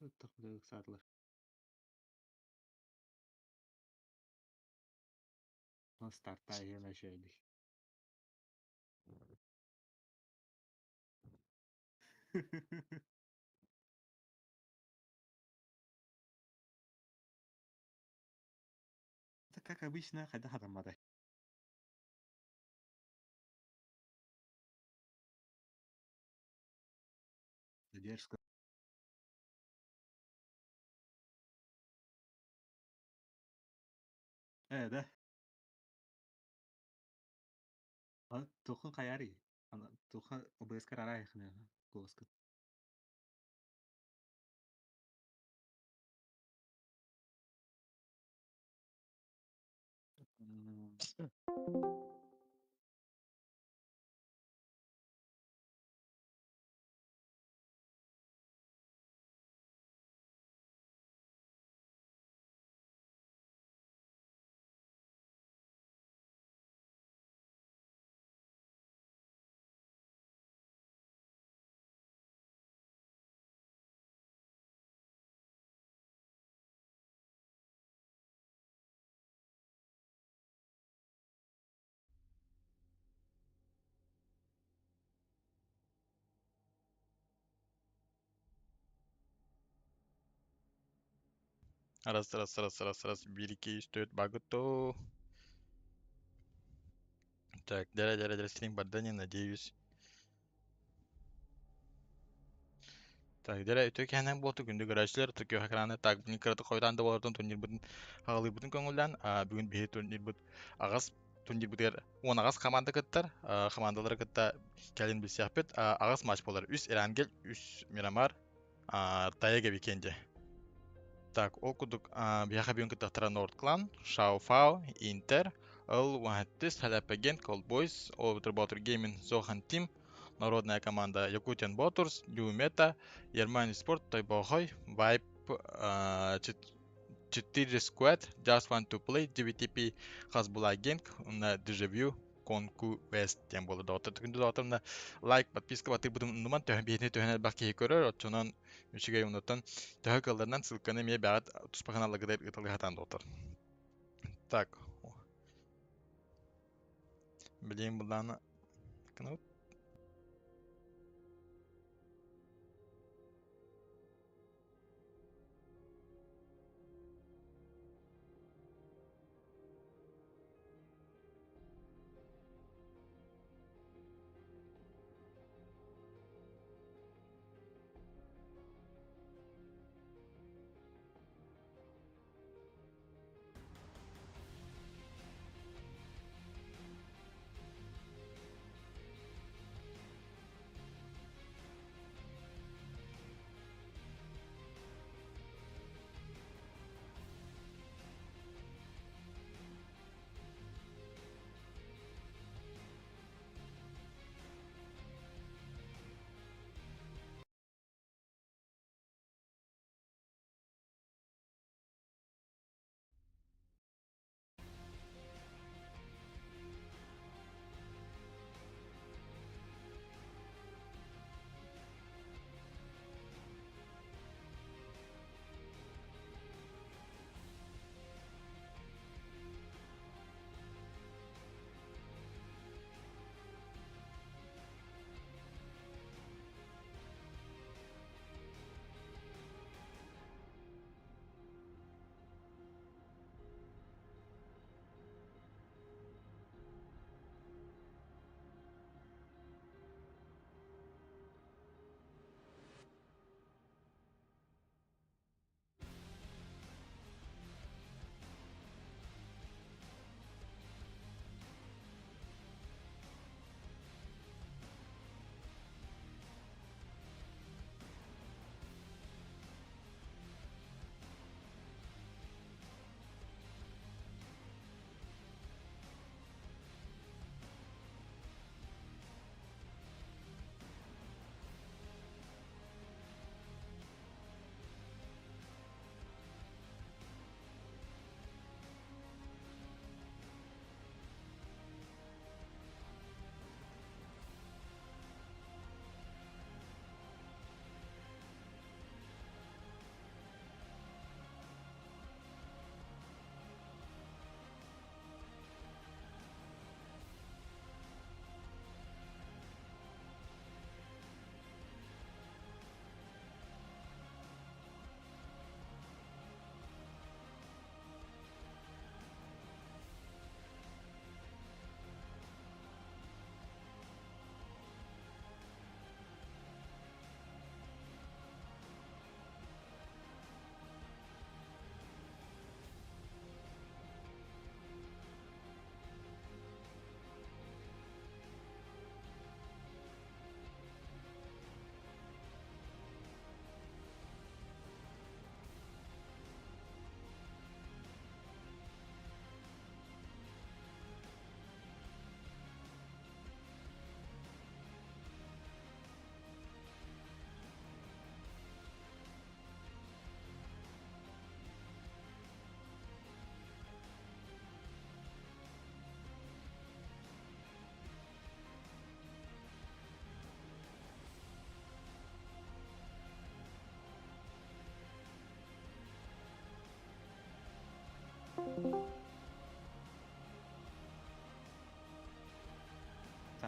Ыксаатылар. Стартаа үчүгэйдик. Это как обычно хайдах хатамматай. Задержка. Да? Туохун хайаарый? Туохха ОБС-кар араайахына куоска. Раз, раз, раз, раз, раз, 1, 2, 3, 4, багыто. Так, дяря, дяря, дяря, стрим бардани, надеюсь. Так, дяря, үтө кэһэнэн буолту күндү көрөөччүлэр, Токио экраны так бүгүн кыраты хойутаан да буолартан турнирбытын хаҕалыырбытын көҥүллээн, бүгүн биһи турнирбыт аҕас турнирбытыгар 10 аҕыс команда кыттар, командалары кытта кэлин билсиэхпит. Аҕыс матч буолар. Үс Эрангель, үс Мирамар, Таега Викенди. Так, ол курдук биһиэхэ бүгүн кыттыахтара Nord Clan, Шао Фао, Интер, Ыл Уанхаттис, Халяпаген, Cold Boys, Олбутер Ботер Gaming, Зохан Team, Народная команда Якутиан Ботурс, New Meta, Ермани Спорт, Тойбохой, Vibe 4 Squad, Just Want to Play, GVTP, Хасбула Генг, на Дежавю, Конку Вест диэн буолар доҕоттор. Күндү доҕоттор, лайк, подписка батыырбытын умнуман, төһө биһини төһөн элбэх киһи көрөр, оччонон үчүгэй оннуттан төһө кыалларынан ссылканы эмиэ бэҕэт туспа каналларгытыгар ыыталыы сатаан доҕоттор. Так, билигин былаана гынабыт.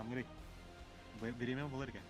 Хаамырый. Бириэмэ булар эгэ.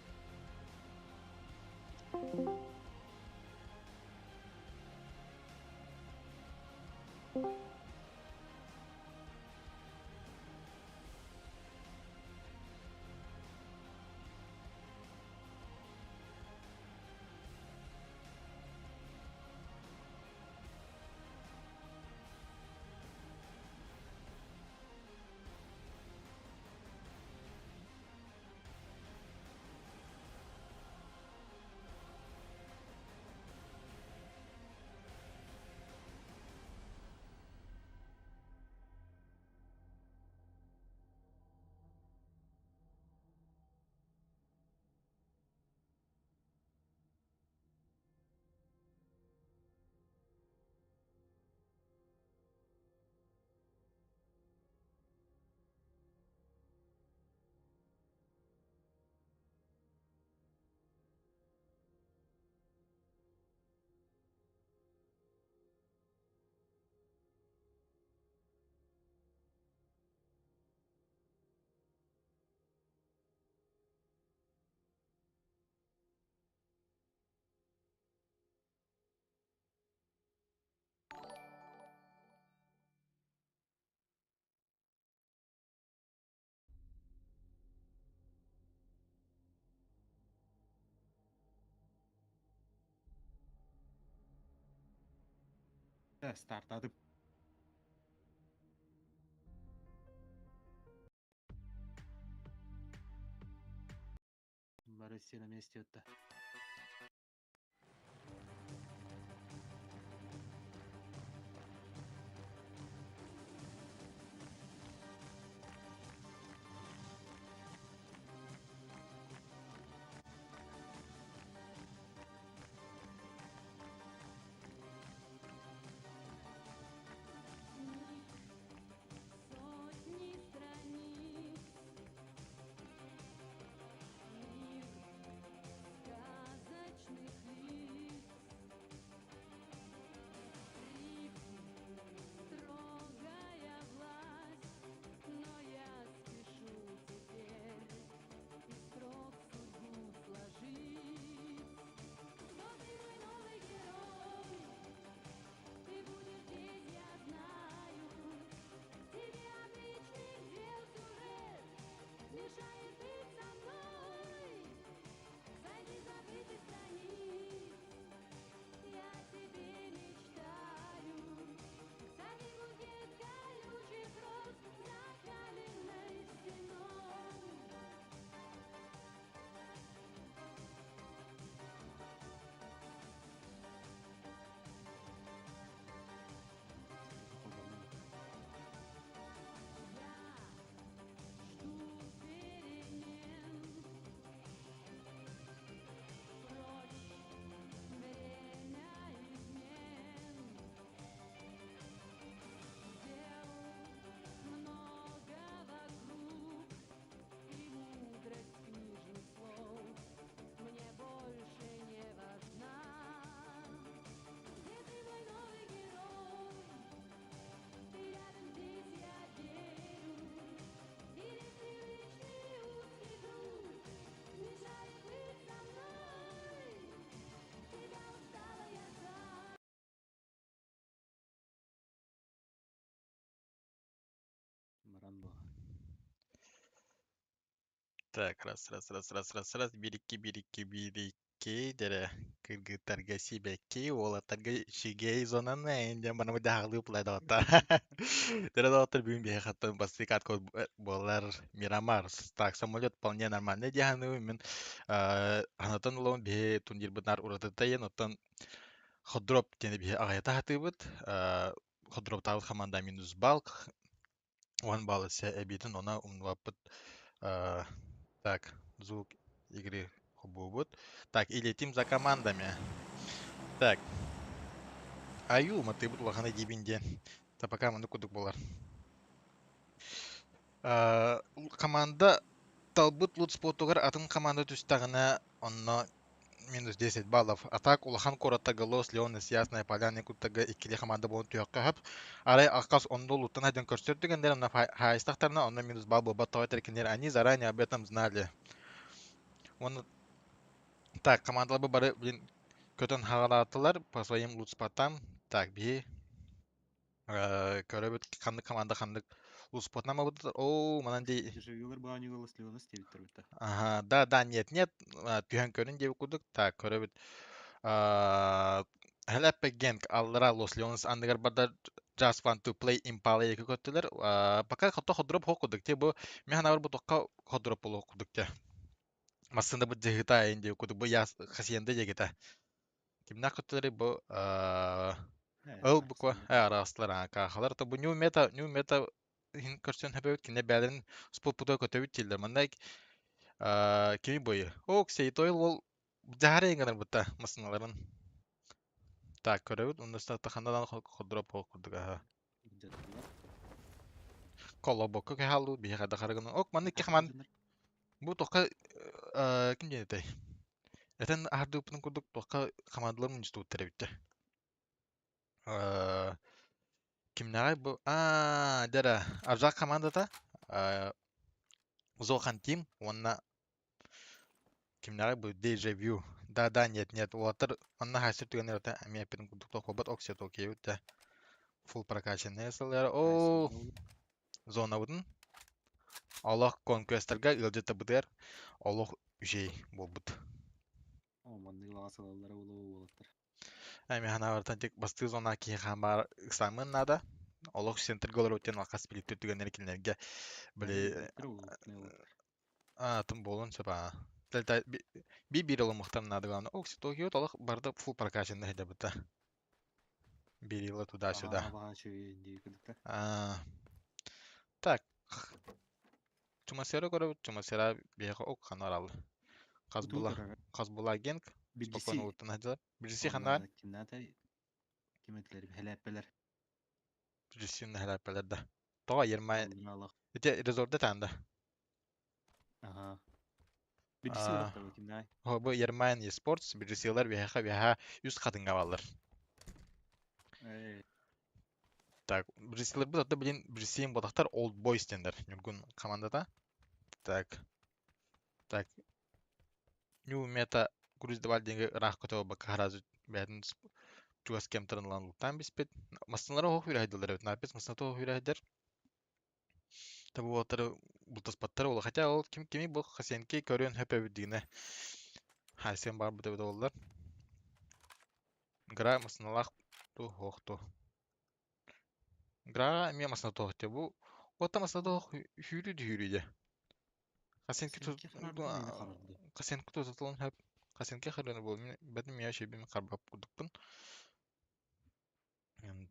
Стартадым. Бары все на месте это. Сотни страниц, мир сказочных лиц, строгая власть, но я спешу теперь из строк судьбу сложить. Кто ты, мой новый герой? Ты будешь здесь, я знаю. Тебе обычных дел сюжет мешает быть со мной. Среди забытых страниц я тебе мечтаю. Сади букет колючих роз за каменной стеной. Я жду перемен. Прочь время измен. Дел много вокруг, и мудрость книжных слов мне больше не важна. Где ты, мой новый герой? Ты рядом здесь, я верю. Или привычный узкий круг мешает быть со мной? Тебя устала я ждать. Баран буолла. Так, раз, раз, раз, раз, раз, раз, 1, 2, 1, 2, 1, 2, дere кыргыттарга сибэкки, уолаттарга шигей зонаны диэн баран дьаһалыы плайдоттар. Дere доттар бүгүн биһи хаттан бастык ат буолар Мирамар. Так, самолет вполне нормальный дьаһаны мен анатан улон биһи турнирбытнар уратытайын, оттон ходроп диэни биһи аҕайата хатыыбыт. Ходроптаабыт хаманда минус балл, 10 балл эсэ эбиитин она умнубаппыт. Так, звук игры хобуубут. Так, и летим за командами. Так, аю матыыбыт улахана диибин диэн. Та пока маннык курдук буолар. Команда талбыт лут спотугар атын команда түстэҕинэ онно Минус 10 баллов. А так улахан куораттарга Лос Леонес, Ясная Поляна куттарга иккили команда буолан түһүөххэ сөп. Арай аккас онно улуттан хайдан көрсөр түгэннэр онно хаайыстахтарына онно минус балл буолбат тоҕо этэр они заранее об этом знали. Уонна так командалар бары блин көтөн хаҕалаатылар по своим лутспотам. Так биһи көрөбүт ханнык команда ханнык лутспотынан буолбут. Оо, манан дии Дежавюлар баанньыга Лос Леонес диэбиттэр битта. Аха, да, да, нет, нет, түһэн көрүн диэбит курдук. Так, көрөбүт. Хэлэппэ Генк аллара Лос Леонес анныгар бардар Just Want to Play Impala екі көттүлэр. Пока хото ходуроп хоқ курдук те бу мен ханабар бу тоққа ходуроп болу курдук те. Массында бу жыгыта айын диэбит курдук бу яс хасиенда дегета. Кимнах көттүлэр бу ыл буква араастылар кахалар то бу new meta new meta иһин көрсөн хөбөбүт кине бээлэрин спорт көтөбүт дииллэр. Манна кими бойы? Ок, Сейтойл ол жаһары иҥэнэр бытта масыналарын. Так, көрөбүт, онно ханнадан ходуроп курдук аха. Колобокко кэһаллуу биһиэхэ да харыгын. Ок, манна икки хаман бу тоққа ким диэн этэй? Этен аһардыыппытын курдук тоққа хамаандалар мунньустубуттар эбиттэ. Кимнээҕий бу? Аа, дьэрэ, Аржак командата Зохан Тим уонна кимнээҕий бу Deja Vu. Да, да, нет, нет. Уолаттар манна хайсыр түгэннэр это эмиэ эппитин курдук тохпобот оксия токиебит да. Фулл прокачанная сыллар. Оо, зонабытын олох конквестерга ыалдьыттабытыгар олох үчүгэй буолбут. Оо, маннык лаҕас ылаллара буолуо уолаттар. Эми ханаабартан тик бастыы зона киһи хаамаар ыксаамын наада. Олох центрга олорор тен алхас билиттер түгэннэри кинилэргэ били атын буолун сөп аа. Би биир оломухтан наада главное. Ок, Токио толох барда фул прокачанный хедебыта. Берила туда-сюда. Так. Чумасера көрөбүт, Чумасера биһиэхэ ок ханарал. Хасбула, Хасбула Генк спокойно уттан хадылар. Биржиси ханаар? Кимнаатай ким этилер хэлээппелер. Биржисин хэлээппелер да. Тоҕо Ермай ити резорда таанда. Аха. Биржиси олохтор кимнаай? Бу Ермайн eSports биржисилер биһиэхэ биһа үс хатынга баллар. Так, биржисилер бу зато блин биржисин бодахтар Old Boys тендер. Нюргун командата. Так. Так. New Meta Груз деньги ыраах көтө бакка харазы бэйэтин чугас кемтерин ылан луктаан биспит. Массыналары оһох үрэһэйдилэр эбит. Напис массыната оһох үрэһэйдэр. Табы уолаттары бултаспаттар ол. Хотя ол ким кими бу Хасенки көрүөн хөп эбит дигинэ. Хайсен бар бут эбит оллар. Гра массыналаах ту хоох ту. Гра эмиэ массыната оһох бу. Ота массыната оһох хүүрү дүһүүрү дьэ. Хасенки Хасенки тутулун хөп. Хасенки харыны бол. Мен бэтим я шебим карбап курдукпун.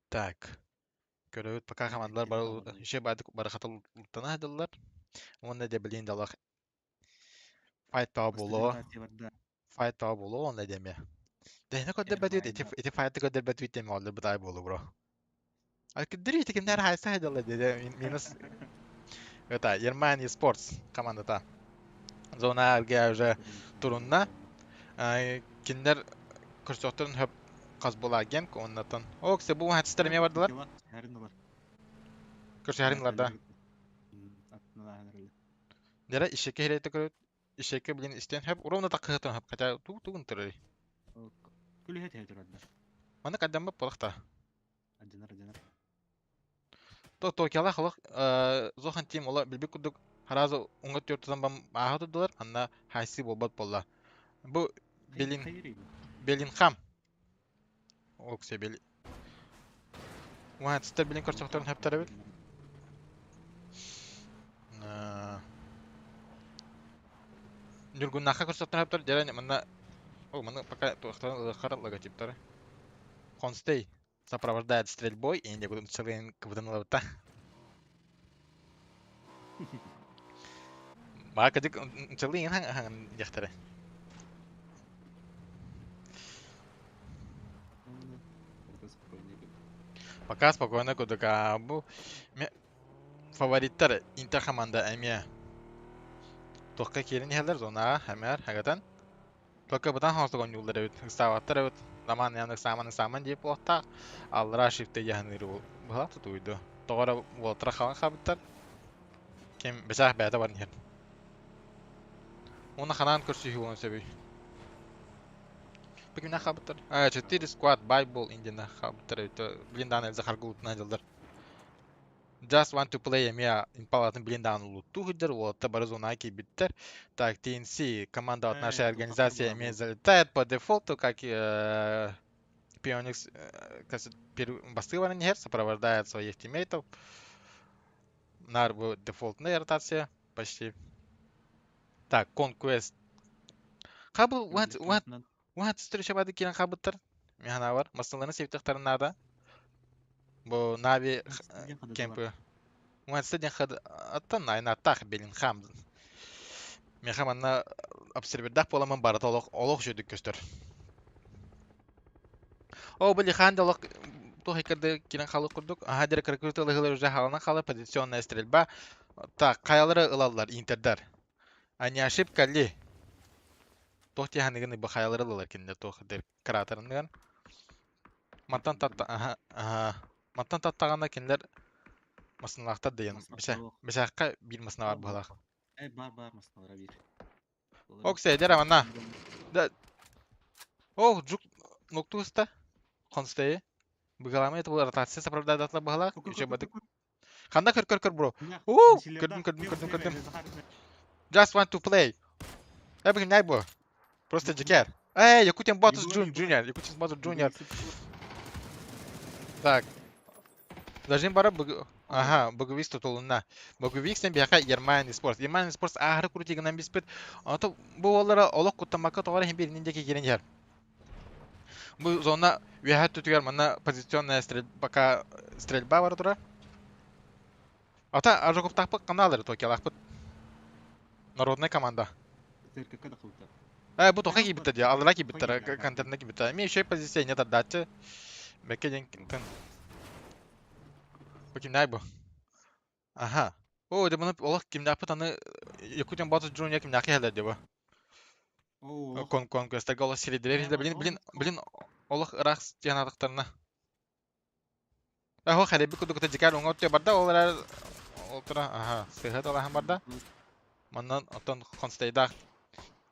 Так. Көрөбүт пока командалар бары еще барды барахатал ултана хадыллар. Уонна де билин далах файт таа боло. Файт таа боло онна деме. Дэхне көдөр бәтүт ити ити файт көдөр бәтүт деме олды бытай болу бро. А кдри ити кимнер хайса хадылла деде минус это Ермани Спортс командата. Зона РГ уже турунна. Киндер көрсөктөрүн хөп қаз була генк оннатан. Оксе бу хатстар эме бардылар. Көрсө да. Дера ишеке херете көрөт. Ишеке билин истен хөп ровно так кытын хөп хотя ту тугун турар. Күлү хет турар. Маны каддан бап болакта. Адьынар адьынар. То Токиола халык зохан тим ола билбик курдук харазы уңга төртүзан бам аха тудулар анна хайсы болбат болла. Бу Белин Белинхам. Оксе бел. Уа цитер билин көрсөктөрүн хөптөр бит. Нюргуннаха көрсөктөрүн хөптөр дерен мында О, маны пока туохтан хар логотиптары. Констей сопровождает стрельбой и не буду целый квдн лавта. Мака дик целый хан хан яхтары. Пока спокойно кудука бу фавориттар Интер команда эмиэ. Тоққа келин хелер зона хамар хагатан. Пока бытан хаҥас оонньууллар эбит, ыксаабаттар эбит. Роман ян ыксааман ыксааман диэп буолуохтаах. Аллараа шифтэ дьаһаныыр быһа тутуйду. Тоҕо эрэ уолаттара халан хаалбыттар. Ким бэчээх бэйэтэ баран иһэр. Уонна ханаан көрсүһүү буолуон сөбүй? Бу кимнээх хаалбыттар? А, 4 squad Bible Индияна хаалбыттар эбит. Блин даҕаны Эльза Харгулутунан дьыллар. Just Want to Play эмиэ импалатын билин даҕаны луттуу сылдьар, уолаттар бары зонаҕа киирбиттэр. Так, TNC, команда от нашей организации эмиэ залетает по дефолту, как Phoenix бастыы баран иһэр, сопровождает своих тиммейтов. Наар бу дефолтная ротация почти. Так, Conquest. Хабыл, what, what, what встреча киирэн хаалбыттар. Мин санаабар, массыыналарын сиэптихтэрин наада. Бу Нави кемпы. Уонна диэн аттан айнааттаах Беллинхам. Миэхэ манна обсервердаах буоламмын барыта олох олох үчүгүйдүк көстөр. О, били хаан да олох туох иккэрдэ киирэн хаалык курдук. Аха диэри кыракый тылыһылар уже хааланан хаалар позиционная стрельба. Так, хайалары ылаллар интердар. А не ошибка ли? Туох тиһаныгын бу хайалары ылалар кинилэр туох дэр кратерыныган. Мантан татта аха аха мантан таттаҕына кинилэр масыналаахтар дыйан бисэххэ биир масына бар быһалаах. Э бар бар масыналара биир. Оксе дера манна. Да. Ох, жук ноктуста. Констей. Быгаламай это была ротация сопровождает быһалаах. Еще бадык. Ханда көр көр көр бро. Уу, көрдүм көрдүм көрдүм көрдүм. Just want to play. Э бүгүн най бу. Просто жекер. Эй, Якутин Ботус Junior, Якутин Ботус Junior. Так. Зажим бара Ага, Боговик тутулунна. Боговик сен биһиэхэ Ермайн Спортс. Ермайн Спортс ааһары крутигынан биспит. Ото бу уоллара олох куттаммакка тоҕо эрэ иһин бииринин диэки киирэн иһэр. Бу зона үөһээ өттүтүгэр манна позиционная стрельба пока стрельба бара турар. Ата Ажаковтаахпыт ханна Токиолаахпыт. Народная команда. Э, бу тоха киирбиттэр дии, аллара киирбиттэр, контентна киирбиттэр. Эмиэ үчүгэй позиция не тардааччы. Бэккэ диэн тын. Бу кимнээх бу? Аха. О, дьэ маны олох кимнээхпит аны Якутин Батыс Junior кимнээххэ иһэллэр дии бу. Кон конкурстарга олох сиридилэр иһиллэр. Билин билин билин олох ыраах тиһэн атахтарына. Оһо хэрэбит курдук дьикээр уҥа өттүгэр барда, ол эрээр ол тура аха сыыһа талаһан барда. Манна оттон Хонстейдаах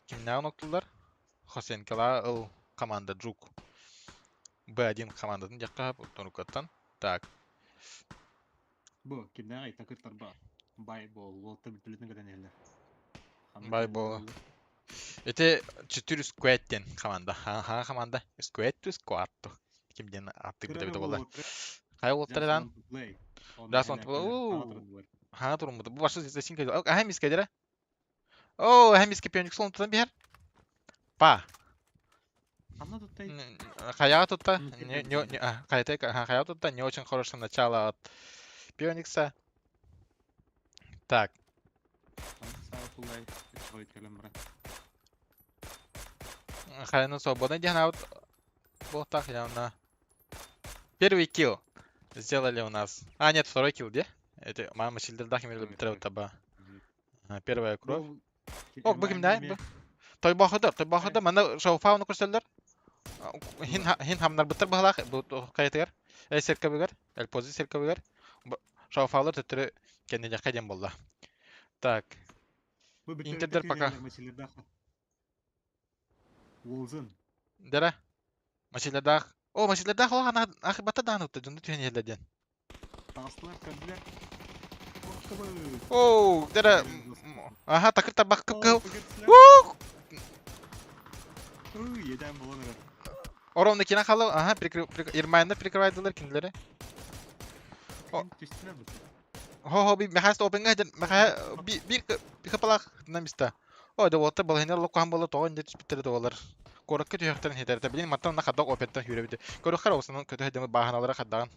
кимнээҕин оттуллар? Хосенкалаа ыл команда Джук. Б1 командатын диэххэ оттон Так. Бу кимнээҕий такыр тарба бай буол уолта бүтүлүтүн кэтэн иһэллэр. Бай буол. Ити 4 Squad диэн команда. Хаҥа команда. Squad to Squad to. Ким диэн ааттык бит буолла. Хайа уолаттар дан? Just want to play. Хаҥа туруммут. Бу башы зачем кэлdi? Аха мис кэлдирэ. Оо, аха мис кепенчик солон тутан биһэр. Па. Хаяга тутта. Не не хаяга тутта. Не очень хорошее начало от Пионикса. Так. Хайаны свободно диэн аут буолтах явно. Первый килл сделали у нас. А, нет, второй килл, где? Это мама сильдердах имели таба. Первая кровь. Ок, бу кимнээх бу? Тойбохода, Тойбохода манна шоуфауну көрсөллөр. Хин хин хамнарбыттар быһалаах бу хайатыгар, серкабыгар, элпози серкабыгар шоуфаулар төттөрү кэннилэххэ диэн буолла. Так. Интердер пока. Уолзун. Дара. Масилердаах. О, Масилердаах ол ана ахыбата дааны утта дьонду түһэн иһэллэр диэн. Таҕыстылар, көрдүлэр. Оу, дара. Аха, такыр тарбах кып-кыһыл. Еден болон эрэр. Оромно кина халы, аха, Ирмайна прикрывайдылар кинилери. Түстүлэр бу. Хо-хо, би Михаил опенга ден Михаил би би хапалах на места. О, да вот балахинер локхан бола тоҕо инде түспүттэрэ дуолар. Куоракка түһүөхтэрин хитэртэ. Билин маттан на хаддак опеттан сүүрэбит. Көрөххөр осунун көтө дэмэ бааһыналара хаддаҕан.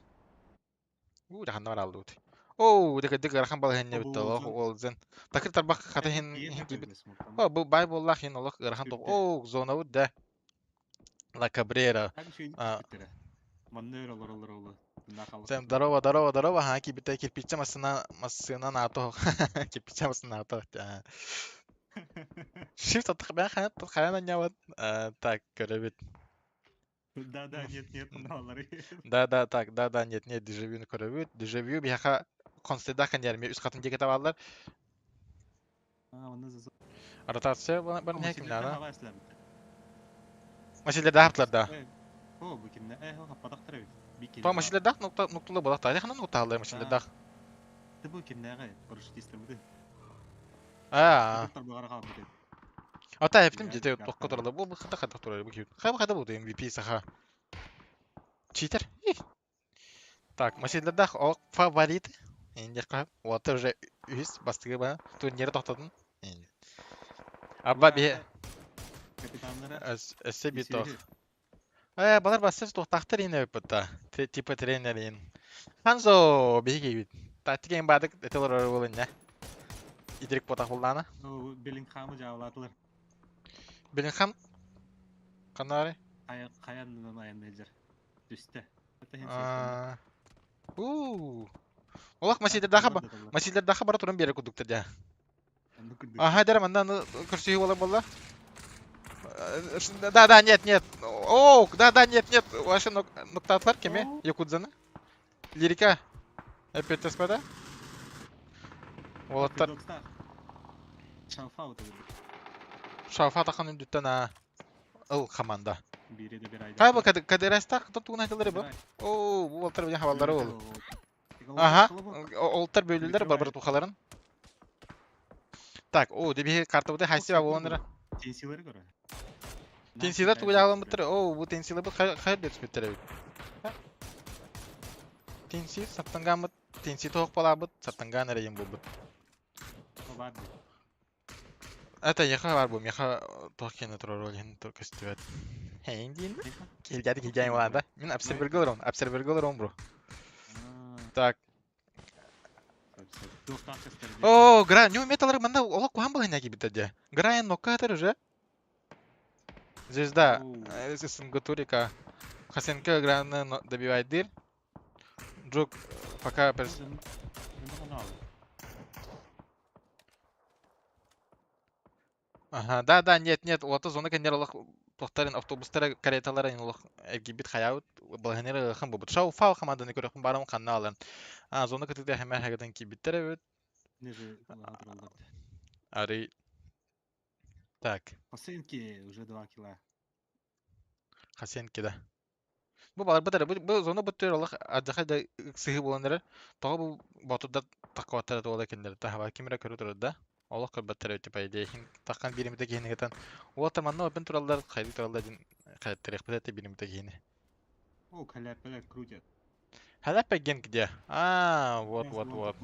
Уу, даханна бараллыбыт. Оу, декедик ыарахан балаһынньа бүтте олох уолзен. Такыр тарбах хата хин хин киирбит. О, бу бай буоллаах хин олох ыарахан тоқ. Оу, зонабыт да. Ла Кабрера. Манна өр олороллор олу. Всем здорово, здорово, здорово. Ха, кибите кирпиччэ массына массына наато. Кирпиччэ массына наато. Shift хайан хайан анньабыт. Так, көрөбүт. Да, да, нет, нет, мыналары. Да, да, так, да, да, нет, нет, дежавюны көрөбүт. Дежавю биһиэхэ констеда ханьярми үс хатын диэки табаллар. А, оны за Ротация бар не ким нана. Масилерде хаптылар да. О, бу кимне? Э, хаппатахтар эбит. То масилердах нукта нуктулы болактар. Ханан нукталар масилердах. Ты бу кимнеге парашютистер бу. Аа. Ата эптим жете токко туралы. Бу хата хата туралы бу ким. Хайба хата бу MVP саха. Читер. Так, масилердах о фаворит. Инде Вот уже үс бастыгы ба турниры токтотун. Абба би Капитаннара өссө би тох. Э, балар бассыз туохтаахтар иин эбиппит типа тренер иин. Ханзо биһиги бит. Тактика баадык эти олорор буолунньа. Итирик ботах буллаана. Ну, Беллингхамы жаалаатылар. Беллингхам канаары? Хайаннынан айанныйдыр. Түстэ. У. Олох масилердаха бара туран биэрэ курдуктар дьэ. Ага, дәрі манна көрсүһүү буолар буолла. Да, да, нет, нет. О, да, да, нет, нет. Вообще нуктатлар кеме Якудзаны. Лирика. Опять да? Уолаттар. Шалфа тахан үндүттэн а ыл хаманда. Кайба кадерастах тугун айтылар бу. О, бу уолаттар билен хабаллары ол. Аха, олтар бөлүллэр бар тухаларын. Так, о, деби картабыты хайсы ба болонара. Тенсилери көрө. Тенсилер тугу жаалан буттар. О, бу тенсилер бу хайр деп түспүттэр эбит. Тенсил саттангаммыт, тенси тоох балаабыт, саттангаан эрэйин булбут. Это яха бар бу, меха тоох кенне турар ол иһин көстүбэт. Хейн диин Килдяди килдяни болан да. Мин обсерверге олорон, обсерверге олорон бро. Так. О, гра, нью металлар манда олох кухан балайна кибитер дьэ. Грайн нокка уже. Звезда СНГ Турика. Хасенко Граны добивает Джук пока... Ага, да, да, нет, нет, уота зона кэннер олох туохтарын автобустара кареталара ин олох эргийбит хайаабыт балаһанера ыахан буолбут. Шау фау хамаанданы көрөхпүн баарым ханна алан. А зона кытыыта хэмэ хагытан киирбиттэр эбит. Арый так. Хасенки уже 2 кило. Хасенки да. Бу баларбыт эрэ бу зона бүттүөр олох ардьахай да ыксыһыы буолан эрэр. Тоҕо бу боотурдар таххыбаттара туола кинилэр таһаба ким эрэ көрө турар да. Олох көрбөттөр эбит по идее иһин таххан бииримитэ киһини кытан уота манна опен тураллар хайдыы тураллар диэн хайаттарыахпыт этэ бииримитэ киһини. О, халяпелер крутят. Халяпа ген где? А, вот, вот, вот.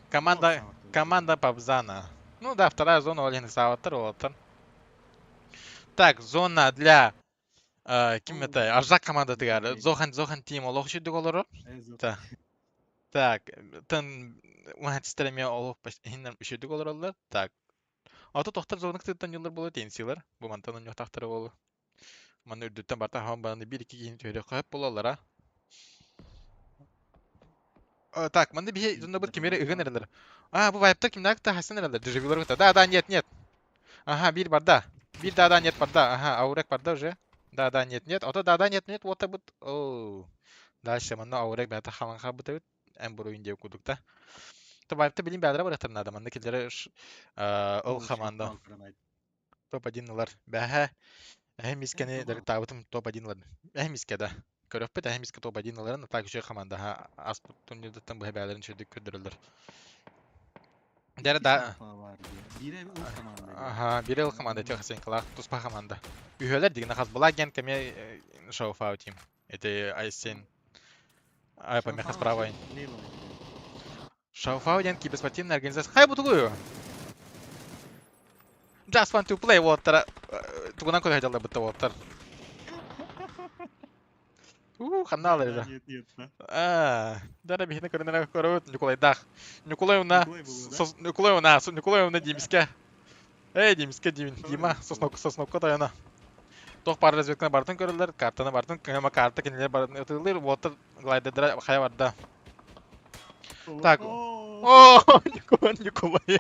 Команда, команда Пабзана. Ну да, вторая зона Олин Саватар, вот. Так, зона для ким это? Аржак команда тыгар. Зохан, Зохан Тим олох үчүдүк олорор. Так. Так, тын уһатистер эмиэ олох иһиннэн үчүдүк олороллор. Так. Ото тохтор зона кытыттан юллар болу тенсилер. Бу мантан онньохтахтара болу. Манна үрдүттэн барта хаан бараны биир икки киһини түһэрэ хөп болаллара. Так, манна биһи зонабыт кимери ыгын эрэлэр. А, бу вайптар кимнээх та хасан эрэлэр. Дежавюлар кытта. Да, да, нет, нет. Ага, биир барда. Биир да, да, нет барда. Ага, аурек барда уже. Да, да, нет, нет. Ото да, да, нет, нет, вот бут. Оу. Дальше манна аурек бэта халан хабыт эн буруйун диэ курдук да. То вайпта билин бэдра барахтар надо. Манна киллere ол хаманда. Топ-1 ылар. Бэһэ эһэ мискэни дарыктаабытым топ-1 ылар. Эһэ мискэ да. Көрөхпүт эһэ мискэ топ-1 ыларын так үчүгэй хамаандаһа ааспыт турнирдыттан быһа бэйэлэрин үчүгэйдик көрдөрөллөр. Дьэ да Биирэ ыл команда. Аха, биирэ ыл команда тех Хасенкалаах туспа команда. Үһүөлэр дигинэ хас была агент кеме шоу тим. Это Айсен. Ай помеха справа. Шауфау диэн киберспортивная организация. Хай бутугую. Just want to play уолаттара тугунан көрө сылдьаллар бытта уолаттар. Уу, ханна алар Да, нет, нет, да. Аа, дара биһини көрүнэрэ көрөбүт Ньукулайдаах. Ньукулай уна Ньукулай буолуо, да? Ньукулай уна, Ньукулай уна Димискэ. Эй, Димискэ Димин, Дима, Соснок, Соснокко тойоно. Туох баар разведканы барытын көрөллөр, картаны барытын, кыһама карта кинилэр барытын ытыылыыр, уолаттар глайдердара хайа барда. Так. О, О, Ньукулай, Ньукулай.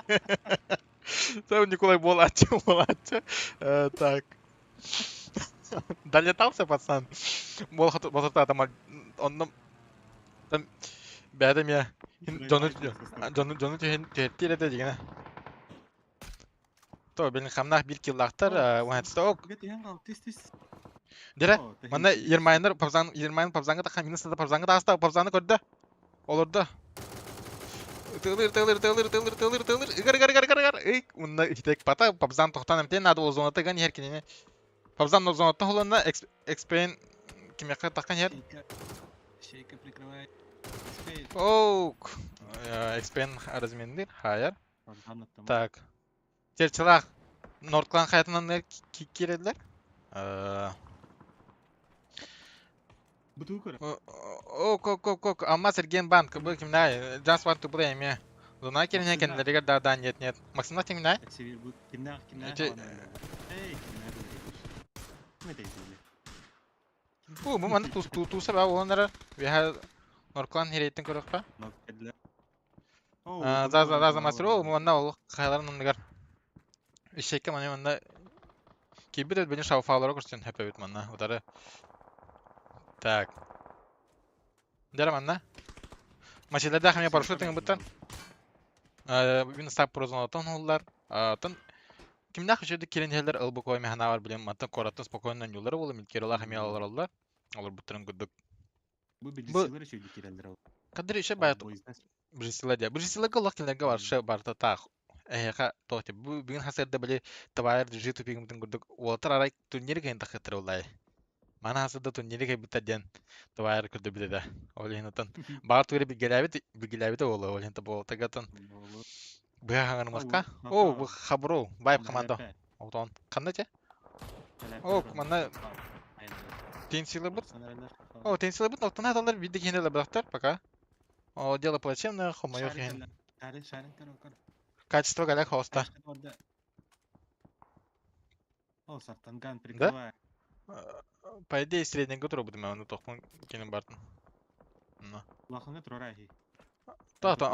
Там Николай буолааччы, буолааччы. Так. Долетался, пацан. Болотата онно там бэйэтэ эмиэ дьону дьону дьону түһэн түһэртиир этэ дигэнэ. То билин хамнаах биир киллаахтар уһатста ок. Дere манна Ермайнар Павзан Ермайн Павзанга тахан минус Павзанга тааста Павзаны көрдө. Олордо. Тылыр, тылыр, тылыр, тылыр, тылыр, тылыр. Ыгар, ыгар, ыгар, ыгар, ыгар. Ый, унна итек пата Павзан тохтан эмтен надо было зоната ган иһэр кинини. Павзан зонаттан холонна экспейн кимиэхэ таххан иһэр. Шейка прикрывает. Оук. Экспейн размендир, хайар. Так. Терчалаах Нордклан хайатынан киирэллэр. Бутуу көрө. О, ко ко ко Алмаз Сергей Банк бу кимнай Just want to play эмиэ. Зона киринэ кэннилэригэр да да нет нет. Максимна кимнай? Бу кимнээх кимнээх Эй, кимнээх Бу бу манна тус туса ба уоннара веха Норклан хирейтин көрөххө. За за за мастер ол манна ол хайаларын оннугар ишекке маны манна киирбит эбит били шауфаалара көрсөн хэпэбит манна утары так дьэ манна машиналардаах эмиэ парашют ыҥырбыттар мин ыстаап прозонотон уһуллар тон кимнээх үчүгэйдик киирэн иһэллэр ыл бу кой механавар билим мантан куораттан спокойно ньуллары буолу милкералаах эмиэ олороллор олорбуттарын курдук Бу билсилэр үчүгэйдик киирэллэр ол. Кадыр еще баят Брисила дия. Брисилага олох кинилэргэ баршы барыта таах. Эһиэхэ туох ти бу бүгүн хасырда били товар держи тупигымытын курдук уолаттар арай турнири кыйын тахыттар улай. Мана хасырда турнири кыйбыттар диэн товар көрдө биле да. Ол иһин отон баар тугу билгэлээбит билгэлээбитэ буолуо. Ол иһин буолтагатын быһа хаҥарымахха. О, бу хабро, вайп команда. Отон ханна те? О, манна Тенсилабыт. О, тенсилабыт алтын аталар биирдэ киһини ылабыттар пока. О, дело плачевное, хомойуох иһин. Качество галя хоста. О, Сартанган прикрывай. Да? По идее, среднего турбудум, аны тохпун кенен бартын. Но. Улаханга турар Та та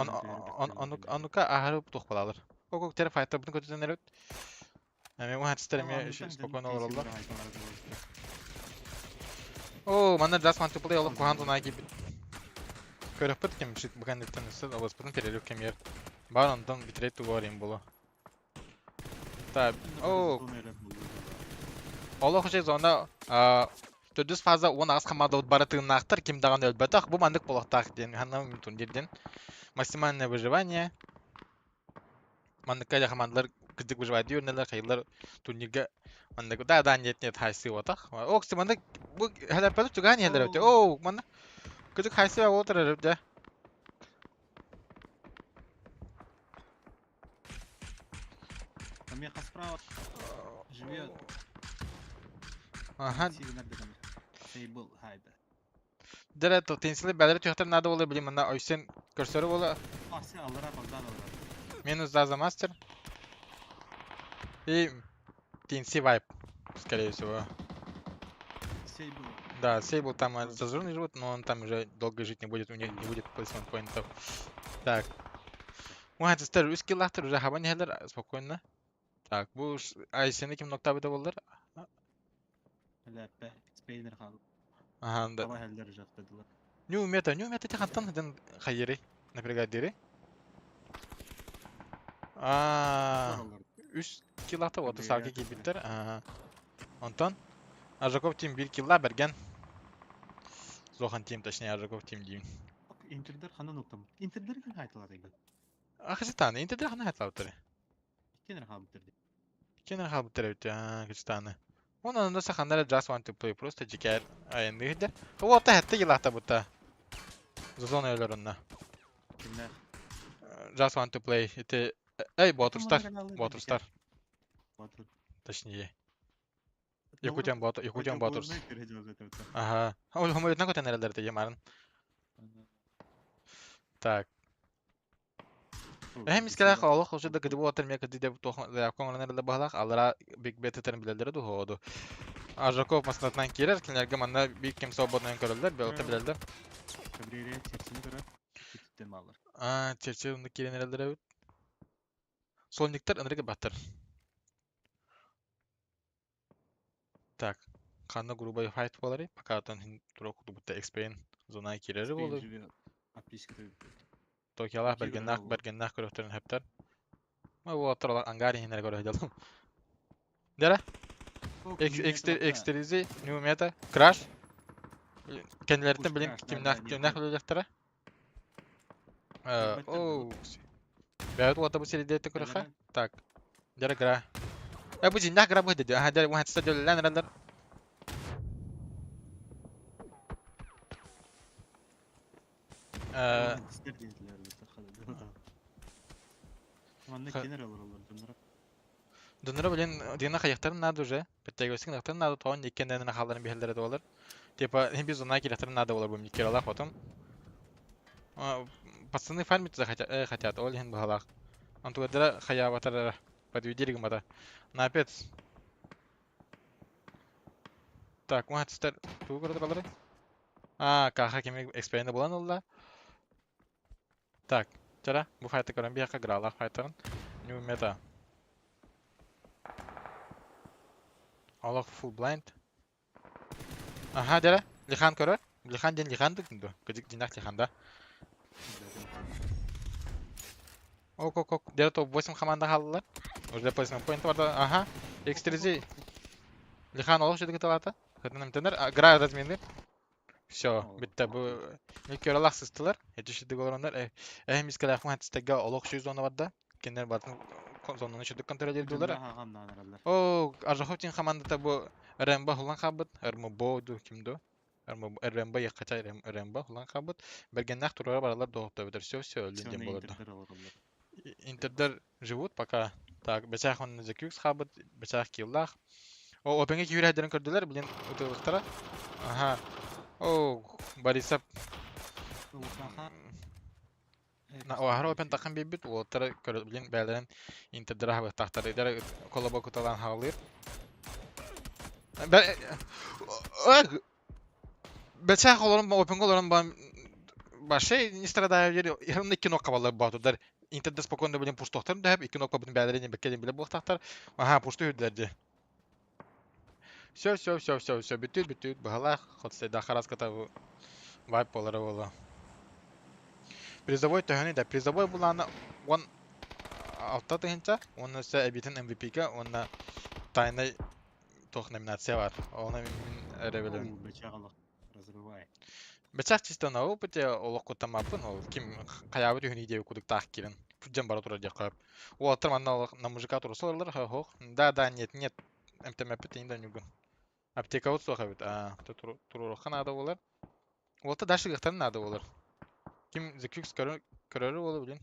анука аһары туох балалар. Ок тер файтабытын көтүтэн эребит. Эми уһатыстар эми спокойно олороллор. О, манна Just Want to Play олох куһаан тунаа киирбит. Көрөхпүт ким шит быган иттен өссө олоспутун перерыв кемер. Бар онтон битрейт тугу боло. Так, о, олох үчүгэй зона төрдүс фаза 18 хамаадабыт бары тыыннаахтар, ким даҕаны өлбөтөх, бу маннык буолуохтаах диэн ханна турнир диэн. Максимальное выживание. Манныкка дьэ хамаандалар кырдьык выживать үөрэнэллэр, хайылар турнирга маннык да да нет нет хайсы буотах. О, кстати, маннык бу хэлэрпэт чугаан иһэллэр эбит. О, манна кырдьык хайсы буолтар эбит дьэ. Меха справа живет. Ага. Сейбл хайда. Дere тенсили бәлери түһәтер надо болы билим мына ойсен көрсөрү болы. Ася алара Богдан алара. Минус Даза Мастер. И Тенси Вайп, скорее всего. Сейбл. Да, Сейбл там зазорный живут, но он там уже долго жить не будет, у них не будет плейсмент поинтов. Так. Уһатыстар үс киллаахтар уже хабан иһэллэр спокойно. Так, бу Айсены ким ноктаабыта буоллар? Ләппә, Спейнер хал. Аха, да. Таба хәлләр жаттадылар. Нью мета, нью мета хантан хадын хайыры, напрягать дири. А, үс киллаахта вот саги киирбиттэр. Аа. Онтон Ажаков тим бир килла берген. Зохан тим, точнее Ажаков тим диим. Интердер ханан уктам. Интердер кан хайталар иген. Ахысытааны, интердер хана хайталар. Кенер хабыттыр. Кенер хабыттыр эбит, кычтааны. Онон онно саханнара Just Want to Play просто дьикээр айанныыр Уота хэтте килаахта бутта. Зозон өлөр онно. Кимнәх? Just Want to Play ити эй Боотурстар, Боотурстар, Ботур. точнее. Якутян Бот, Якутян Боотурс. Ага. Ой, хомойутна көтөн эрэллэр этэ марын. Так. Эһэм искэлээх олох уже да кыдыбы отыр ме кыды деп туох заявка оҥорон эрэллэр баһылаах аллара биг бететерин билэллэрэ дуһуоду. Ажаков маснатынан киирэр, кинилэргэ манна бик ким свободнайын көрөллөр, белота билэллэр. Кабрире черчини көрөр. Күтүттен балар. Аа, черчи онно киирэн эрэллэр эбит. Сольниктар ынырык баттар. Так, ханна грубый файт буоларый? Пока тон тура курдук экспейн зона киирэри буолуй. Токиолаах бэргэннээх бэргэннээх көрөхтөрүн хөптөр. Уолаттар ангар иһиннэр көрө сылдьаллар. Дэрэ? Экстеризи, New Meta, Crash. Кэннилэриттэн билин кимнээх кимнээх үлэлиэхтэрэ? Оу. Бэйэт уота бу сиридиэти көрөхө. Так. Дэрэ гра. Э бу дьиннээх гра бу деді. Аха дэрэ уһатса дөллэн эрэллэр. Донора блин дина хайахтарын надо уже. Подтягивайся нахтарын надо тоон иккеннен халларын биһэллэрэ дуолар. Типа хин биз зона кирехтерин надо болар бу микералах потом. Пацаны фармить захотят, хотят, ол иһин баһалаах. Онтугардара хаябатар подведи гымата. Напец. Так, муһатыстар тугу көрө туралларый? А, каха кими эксперимент булан ылла. Так, чара, бу файты көрөн биһиэхэ гралаах файтарын. New meta. Олох full blind. Аха, дьэрэ, Лихан көрөр. Лихан диэн Лихан дуо? Кыдьык дьиннээх Лихан да? Ок, ок, ок. Дьэрэ топ-8 команда хааллылар. Уже placement point барда. Аха. X3 Лихан олох шүдү кыталата. Хытын эмтэнэр. Гра разменир. Все, бүттэ. Бу Никералах сыстылар. Эти шүдүк олороннор. Эһим искэлээх муһатистарга олох шү зона барда. Кинилэр бартын зонаны шүдүк контролируйдулар. О, Аржахов командата бу РМБ хулан хаалбыт. РМБ ду ким ду? РМБ яккача РМБ хулан хаалбыт. Бергеннэх турара баралар доҕоттобутар. Все, все, өлүн диэн болорду. Интердер живут пока. Так, бэчээх онно Зекюкс хаалбыт, бэчээх киллаах. О, опеҥҥэ киирээдэрин көрдүлэр, блин, ытыалыктара. Аха. О, Борисов. Оһар опен таххан биэрбит, уолаттара көрө, блин, бээлэрин интердер аһабыттахтар. Идэр колобок ыталаан хаалыыр. Бэчээх олорон, опенга олорон бан вообще не страдаю, ерын икки нокка баллар боотурдар. Интерде спокойно блин пуштуохтарын дөһөп, икки нокка бутун бээлэрин бэккэ биле буолтахтар. Аха, пушту үрдүлэр дии. Все, все, все, все, все, бүтүүт, бүтүүт, быһалаах, хотсайда хараската бу вайп болара буолуо. Призовой төһөнүй да, призовой булаана 16 тыһыынча, уонна өссө эбиитин MVP-га уонна тайный туох номинация бар. Оны мин эрэ билэбин. Разрывай. Бэчээх чисто на опыте олох куттаммаппын, ол ким хайаабыт үһүнүй диэбит кудуктаах киирэн дьон бара турар диэххэ сөп. Уолаттар манна олох на мужика турусалалар, хоһ. Да, да, нет, нет, эмтэммэппит иин да ньугун. Аптекабыт суох эбит, аа, туруорухха наада буолар. Уолта дальше ыахтарын наада буолар. Ким The Cooks көрөрү буолар билин.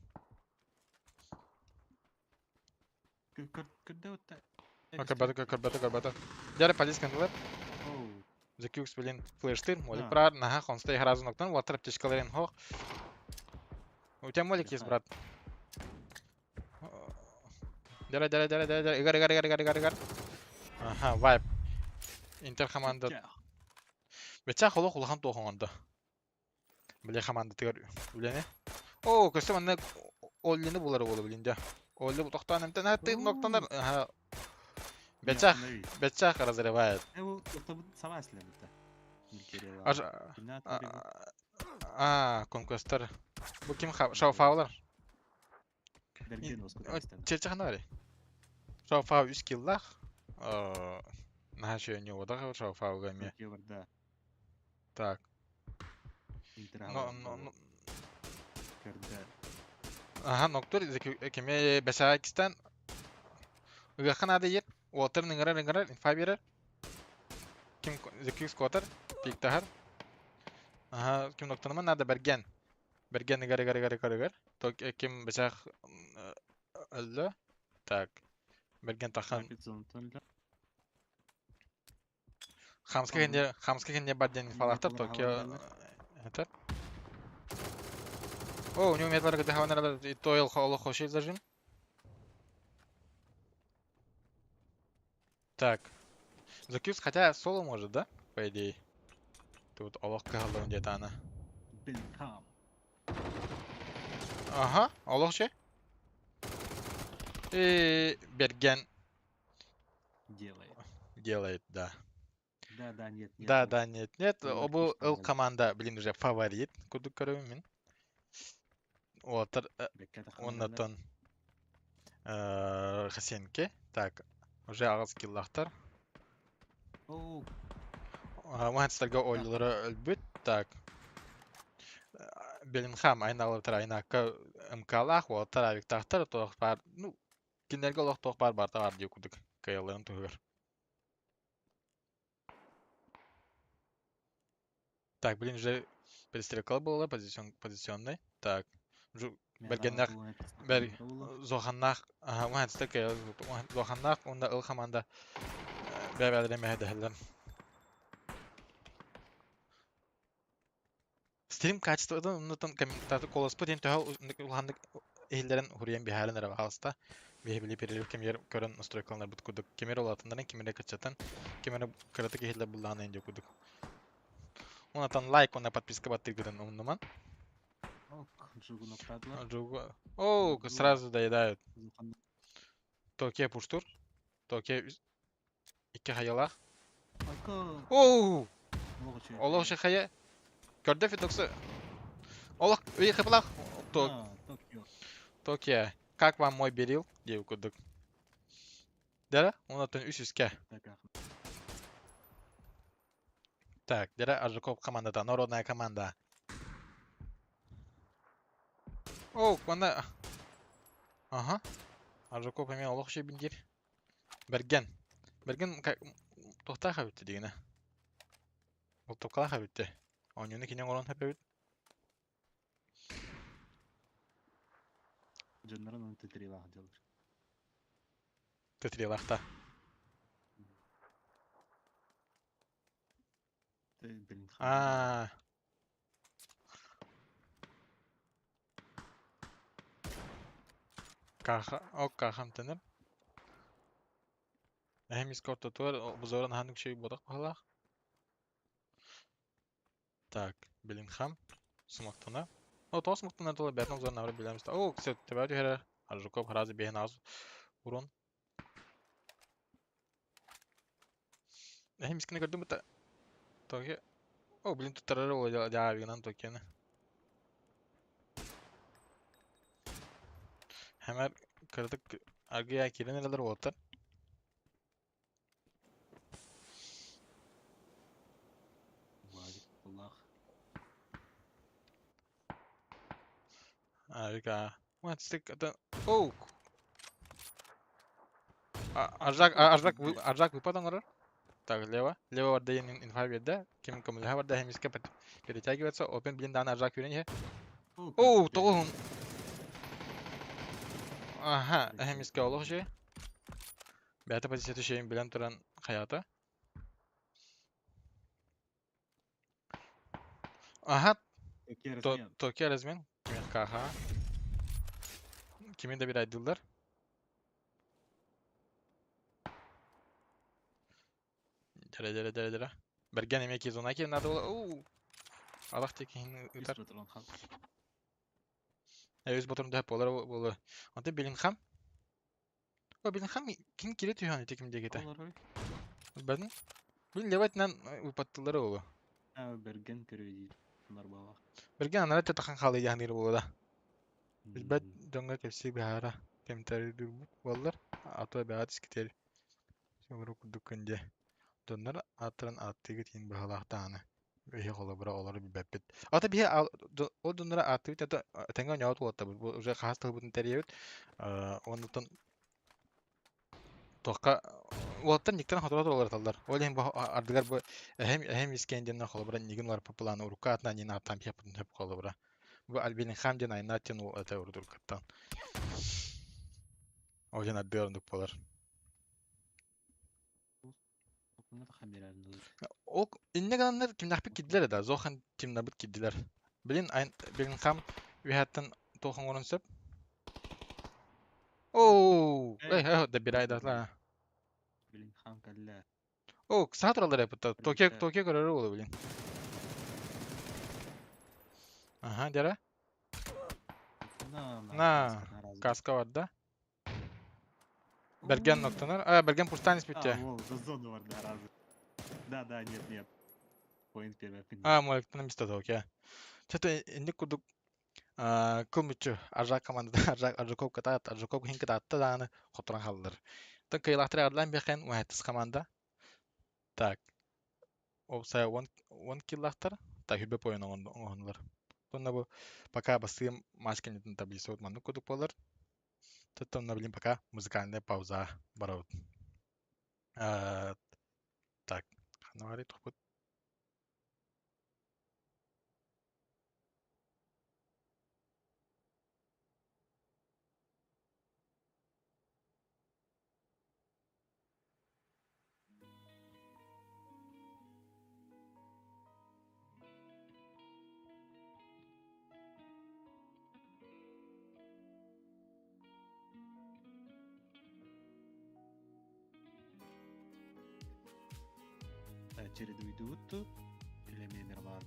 Көрдө Көрбөтө, көрбөтө, көрбөтө. Дьэ, полис кындылар. The Cooks, блин, флештыр, молик брат, наха, хонстай сразу ноктан, уолаттар аптечкаларын хох. У тебя молик есть, брат? Дьэ, дьэ, дьэ, дьэ, дьэ, ыгар, ыгар, ыгар, ыгар, ыгар, ыгар. Аха, вайп. Интер команда. Бэчээх олох улахан туох оҥордо. Били командатыгар үлэни. О, көстө манна Оллины булар буола билин дьэ. Олли тохтоон эмтэн аты ноктанар. Аха. Бэчээх, бэчээх разрывает. А, конквестер. Бу ким Шауфаулар? Чечехана бари. Шауфау үс киллах. Наһаа не одаға Шауфауга эмиэ. Так. Но, но, но... Аха, ноктур кеме бэсэкистен ыгахха наада иер. Уолаттарын ыҥырар ыҥырар, инфа биэрэр. Ким Зекюкс куотар, пиктаһар. Аха, ким ноктаныман наада Бэргэн. Бэргэн ыгар ыгар ыгар ыгар ыгар. То ким бэсэх өллө. Так. Бэргэн тахан. Хамска кэнне Хамска кэнне бар диэн инфалаахтар Токио это. О, у него метлар где и то олох хошей зажим. Так. Закюс хотя соло может, да? По идее. Тут олох кыһалларын где-то она. Ага, олох че? И Берген Делает. Делает, да. Да, да, нет, нет. Да, да, нет, нет. Олар Обу ыл куштаннар. команда, блин, уже фаворит. Кудук көрөбүн мин. Уолаттар Бэккэ тахханнаралар. оннотон Хасенки. Так, уже аҕыс киллахтар. Оу, Уһанстарга ойлара өлбүт. Так, Беллинхам айнаалыбытар айнаакка МК-лаах уолаттар авиктаахтар туох баар, ну, кинилэргэ олох туох баар барыта баар дии курдук кыайалларын туһугар. Так, блин, уже перестрелка была, позиционный. Так, бэргэннэх бэр Зоханнаах, аха, уһанстар Зоханнаах уонна ыл хамаанда бэйэ-бэйэлэрин мэһэйдэһэллэр. Стрим качествотын оннуттан комментатор куоласпыт иһин төһө улаханнык иһиллэрин хуруйан биһааран эрэ баҕаласта. Биһи били перерыв кэмигэр көрөн настройкаланарбыт курдук ким эрэ улаатыннаран, ким эрэ кыччатан, ким эрэ кыратык иһиллэр буллаҕына диэн курдук. Онтон лайк уонна подписка баттыыргытын умнуман. О, сразу доедают. Токио пуштур. Токио икки хайалаах. Оу! Олох хайа. Көрдө Федоксы. Олох үй хыпылах. Токио. Как вам мой берил? Диэбит курдук. Дара, онтон үс үскэ. Так, дара Аржаков командата, народная команда. О, манна... Ага. Аржаков эмиэ олох үчүгэй диир. Бэргэн. Бэргэн туохтаах эбит дигинэ. Болтукалаах эбит. Оонньууну кини оҥорон эбит. Дьоннорун оны титирилаах дьалыр. Титирилаах та. Аа. Каха, о кахам тенер. Эһэм искэ ортотугар обзорун аһан үксэй буолах баһылаах. Так, Беллингхам смоктана. О, тоҕо смоктана тула бэйэтин обзорун аҕара билэммит. О, төбө түһэрэр. Аржуков харазы биэһин аҕыс урун. Эһэм искини көрдүм быта. Токи. О, блин, туттарар ол дьаабыгынан Токионы. Хэмэр кыратык аргыйа киирэн эрэлэр уолаттар. Вадик Аллах. Авика. Вот стык это. Оу. Аржак, Аржак, Аржак выпад оҥорор. Так, лево. Лево барда инфа биэрдэ. Ким көмөлөһө барда эмискэ перетягивается. Опен блин дааны Аржак үүрэн иһэ. Оу, тоҕуһун. Аха, эмискэ олох үчүгэй. Бэйэтэ позицията үчүгэйин билэн туран хайаата. Аха, Токио размен. Каха. Кими да bir айдылдар. Дьэрэ дьэрэ дьэрэ дьэрэ. Бэргэн эмиэ кизона киэн надо было. Оу. Алах текиһин ытар. Өс ботурун дөһөп болар болу. Онтон Беллингхам. О, Беллингхам ким кире түһэн ити ким диэкитэ. Бэрдин. Блин, левайтынан выпаттылары олу. Берген көрүө диир. Норбалах. Берген анара татахан хаалы яхныр болу да. Билбэт дьоҥҥо кэпсии быһаара кэмтэрдүүр буоллар, ато бэҕэт искитиэр сөҥөрө курдуккун диэ. Дьоннор ааттарын ааттыыгыт иһин быһалаах даҕаны. Биһи холобура олору билбэппит. Ата биһи ол дьоннору ааттыыбыт это тэҥҥэ оонньообут уолаттарбыт. Бу уже хаһыс тылбытын тэрийэбит. Оннуттан туохха уолаттар никтэн хоторо тураллар. Ол иһин бу ардыгар бу эһэм эһэм искээн диэннэр холобура нигин уларыппыт былааны урукку аатынан нин ааттаан биһиэхпитин сөп холобура. Бу Альбинхам диэн айнаат диэн уол этэ урутуркаттан. Ол диэн ардыгар оннук буолар. Ол инньэ гынаннар кимнээхпит киирдилэр да, Зохан тимнабыт киирдилэр. Билин Беллинхам үһэттэн туох оҥорон сөп. Оу, эй, эй, добирай да. Беллинхам кэллэ. О, саха тураллар эппит. Токио, Токио көрөрү буолу билин. Аха, дьара. На, На, каска барда. Берген ноктанар. А, Берген пустан А, испитте. вол, за зону бар, да, разы. Да, да, нет, нет. Поинт первый А, финал. Молектан мистада, окей. Чето инник курдук кыл мүччү Аржак командада Аржак Аржаков кытаат, Аржаков хин кытаатта дааны хоторон халлар. Тон кыйлахтыр арлан бэхэн уһаттыс команда. Так, опсая 10 киллахтар. Так, хүбе поен оҥоһуннулар. Тонна бу пока бастыым матч кэннитин таблица вот маннык курдук буолар. Тонна билин пока музыкальная пауза барабыт. Так, ханна барый тухпут. Чередуйдут или Мемерланд?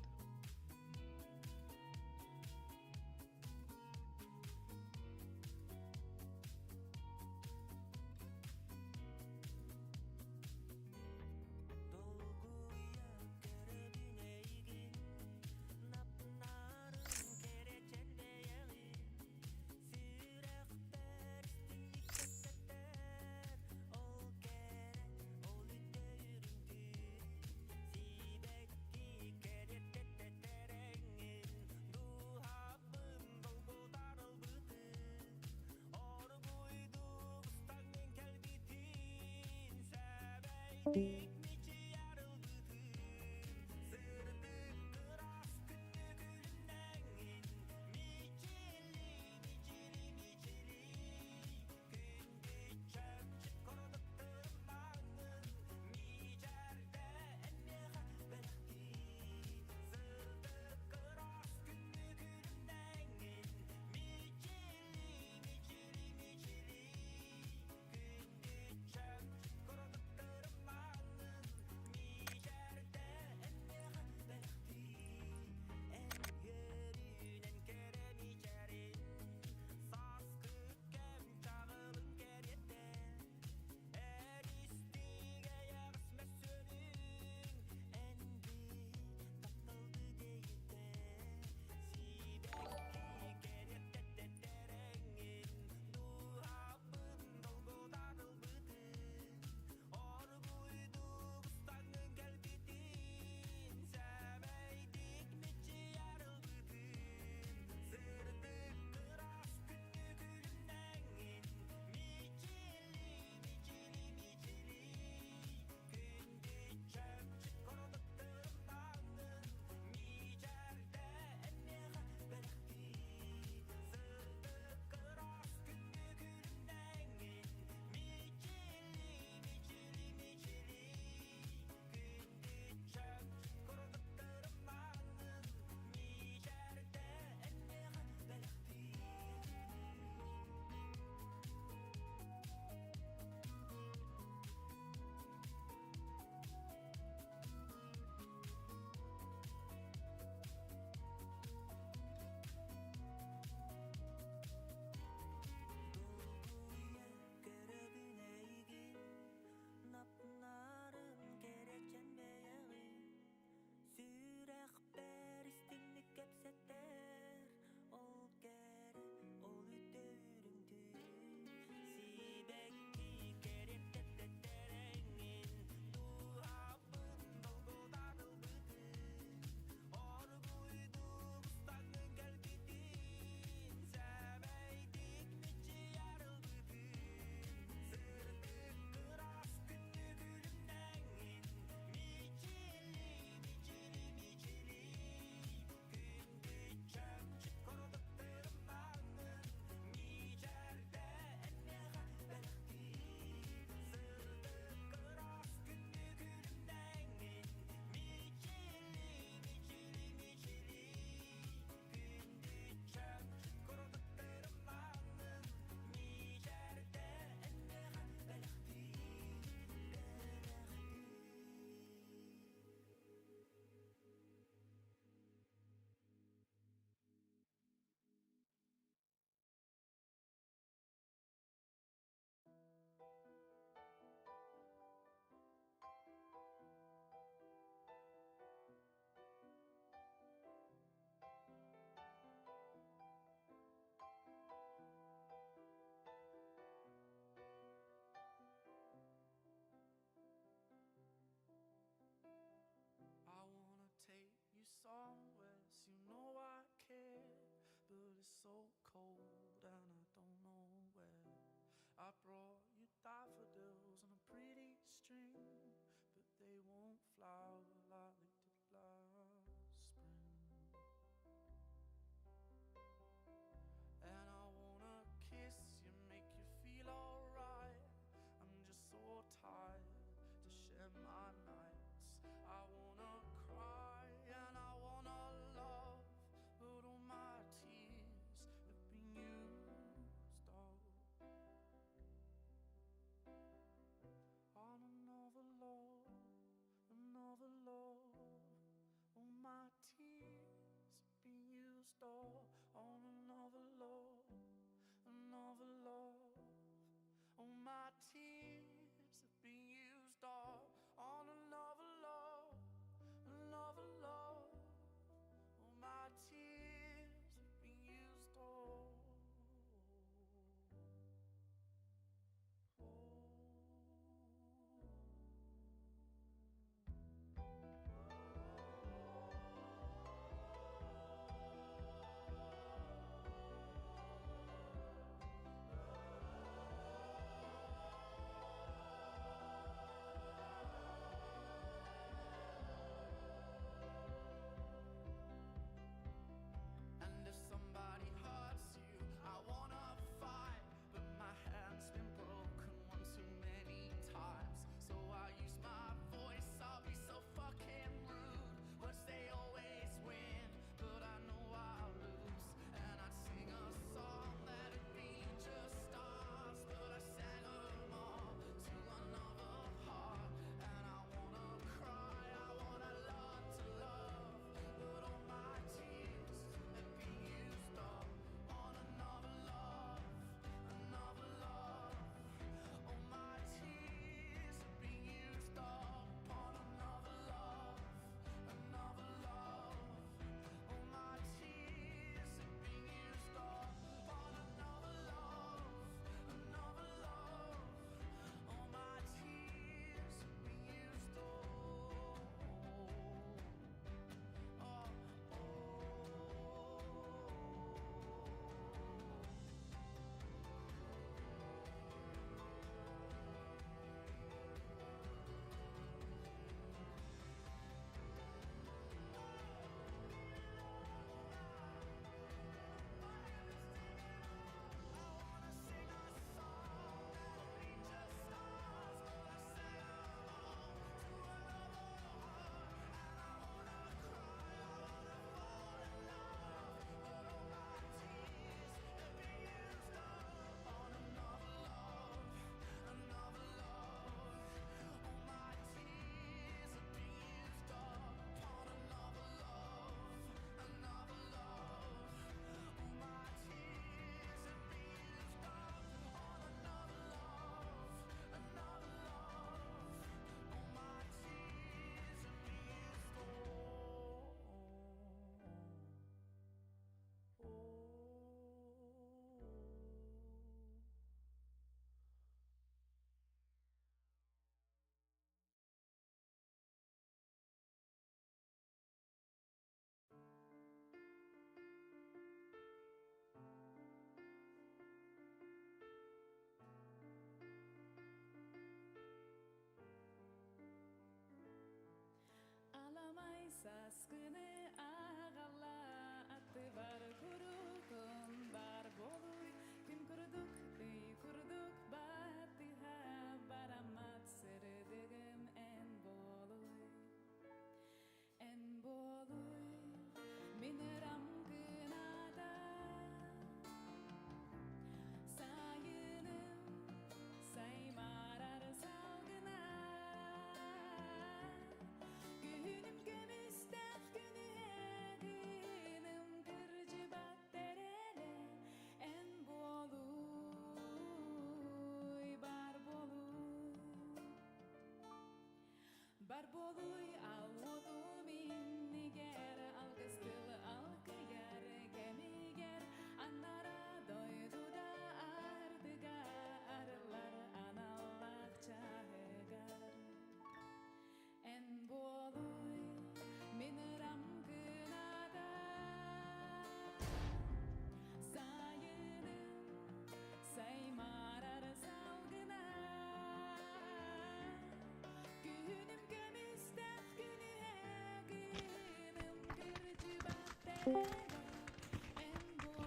so cold and I don't know where. I brought you daffodils on a pretty string, but they won't flower like they did last spring. And I wanna kiss you, make you feel alright. I'm just so tired to share my nights. I wanna cry and I wanna love, but all my tears have been used up on another love, another love. All my tears have been used up on another love, another love. All my tears have been used up on another love, another love. All my tears have been used up. And if somebody hurts you, I wanna fight. But my hand's been broken one too many times. So I use my voice, I'll be so fucking rude. Words they always win, but I know I'll lose. And I'd sing a song that'd be just stars, but I sang them all to another heart. And I wanna cry, I wanna learn to love, but all my tears have been used up on another love, another love. All my tears have been used up on another love, another love. All my tears have been used up on another love, another love. All my tears have been used up. Oh, oh. I wanna sing a song that'll be just stars, but I sang along to another heart. And I wanna cry, I wanna fall in love, but all my tears have been used up on another love, another love. All my tears have been used up on another love, another love. All my tears have been used up on another love, another love. All my tears have been used up. Oh. Аламай саскыны аҕалла аттыбар куруутун баар буолууй күн курдук ый курдук баттыһа бараммат сырдыгым эн буолуй эн буолуй мин ырам кыната сайыным саймаарар салгына күһүнүм көмүстээх күнүһэ гыным кырдьыбат эрэлэ эн буолуй баар буолуй Бар буолуй аал уотум иннигэр алгыс тыл алкыйар кэмигэр анараа дойду да аартыга арыллар аналлаах чаһыгар эн буолуй мин ырам кыната. Эн буолууй, бар буолууй.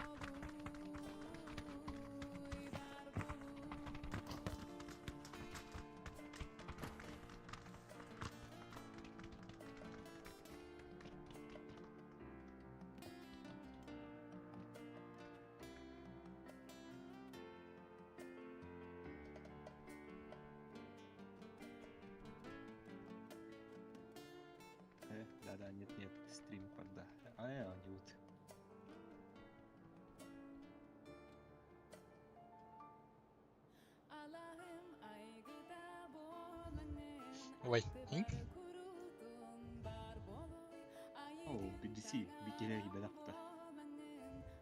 Да-да, нет-нет, стрим тогда. А, вот. Алаһым айгыта буолаҥын, Ой. аттыбар куруутун бар буолуй, О, айыгын BGC, таҥара бикелер бэлэхтэ. буолаҥын,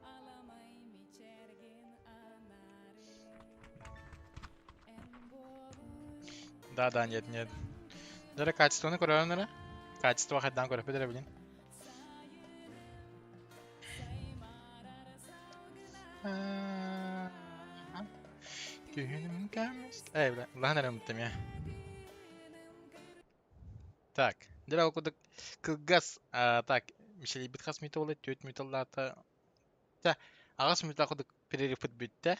аламай мичээргин анаарый. Эн буолуй Да-да, нет-нет. Дere качествоны көрөөрүн эрэ. Качество хайдаан көрөппүт эрэ билин. сайыным, саймаарар салгына. Күһүнүм кэмис. Эй, бля, улахан эрэ умуттум я. Так, дьэ ол курдук кылгас, так, мишелибит хас мүнүүтэ буолла? 4 мүнүүтэ буоллаата. Чэ, аҕыс мүнүүтэ курдук перерывпыт бүттэ.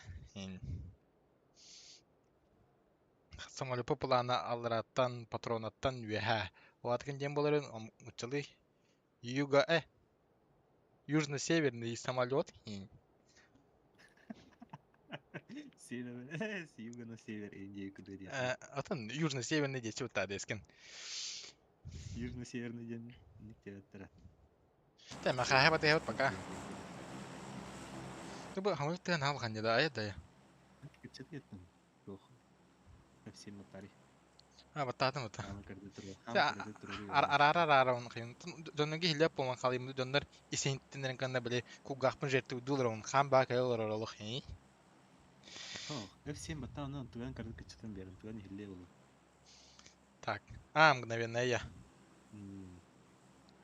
Самолёппут плана аллараттан, патронаттан үөһээ. Улаатыкын диэн буоларын нууччалыы юга южно-северный самолет. Север, с юга на север Индия куда диэххэ. Атын южно-северный диэччи бутаа дескин. Южно-северный диэн никтиэттэрэ. Тэ махаһа батыһабыт пока. Бу хамыл тыан хал ханья да айа да. Кыччат кеттин. Туох. Совсем матари. А баттаатым бата. Хаама көрдө турар. Хаама көрдө турар. Арара арара он хын. Дьоннорго хилеп болман халыймы дьоннор исентиннерин канна биле кугахпын жерти дулар он хан ба кайылар олох хин. О, F7 баттаан туган көрдө кыччатын берин. Туган хилле болу. Так. А, мгновенно я.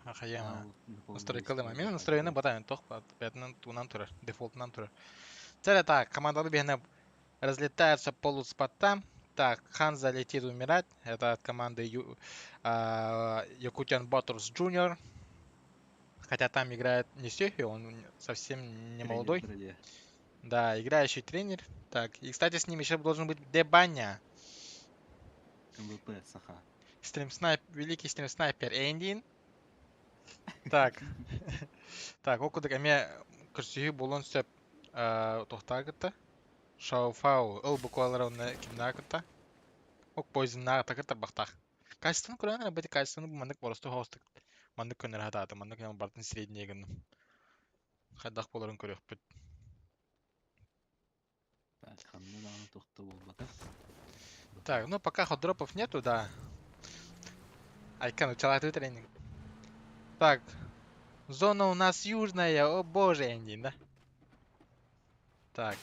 Ахаяма. Настройкалыма. Мен настроение батайын тох бятынан тунан турар, дефолтунан турар. Целе так, командалы бихне разлетаются полуспотам. Так, Ханза летит умирать. Это от команды Якутян Баттерс Junior. Хотя там играет не Сехи, он совсем не молодой. Да, играющий тренер. Так, и, кстати, с ним еще должен быть Дебаня. МВП Саха. Стрим снайп, великий стрим снайпер Эндин. Так. Так, ол курдук эмиэ көрсүһүү буолуон сөп туохтаа кытта. Шауфау ыл буквалара онно кимнаа кытта. Ок пойзуннаа кытта бахтаах. Качествоны көрөн эрэ бити качествоны бу маннык боростуой соҕустук маннык көннөрө сатаатым. Маннык барытын среднее гынным. Хайдах буоларын көрүөхпүт. Так, ханна даҕаны туохта буолбатах. Так, ну пока ходропов нету, да. Айкан, учалатыы тренинг. Так, зона у нас южная, о боже, Энди, да? Так.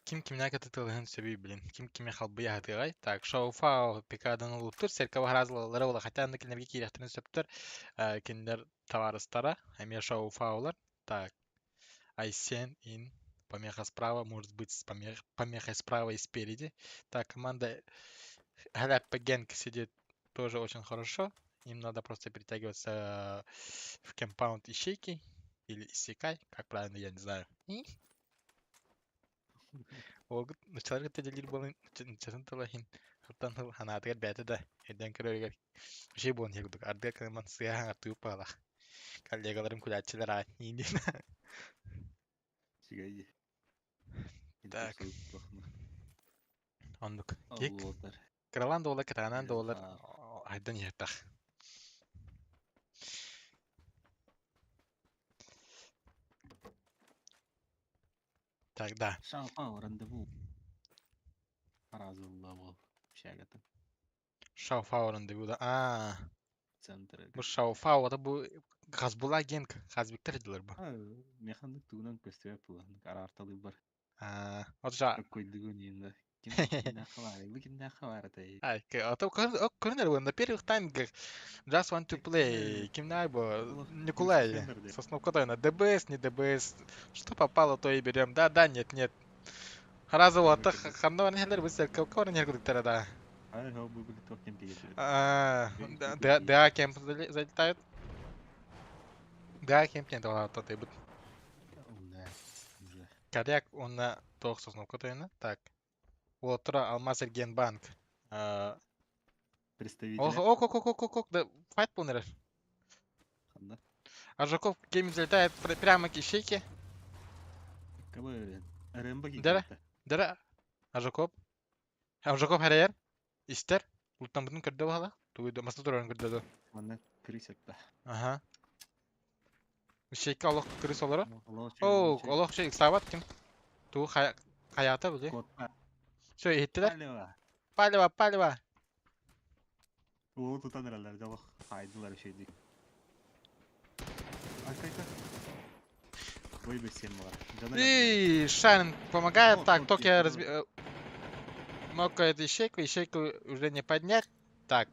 Ким кимнээх кытытылыһын сөбүй блин. Ким кими халбыйа сатыаҕай. Так, Шоуфао Пикадан улуттур, Серкова харазылалара була. Хотя аны кинилэргэ киириэхтэрин сөптөр. Кинилэр табаарыстара, эмиэ Шоуфаолар. Так, Айсен Ин, помеха справа, может быть, с помехой справа и спереди. Так, команда Халяпа Генк сидит тоже очень хорошо. Им надо просто перетягиваться в компаунд ищейки или иссякай, как правильно, я не знаю. Ол нуччаларга делир буолан часын тылахин хаттан ханаатыгар бэйэтэ да өйдөөн көрөрүгэр үчүгэй буолан иһэр курдук ардыгар кылыман сыа хаҥартыы паалах коллегаларым күлээччилэр аа диин. Үчүгэй. Так. Оннук. Кик. Олуотар. Кыралаан да буолар, кытаанан да буолар айдан иһэртэх. Так, да. Шалфау рандеву. Разылла бол. Общагата. Шауфау рандеву да. Аа. Центр. Бу Шауфау, это бу Хазбула Генк, Хазбиктер дилер бу. Механик тугунан көстүбэт буолан араарталыы бар. Аа, вот жа. Какой дыгунин Ким кимнээхэ баарый? Бу кимнээхэ баарытай? Ай, а то көрүнэр на первых таймингах Just want to play. Кимнээх бу? Николай. Сосновка тойна. ДБС, не ДБС. Что попало, то и берем. Да, да, нет, нет. Сразу вот ханна бар нехлер бу сер кор нехер кудуктара да. I hope we will talk in theater. А, Да, да, кемп залетает. Да, кемп не дала то ты Да, уже. Коряк он тоқ сосновка тойна. Так. Уотра Алмаз Эргенбанк. Представители. Ох, ок, ок, ок, ок, ок, да, файт полный. Ханна. Аржаков гейминг залетает прямо к ищейке. Кого Рэмбо Дара, кикетте. дара, Аржаков. Аржаков харайар. Истер. Ултан бұтын көрді бағала. Тугуйду, масты турарын көрді. Манна крысетта. Ага. Ищейке олох крыс олары. Олох О, олох şey иксабат ким. Туу хаята били. Котта. Все, иттилер. Алева. Палева, палева. Уолу тутан эрэллэр, олох хайдылар şeydi. Айка-айка. Ой, бесен бар. Жана И Шайнинг помогает. О, Так, вот Токио я разби... Нокает ищейку, ищейку уже не поднять. Так,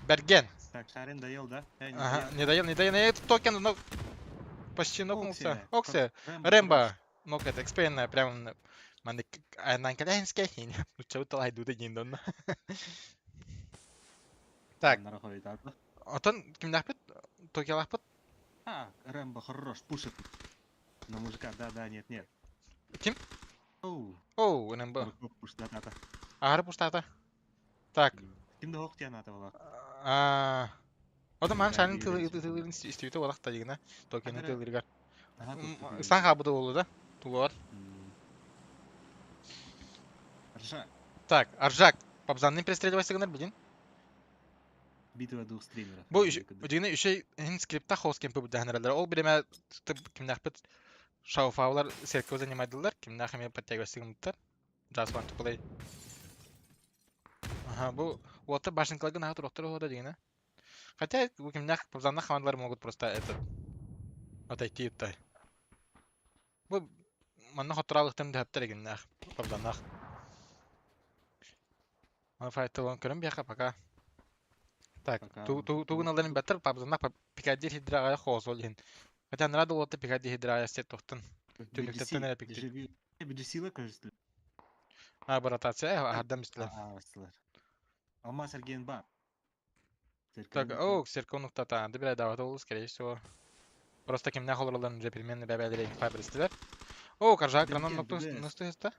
Берген. Так, Шарин доел, да? Э, не Ага, доел. не доел, не доел, не доел. Токен, но почти нокнулся. Окси. Окси. Рэмбо. Рэмбо. Нокает экспейна прямо на коленке. Чего-то лайду дегин Так, отон кимнахпыт? Токиолахпыт? А, Рэмбо хорош, пушит. На мужика, да, да, нет, нет. Ким? Оу, Оу, Рэмбо. пуш, да, да, да. Ары пуштата. Так. Ким да ох тяната была. А. Ота ман Да, шанын биир тылырын истибите олах та дигина. Токионы Ары. тылырыгар. Ага, Сан хабыды болду да. Тулар. Ржак. Так, Аржак. Пабзанны пристреливайся гынар билин. Битва двух стримеров. Бу дигина үшей хин скрипта хост кемпи бу Ол биреме кимнахпыт шауфаулар серкө занимайдылар, кимнах эме подтягивайся гымыттар. Just want to play. Ага, бу уотта башенкалагын ага туруктар ода дигина. Хотя бу кимнах пабзанна командалар могут просто этот отойти тай. Бу манна хотралыктан дөптер кимнах пабзаннах. Ма файтылын көрөм бияка пока. Так, Пока. ту ту тугун аларын баттер пабзаннах пикадир хидрага хоосол хин. Хотя нарада уотта пикадир хидрага сет тохтун. Түнүктеттен эле пиктир. BGC, кажется. А, бу ротация, ардам истилер. А, стилер. Алмаз Аргенбар. Так, о, церковных тата, да бля, давай, ол, скорее всего. Просто кимнах олорларын уже переменный бәбәлер инфа бристилер. О, Каржак ранон Берген, нокту ДБС. настуеста.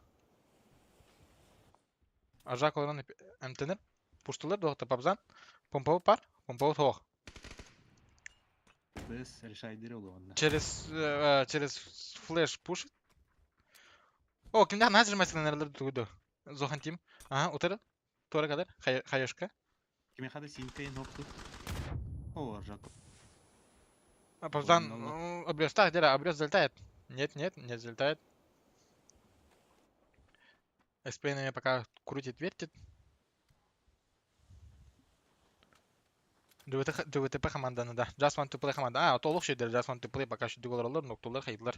Аржак олорон эмтенер. Пуштулар доғта пабзан. Помповы пар, помповы тоқ. ДБС решает дереву онна. Через, через флеш пушит. О, кимнах нажимайся нерлер тугуду. Зохан тим. Ага, утыр. Тора кадar. Хаешка. Киме хада синка нокту. О, Аржак. А пабзан Ладно, обрез. Так, дера, обрез залетает. Нет, нет, не залетает. СП на меня пока крутит, вертит. ДВТП команданы да. Just want to play команда. А, толық шейдер Just want to play пока что олар, ноктулар, хайдылар.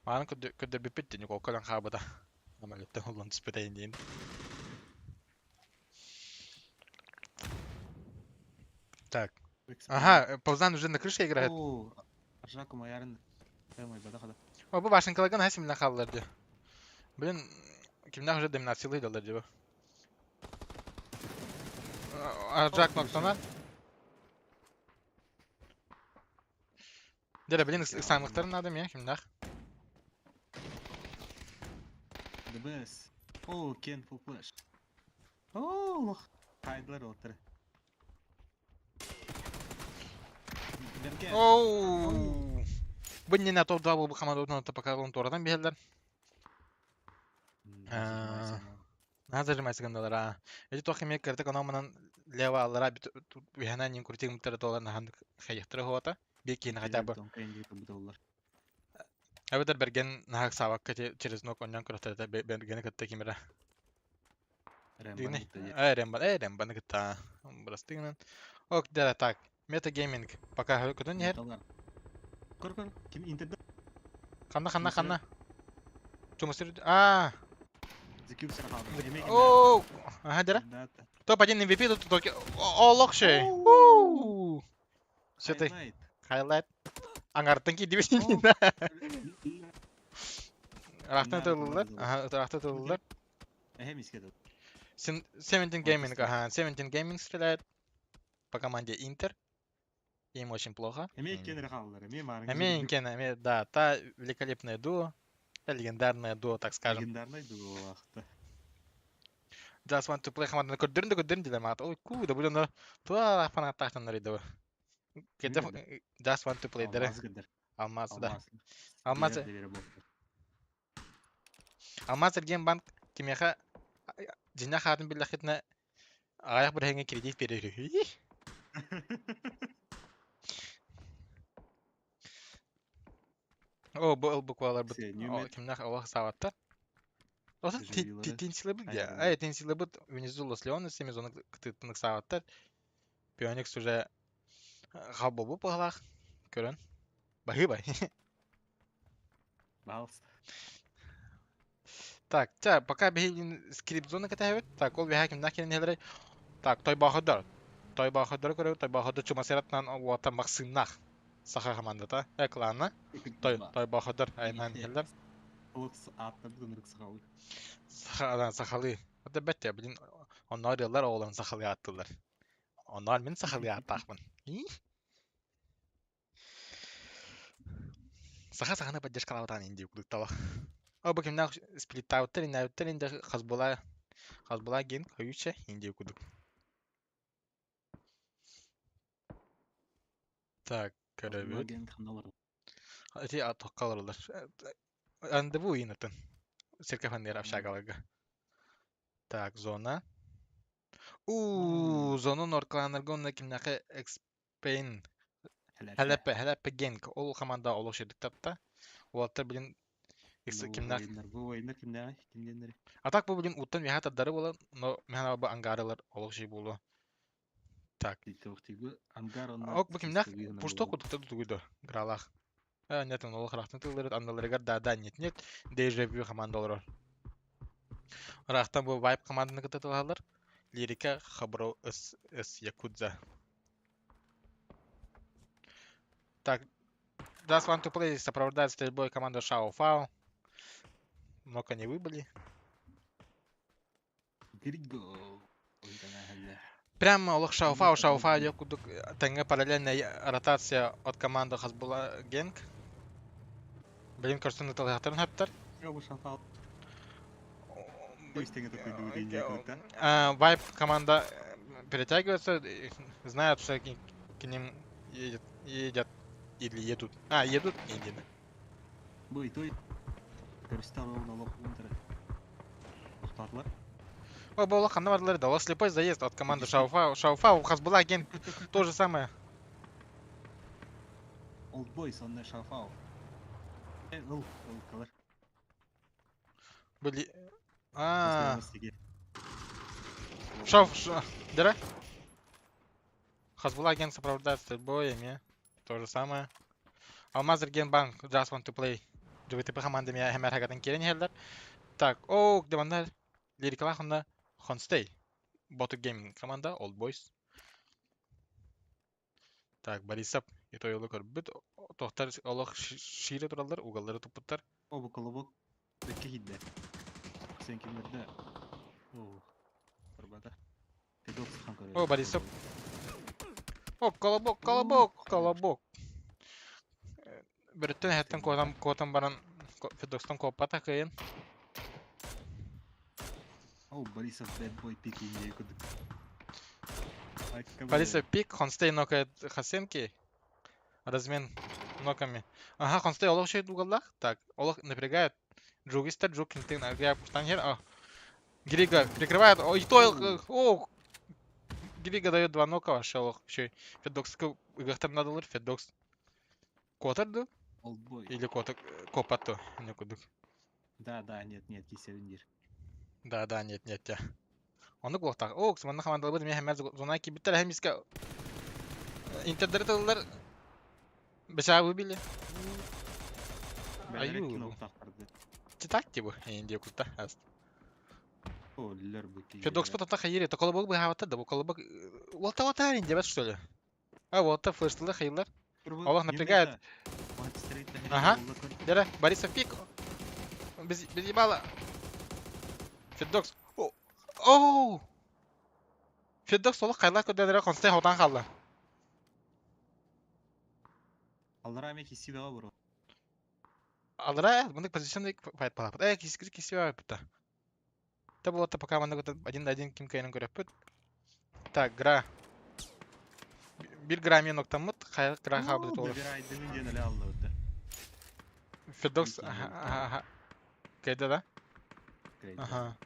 Маған көдө бипит дени коколан хабыда. Амалеттен олан түспетейін дейін. Так. Ага, Павзан уже на крыше играет. О, Аржаку маярын. Эмой, бада хада. О, бу башенкалаган хасимна халлар ди. Блин, кимнах уже доминациялы далар ди бу. Аржак ноктана. Дере, блин, самыктарын надо мне, кимнах. ДБС. О, Кен фул флеш. О, лох. Хайдлар отыр. Берген. Оу. Бу не на топ-2 был бы команда, пока он торадан бехелдер. А. Назар гындалар а. Эти тох эме кыртык ономунан лева аллара бихана нин крутик муттара толар нахан хайыктыры хуата. Бекин хотя бы. Абетер берген нахак сабакка через ног оннан көрөтөр берген кытта кимера. Дигне. Эй, рембан, эй, рембан кытта. Брастыгнан. Ок, да, так. Мета гейминг. Пока көтөн нер. Көр көр. Ким интерда? Ханна, ханна, ханна. Чумасыр. А. Закюпсер хабы. О, ага, дера. Топ-1 MVP тут только Олохши. Все ты. Хайлайт. Аңартын ки дибесин. Рахта тылылар. Ага, рахта тылылар. Эхе миске. Seventeen Gaming, ага, Seventeen Gaming стреляет по команде Интер. Им очень плохо. Эмиэ иккиэн эрэ хааллар, эмиэ маарыҥҥы Эмиэ иккиэн, эмиэ, да, та великолепная дуо, та легендарная дуо, так скажем. Легендарнай дуолаахта. Just want to play хамаанданы көрдөрүн да көрдөрүн дилэр маат. Ой, ку, да будем туа фанаттаахтаннар идэбэ. Just want to play дere. Алмаз гыдыр. Алмаз, да. Алмаз. Алмаз, Биэрэр да биэрэр буолла. Алмаз Эргиэнбанк кимиэхэ дьиҥнээх аатын биллэххитинэ аҕыйах бырыһыаҥҥа кредит биэрэр үһү. Оо, бу ылбыкваларбыт кимнээх олох саабаттар. Осон тинсилэбит дии. Ай, тинсилэбит Венесуэла с Леон семизоны кытыттан ыксаабаттар. Пионикс уже хаббобу быһалаах көрөн. Баһыыбай. Пожалуйста. Так, ча, пока биһигин скрипт-зона кэтэһэбит. Так, ол биһа кимнээх кэлэн иһэллэрий? Так, Тойбоохойдор. Тойбоохойдору көрөбүт. Тойбоохойдор чумасыратынан уота Максимнаах. Саха командата. Э, клана. Той, Тойбоохойдор айнаан иһэллэр. Олох ааттарбыт ынырык сахалыы. Саха, сахалыы. Это бэттэ, блин, онноор ыаллар оҕолорун сахалыы ааттыыллар. Онноор мин сахалыы ааттаахпын. Саха саханы поддержкалаабатаҕын индии курдук таба. О, бу кимнээх сплиттаабыттар, иннээбиттэр инде Хасбула Хасбула гин хойуча индии курдук. Так, көрөбүт. Ити атокка олороллор. Рандеву иинатын. Сирке фаннер общагаларга. Так, зона. У, зона норкланарга онно кимнэхэ Пейн Хэлэппэ Хэлэппэ Генк ол хамаанда олох ширдик тапта. Уолаттар билин кимнээх Бу военнар кимнээҕий? Ким диэннэри? А так бу билин уттан үөһэ тардары буолан, но мэхэнэ бу ангарылар олох ши буолуо. Так. Ангар онно Ок бу кимнээх пушто курдуктар тугуйду гралаах. Э, нет, он олох рахтан тылларыт анналарыгар да да нет нет дежавю команда олорор. Рахтан бу вайп команданы кытта тылалар. Лирика Хабро С С Якудза. Так, Just Want to Play сопровождает стрельбой команду Шао Фао. Много не выбыли. Прямо олох Шао Фао, Шао Фао кудук тэҥҥэ параллельная ротация от команды Хасбула Генг. Блин, көрсөн ыталыахтарын хаптар. Вайп команда перетягивается, знают, что к ним едет, едят или едут. А, едут Индины. Бу и той Тохтаатылар. О, была ханна бардылар да, слепой заезд от команды Шауфа. Шауфа, у Хасбула агент то же самое. Old Boys онно Шауфау. Ыл, ыл кылар. Были... А, Шауф, Дыра? Хасбула агент сопровождает стрельбой, То же самое. Алмаз Регенбанк, Just Want to Play. ДВТП команда меня хэмэр хагатын кирен иһэллэр. Так, о, дебаннар лирикалаах онно Хонстей. Боту Gaming команда, Old Boys. Так, Борисов итойолу көрбүт. Тохтар олох шире тураллар, угаллары туппуттар. О, бу колобок икки киирдэ. Сен кимнэрдэ? О, барбата. О, Борисов. О, колобок, колобок, колобок. Бөрөттөн эһэттэн куотан, куотан баран Федокстан куоппата кыайан. О, Борисов Bad Boy пик индия курдук. Борисов пик, Хонстей нокает Хасенки. Размен ноками. Ага, Хонстей олох шей дугаллах. Так, олох напрягает. Джугистер, Джуг кинтин, я пуштанхер. Грига прикрывает. Ой, то, о, Грига дает два нока вообще олох. Еще Федокска ыгахтар надалар, Федокс. Куотар ду? Или куота копату, не кудук. Да, да, нет, нет, кисевин Да, да, нет, нет, я. Оннук буолуохтаах. Оо, манна хамаандаларбыт эмиэ хэммэр зона киирбиттэр эмискэ интердери тыллар бэчээ выбили. Аю. Так типа, индия кута. Федокс потом хайири, то колобок бы хавата, да колобок. Вот вот индия что ли? А вот флештылы хайылар. Аллах напрягает. Ага. Дера, Борисов пик. Без, без ебала. Федокс. Оу! Федор солох хайлаах көрдөөлөрө Констай хотан хаалла. Аллараа эмиэ кисси бөҕө бро. Аллараа мындык позиционный файт балаппыт. Э, киси киси бөҕө Та буолта пока маннык один на один ким кыайарын көрөппүт. Так, гра. Бир гра мен октаммыт, хайа гра хаабыт олор. Добирайдыгын диэн эле аллабыт. Федокс, аха, Кайда да? Аха.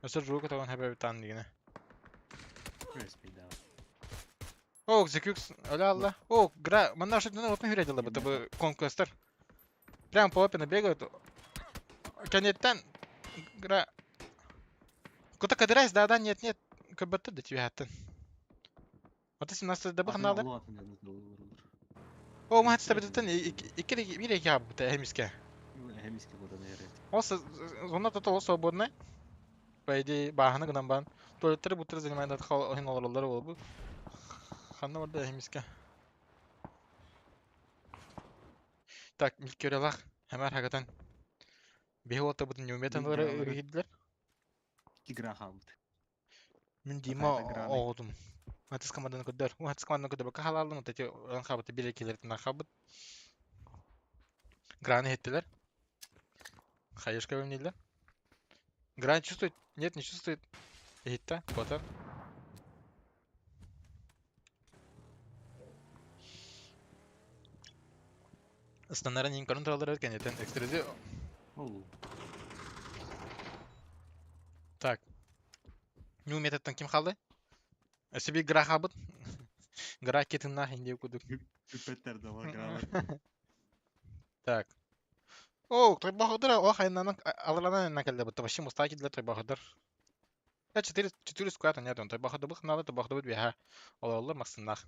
Өсөр жуука тогон хэбэ битан дигине. О, Зекюкс, өлө алла. О, гра, манна ошо отун хүрэ дылы бу конквестер. Прям по опену бегают. Кэнниттэн гра Кута кадырайс, да-да, нет, нет. Көрбөттөр да түһэттин. Аты 17 да баханалар. О, махат стабитеттен икки бир эки абыта эмиске. Эмиске кудан эрет. Ол зона тото ол свободный. По идее, бааханы гынан баан. Туалеттери буттары занимает хал олороллар болбу. Ханна барда эмиске. Так, Милкерелах, хэмэр хагатан. Биһи уолтабытын ньүмэтэн ылары ыһыйдылар. Игра хаалбыт. Мин Дима оҕотум. Атыс команданы көрдөр. Атыс команданы көрдөр. Бакка халааллым. Вот эти ылан хаалбыт. Бир экилеритин хаалбыт. Граны хеттилер. Хаешка вымнилер. Гран чувствует? Нет, не чувствует. Хитта, Потер. Ыстаннарын иин көрөн тураллар эбит кэнниттэн экстрези Так. Нью методтан ким хаалды? Өссө биир гра хаалбыт. Гра китыннаах индия курдук. Үппэттэр да гралар. Так. О, Тойбохойдор о хайнанан алаланан кэллэ бутта вообще мустаки для Тойбохойдор. Да, 4, 4 сквата нет, он Тойбохойдор надо, Тойбохойдор биһа. Олороллор махсыннаах.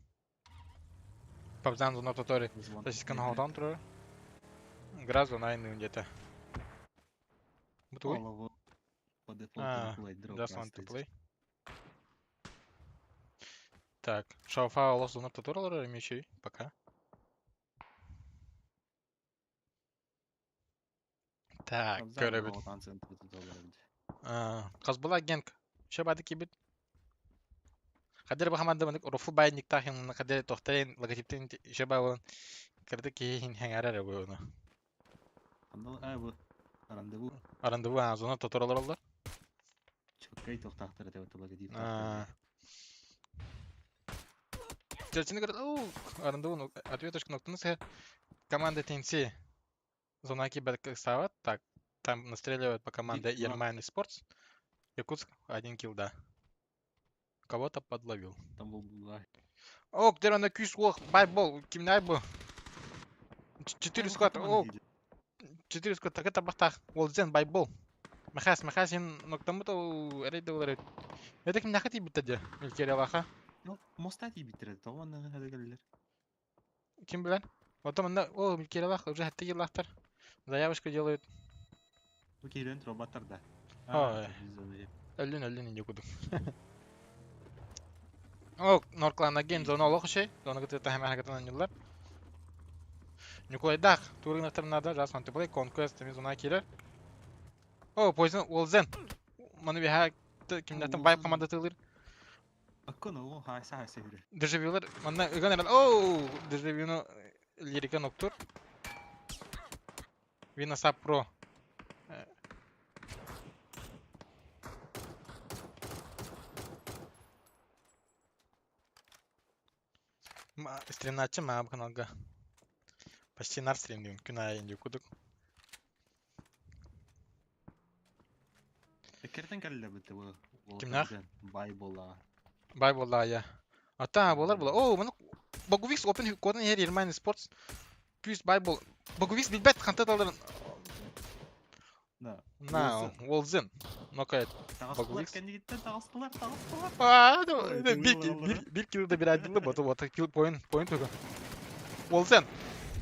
Пабзан зона тотори. Сосисканы хотон турар. Гра зона айнын где-то. Бутуй? По дефолту Just want to play. Так, шауфа олох зона тоторалар мечей пока. Так, көрөбүт. Хас була агент. Что бады кибит? Хадыр бахаманда мынык руфу байниктах хин хадыр тохтайын логотиптин еще бабын кырды кихин хәңәрәр буны. Анда бу рандеву. Рандеву а зона тоторалар олар. Чөккәй тохтахтар деп логотип. Чечени говорят, оу, рандеву, ответочка ноктунусы. Команда ТНЦ. Зона киберксават. Так, там настреливают по команде Ермайн Спортс. Якутск один килл, да. Кого-то подловил. Там был да. О, где на кюс ох, байбол, кимнай бу. Четыре склад, о, четыре склад, так это бахтах. Волзен байбол. Махас, махас, ин ноктамута эрейде олар. Это ким нахати битте Милкерелаха. Ну, моста тибиттер, тоҕон хадыгаллар. Ким билер? Потом анда, о, Милкерелах уже хатты еллахтар. Заявочку делают. Бу кейлен роботтар да. Ой. Өллүн, өллүн инде кудук. О, Норклана ген зона олох шей. Зона кытыта хәмә хәрәкәтен аннылар. Николайдах, турын надо, жас он play Conquest теми зона килер. О, Poison Wolzen. Маны биһа кимнәртен вайп команда тылыр. Аккон о хайса хайса хүрэ. Дежавюлар, манна ыган эрен. Оу, дежавюну лирика ноктур. Вина Сап Про. Стримначы ма бу каналга. Почти нар стримдим. Күн айын кудук. Кертен кэллэ битте бу. Кимнах? Бай бола. Бай бола я. Ата болар була. О, маны Боговикс Open кодын ер Ермайн Sports. Күз бай бол. Боговикс билбет ханта таларын. Да. На, Волзен. Нокает. Тагыстылар Боговикс. кэннигиттен тагыстылар, тагыстылар. А, Ой, бир туйла бир бир килл да бир адылы бото бото килл поинт поинт туга. Волзен.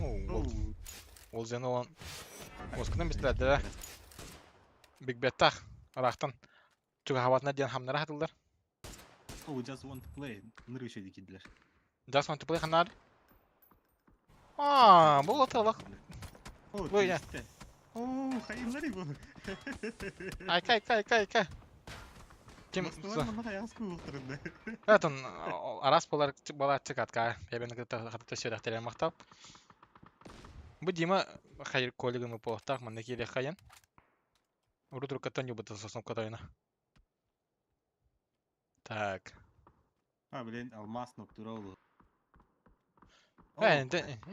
О, Волзен олон. Оскынан бистеләде. Биг Беттах. Арахтан. Чуга хаватна диэн хамнара хатылдар. Oh, just want to play. Ныры еще дикидлер. Just want to play ханар. А, бу оталах. О, Бу я. О, хайымлары бу. Айка, айка, айка, айка. Ким Бастылар манна хайаҕас куултарында. Этон араас болар балааччы катка эбен кытта хатта сүрэхтэрэ махтал. Бу Дима хайыр коллеганы буолуохтаах манна киириэх хайан. Урут уруккаттан ньубута сосновка тойоно. Так. А, блин, алмаз ноктура олу. Э,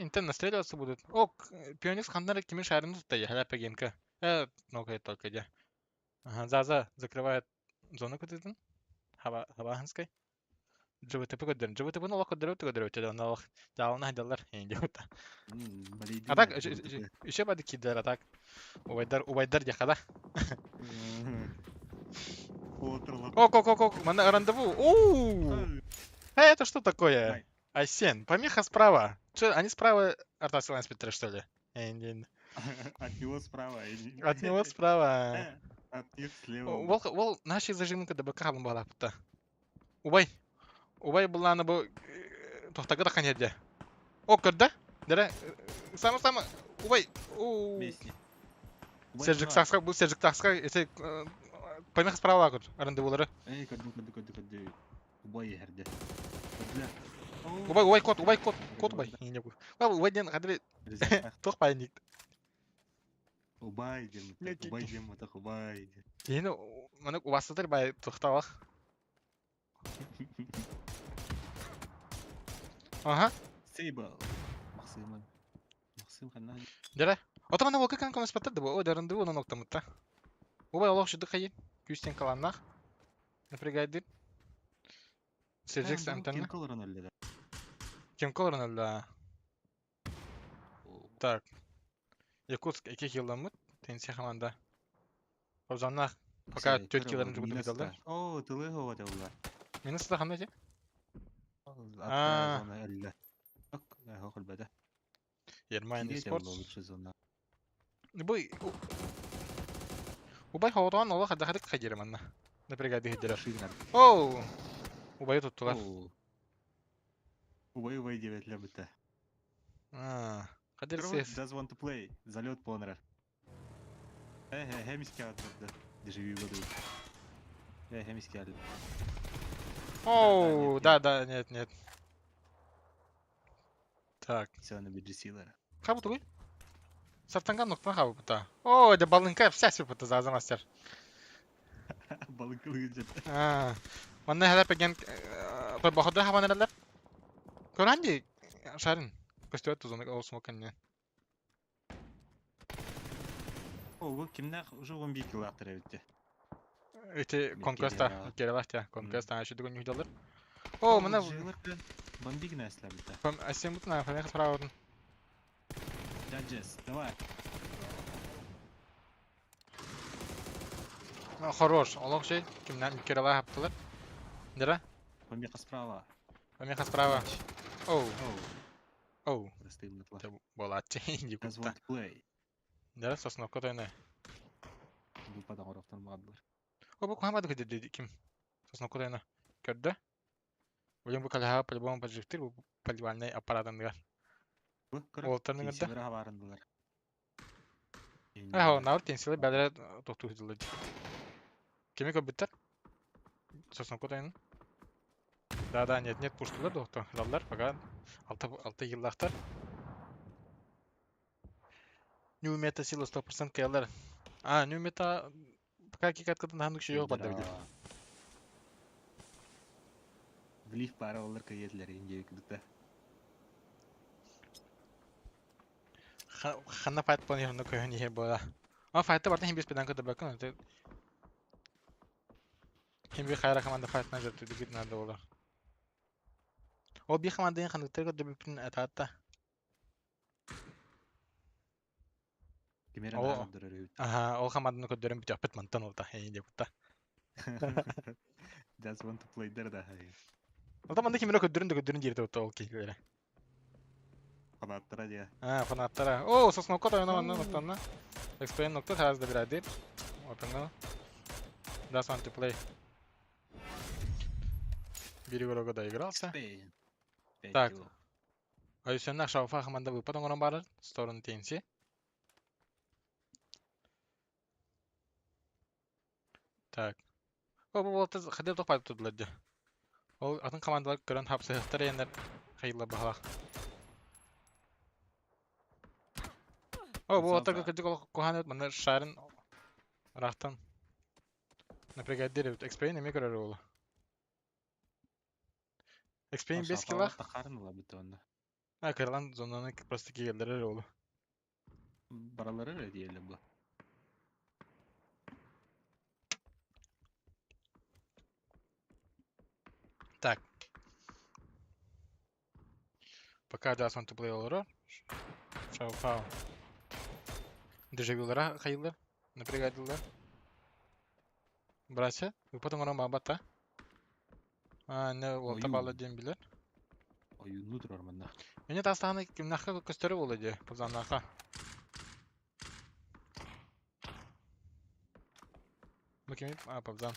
интен настреливаться будут. О, Пионикс ханнар кими шарын тутта я, халяпа генка. Э, ну-ка, только где. Ага, Заза закрывает зону кытытын. Хабаханской. ЖВТП көрдөрөн. ЖВТП-ны олох көрдөрөбүт көрдөрөбүт. Онно олох дьаалына сылдьаллар. Диэбит. А так, еще бады киирдилэр, а так. Убайдар, убайдар диэххэ да. Ок, ок, ок, ок, манна рандеву. Оу! Эй, это что такое? Айсен, помеха справа. Че, они справа Артасилан спиттер, что ли? От него справа. От него справа. От них слева. Ол, ол наши зажимка ДБК хабын балапта. Убай. Убай булланы бу тохтага да ханерде. О, көрдө? Дере, сама сама убай. Сержик Сакска, бу Сержик Сакска, эти помеха справа көр, рандевулары. Эй, көрдүм, көрдүм, көрдүм, көрдүм. Убай эрде. Убай, убай кот, убай кот, кот убай. Убай диэн хадри туох баайын Убай диэн, убай диэн матах, убай диэн. Киһини маны убастатар бай тухталах. Ага. Сейбл. Максиман. Максим ханна. Дere. Отомана волка кан комес паттар да бу. О, дарынды онон октамытта. Убай олох шуды хайын. Күүстен каланнах. Напрягайды. Сержик антенна. Ким колорон өллө. Ким колорон өллө. Так. Якутск эки хилламыт. Тенси хаманда. Обзаннах. Пока төрт киларын жугуту биталдар. О, тылы хова тылла. Минус да ханда те? А. Зона өллө. Ок, хохол бада. Ермайн спорт. Бу Убай хоотоон олох адахадык хадиры манна. Напрягайды хиддерер. Оу! Убайы туттулар. Убай убай диэбэтлэр бытта. Хадир сес. Does want to play. Залет понрар. Э, э, хемиске атырды. Дежавю году. Э, хемиске алды. Оу, да, да, нет, нет. Так. Все, на бюджетилер. Хабы тугуй? Сартанган ноктан хабы бута. О, да балынка вся сюпата за мастер. Балынка выглядит. А, манна хәләп еген той бахода хабанералар. Көрәнди шарын. Көстөт тузаны ол смоканне. О, кимнәх уже 11 кило актыр битте. Эти конквеста керелахтя, конквеста ашы дүгөн юдалар. О, мына бомбиг нәрсәләр битте. Асем бутна, фамеха справа. Judges, давай. Хорош, олох шей, кимнән керела хаптылар. Дера? Помеха справа. Помеха справа. Оу. Оу. Болатчы, Does want to play. Дера сосновка тойны. Бу падагороктан багдылар. О, бу кухамады көдө ким? Сосновка тойны. Көрдө? Блин, бу калаха по-любому поджифтир, бу поливальный аппаратындыгар. Уолтарның ырда. Хабарындылар. Ах, наур тенсиле бәлere токту хыдылды. Кими көбүттер? Сосновка тойны. Да, да, нет, нет, пуштулар доктор. Хыдаллар, пока алты алты йыллахтар. New meta сила 100% каялар. А, new meta пока кикаткадан хандык ши yok бада билер. Глиф бары олар каетлер инде кудта. Ханна файт план ханна көһөн ихе була. А файтта барта хим бис педан кыда бакын. Хим би хайра команда файт на жертву дигит надо было. Ол би команда хандыктар көдө бүпүн ататта. Кимер О. Ага, ол команданы көдөрүн бүтө апыт мантан олта хейин деп кутта. Just want to play there да. Ота манда кимер көдөрүн да көдөрүн жерде отта ол кейлере. Фанаттара дия. А, фанаттара. О, сосновка тойна манна ноктанна. Explain нокта сразу добирает. Вот оно. Just want to play. Бери рога доигрался. Так. Айсеннах шауфа команда выпад оңорон барар. Сторон тенси. Так. О, бу уолаттар хадыр туох баар турдулар дьэ. Ол атын командалар көрөн хапсыһыахтар эйэннэр хайыллар баһалаах. О, бу уолаттарга кырдьык олох куһаан эбит, манна шарын ыраахтан напрягайдыыр эбит. Экспейн эмиэ көрөр уолу. Экспейн 5 килах. Тахарын ылабыт онно. А, кыралан зонаны просто кигэллэрэр уолу. Баралары эрэ диэлэ бу. Так. Пока Just Want to Play олорор. Шау-фау. Дежавюлара хайылар. Напрягайдылар. Братья, вы потом оҥорон баабат А, не, уолта баалар Ойуун. диэн билэр. Ойууннуу турар манна. Мені таастаҕына кимнээххэ көстөрө буолуо дии, Пузаннаахха. Бу кими? А, Павзан.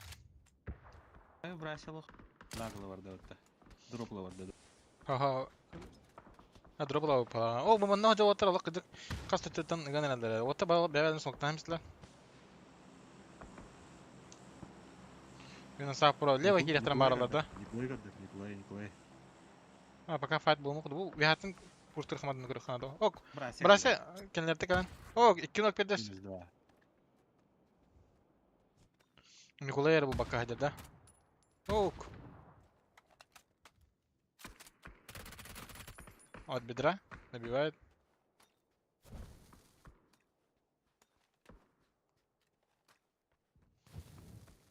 Э, бросил Нагло барда барда. Дропла барда. Ха-ха. А, дропла упала. О, бу манна дьолоттор олох кыдык хас төттөттөн ыган эрэллэрэ. Уотта бэйэлэрин суоктаан истилэр. Мин сааппыра лево киириэхтэрин Николай бааралар да. көрдөр. Николай көрдөр. Николай, Николай. А, пока файт буолмук. Бу уяхатын куртур хамадын көрөх ханада. Ок, Брася брася кенлерте кэлэн. О, 2-0 пердес. Минус 2. Николай эрэ булбакка сылдьар да. Ок. От бедра набивает.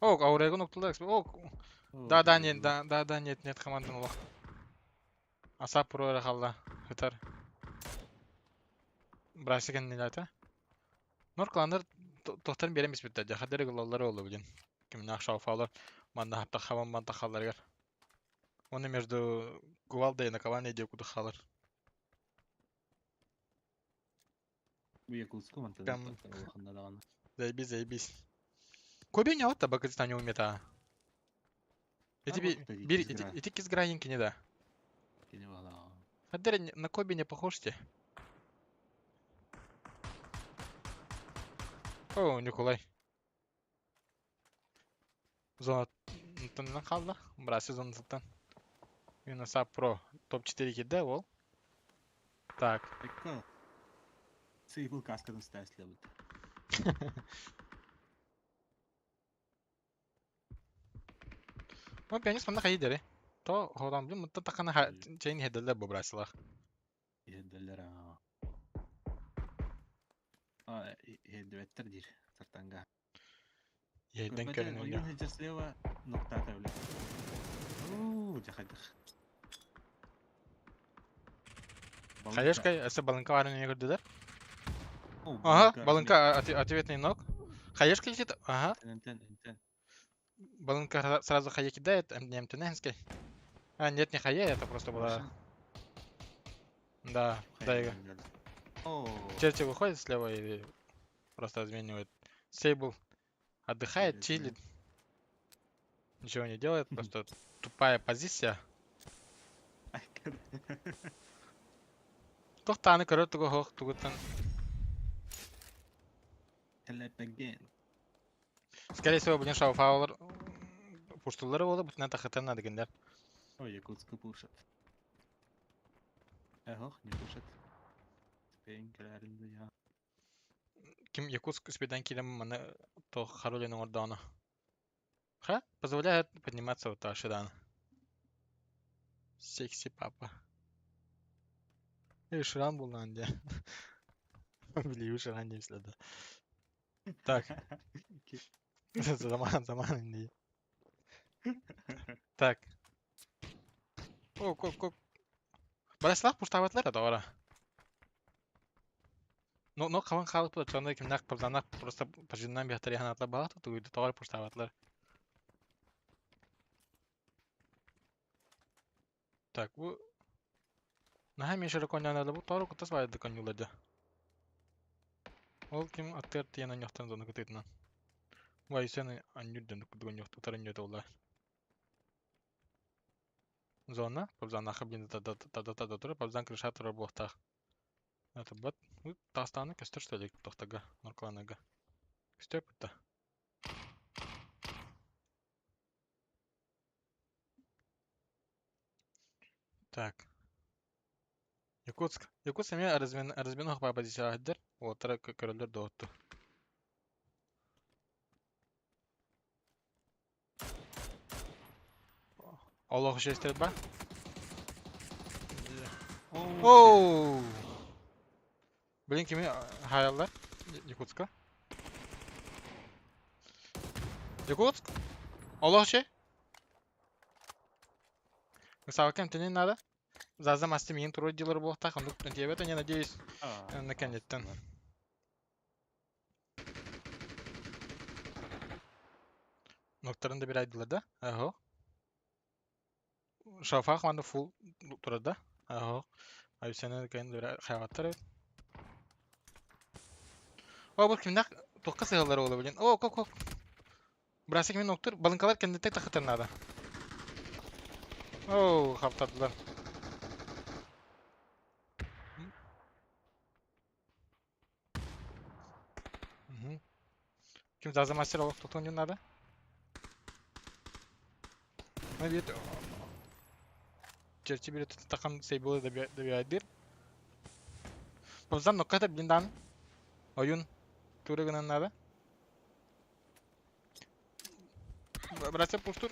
Ок, Аурегон уктулар. Ок. Да, да, нет, да, да, да, нет, нет, командан олох. Асап про эрэ халла. Хытар. Брася кэннилээтэ. Нор кланнар тохтарын биэрэн биспиттэр дьэ хадары ылаллар олу билин. Кимнээх шауфалар манна хаптаххабан мантахалларыгар. Оны между кувалда и наковальней диэ кудук хаалар. Бу Якутску мантан Прям улаханна даҕаны. заебись, заебись. Көбүн яват да бакытстан умета. Эти Бар вот би бир иккис гра. ити кис гранин кини да. Кини баҕалааҕа. Хадары на Коби не похож те. О, Николай. Зона хаалла. Браси зонатыттан. Юнаса Про топ-4 киирдэ ол. Так. Экко. Сейбл каскатын ставить Ну, пианист манна хайы То ходан блин мытта тахана чейн хеделлер бу брасилах. Иһэрдэллэр аа. А, иһэрдибэттэр диир Сартанга. Ерден Көрбөтө көрүнүллэ. ойуун сылдьар слева ноктаата бile. Уу, дьахайдах. Балыҥка. Хаешкай, өссө балыҥка баарын эмиэ көрдүлэр. О, Ага, балыҥка. балыҥка ответный ног. Хаешка летит. Ага. Энтен, энтен. Балынка сразу хае кидает, МТНский. А, нет, не хае, это просто была... Да, да, Игорь. О, Черти выходит слева или просто разменивает. Сейбл отдыхает, чилит. Ничего не делает, просто тупая позиция. Тохтааны көрөр тугу хоох тугуттан. Again. Скорее всего, блин, шауфаулар пуштулары болу, бутынан тахытан надыгындар. Ой, Якутска пушат. Эх, не пушат. Пенкелеринде я. Ким Якутск успедан килем маны то харолин оңордоно. Ха? Позволяет подниматься вот ашидан. Секси папа. Эй, шрам булган де. Били шрам деп силерде. Так. Заман, заман инде. Так. О, ко, ко. Бараслах пуштабатлар да Но, но каван халык бу чонда кимнак пабзанак просто пажиннан бихтар яханатлар балат тугуйду тоҕор пуштабатлар. Так, бу Наһаа мешері коньянады бу тоҕор кутас байды коньюлады. Ол ким аттыр тиен аньяхтан зону кытытынан. Вай сен аньюрден кудгоньяхт утарыньяты ола. Зона, пабзан аха блин та та та та та тура, пабзан крыша тура буохтаах. Это бат, таастааны көстөр что ли тохтага, норкаланага. Көстөр бутта. Так. Якутск. Якутск эмиэ размен размен оһох позицияҕа сылдьар. Уолаттара көрөллөр доҕотту. Олох стрельба. Оу! Блин, кими хаяллар? Якутска. Якутск? Олох şey. Савака эмтэнин надо. Заза масты миин турар дилер буолуохтаах, оннук диэбэт, я надеюсь, наконец-то. Ноктарын да бирайдылар да? Аһо. Шафах манна фул турар да? Аһо. Айсена кайын бир хайваттар эбит. О, бу кимнэх туохха сыһаллар ола билин. О, кок кок. Бырасы кимин октур, балынкалар кэнниттэн тахытар наада. О, хаптардылар. Ким Заза мастер олох тутун надо? Ну, бит черчи бир тахан сейбулы добивайдыр. Бабзан нокката блиндан. Ойун туры гынан надо. Брася пустур.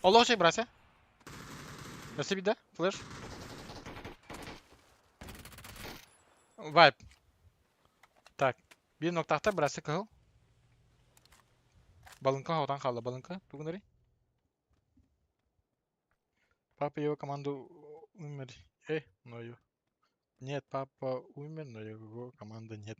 Олох şey брася. Брася биде. Флеш. Вайп. Так. Биир ноктаахтар брася кыһыл. Балынка хотан хаалла. Балынка. Тугунары. Папа его команду умер. Но его. Нет, папа умер, но его команды нет.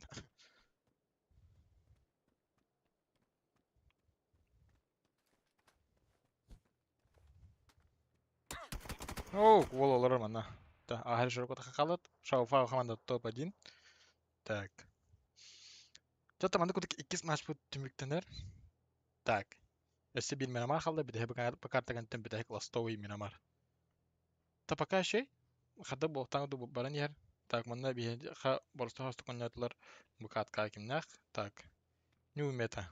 О, уол олорор манна. Да, аһар широко халат. Шауфа команда топ-1. Так. Чата манна кудук иккис матч бу түмүктэнэр. Так. Өссө биир Мирамар халда бүтэһи бу картагантан бүтэһик ластовый Мирамар. Та пока шей хада буолтаҥ ду баран иһэр. Так, манна биһи ха боросто хостук онньоотулар бу катка кимнээх. Так. New Meta.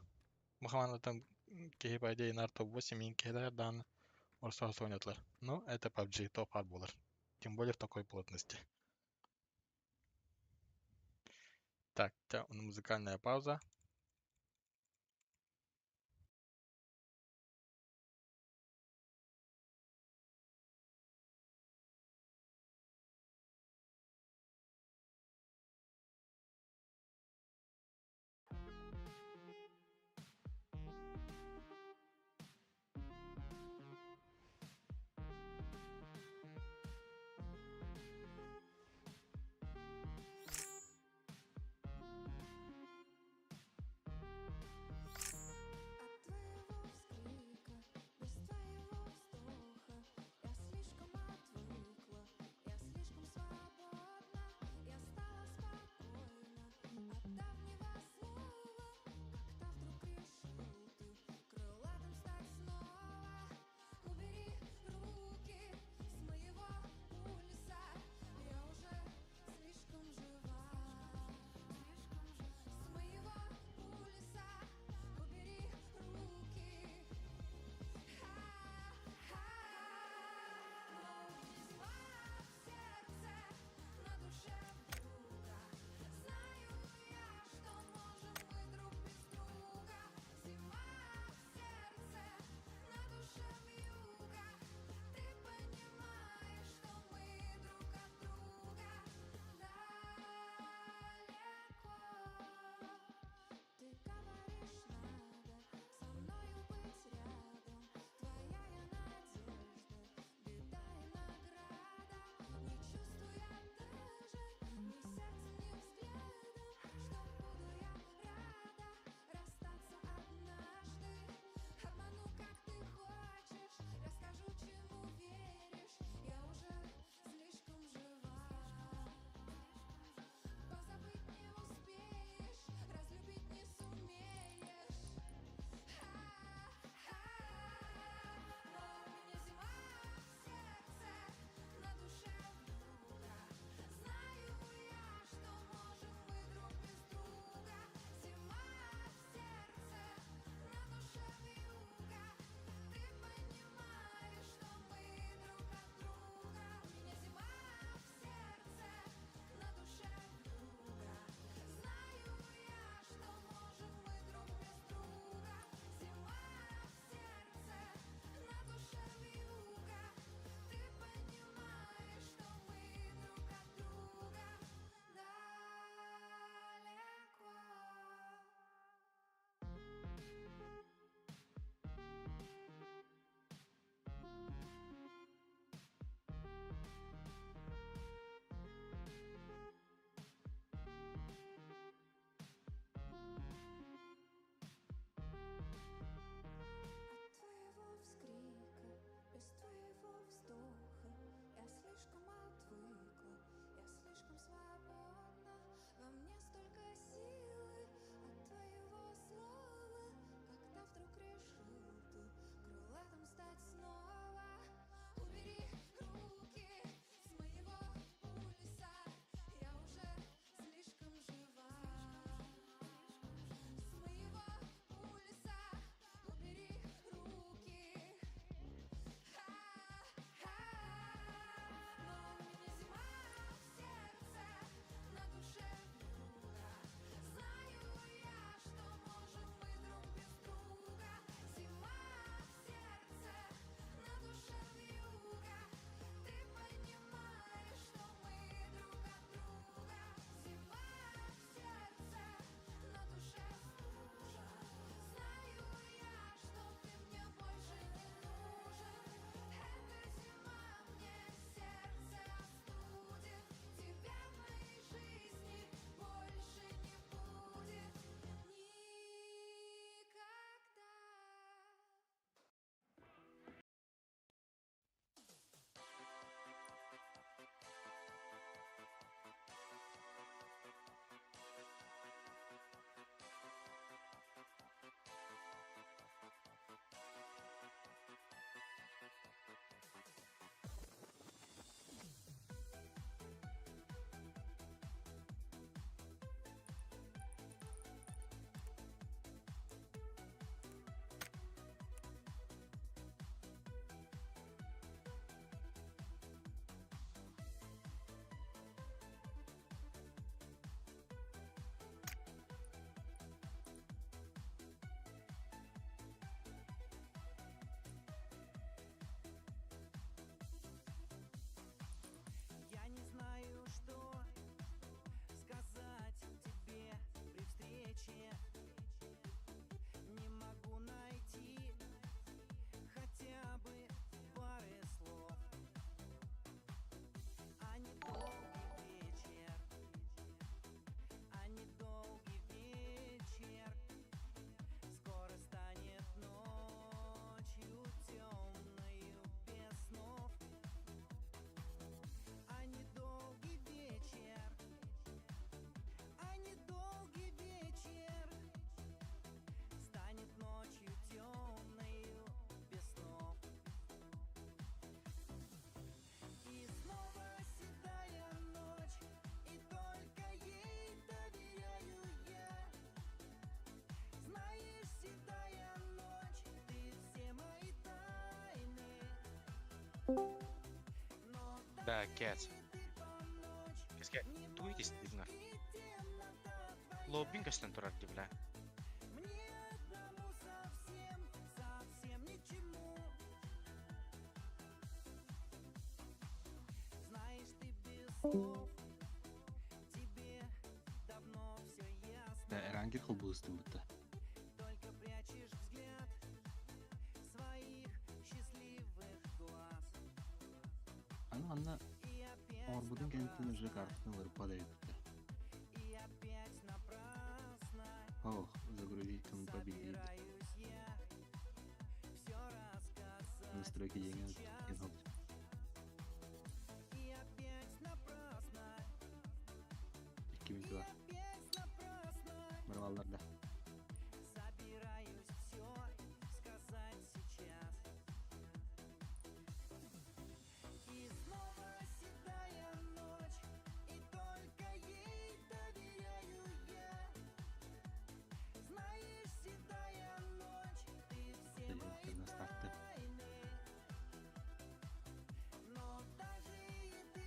Бу хамаандаттан киһи по идее нар топ-8 мин киһилэр дааны боросто хостук онньоотулар. Ну, это PUBG топ буолар. Тем более в такой плотности. Так, музыкальная пауза. Свободна. Во мне столько силы от твоего слова, когда вдруг решил ты крылатым стать снова. Убери руки с моего пульса, я уже слишком жива. С моего пульса убери руки. Ха-ха, но у меня зима в сердце, на душе вьюга. Знаю я, что можем мы друг без друга. Зима в сердце, на душе вьюга. Ты понимаешь, что мы друг от друга. Зима в сердце, на душе стужа. Знаю я, что ты мне больше не нужен. Эта зима мне сердце остудит. Тебя в моей жизни больше не будет никогда. Я не знаю, что сказать тебе при встрече. Не могу найти хотя бы пары слов. А не долгий вечер, а не долгий вечер. Скоро станет ночью темною без снов. А не долгий вечер, а не долгий вечер станет ночью темною без снов. И снова седая ночь, и только ей доверяю я. Знаешь, седая ночь, ты все мои тайны. Но Да, даже Кэт. и ты помочь Кэскэ, не тугуй можешь, истигнер. и темнота твоя. Лоббинг көстөн турар дии бля. Мне одному совсем, совсем ни к чему. Знаешь, ты без слов, тебе давно все ясно. Да, Эрангер холбуыстым бутта. Только прячешь взгляд своих счастливых глаз. Аны анна И опять оҥорбутун кэнниттэн уже напрасно, картатын уларыппат эбит. и опять напрасно Ох, загрузить кому победит. собираюсь я все рассказать Настройки деньги. сейчас. И опять напрасно, Ким и бар. опять напрасно Барваллар да. собираюсь все сказать сейчас. И снова седая ночь, и только ей доверяю я. Знаешь, седая ночь, ты все мои На старты. тайны. Но даже и ты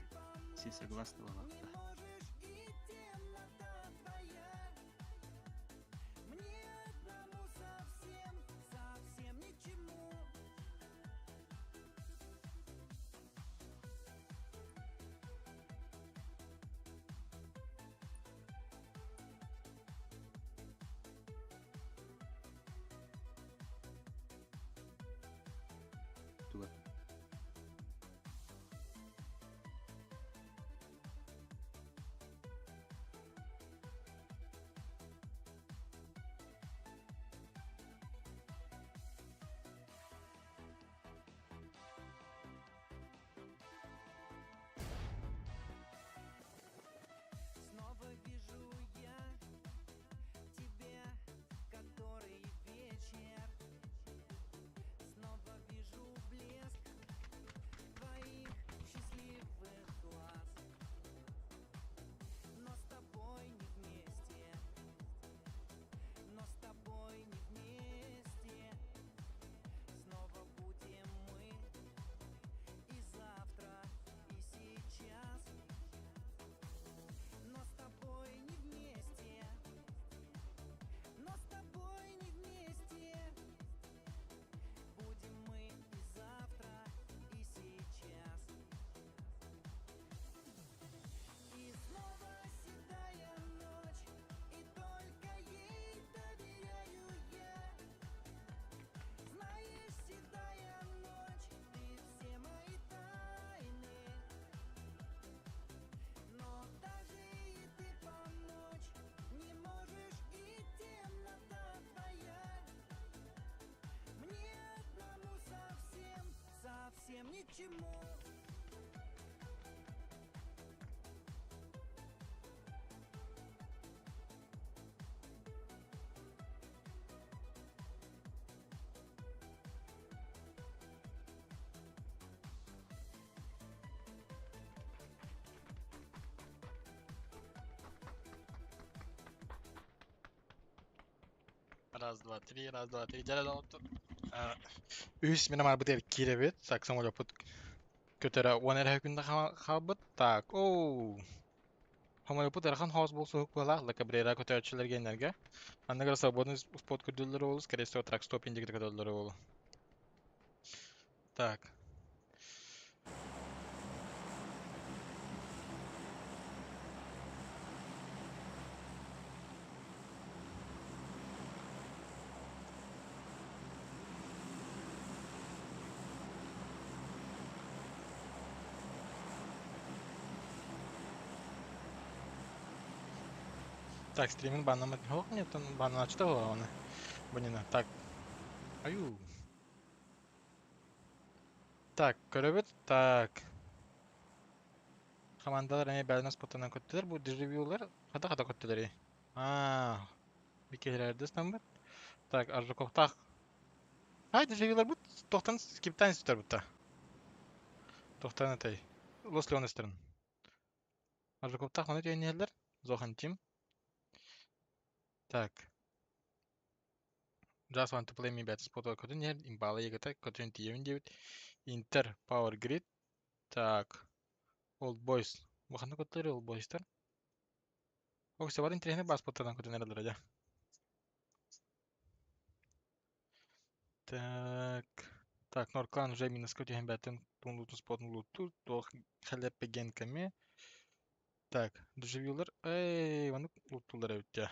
Все помочь согласны не лапта. можешь, и темнота твоя. Мне одному совсем, совсем ни к чему. Туга. Раз, два, три, раз, два, три. Дьэ, доҕоттор. Үһүс мин амарбыт киирэбит. Так, самолеппут көтөрө уон эрэ күндэ хаалбыт. Так, оу. Самолеппут ыарахан хаос буолсуһук быһалаах Ла Кабрера көтөөччүлэргэ энерге. Анныгар свободный спот көрдүүллэр буолу, скорее всего, трак стоп индигит көтөллөр буолу. Так. Так, стриминг баннамат. Ох, нет, он банначта оны. Бунина. Так. Аю. Так, көрөбүт. Так. Командалар эмиэ бэлэмнэс споттанан көттүлэр. Бу дежавюлар хата-хата көттүлэр. Аа. Бикелерде стамбыт. Так, Аржаковтаах. Ай, дежавюлар бут тохтан скиптан сүтэр бутта. Тохтан этэй. Лос Леонестерин. Аржаковтаах оны түйеннелер. Зохан Тим. Так. Just want to play me better спот көтөн иһэр. Импала егета көтөн тиийэбин диэбит. Интер Power Grid. Так. Old Boys. Бу ханна көттөр Old Boys'тар? Ок, себар интересный бас споттардан көтөн эрэллэр дьэ. Так. Так, Норклан уже минус көтүһэн бэттен тун спотун лутту. Туох хэлэппеген кэме. Так, дежавюлар. Эй, маннык луттулар эбит дьэ.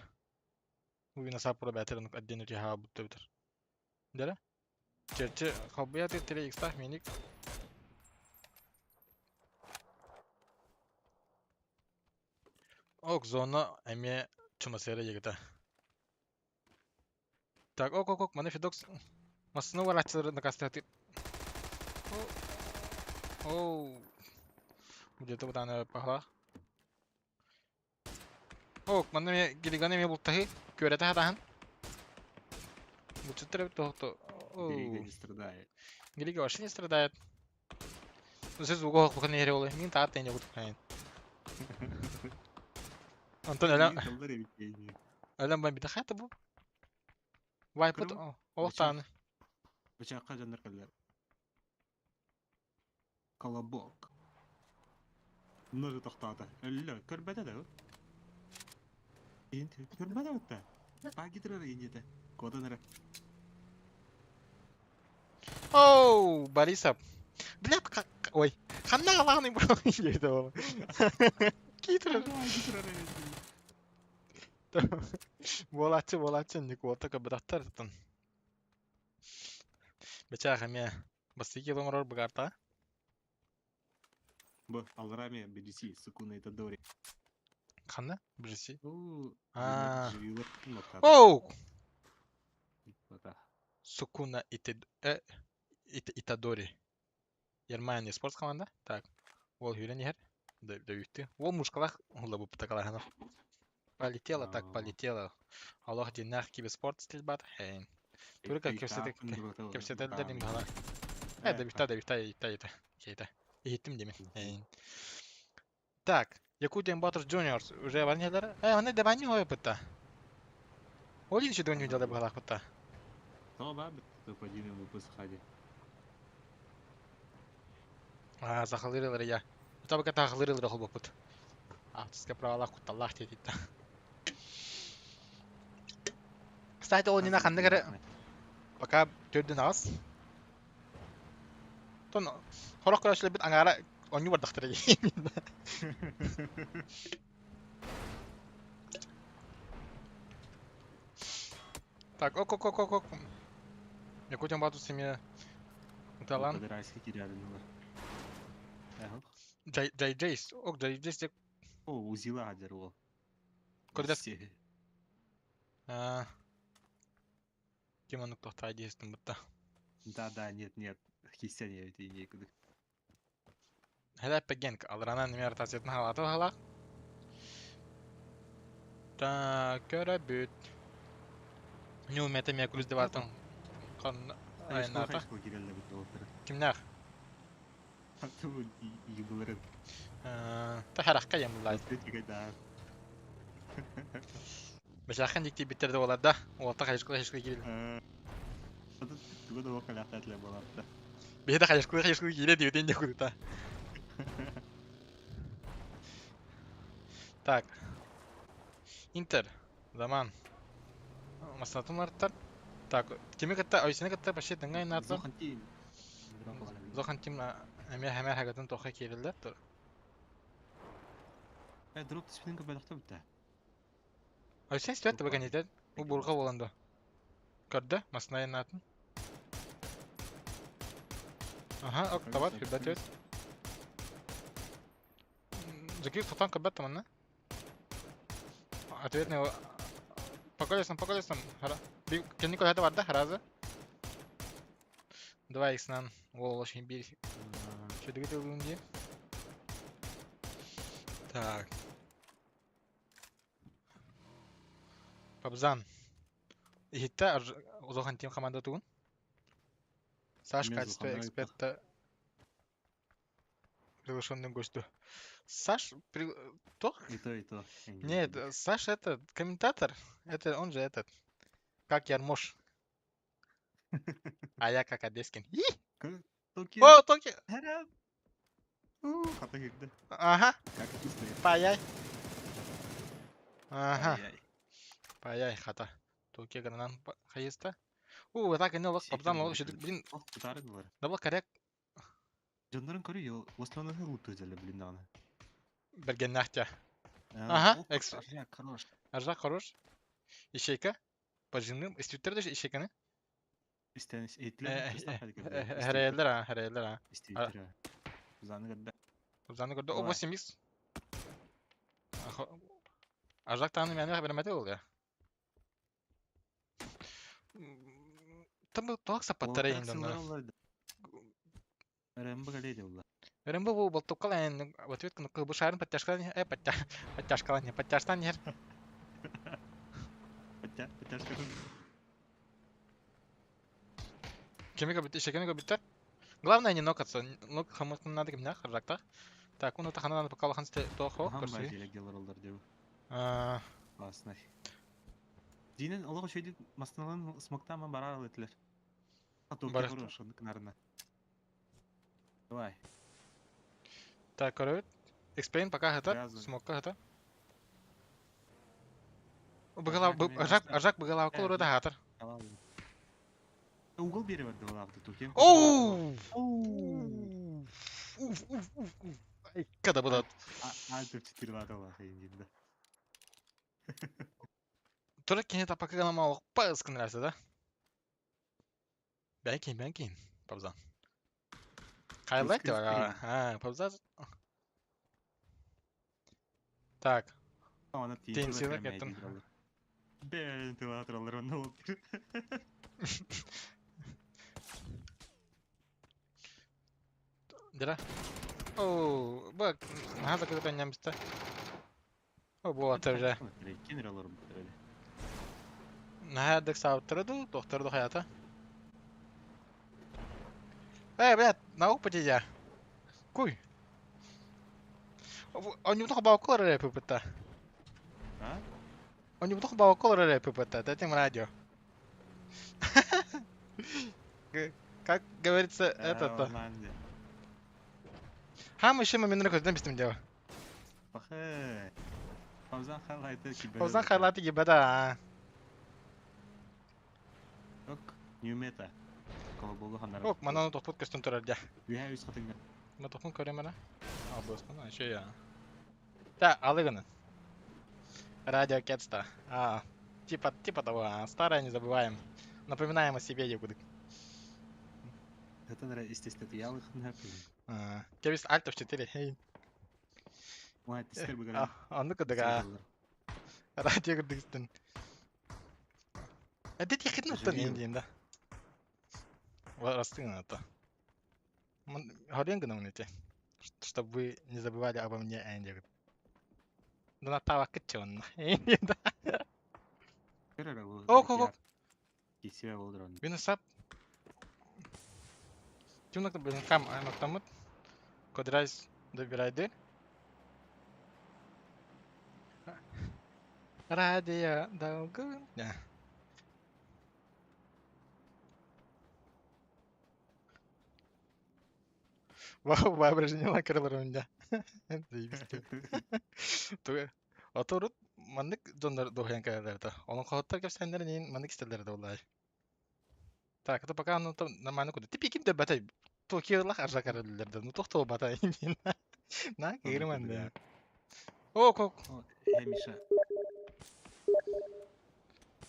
Уйна сапура бәтер онук отдельно тиха бутта битер. Дәрә? Черче халбыя тире икстах миник. Ок, зона эме чумасера егета. Так, ок, ок, ок, маны Федокс массыны варачылары накастаты. Оу. Где-то вот она пахла. Ок, манна ме гилиганы ме бултаһы күөрэтэ хатаһан. Булчуттар эбит тоһто. Грига не страдает. Грига вообще не страдает. Ну, сез уго хохын эре олы. Мин таат тенде бутук хайын. Антон өлөн өлөн бан бите хата бу. Вайпут олохтааны. Бычакка жандар кэллэр. Колобок. Ножы тохтоото. Өллө, көрбөтө да. Көрбөтө бутта. Пагитрар инете. Кодан эрэ. Оу, Борисов. Блядь, как... Ой, ханна главный был. Это Китрер. Буолааччы, буолааччы, Николата кыбыраттар тын. Бечаах эмиэ бастыки оҥорор быгарта. Бу алраме BGC, Сукуна Итадори. Ханна? BGC? Аа. Оу! Сукуна Итадори. Германия спорт команда. Так. Ол хүрен иһэр. Дövүттү. Ол мушкалах улла бу. Полетела так полетела. Аллах динах киберспорт стрельбат. Хейн. Только кепсетелдер им бала. Э, да да да да Кейта. Иһиттим демен. Хейн. Так, Якутиан Баттерс Juniors уже ваньялар. Э, оны дебани хой пытта. Олин еще доню делай балах пытта. То ба бит топ-1 выпуск хади. А, захалырылар я. Табака тахалырылар холбопут. Авторское право кутталлах тетит. Кстати, ол нина ханнык эрэ пока төрдүн аас. Тон хорох көрөчлөр бит аңара онню бардахтар. Так, ок, ок, ок, ок, ок. Якутян бату семья Талан. Джай Джай Джейс. Ок, Джай Джейс. О, узила адер ол. Көрдес. А. Ким онук тохтай дейстин бутта. Да, да, нет, нет. Кисен ебит инге кудук. Хәләп Генк алранан немер тасетин халаты халак. Так, көрөбүт. Нью мета ме күлүс девартын. Кон айната. Кимнәх? Та харакка ем булай. Бешахан дикти биттерде олар да. Олта хайышкыла хайышкыла кирил. Биһи да хайышкыла хайышкыла кире диютен де курута. Так. Интер. Заман. Маснатын арттар. Так, кими кытта, ойсыны кытта почти тыңгай нартар. Зохан тим эмиэ хэмэр хагатын тоха киирэллэр. Дроп түспүтүн көрбөтөхтө бүттэ. Ойсен истибэт да баканитет. Бу бурга буолан да. Көрдө, маснайын атын. Аха, ок, табат, хүрбэт өт. Закир сатан көрбөт таманна. Ответный по колесам, по колесам. Кенни куда-то барда, раза. 2 икснан ол очень бир Чөдүгү тылын дии. Так. Пабзан. Иһиттэ Зохан Тим команда тугун. Саш качество эксперта приглашенным гостю. Саш, при... то? И то, и то. Нет, Саш это комментатор. Это он же этот. Как Ярмош. А я как Одесскин. О, Токи! Ага. Паяй. Ага. Паяй хата. Токи гранан хайыста. У, так и не лох, папзан лох, блин. Да был коряк. Дьоннорун көрүү основной луту взяли, блин, даҕаны. Бергеннахтя. Ага, экс. Аржак хорош. Аржак хорош. Ищейка. По земным. Истүттер даже ищейканы. Истен этлер. Хәрәйләр, а, хәрәйләр, а. Истүттер. Заны көрдө. Заны көрдө. О, 8 икс. Аржак таны мәне бермәде ул я. Там тоқ сапаттары енді. РМБ галерея була. РМБ бу болтуккал эн в ответку ну бу шарын подтяжкалан э подтяжкалан не подтяжтан нер. Подтяжка. Кеми кабит ишекени кабиттер. Главное не нокаться. Нок хамытын надо кимнях харжакта. Так, уну тахана надо пока лахан сте тохо көрсүй. Классно. Динен олох үчүгэй мастаналан смоктаан барар этилер. Бар. Давай. Так, көрөбүт. Explain пока это, смокка это. Быгала ажак ажак быгала кол рода хатыр. Угол бере берди балабы тут. Оу! Уф, уф, уф, уф. Ай, когда было. Альт 4 лата инде. Тура кене тапака гана мал паскын нәрсә да. Бәкин, бәкин, пабзан. Хайлайт деп а, пабзан. Так. Тенсила кеттим. Бен тылатыралар онда болуп. Дира. О, бак, хаза кызык нямста. О, була уже. Кенер алар бу. Наһаадык саабыттара дуу, тохтор дуу хайата. Э, блядь, на опыте я. Куй. Онньуутах баокколор эрэ пыпытта. А? Онньуутах баокколор эрэ пыпытта, этим радио. Как говорится, этот... Хам еще мы көздөн бистим дело. Пахэ. Паузан хайлайты кибеде. Паузан хайлайты кибеде, а. Ок, new meta. Колоболу хандар. Ок, манан тохпут көстөн турар дя. Үһә үс хатыңга. Ма тохпун көрөм ара. А, боспун, а еще я. Та, алыгын. Радио Кетста. А, типа того, а, старое не забываем. Напоминаем о себе, Якудык. Это, наверное, естественно, я лыхнап. Кебис Alt F4, хей. Ой, тестер быгара. А, ну-ка, да. Радио кырдыгыстын. Это тихит ну то не да. Растын это. Хорен гынан эти. Чтобы вы не забывали обо мне, Энди. Донаттаабаккыт чэ онно. Ок, ок, ок. Кисибэ болдурон. Минусап. Тюнак блин кам аймактамыт. Кодрайс добирайды. Радио долгун. Вау, воображение лакырылар önde. Заебись. Ото урут маннык дьоннор дуоһуйан кэлэллэр Онон хоһоттор кэпсээннэрин иһин маннык истэллэр да буоллаай. Так, это пока ну там нормально куда. Ты пиким да батай. Токиолах аржа караллар да. Ну тохто батай. На, кыырман да. О, кок. Э, Миша.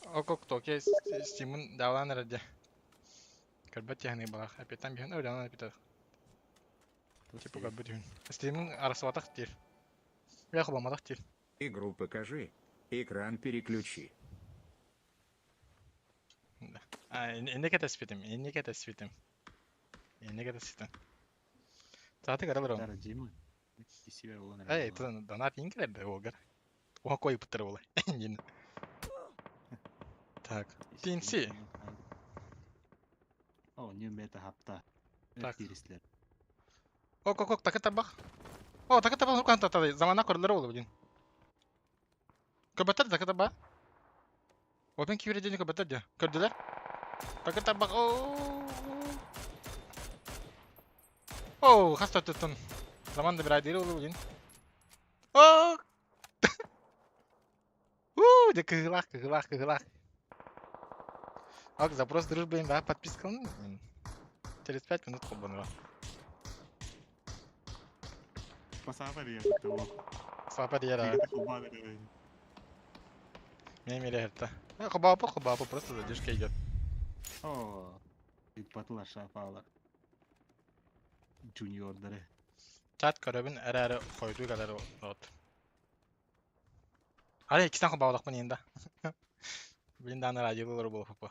О, кок, Токио Стимун давлан ради. Көрбөт тиһаны балах. Апетан биһэн өлөн апета. Типа как бы Стимун арасватах тир. Я хобамадах тир. Игру покажи. Экран переключи. А, иннеке теспитим, иннеке теспитим. Иннеке теспитим. Сааты каралар он. Дара Джима. Кисибэ болон. Эй, донат инкелер огар. Оха кой пытыр бола. Так, TNC. О, new meta хапта. Так. Тиристлер. Ок, ок, ок, так это бах. О, так это бах, ну та замана көрүлөр болду блин. Көбөтөр так это ба. Опен кибер дени көбөтөр де. Көрдүлөр? Так это бах. О, хаста туттун. Заман да бир айдыр болду блин. О! У, де кыгылах, кыгылах, кыгылах. Ок, запрос дружбы да, подписка. Через 5 минут хоббанова. Пасапа диэн того. Сапа диэра. Хоббан. Не мере Хобапа, хобапа, просто задержка идет. О, батыла шафалар. Джуниордары. Чат көрөбүн эрээри хойдуу кэлэр от. Ары иккистен хобаалахпын енді. Блин, дааны радиолар болуп.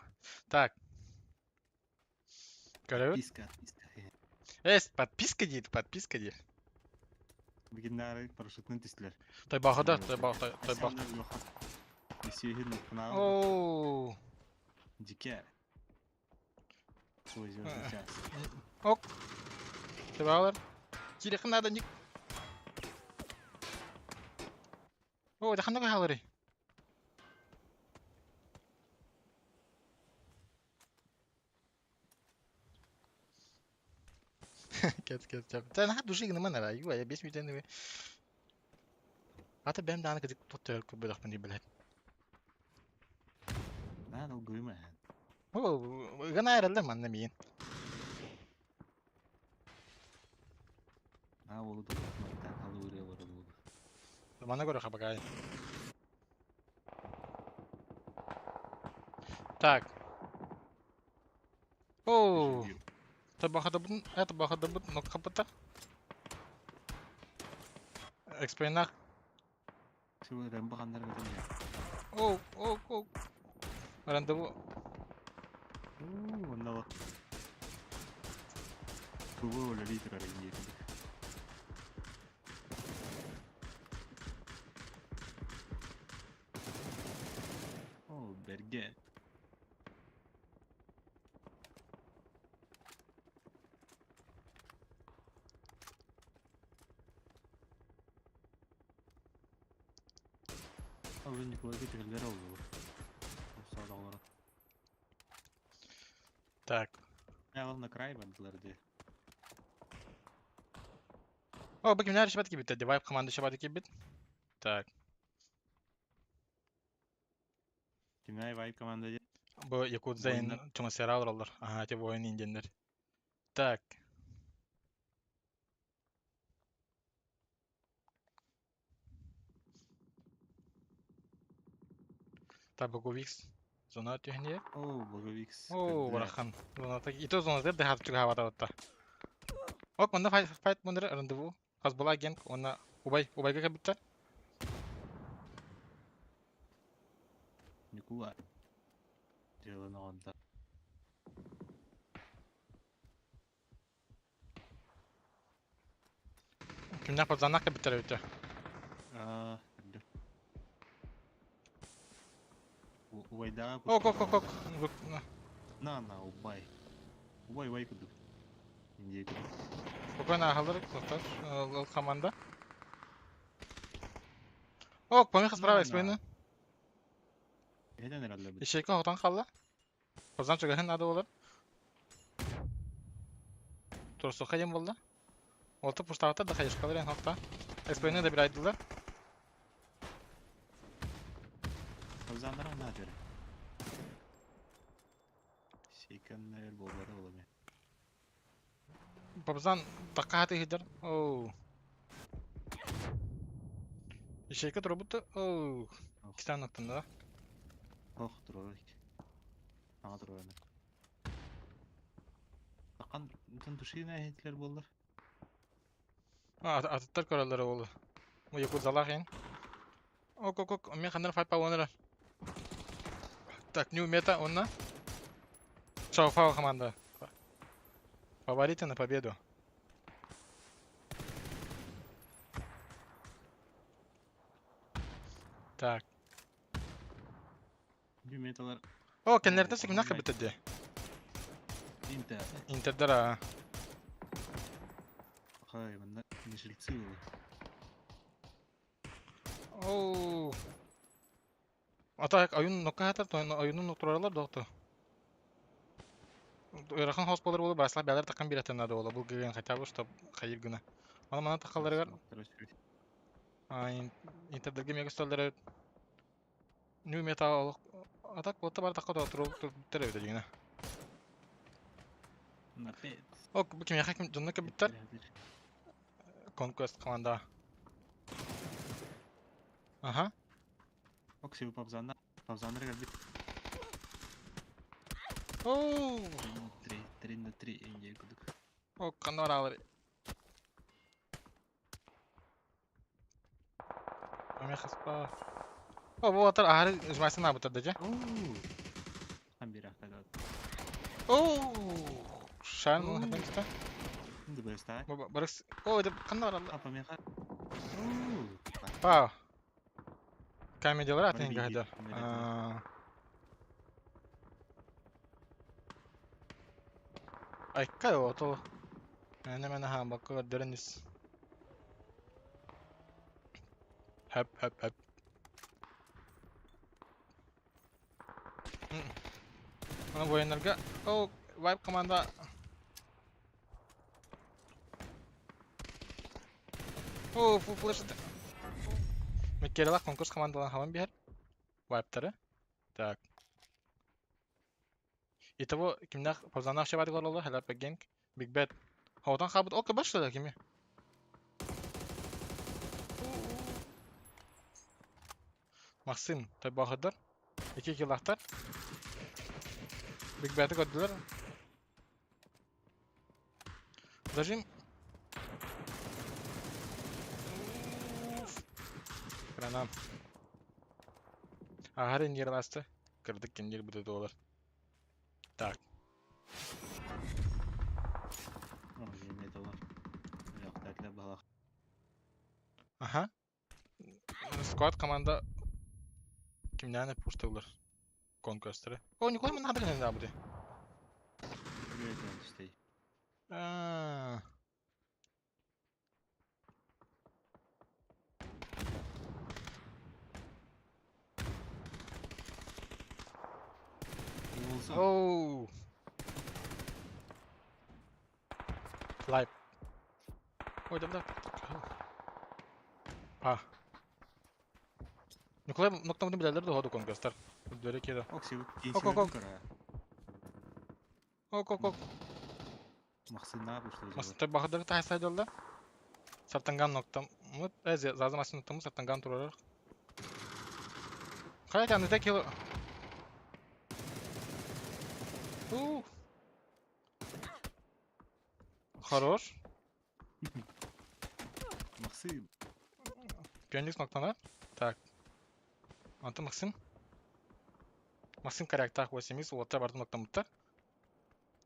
Так. Көрөбүт? Подписка, подписка. Эс, подписка дейт, подписка дейт. Бүгүннары парашютный түстүлөр. Тойбахыда, тойбах, тойбах. Оу. Дике. Свой звездный час. Ок. Тойбахалар. Кирехин надо ник. О, да ханна халары. Кет, кет, кет. Та на души гына мана ю, я бес мүтен. Ата бэм дааны кыдык тот көбөдөх мени билет. Наа ол гүймэ. О, гына эрелер манна миин. Наа олу да алы үрэ бар болду. Мана көрө хабагай. Так. О, табахада бут, это бахада бут, но капата. Экспейнах. Су рэмбо ханнар гытын. О, о, о. Рандеву. Уу, онна Тугу оле литр арыйын О, берген. Abi Nikolay getirdiler oldu. Sağda Так. Я на край бардылар де. О, бу кимнер шабат кибит, девайп команда шабат кибит. Так. Кимнер вайп команда де. Бу Якудза чума алар. Ага, те воин индиендер. Так. Так, Боговикс. Зона түһүнэ. О, Боговикс. О, барахан. Зона так. И то зона деп дехат чуга хавата. Ок, мында файт файт мындыр рандеву. Хас була генк, онна убай, убайга кабитта. Никула. Дело онда. Кимнээх Павзаннаах кэлбиттэр эбитэ. Аа, көрдүм. Убайдааҕа Ок, ок, ок, пушталлар. ок. На, на, убай. Убай, убай курдук. Индия курдук. Спокойно ааһаллар, куттар. Ол команда. Ок, помеха На, справа на. экспойны. Эһэтэн эрэллэр бит. Ищейка хотон хаалла. Павзан чугаһын наада буолар. Турсуха диэн буолла. Олта пуштаабаттар да хайышкалар эн хохта. Экспойны да бирайдылар. Павзаннара онно атыра. Сейканнар буолбата буолуо. Павзан такка хаты иһдэр. Оу. Ищейка турбут. Оу. Кистан оттонда. Ох, турар. Ага турар. Такан тушина эһитлер буоллар. Атыттар көрөллөрө буолу. Бу якудзалаах ин. Ок, ок, ок, мен ханнар файт пауанара. Так, нью мета онна. Шауфау команда. Фавориты на победу. Так. Нью металар. О, кеннерден секунда кыбытыды. Интер. Интердер а. Хай, манна не жильцы вы. Оу. Ата ойун нокка хатар, ойунун тураралар доқты. Ыарахан хос болар болу басла бәлер таққан беретін нады бола. Бұл геген хотя бы, чтоб хайыр гына. Аны мана таққаларыгар интердерге мега столдары нью металл атак болта бар таққа туру бит дегене. Ок, бу ким хаким жонно кебиттер. Conquest команда. Ага. Ок, себу пабзанна. Пабзаннар кэлбит. Оу. 3 3 на 3 индия курдук. Ок, ханна баралар. Аме хаспа. О, бу атар ахары жмайсын абытыр дежи. Оу. Там бир ахтагат. Оу. Шан ну хатан кита. Инде бэста. Барыс. О, деп ханна баралар. Апа меха. Оу. Па. Камедилар Бары атын биги. гайда. Айка ото. Мене мене ха бакка дөренис. Хэп хэп хэп. Аны военнарга. О, вайп команда. О, фу флеш. Меккерелах конкурс командалан хаван бихер. Вайптары. Так. Итого кимнах павзанах шебадык ололор хелапе генг Big Bad. Хаватан хабыт ока башлады кими. Максим Тайбахыдар. Эки килахтар. Big Bad'ы көрдүлөр. Зажим. Кранам. Ахары индир басты. Кырдык киндир буду доллар. Так. Аха. Сквад команда кимнәне пуштылар. Конквестеры. О, Николай мен надо не буде. А. Оу. Лайп. Ой, да, да. А. Николай ноктамды билелер да ходу конквестер. Дөре кеде. Ок, ок, ок. Ок, ок, ок. Масты бахадыр та хайсайдылда. Сартанган ноктам. Мы зазы масын ноктамы сартанган турар. Кая кәнде кило. У. Хорош. Максим. Пионикс ноктана. Так. Анты Максим. Максим корректах 8 уотта барды ноктамыттар.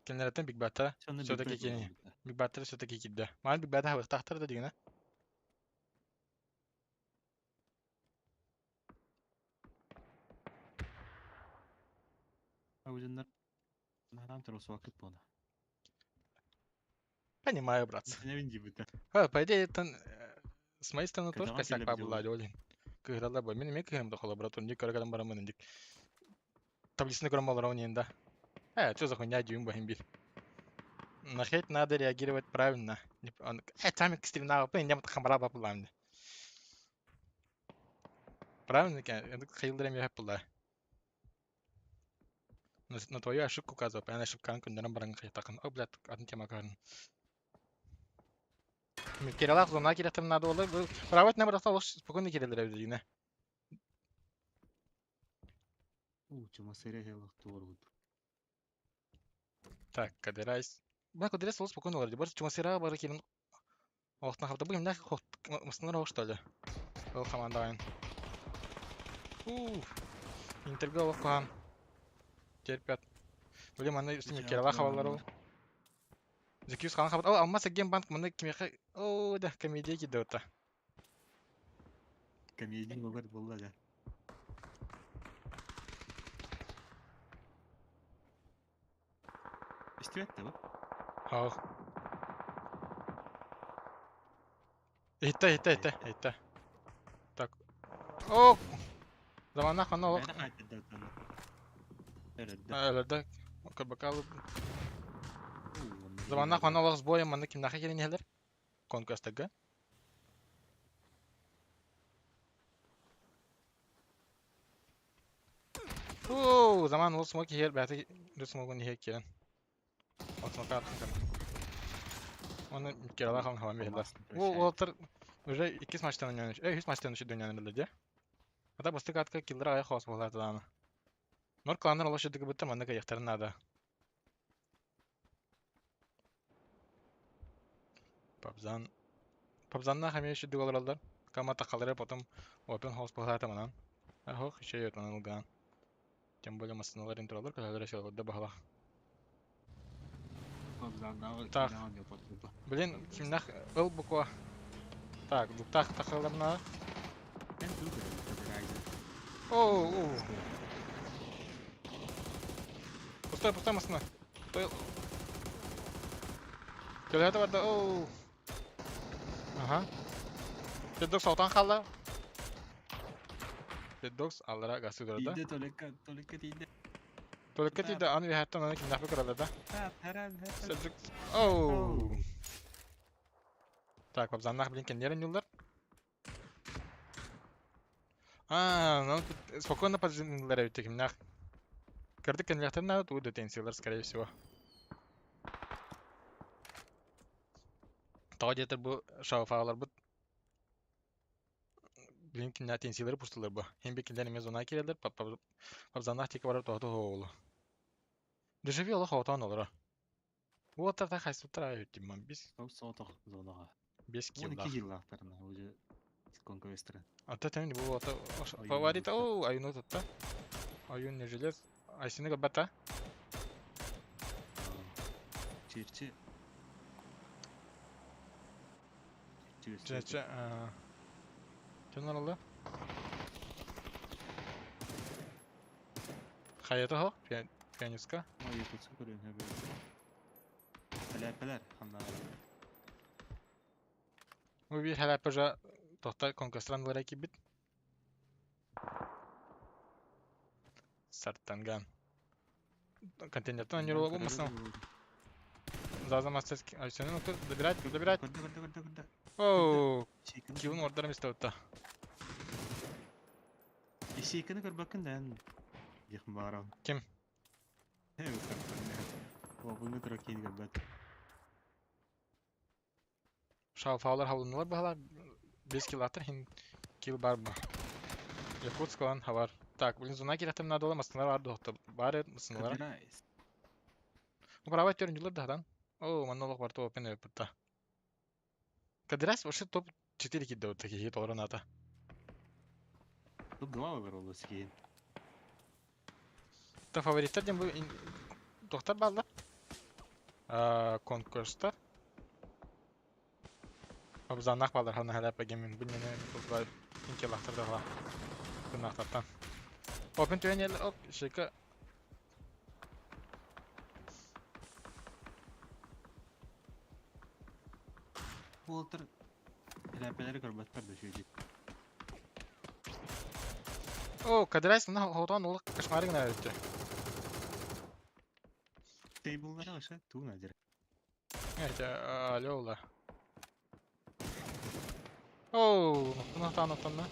Кеннереттен Биг Бата. Все-таки кини. Биг Баттер все-таки кидде. Ман Биг Бата хабыктахтар да дигене. Абыдьаннар наһаан тросуаккыт буолла. Понимаю, братцы. Сэнэбин диэбитэ. Ха, по идее, это с моей стороны тоже Кэтэҕэн косяк кэллэ баар видеолар. буолла дии, ол иһин. Кыыһыраллар буо. Мин эмиэ кыыһырым да холобура турнир көрө кэлэн бараммын инник таблицаны көрөн олоробун иһин да. Э, что за хуйня дьүүм баһын биир. На хейт надо реагировать правильно. Не он сами стремнаа иннем хамара бапылаам. Правильно, хайылдар эмиэ хөп На твою ошибку указывал, эн ошибканы көннөрөн баран хайатахын. О, блядь, атын тема көрөн. Киралаах зона кириэхтэрин наада буолла. Правать на бырахта олох спокойно кирэлэр эбит Уу, чума сэрэ хелах туорут. Так, Кадерайс. Бына Кадерайс олус спокойно олорор. Бар чума бары кирин олохтон хабта. Бу кимнээх мастынар оҕо что ли? Ол командаҕын. Уф. Интерга олох куһаан. Терпят. Блин, манна үстүн Киралаах хабаллар ол. Зекюс хаан хабат. О, Алмаз Гембанк манна кимиэхэ О, да, комедия киирдэ ота. Комедия буолар буолла да. Истибэт да бу? Ах. Иһиттэ, иһиттэ, иһиттэ, иһиттэ. Так. О! Заманах ханна олох. Бэйэтэ хаайтарда оттон. Өлөрдө. Өлөрдө. Кырбакалы. Заманах ханна олох сбоем манна кимнээхэ киирэн иһэлэр? Конквестарга. Оо, заман ол смок иһэр бэйэтэ смогун иһэр киирэн. Отмака атын кэннэ. Оны Киралаах хан хаван биһилэр. Бу уолаттар уже иккис матчтан ойнонуш. Э, үс матчтан үчү дөньөнөн билде дии. Ата бастык атка киллер ая хоос буолаата дааны. Нор кланнар олох шыдыгы бытта маннык ыйахтарын наада. Пабзан Пабзаннаах эмиэ шыдык олороллор. Кама тахалары потом open house буолаата манан. Ахох еще манан ылгаан. Тем более массыналар интролар көһөлөр эсэлэрдэ баһалах. Так. Блин, кимнах ыл буква. Так, дуктах тахаларна. Оу, Пустой, пустой массына. Той. Төлөһөтө барда. Оу. Аха. Дедокс отан хаалла. Дедокс аллара гасы турда. Тиийдэ Толикка, Толикка тиийдэ. Толикка тиийдэ, аны үһэттэн аны кимнээхпи көрөлөр да. Хэрэн, хэрэн. Седрик. Оу. Так, Бабзаннах блин кеннерин юллар. А, ну спокойно поджинлар эбит кимнээх. Кырдык кеннехтен надо туу детенциялар, скорее всего. Тоҕо диэтэр бу шауфааларбыт билин кинилэр тенсиялары пустулар бу. Хин би кинилэр эмиэ зона киирэллэр, папзаннаах тиэки барар тоҕото оҕолу. Дежавю олох оҕотоон олоро. Уоттар та хайсыттар аайы үттүм бис Топ соҕотох зонаҕа. 5 12 киллаах. киллаахтарына уже конквестра. Ата тэн бу ата фаворит оу аюну тутта. Аюн не желез. Айсыны көрбөт Чирчи. Чэ, Чөнөр олла. Хайата хо, пианиска. Ой, якутска көрүн хөбө. Пелер, ханна. Бу биир халапа жа тохта конкастран лара кибит. Сартанган. Контейнертан анюрла болмасын. Заза мастерский. Айсенин отыр. Добирать, добирать. Көрдө, көрдө, көрдө, көрдө. Оу, килын ордером истеутта. Ишейканы көрбөккүн да эн. Диэх баарам. Ким? Э, Обуну тура киин көрбөт. Шалфаалар халынылар баһалар. 5 килл атыр, хин килл бар бу. Якутск хабар. Так, блин, зона кирехтем надо было, мастыналар бар дохта. Бар мастыналар. Кадырайс. Ну, права төрүнүлөр даһадан. О, манна олох бар топ пен өпүтта. Кадырас вообще топ 4 кидде вот такие толорон ата. Топ 2 выбрал сикин. Та фавориттер дем бу доктор балла. Конкурста. Абзаннах баллар хана халап гемин бу нене бузлар инкелахтар да Тунахтартан. Open түйен ел ок шика. Уолаттар элээппэлэри көрбөттөр да үчүгэйдик. О, кадрайс мына хотон ол кошмары гына өттө. Тейбллара вообще тугун адыр. Это алло ола. Оу, ноктон ноктон ноктон.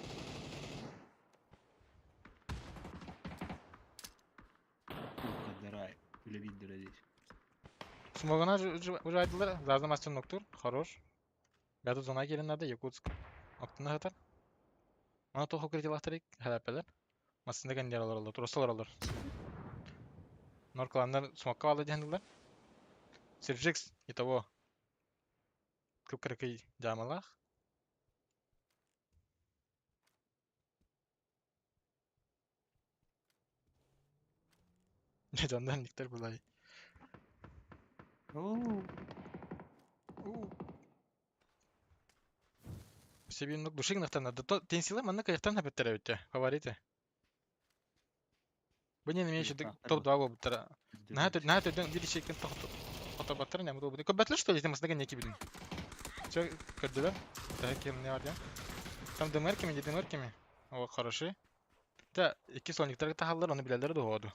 Кадрай. Үлэ биирдэрэ диир. Смогана уже айдылар. Зазна мастер ноктур. Хорош. Бәді зона келин надо, Якутск. Октына хатар. Мана тоқы кретилахтарик, хәләпәләр. Масында кәндер алар алар, турасылар алар. Норкаланнар смокка алды дигәнләр. Сержикс, итого. Күп жамалах. Жандан никтер булай. Оу. Себин души нахтан да то тенсилы манна каяктан хапеттер өттө. Фавориты. Бу не имеет топ-2 болуптар. Наһаа төдөн бир ишектен тотобаттар не буду. Көбәтле что ли темасында неки билин. Чё көрдүлөр? Так кем не бар Там ДМРками, не ДМРками. О, хороши. Та икки сониктер тахаллар, оны билелер да ходу.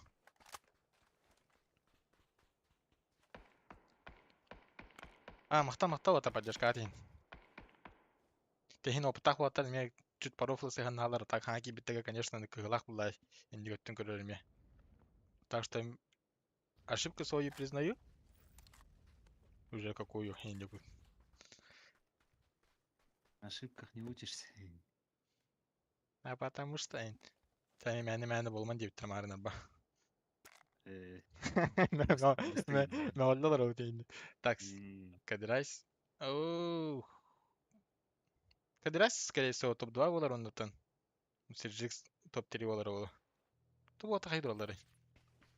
А, махта махта вата поддержка атин. Техин опытах вата ме чуть парофлы сыганналар так хаки биттеге, конечно, кыгылах булай. Инди өттүн көрөрүмө. Так что ошибку свою признаю. Уже какую инди На ошибках не учишься. А потому что Сәни мәне мәне болман деп тұрмарын аба. Мәғаллалар ол дейін. Так, Кадирайс. Оу. Кадирайс, скорее всего, топ-2 болар ондотан. Сержикс топ-3 болар ол. Ту вот хайдуралары.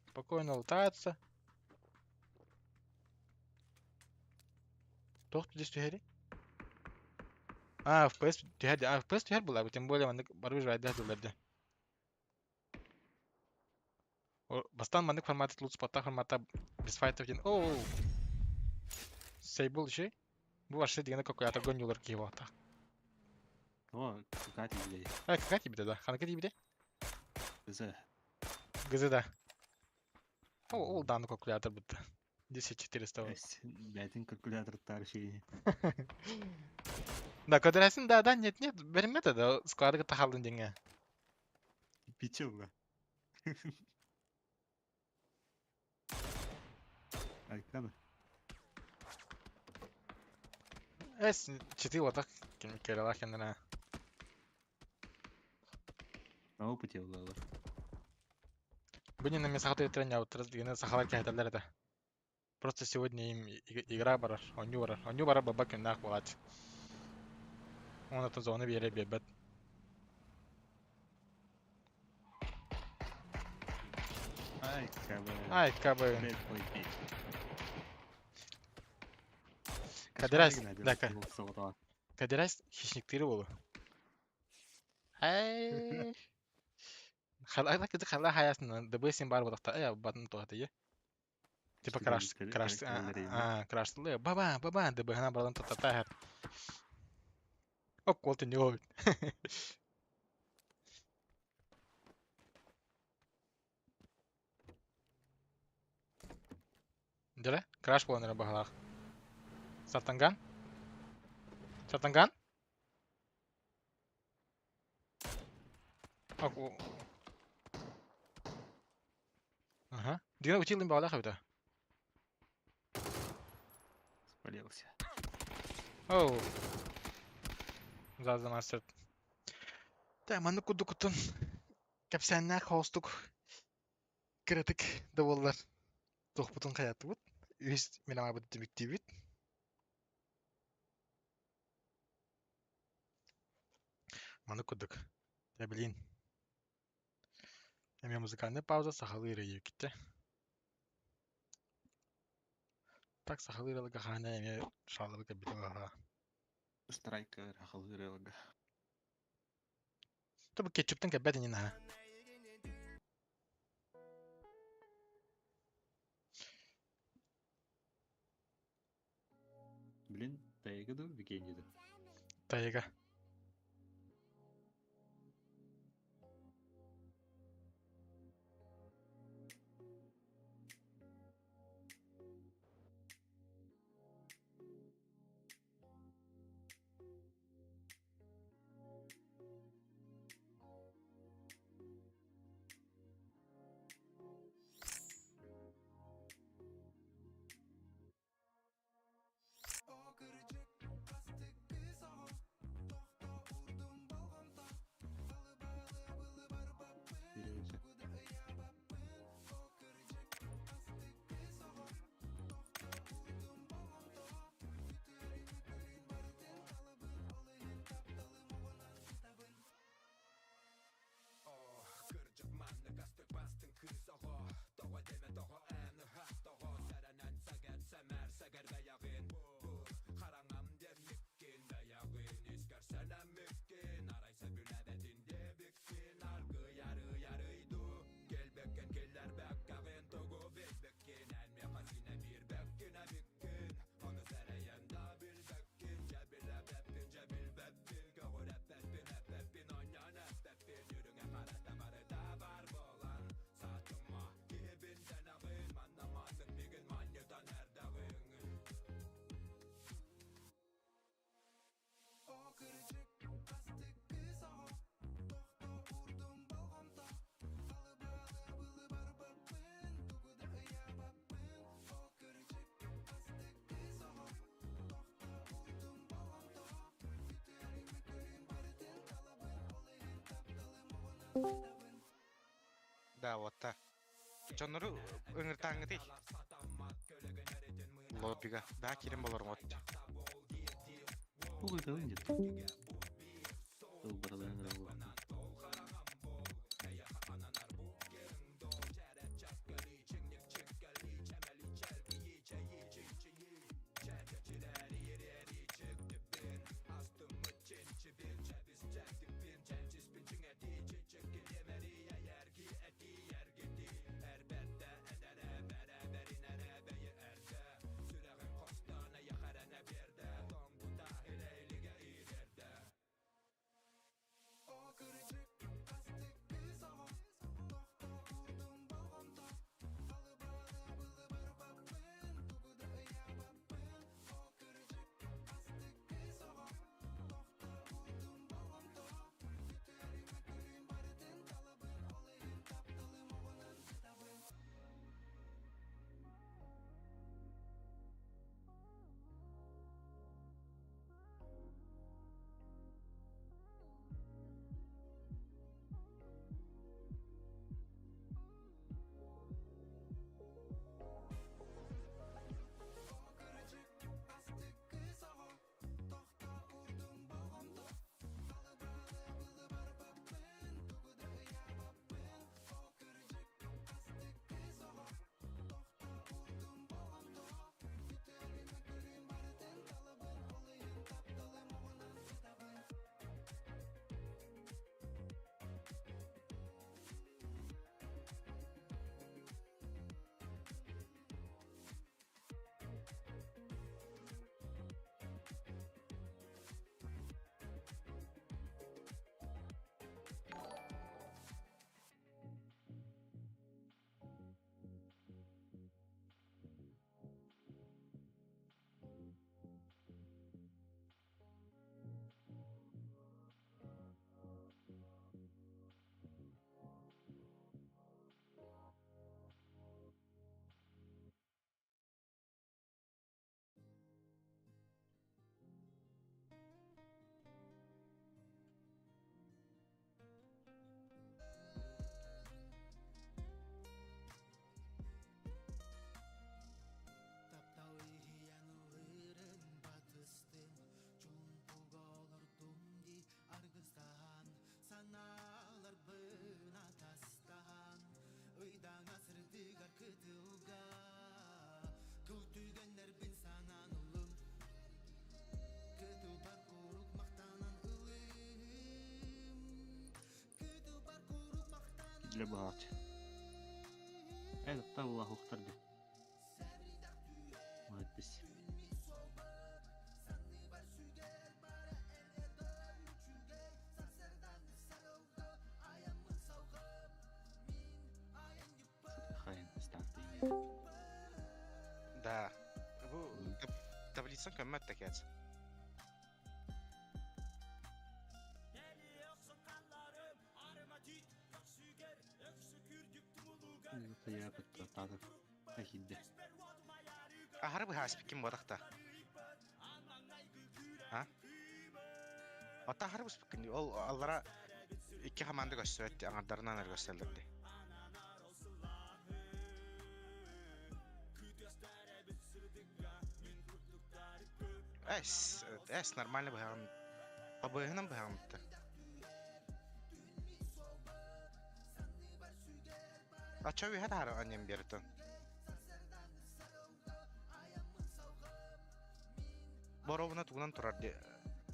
Спокойно лутаются. Тох здесь түһәри? А, FPS түһәр, а, FPS түһәр була, тем более маннык барбы жайда дилерде. Бастан маннык форматы лут спотта формата без файтов ден. Оу. Сейбл еще? Бу вообще дегенде калькулятор гонюлар киеп ата. О, какая тебе? А, какая тебе да? Ханыка тебе? ГЗ. ГЗ да. О, ол данный калькулятор будто. 10400. Бәтин калькулятор тарши. Да, көдөрәсин да, да, нет, нет, бермете да, складыга тахалдын деңе. Пичуга. Айкана. Эс, чити вот так, кем керела кендена. На опыте улалар. Бүгүн мен сахаты тренер отырыз дегенде сахалар кәһәтәләр это. Просто сегодня им игра барар, оню барар. Оню барар баба күннәк булат. Оны то зоны бере бебет. Ай, кабы. Ай, кабы. Кадирайс, да, Кадирайс хищниктери болу. Ай. Хала кызы хала хаясын ДБ сен бар болақта. Эй, батын тоғаты, е. Типа краш, краш, а, краш, баба, баба, ДБ гана бардан тотата. Ок, вот не ой. Деле? Краш болан бағалақ. Сартанган? Сартанган? Ок, Ага. Дигән училым бағалақ өті. Спалился. Оу. Зазы мастер. Та маны куду кутун. Капсанна хостук. Кыратык да боллар. Тохпутун хаяты бут. Үс мен ама бут демектибит. Маны кудук. Я блин. Эме музыкальная пауза сахалы рейю китте. Так сахалы релага хана эме шалыбы кабитага. Страйкер ахалырылга. Тобу кетчуптан кабети не на. Блин, Тайга дуу, Бикенди дуу? Тайга. Сережа. Да, вот так. Дьоннору ыҥыртааҥҥытый? Лоббига. Да, киирэн болорум от. Тугу ыыталын дед. Тыл барыларын ыра Для баҕач. Это Аллах ухтарды. Молодец. Да. Бу таблицан көммөт да кээц. Аһары быһааспыккин буотахта. А? Ота аһары быспыккын ол аллара икки хамаанда көстүбэт аҥардарынан эрэ көстөллөр дии. Эс, эс нормально быһаҕын. Абыһынан быһаҕыммыттар. Ача үһэ таһара анньан биэртэн. Боробуна тугунан турар ди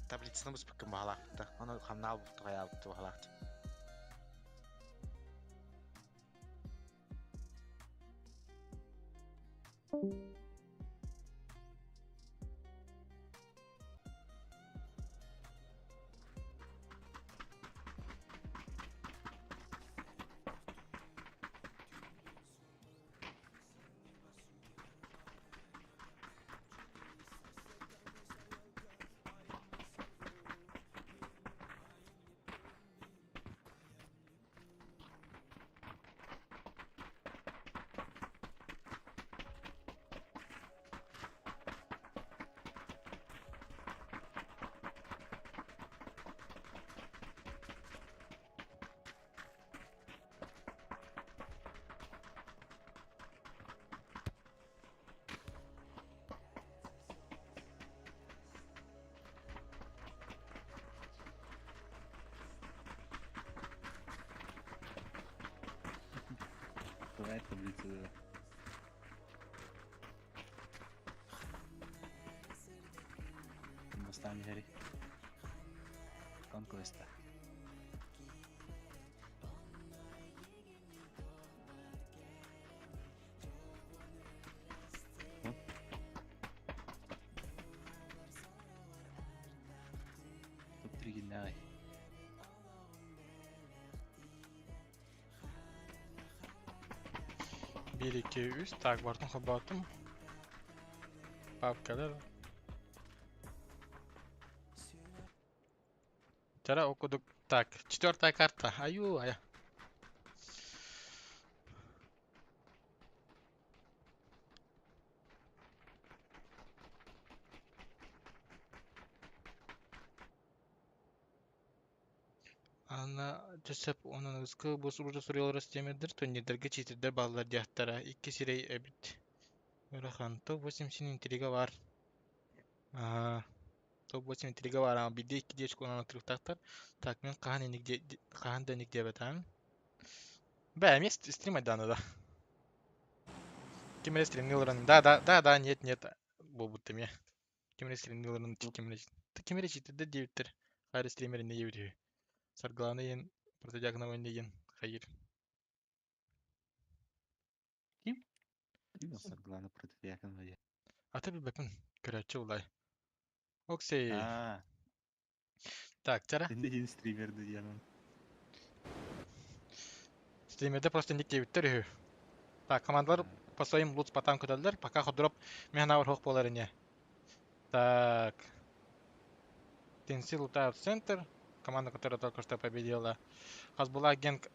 таблицаны быспыккын баһалаахпытта. Оны хамнаал бутту хайаабытты баһалаахты. Бывает таблица, да. Бастаан иһэри. Конквеста. Топ-3 1, 2, 3. Так, бартын холбоотум. Папкалар. Тара окудук. Так, четвертая карта. Аю, ая. Аны сөп онон ыскы бу уже суруйаллар системедер турнирдарга читердер бааллар диэхтэрэ икки сирэй эбит ыарахан топ-8 син интрига баар Аа, топ-8 интрига баар ама биирдэ икки диэчки онон отрывтаахтар так мин хаһан инник хаһан да инник диэбэтэҕим бээ эмиэ стрим айдаана да ким эрэ стримныы олорон да да да да нет нет буолбут эмиэ Ким эрэ стримныыларын ким эрэ ким эрэ читердэр диэбиттэр. Хайа стример иннэ диэбит үһү. Саргылаана диэн Протодьяконова иннэ диэн хайыыр. Ким? Ким Саргылаана Протодьяконова диэн? Ата билбэппин. Көрөөччү булай. Оксей. Аа. Так, чара. Иннэ диэн стример диэн. Стримерде просто ник диэбиттэр үһү. Так, командалар по своим лут спотам көтөллөр. Пока ходроп механавр хоқ болар ине. Так. Тенси лутают центр. Команда, которая только что победила. Хасбула Генк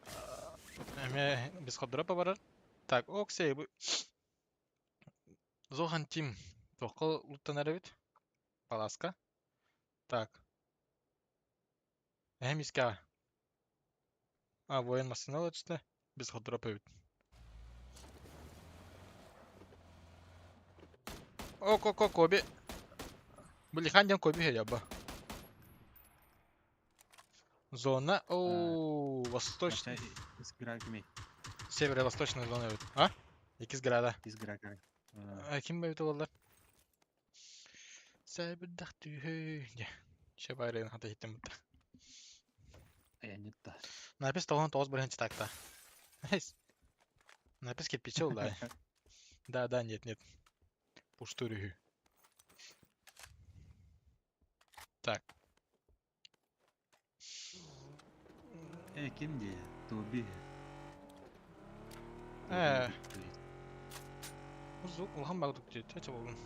эме без ходропа барар. Так, Оксей бу Зохан Тим туохха луттанар эбит? Паласка. Так. Эһэм искэҕэ. А, воен массыына ылаччыта. Без ходроп эбит. О-ко-ко, Коби. Блихан диэн Коби үһү Зона, о, восточный. Из кимий? Северо-восточная зона эбит. А? Иккис града. Из града. Ким эбит буоллар? Сэбирдэх түүһүй. Дьэ. Чэ баарыйын хата иһиттим бутта. Айанньытта. Напис 99 бырыһын читакта. Напис кирпичи улай. Да, да, нет, нет. Пуштур үһү. Так. Э, ким дии? Тоби. Э. Звук улахан баҕатык дии, чэ буоллун.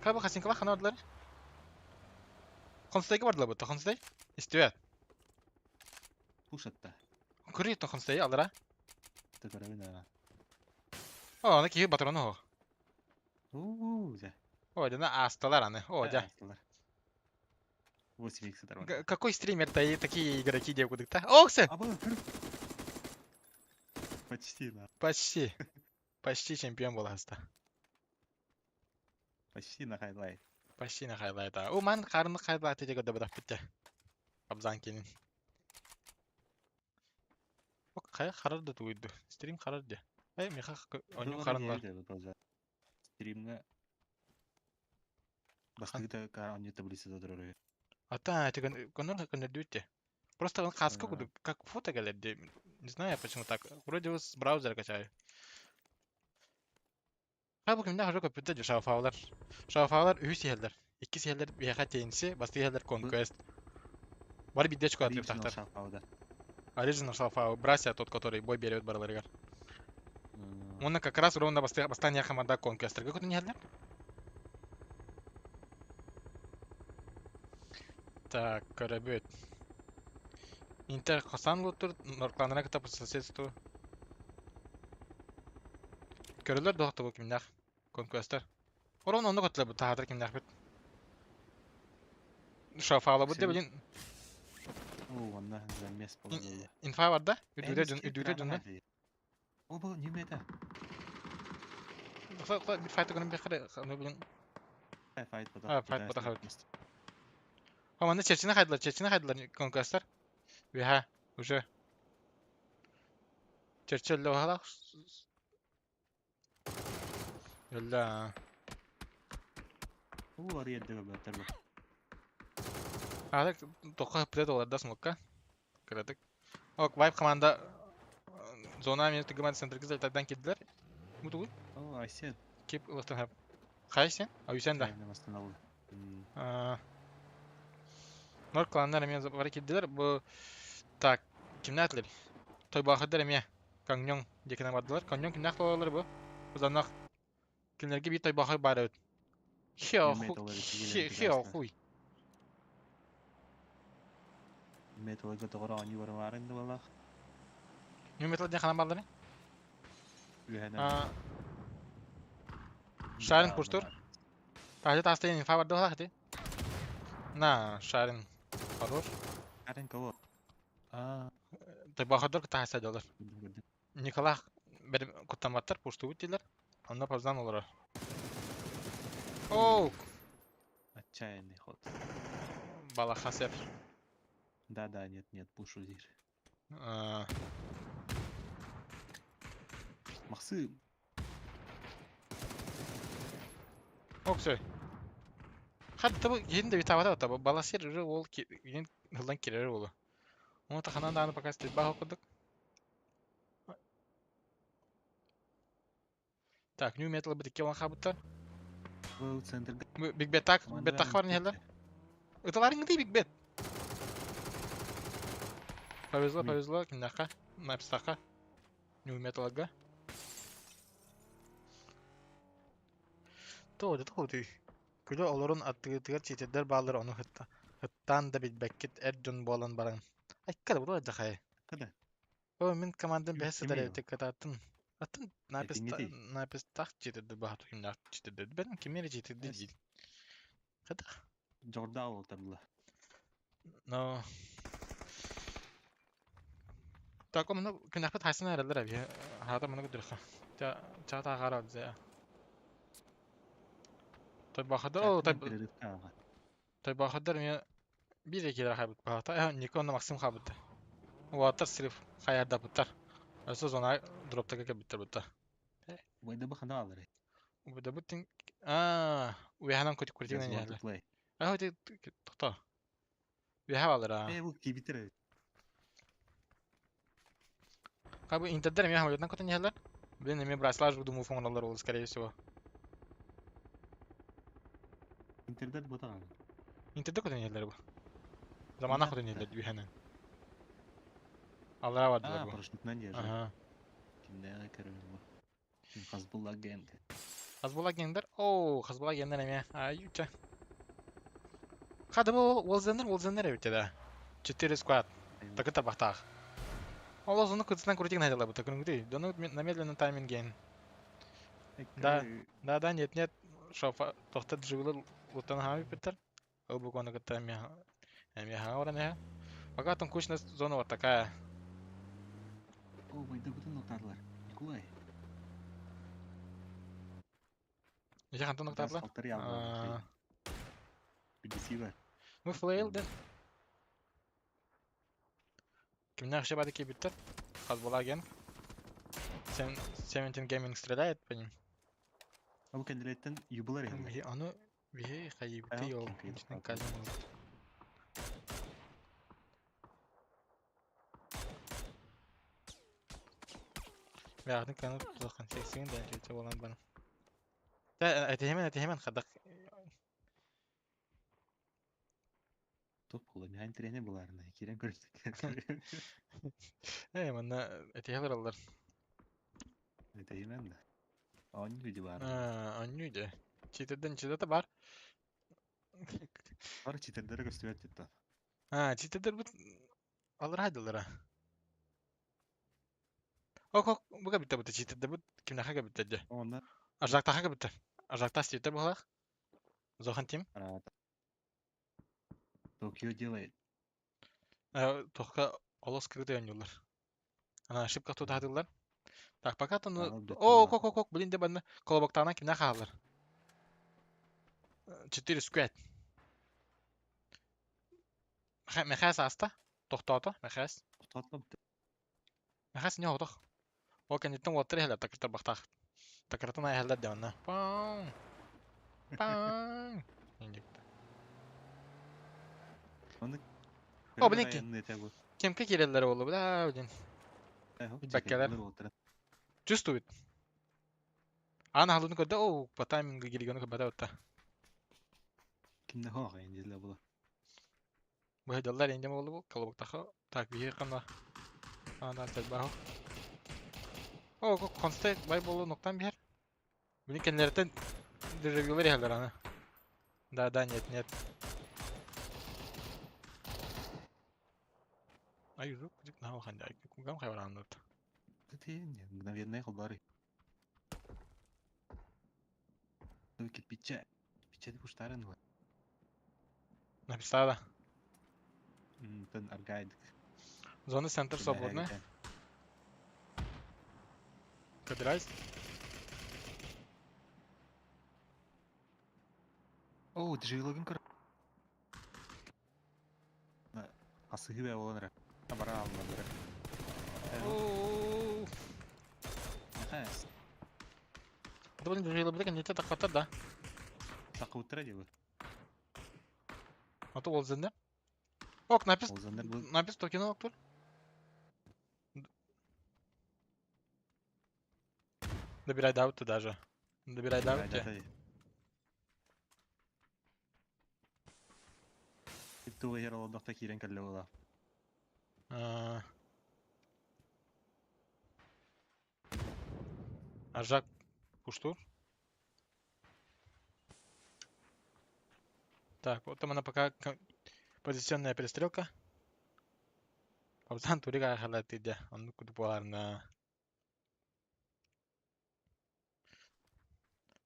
Хайба хасинкалар хана бардылар? Хонстайга бардылар бутта, Хонстай? Истибэт. Кушатта. Көрүй то Хонстай алара. Ты көрөбүн аа. О, аны киһи батыраны хо. Уу, дьэ. О, дьэ, аасталар аны. О, дьэ. Аастылар. 8 икс сытар. Какой стример-то и такие игроки девкудык-то? Ох, сын! А было, Почти, да. Почти. Почти чемпион был аста. Почти на хайлайт. Почти на хайлайт. О, ман харны хайлайт эти года быдаппыт. Абзан кенин. Ок, хайа харар да тугуйду. Стрим харар де. Эй, меха оню харанлар. Стримга Бастыгыта оню таблица додорор. Ата, это конор коннордүүтте. Просто он хаска кудук, как фото галерде. Не знаю, почему так. Вроде с браузера качаю. Хай бу кимнээх уже көппүттэ дьэ шафаалар. Шафаалар үһүс иһэллэр. Иккис иһэллэр биһиэхэ Тенси, бастакы иһэллэр Conquest. Бары биирдэ очко Original атыылаахтар. шафауда. Original Шафау, Брася тот, который бой берет барыларыгар. Уонна как раз ровно бастаан хаманда Conquest-терга көтөн иһэллэр. Так, көрөбүт. Интер Хасан лутур, Норкланына кытта по соседству. Көрөлөр дуохта бу кимнээх Conquest-тер. Ровно онно көтүлэр бу таһаатар кимнээхпит. Шафаалабыт да билин Оо, онно замес болду. инфа барда. Үрдүгүтэ дьон, үрдүгүтэ дьонно. О, бу неме это? Bir файт гынан бехре, ну билин. Файт А, файт потах хабыт. А манна чечини хайдылар, чечини хайдылар Conquest-тер. Үһэ, уже. Черчилле оһалах. Өллө. Уу, арыйды баттар бу. А так тоққа хыппыта оларда смокка. Кыратык. Ок, вайп команда зона мен тыгыман центрге зайтардан килдилер. Бу тугуй? О, Айсен. Кип ылыстан хап. Хайсен? А Юсен да. Восстановил. Нор кланнар эме бары килдилер. Бу так, кимнәтлер? Тойбахыдар эме Каңнёң декене бардылар. Каңнёң кимнәх толалар бу? Узаннах кинилерге бир тойбахы бар эбит. Хео хео хуй. Металлга тоҕоро оонньуу барымаарын да буоллах. Нью метал диэн ханан бааллары? Үөһэнэн. Шарин пуштур. Таһырдьа таастайын инфа барда буоллах ити. На, Шарин хорош. Шарин кого? А, Тойбахыдар таһаса дьоллор. Николах бер куттамматтар пуштубут дииллэр. Онно Павзан олорор. Оу! Отчаянный ход. Балаха сеп. Да-да, нет, нет, пуш узир. Махсы. Оксой. Хат табы киһин да битабата табы баласир уже ол киһин хылдан кирер болу. Оны таханан дааны пока стрельба курдук. Так, New Metal бит икки хабыттар. Был центрга. Big Bet так, Bet так бар нехелер. Ыталарың ди Big Bet. Повезло, повезло, кимнәхка, Напстака. New Metal'га. Тоҕо тоҕо Күлэ олорун аттыгытыгар читердэр бааллар ону хытта. Хыттаан да билбэккит эр дьон буолан баран. Айккада була дьахай. Када? О, мин командам бэһэ сытар Кимий эбит кытааттын. Атын Этиҥҥитий? напистах читердер баһату кимнээх читердер. Бен кимнери читердер диир. Хата. Жордаа олтарла. Но. Так, омно күнәхпит хайсын эрэллэр эби. Хата маны күдүрха. Ча чата гарал зэ. Той бахада о той той бахадар мен бир экилер хайбыт бахата. Э, Никон Максим хабыт. Уаттар срив хаярда буттар. Өсө зона дроптага кебиттер бутта. Вайда бахана алары. Бу буттин а, уяханан көтү күртигинен яһалар. А, хөтө тохто. Уяха алар а. Э, бу кибитер. Как бы интердер мен хамлетнан көтөн яһалар. Блин, эме браслаж буду муфон алар ол, скорее всего. Интердер ботаган. Интердер көтөн яһалар бу. Замана көтөн яһалар уяханан. Алара бардылар А, бу. парашютнан держи. Ага. Кимдәге керем бу. Хасбулла Гэнг. Хасбулла Гендер. Оу, Хасбулла Гендер эмиэ. Аютча. Хата бу Уолзеннер, Уолзеннер эбит да. Четыре squad. Такы тарбахтаах. Ол озуну кытысынан крутик найдала бу такын Дону на медленном тайминге. Да, да, да, нет, нет. Шофа тохта дживылы лутан хами питер. Ол бу кону кытта эми хаҥа баран иһэ. Пока там кучная зона вот такая. О, байдабытын ноктадылар. Николай. Ити хантан ноктаатылар? Алтар Билисилер. Мы флейл ден. Кимнәх шебады кибиттер? Хазбула Генг. Seventeen Gaming стреляет по ним. Ол кендилеттен юбылар Биһи аны биһи хайыбыты Аял йол. ким кыйды Ичинен калды. калым алып. Бягын канып тулахан сексин ден жете болан бан. Та этемен этемен хадак. Топ була, мен тренер буларына. Кирен көрдүк. Э манна этехелер алар. Этемен да. Они люди бар. Анню де. Читерден читата бар. Бар читердери көстүбөт тетти. А, читердер бут алар хайдалар. Ок ок буга битте бут читердер бут кимнәхә битте де. Онда Ажактаха битте. Ажактас читер булах. Зохан тим. Токио делает. Тохка олос кырды ойнуулар. Ана ошибка тут хадылар. Так, пока то ну... Ана бит О, була. кок, кок, кок, блин, де колобоктана кимнә хаалар. 4 сквет. Мехас аста. Тохтоото, мехас. Тоқтатма бит. Мехас не отох. О, кенеттен уоттар эхлэ такыртар бахтах. Такыртан айхалдар дәвна. Паң. Паң. Индикта. Оны О, блин, Кемке киреллер болду, бля, блин. Бәккәләр. Чувствует. Ана халыны көрдө, о, по таймингу киргени көрбөтө отта. Кимде хага инде була. Бу даллар инде болду бу, колобоктаха. Так, бихи кана. Ана тәлбаһ. О, консте бай болу ноктан бихер. Блин, кенлертен дежавюлар эхлер ана. Да, да, нет, нет. Ай, жук, жук, на ханда, кугам хайван Ты мгновенный холбары. Только печать. Печать буштарын ва. Написала. Тен аргайд. Зона центр свободная. Кадрайс. О, дежавюлогын көр. Асыгы бә болан Бара алмадыр. Оу. Нахас. Да блин, дежавюлог билген нете такатар да. Такы дебы. А то ол зенде. Ок, напис, Олзандар бу напис токено октур. Добирай даут даже. Добирай даут. Туга ер олдохта кирен кәлле була. Ажак пуштур. Так, вот там она пока позиционная перестрелка. Павзан турига халатиде. Он куду поларна.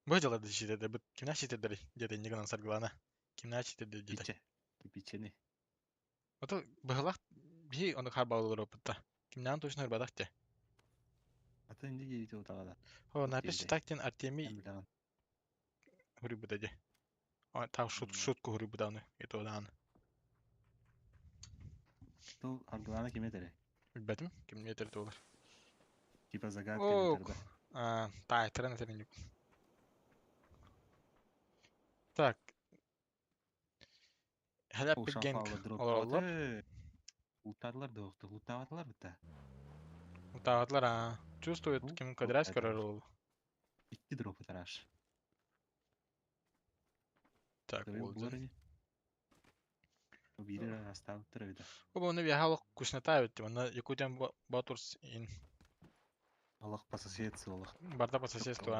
Бу дела дишите, бу кимна читедер дете нигынан саргылана. Кимна читедер дете. Пиче. Пичени. Ото быһылах би оны харбалылар опытта. Кимнән точно харбадах те. Ата инде гейте утагада. О, напис Окей, читактен Артемий Билеген. хурибудаде. А, там шут, шутку хурибуданы. Это дан. Тул аргылана киметере. Билбетим, ким нетер толар. Типа загадка О, метер да. А, та, трен это меню. Так. Хәләп генг олар олар. Ултадылар да оқты, ултаватылар бітті. Утагатлар, а. Чувствует, Ну, ким кадрас это көрөр ол. Икки дроп тараш. Так, Дөрү ол. булар не. Бири астап турабыта. Бу оны бияхалык кушната бит. Мына Якутиян Батурс ин. Олох по соседству олох. Барда по соседству.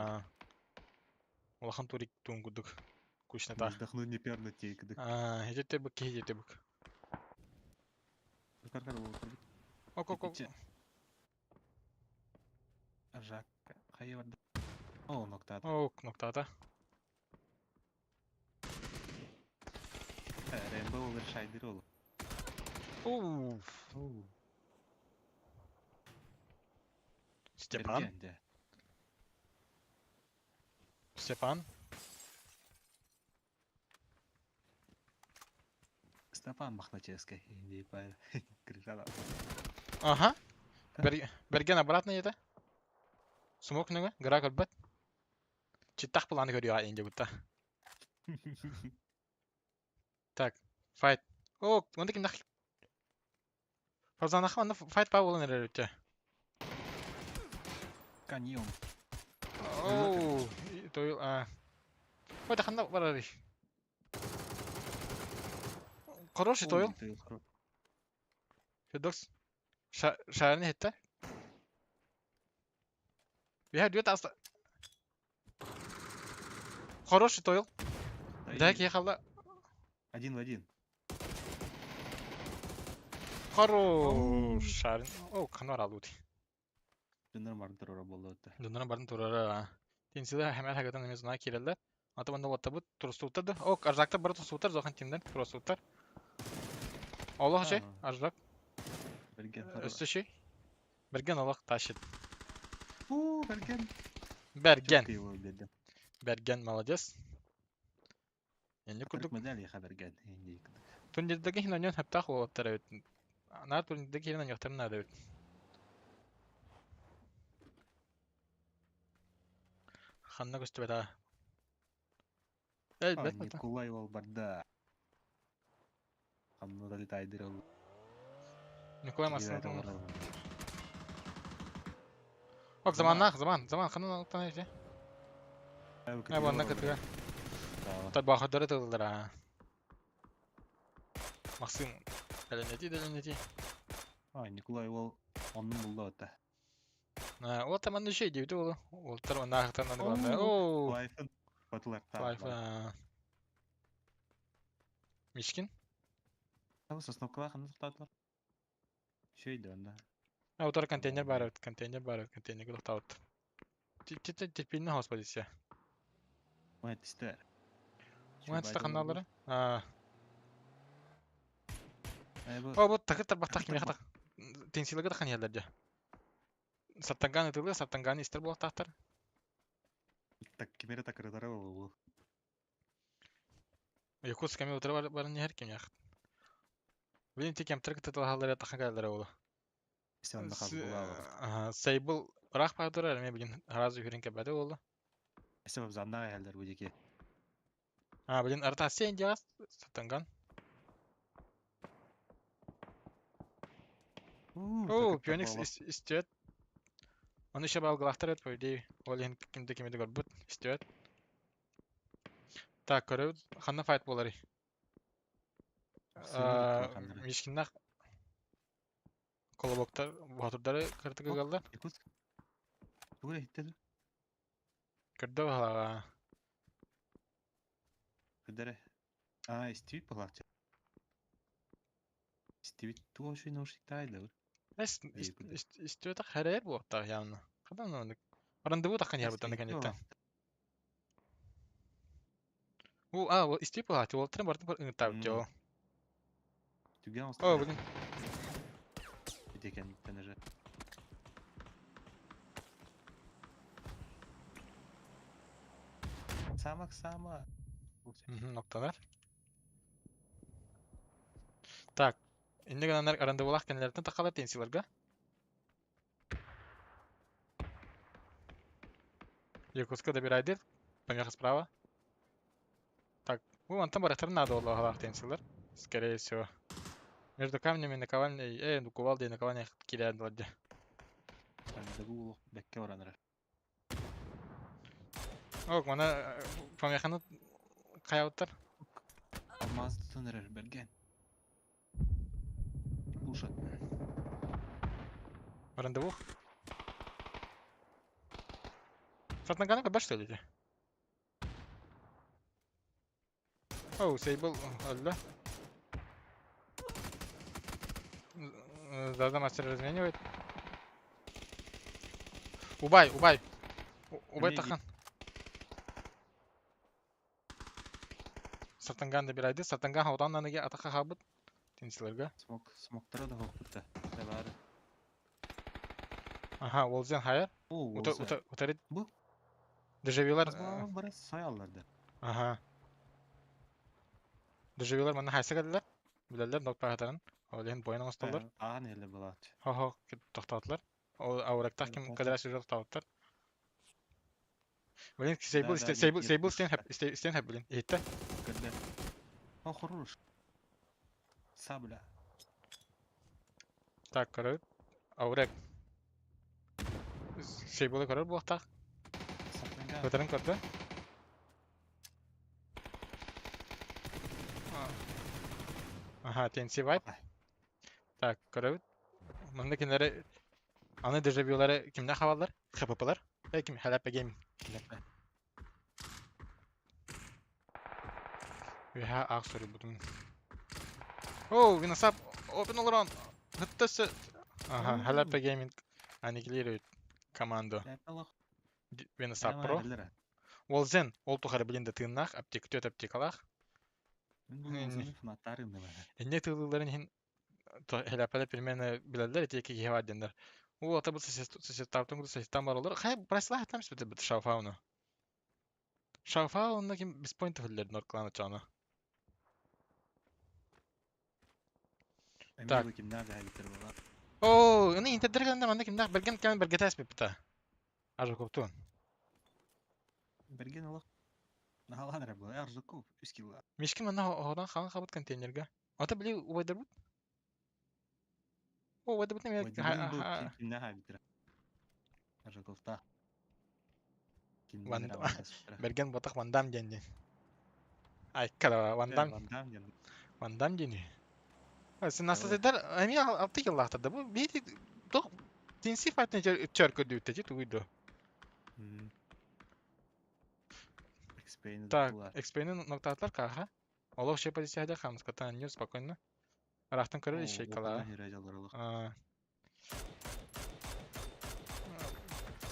Улахан турик туун курдук. Кучната. Не вздохнуть, не пернуть тейкдык. Ити бык киһи ити бык. Кар-кар ол Ок ок ок. Жак хайы барда. О, ноктаата. Ок, ноктаата. Рэмбо ол шайдыр ол. Уф. Степан. Степан. Степан Мохначевский. Ага. Берген обратно это. Смок нөҥө, гра көрбөт. Читтах планы көрүө инде бутта. Так, файт. О, онда ким нах. Фарзанах манна файт па болан эрэр үтэ. Каньон. Оу, тойл а. Ой, ханна барарый. Хороший тойл. Федокс. Шарны хетте. Биһэ дүөт аста. Хороший тойл. Да киһи халла. Один в один. Хорош. Шарын. О, ханар алут. Дуннар барын турара болду. Дуннар барын турара. Тинсилер хәмәл хәгәтән эмес зона кирелләр. Аты банда ваттабыт турсуутар да. О, аржактар бары турсуутар зохан тимден турсуутар. Олох şey, аржак. Берген. Өссө şey. Берген олох тащит. Фу, Берген. Берген. Берген молодец. Энни курдук. Медаль яха Берген. Турнирдеги хин оньон хаптах уолаттар эбит. Наар турнирдеги хин оньохтарын наада эбит. Ханна көстүбэт Эй, бэт Николай ол барда. Хамна долетайдыр ол. Николай масына. Ок, заманнах, заман, заман, ханна алтан эти. Ә, буанна кытыга. Тарбахадары тылдыра. Максим, әленети, әленети. А, Николай ол оннун булду ата. Ол таман şey дейбит ол. Ол тар нахтан аны главное. О, Лайфын батылар. Лайф. Мишкин? Там сосновкалар ханна токтотулар. Шөйдө онда. А, утар контейнер бар, контейнер бар, контейнер токтоот. Теппинне хос позиция. Мэтстер. Мэтстер ханналары? А. О, бу такыр тарбахтах кимиэхэ так. Тенсилага да ханьялар дьэ. Саттанган ытылы, саттанган истер буолтаахтар. Так кимере такырытара болу. Якутск ками утары баран иһэр кимиэх. Билин ти кемтер кытыталаһаллара тахан кэлэллэрэ буолу. Сейбл ыраах баатыра эмиэ билин араас үһүрүн кэбэтэ буолла. Заннаға әлдер бу жеке. А, блин, артасия индиас саттанган. О, Пионикс истиэт. Оны еще балгылахтар эт, по идее, ол иһин кимде кимеде көрбүт, истиэт. Так, көрөбүт, ханна файт болары. Мишкиннах колобоктар, баатырдары кыртык ыгаллар. Якутск. Тугура хиттеди. Көрдө баһалаға. Көрдөрө. А, истибит балаачы. Истибит туга шуй наушниктайды. Эс истибит хэрээр буоттаах явно. Хадан оннук. Рандеву таххан иһэр буттан кэнниттэн. У, а, истибит балаачы, уолтарын бартын ыҥыттаабыт дьоо. Түгэн О, блин. Итекенниттен уже. Самак сама. Ноктанар. Так, инне гынан рандевулаах кэннилэриттэн таххалар тенсиларга. Якутска добирайдыр. Помеха справа. Так, бу мантан барахтарын надо олоҕолаах тенсилар. Скорее всего. Между камнями наковальней, ну кувалдой и наковальней кирядылар дьэ. Рандеву бэкке баранара. Ок, мана помеханы хайауттар. Алмаз тутун берген. Слушай. Рандеву. Сатанганы көрбөт что ли? Оу, Сейбл өллө. Заза мастер разменивает. Убай, убай. Убай тахан. Сатанган да бирайды. Сатанган хаудан аныгы атака хабыт. Тинсилерге. Смок, смоктара да хоппут да. Бары. Аха, Волзен хайар. О, Ута, ута, утарит. Бу? Дежавилар. Бары саяллар да. Аха. Дежавилар манна хайса келдилер. Билелер нок пахатарын. Ол иһин бойын оҥостоллор. Аан эле булат. Хо-хо тохтоотулар. Ол аурактах ким кадра сюжет тохтообуттар. Блин, Сейбл, Сейбл, Сейбл стен хэп, стен хэп, блин. Иһиттэ. Көрдө. О, хорош. Сабля. Так, көрөбүт. Аурек. Сейблы көрөр буолуохтаах. Көтөрүн көрдө. Аха, TNC Vibe. Так, көрөбүт. Манна кинилэри аны дежавюлары кимнээх хабаллар? ХППлар. Э, ким Халяпа Гейминг. Үһэ аах суруйбутум. Оо, Виносап опен олорон. Хыттасы. Аха, Халяпа Гейминг аннигилирует команду. Виносап Про. Уолзен, ол тухары билин да тыыннаах, аптека түөрт аптекалаах. Инне тыылыыларын иһин Халяпалар примерно билэллэр ити киһи баар диэннэр. Уу, ата бу сосеттаабытын курдук сосеттаан бараллар. Хайа, прайслаах там испитэ Шауфауну. Шауфау онно ким беспоинт түһэллэр Норклан очоно. Так. Оо, аны интердер гэннэ манна кимнээх бэргэн кэмэн бэргэтэ испиппитэ. Аржаковтуун. Берген олох. Наһалаан эрэ була. Аржаков үс килла. Мишкин манна оһодан хаан хабыт контейнерга. Ата били убайдарбыт. О, убайдарбыт эмиэ Кимнээх айбыттара. Аржаковта. Берген ботах Вандам диэн диэн. Айккара Вандам. Вандам диэн. Вандам диэни. Сынастатыдар эмиэ алты киллаахтар да бу биһи туох тинси файтын чөр көрдүүттэ тугуй дуо? Так, экспейни ноктаатылар кааха. Олох шей позицияда хамската анньыр спокойно. Арахтан көрөр ищейкалаа.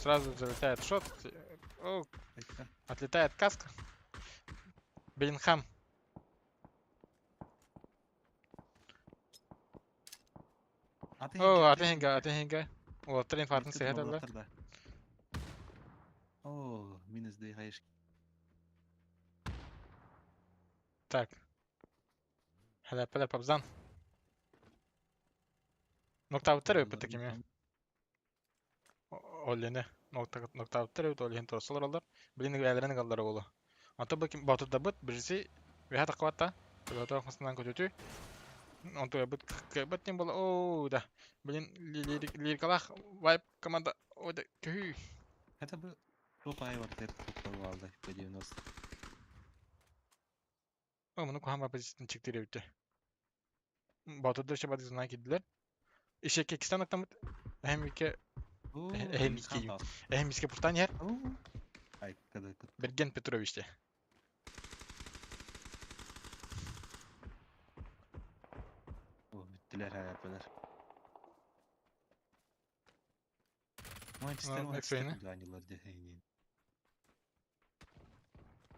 Сразу залетает шот. О, отлетает каска. Беллингхам. О, атын хинга, атын хинга. Уолаттар инфарктын сыһаталлар. О, минус 2 хаешки. Так. Халяпалар пабзан. Ноктаабыттар эбиппит кими. Оллене. Ноктаабыттар эбит, ол иһин туруса олороллор. Билин бэйэлэрин ыгаллара буолуо. Онтон бу ким Боотурдабыт, биржи үөһэ таххыбатта. Төбөтө масынан көтүтүү. Онтуйабыт кыайбат диэн буолла. Оо, да. Билин лирикалаах вайп команда. О, да, көһүү. Хотя бы топ ай бар тер по 90. О, муну куһаан позициятын чиктиир эбит. Боотурдар еще бадызынан киирдилэр. Ишекке иккистэн аттаммыт. Эһэм икки эһэм икки эһэм иске пуртан иһэр. Ай, когда Берген Петрович де. О, бүттүлэр халяпалар. Манчестер Экспейни.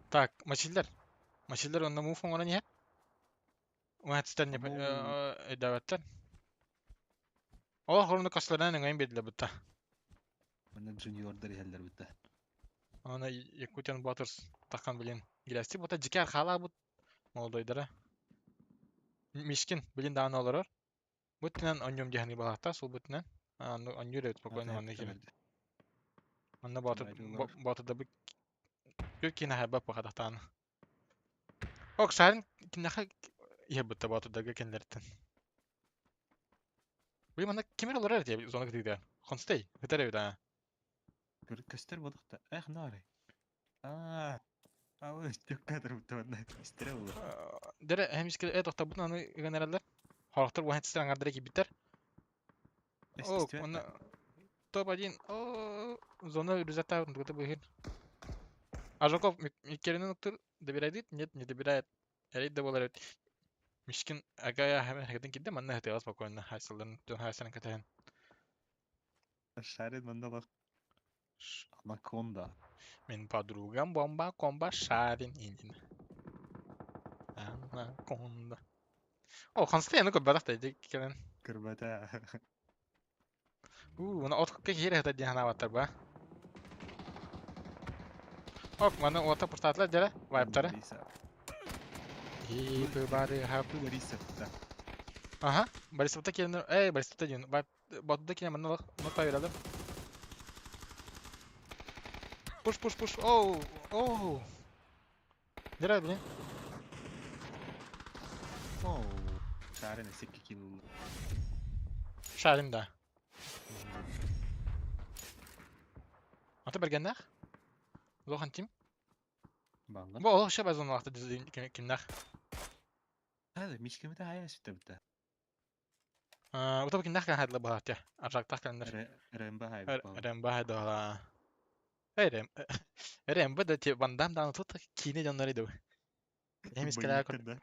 Так, мачиллер. Мачиллер онно муф оҥорон иһэр. Манчестер не өйдөөбөттөр. Олох орунна касларынан өҥөйөн биэрдилэр бутта. Манна джуниордар иһэллэр бутта. Аны Якутян Батырс таххан билин гирээсти бута дьикээр хаалаабыт молодойдара. Мишкин билин даҕаны олорор. Бу өттүнэн онньуом диэхини балаахта суол бу өттүнэн. Онньуур эбит спокойно манна киирэн. Манна Боотур Боотурдабыт күр киин аһарбат буохатахтааны. Ок, саарын киннэхэ иһэр бутта Боотурдарга кинилэриттэн. Бу манна кимир олорор этэ зона кытыыта. Хонстей, ытар эбит аа. Көстөр бодохто. Эх, нары. Аа. Алы, төккәдер бутта истере булыр. Дэрэ эмискэ э тохтобутун аны ыган эрэллэр. Хорохтор уһан аңардара киирбиттэр. О, онно топ-1. О, Зона результата быһыр. Ажаков Миккеринен уктур добирает? Нет, не добирает. Эрей да буолар эбит. Мишкин агая хэмэн кидде манна хатыга спокойно хайсаларын дьон хайсарын кэтэһэн. Шарин манна бар. Анаконда. Мин подругам бомба комба шарин инин. Анаконда. О, ханста яны көрбөтөх да ити кэлэн. Көрбөтө. Уу, уна от киһире хата диэн ханаабаттар ба. Ок, маны уота пустаатылар дьэрэ, вайптары. И бары хап. Борисовта. Ага, Борисовта киирэн, эй, Борисовта диэн, вайп, ботуда киирэн манна ну поверили. Пуш, пуш, пуш, оу, оу. Дьэрэ, блин. Оу. Шарин секки килл. Шарин да. Ата бергеннэх? Улахан тим? Баллар. Бу олох шеба зоналахта кимнэх? Hadi мишкемите хая сүттэ Утап кимнэх кэн хайдла баатя. Аржактах кэннер. Рэмбэ хай. Рэмбэ хайдала. Эй Рэм. Рэмбэ да те Ван Дам дааны тут киинэ дьоннор иду. Эмискэлээ көр.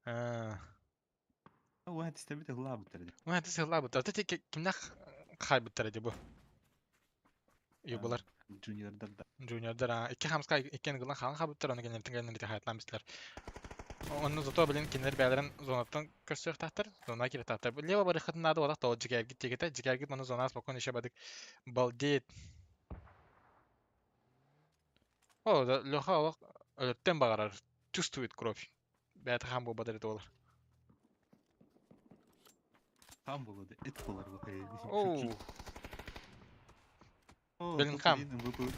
Да. Уа тистэбит ыллаабыттар ди. Уа тис ыллаабыттар. Те кимнэх хайбыттар ди бу. Юбалар. Джуниордар да. Джуниордар икки хамска иккен гылан хаан хабыттар, оны кеннертен кеннерти хайатлаан бистилер. Онно зато билин кинилер бээлэрин зонаттан көрсүөхтаахтар, зона киретаахтар. Лево барыххытын наада олох тоҕо дьикээргит тиэгэтэ, дьикээргит маны зонаас бокон еще бадык балдеет. О, да, Леха олох өлөттөн баҕарар, чувствует кровь. Бэйэтэ хаан буолбатар это болар. Хаан буолуо эт буолар бу. Оу. О, Блин, хам. топ-1 МВП.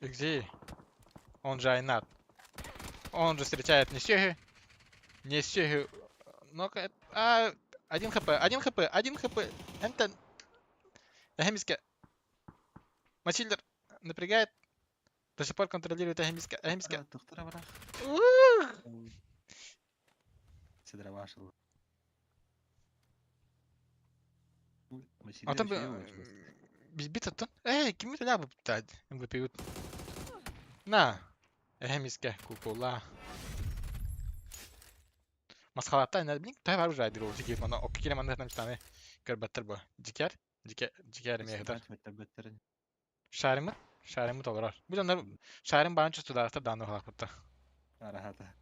Где? Он же Айнат. Он же встречает не Сёги. Не Сёги. Но а, 1 хп, 1 хп, 1 хп. Энтон. Эхемиске. Матильдер напрягает. До сих пор контролирует Эхемиске. Эхемиске. Тохтора барах. Сидравашил. А там бит оттон. Эй, ким это лябы бтад? МВП. На. Эхемиске кукула. Масхалатта ина блин, тай бар уже айдыр ол жеке мана окки кире манна там көрбөттөр бу. Жикер, жике жикер мехтер. Шаримы? Шаримы толорор. Бу дьоннор шарим баан чувствудаахтар дааны халахпытта. Арахата.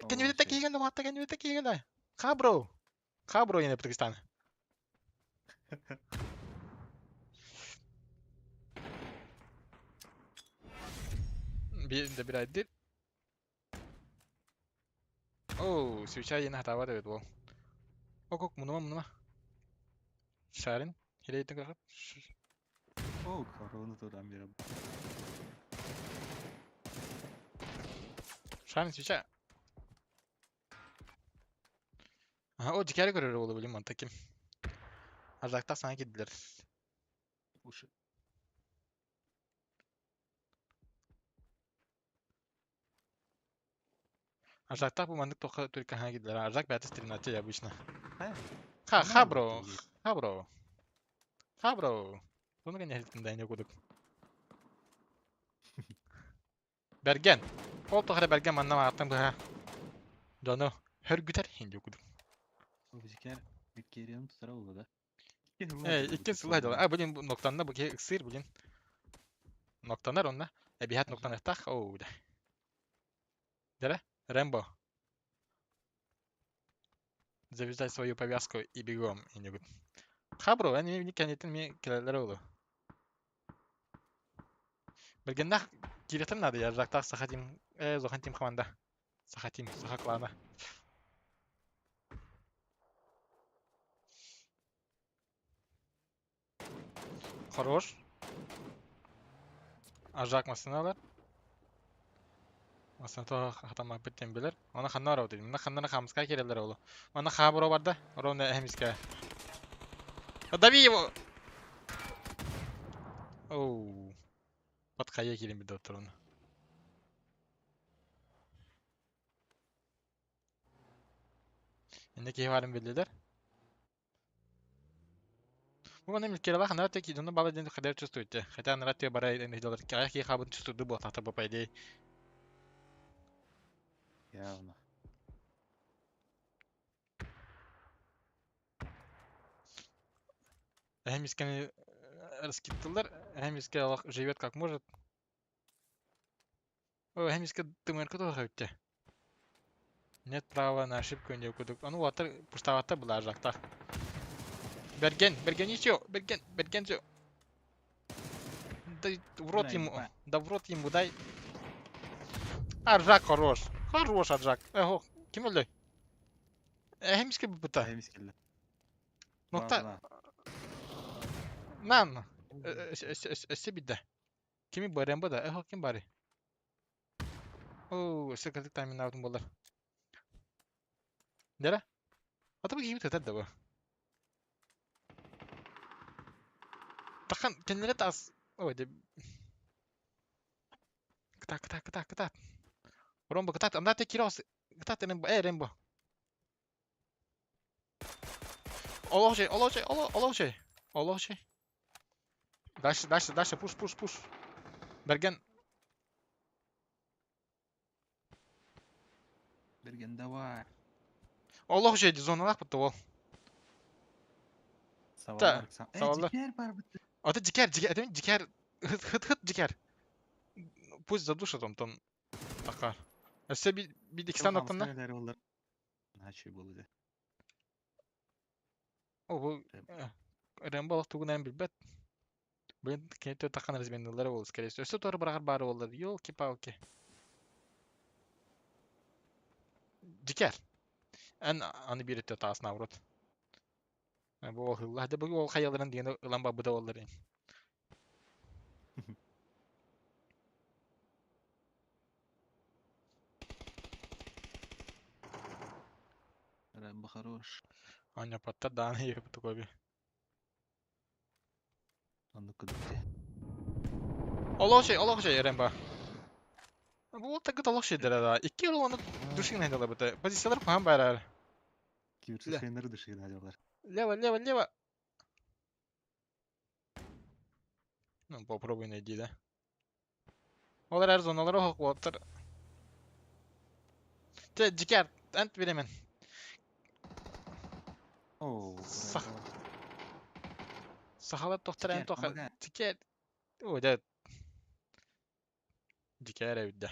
Кенибите киген да кенибите киген да. Хабро. Хабро ене Пакистан. Би да бирайдир. Оу, свеча ене хатаба дебет бол. Окок мунума мунума. Шарин. Хилейтин кахат. Оу, корона туран бир. Шарин свеча. Ага, о, дикәре көрөр болу билим манта ким. Ажакта саңа кидилер. Ушы. Ажакта бу мандык тоха только хана кидилер. Ажак бәтис тринати обычно. Ха. Ха, ха, бро. Ха, бро. Ха, бро. Соны гәнә хилтин дайны кудук. Берген. Ол тохара берген манна маттан бу. Дону хөргүтер хинди кудук. Бизикер Миккериан тутара болду да. Эй, икки сылай да. А, блин, ноктанна бу ке ыксыр, блин. Ноктанар онна. Эбиһат ноктанахтах. Оу, да. Дәрә? Рэмбо. Завязать свою повязку и бегом. И не Хабро, они не кәнетин ми келелер олу. Бергеннах киретен надо, я жактах сахатим, зохантим команда. Сахатим, саха клана. Хорош. Ажак масыналар. Масына то хатама биттен билер. Она ханнар оды. Мына ханнар хамска керелер олу. Она хабро бар да. Ровно эмиске. Дави его! Оу. Баткая келин бир доктор оны. Инде киһи баарын биллилэр. Бу манна Микелалаах анараа тек дьону бала диэн хайдах чувствуете? Хотя анараа тыа бара илдьэлэр кэҕэ киһи хаабын чувствуйду буолтахтар бу по идее. Явно. Эһэм искэни раскиттылар. Эһэм искэ олох живет как может. О, эһэм искэ тымырка туох эбитте. Нет права на ошибку не кудук. Ону уолаттар пустаабаттар былаажактар. Берген, Берген еще, Берген, Берген все. Да в рот ему, да в рот ему дай. Аржак хорош. Хорош Аржак. Ого, ким өлдөй? Эһэм искэ быта. Эһэм искэллэ. Нокта. Нан. Өссө бидде. Кими барыам да? Эхо ким бары? Оо, өссө кырдык тайминнаабытым буоллар. Дэрэ? Ата бу киһибит ытар да бу. Тахан кэннилэ таас. Ой, де. Кытаат, кытаат, кытаат, кытаат. Ромбо кытаат, анда те кирос. Кытаат Рембо, э Рембо. Олох şey, олох şey, олох, олох şey. Олох şey. Дальше, дальше, дальше, пуш, пуш, пуш. Берген. Берген давай. Олох şey зоналаах бутта ол. Саваллар. Саваллар. Дикер бар бутта. Ата дикер, дикер, это дикер. Хыт, хыт, хыт, дикер. Пусть задушат он там. Акар. Өссө би би дикстан оттонна. Начи было де. О, бу Рэмбо олох тугунан билбэт. Блин, киниттэ тахан разменнылар ол, скорее всего. Өссө туора быраҕар баары буоллар. Ёлки-палки. Дикер. Эн аны биир өттө таас наоборот. Бу ол хылла. Да бу ол хайаларын дигени ылан барбыта буоллар. Рэмбо хорош. Аня паттар дааны еб такой. Оннук кыдыкты. Олох şey Рэмбо. Бу ол тагыт олох şey да. Икки ол оны душин хайдала быта. Позициялар кухан барар. Киберсухайнары душин хайдалар. Лево, лево, лево. Ну, попробуй найди, да. Олар әр зоналар охок болыптыр. Те, Дикер, әнт беремен. О, Сах. Сахалар тохтар ән Дикер, тоха. помогай. Дикер. Ой, да. Дикер әбидде.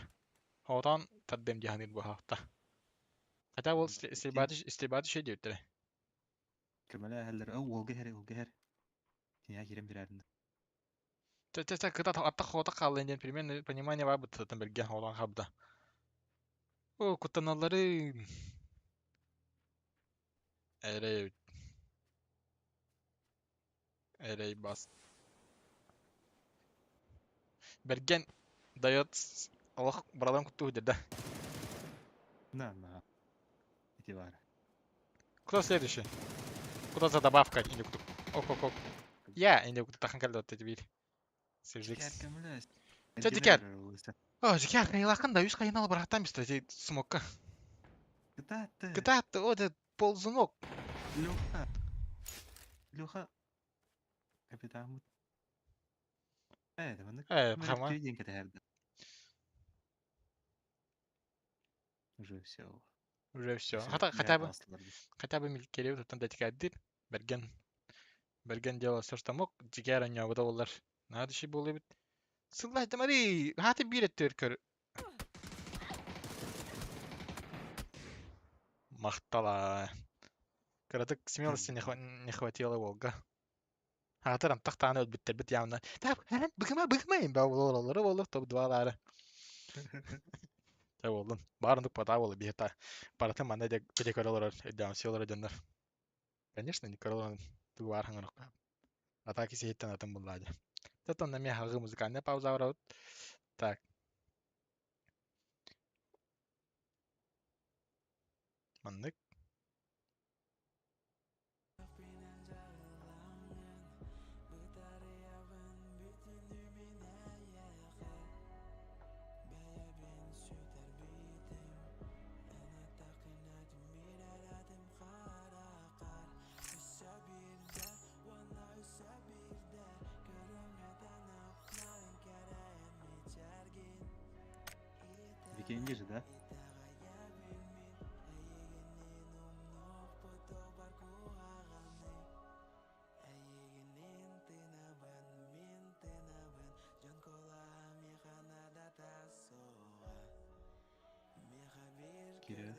Хотан таддем диханир бу хакта. Хотя ол стрельбаты şey диэбиттэрэ. Көмөлө әһэллэр. О, уолга хэр, уолга хэр. Киниä кирем бирэрин. Те те те кыта атта хота хааллын диэн примерно понимание бар быттан берген холан хабда. О, куттаналлары. Эрей. Эрей бас. Берген дает Аллах брадам кутту да. На, на. Ити бар. Кто следующий? Куда за добавка? Или кто? Ок, ок, ок. Я, или кто тахан калды вот эти Сержикс. Дикер көмөлө. Чэ, Дикер. О, Дикер, кайылакын да үс кайыналы бараттан бис эти смокка. Кытаатты. Кытаатты, о, это ползунок. Леха. Леха. Капитан. Э, маннык. Хама. Түйден кетерді. Уже все. Уже все. Хотя, хотя бы, хотя бы Милькерев тут датикадыр. Берген. Берген делал все, что мог. Дикер они обыдалар. Надо еще было бит. Сыллай тамари. Хаты бирет төркөр. Махтала. Кыратык смелости не хватило Волга. Хатырам тахтааны өлбүттэр бит явно. Так, хэрэн быгыма быгыма им ба болор болор топ двалары. Та болдун. Барындык пата болы бихета. Баратын манда де бите көрөлөр, эдам силор дьоннор. Конечно, не көрөлөр тугу бар хаңырык. Атаки сехиттен атын буллады. Тотон на хагы музыкальная пауза барабыт. Так. Маннык. Деньги же, да? Кире.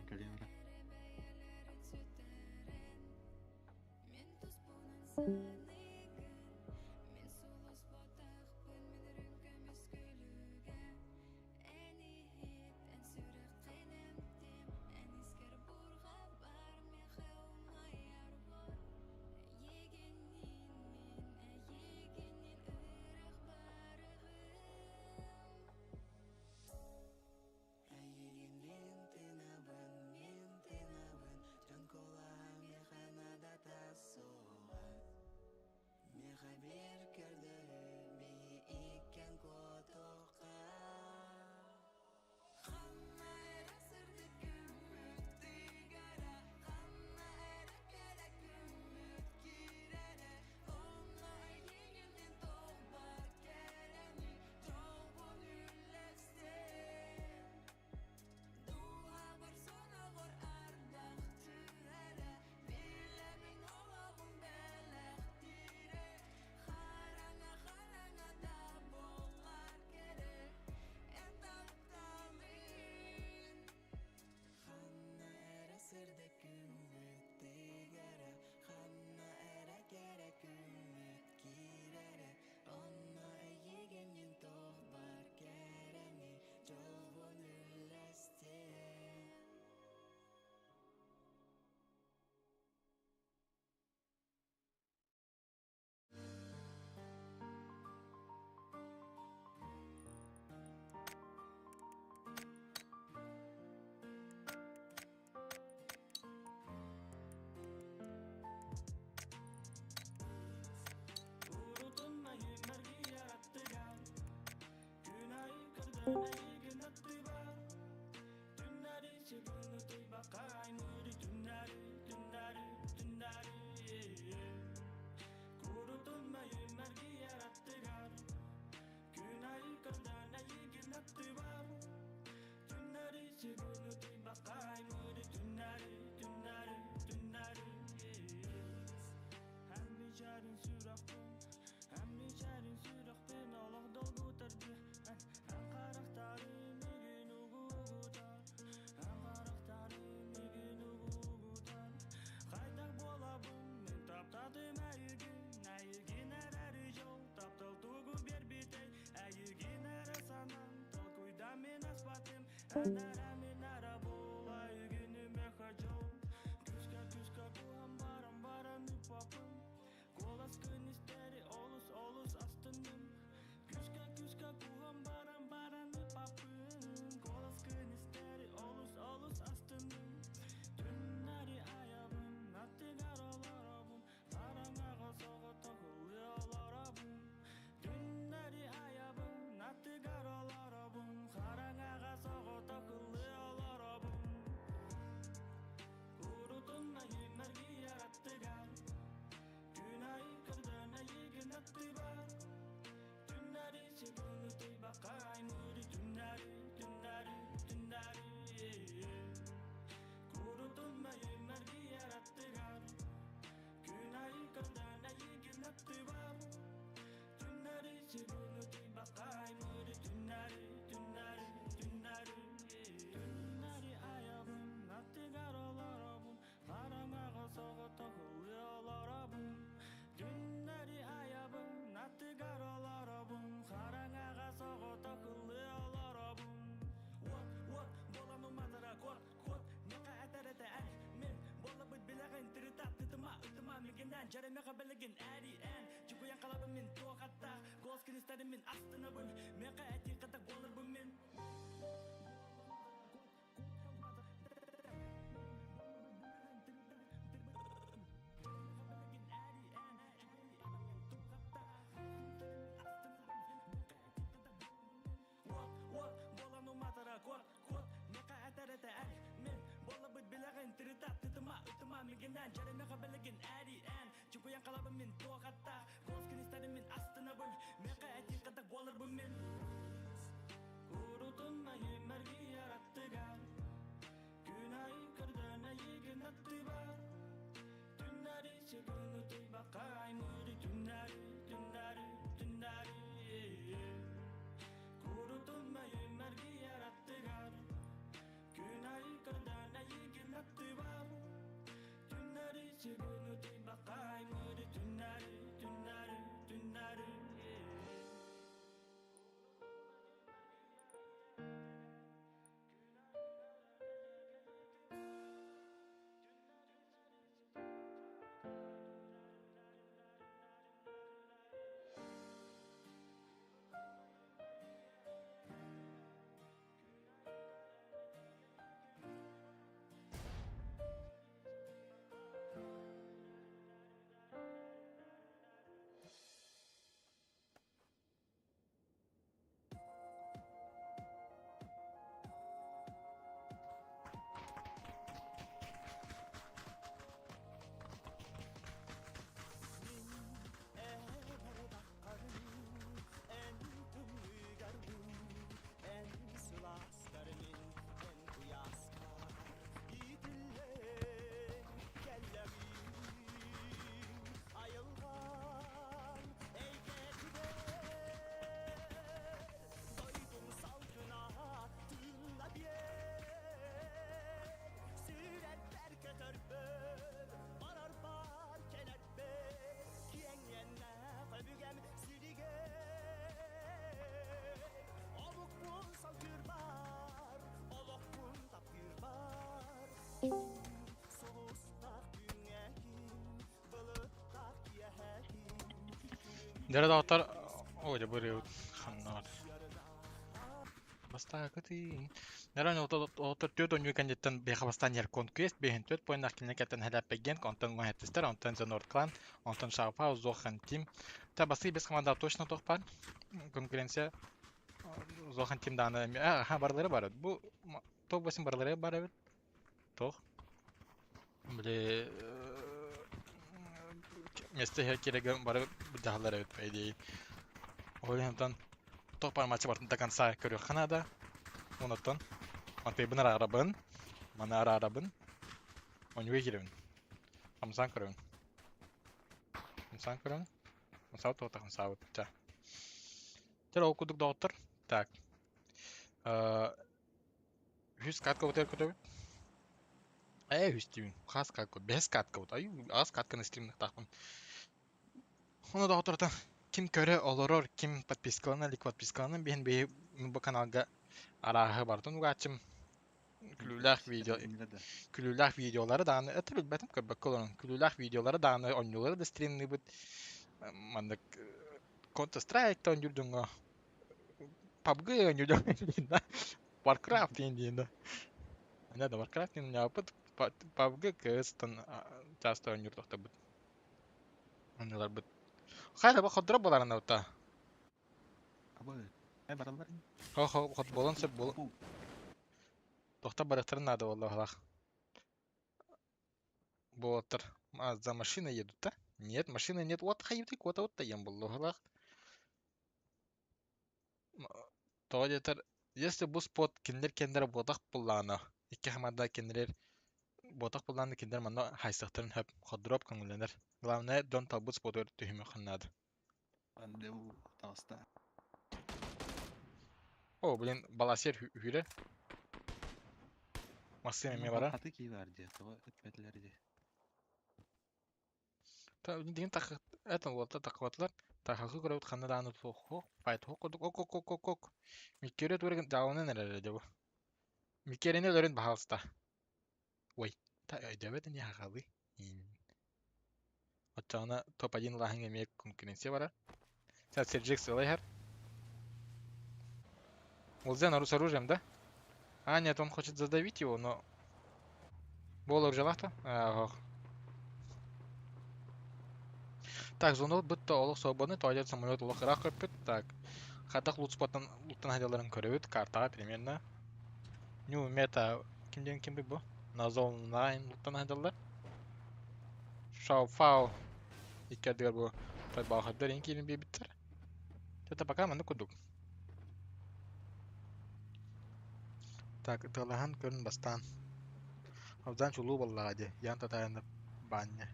Калинра. Дьэ доҕоттор, оо дьэ бу ырыабыт ханна бар. Бастаакытын. Нэрэн отор түөрт оонньуу кэнниттэн биһиэхэ бастаан Яркон Квест биэһин түөрт поиннаах кинилэр кэттэн Хэлээппэгген, онтон Уһэттистэр, онтон The North Clan, онтон Шаопа, Зохан Тим. Та бастыы бес команда точно туох баар. Конкуренция Зохан Тим даҕаны эмиэ аха барылары бар. Бу топ 8 барылары бар эбит. Туох? Били миэстэ иһэр кирэгэ бары дьаһаллар эбит по идее. Ол иһин туох баар матчы барытын до конца көрүөххэ наада. Онуттан Матвейбын араарабын, маны араарабын, онньуга киирэбин. Хамсаан көрөбүн. Хамсаан көрөбүн. Хамсаабыт туохта хамсаабыт. Ча. Чэ, ол курдук доҕоттор. Так. Үһүс каткабытыгар көтөбүт. Ээ, үһүс диибин. Хас катка? Бэһис каткабыт. Ай, аҕыс катканы стримныктаахпын. Ону доҕотторутан ким көрө олорор, ким подпискалана илик подпискаланан биһин биһи бу каналга арааһы барытын угааччым. Күлүүлээх видео күлүүлээх видеолары даҕаны это билбэтим көрбөккө олорон күлүүлээх видеолары даҕаны оонньуулары да стримныыбыт маннык Counter Strike оонньуур дьоҥҥо PUBG оонньуур дьоҥҥо да Warcraft диэн диэн да Ана да Warcraft диэн оонньообуппут PUBG КС-тан часто оонньуур тохтобут оонньууларбыт хайа да ходдоро буоларына ута Абы, э бараллар. Хо хо хот буолан сөп буол тохто барыахтарын наада буолла Буолаттар а, за машиной едут, да? Нет, машины нет. Вот хайбытый куота вот тайан буллуһалаах. Тоҕо диэтэр, если бу спот кинилэр кэннэрэ буотах буллаана, икки хамаанда кинилэр буотах буллаана кинилэр манна хайсыахтарын хөп, ходдуроп көҥүллэнэр. Главное, дьон талбыт спотугар түһүмүөххэ наада. Андeu таҕыста. О, блин, баласер үһүрэ. Массыына эмиэ бара. Хаты кии бар дии, тоҕо эппэтилэр дии. Дигин тах это уолта такватлар. Тахахы көрөбүт ханна дааны туох файт хок курдук ок ок ок ок ок. Миккере туурген жаалынан эрэр дьэ бу. Миккерини өлөрүн баһаалыста. Ой, та өйдөбөт ини хахалы. Оччоҕуна топ-1 ылааһыҥҥа эмиэ конкуренция барар. Сейчас Серджик сыала иһэр. Улзен с оружием, да? А, нет, он хочет задавить его, но... Бол оружиялаах то? Так, зону бытта олох свободный, тоойор самолет олох ыраах көппүт. Так, хадах лутспоттан луттан хайдаларын көрөбүт, картаҕа примерно. Нью мета, ким диэн ким бу? Назол 9 луттан хайдаллар. Шау фау икки ардыгар бу тойбоохойдор иҥ киирин биэрбиттэр. Это пока маннык курдук. Так, ытыалаһан көрүн бастаан. Абзан чулуу буоллаҕа дии, Ян Татаринов баанньа.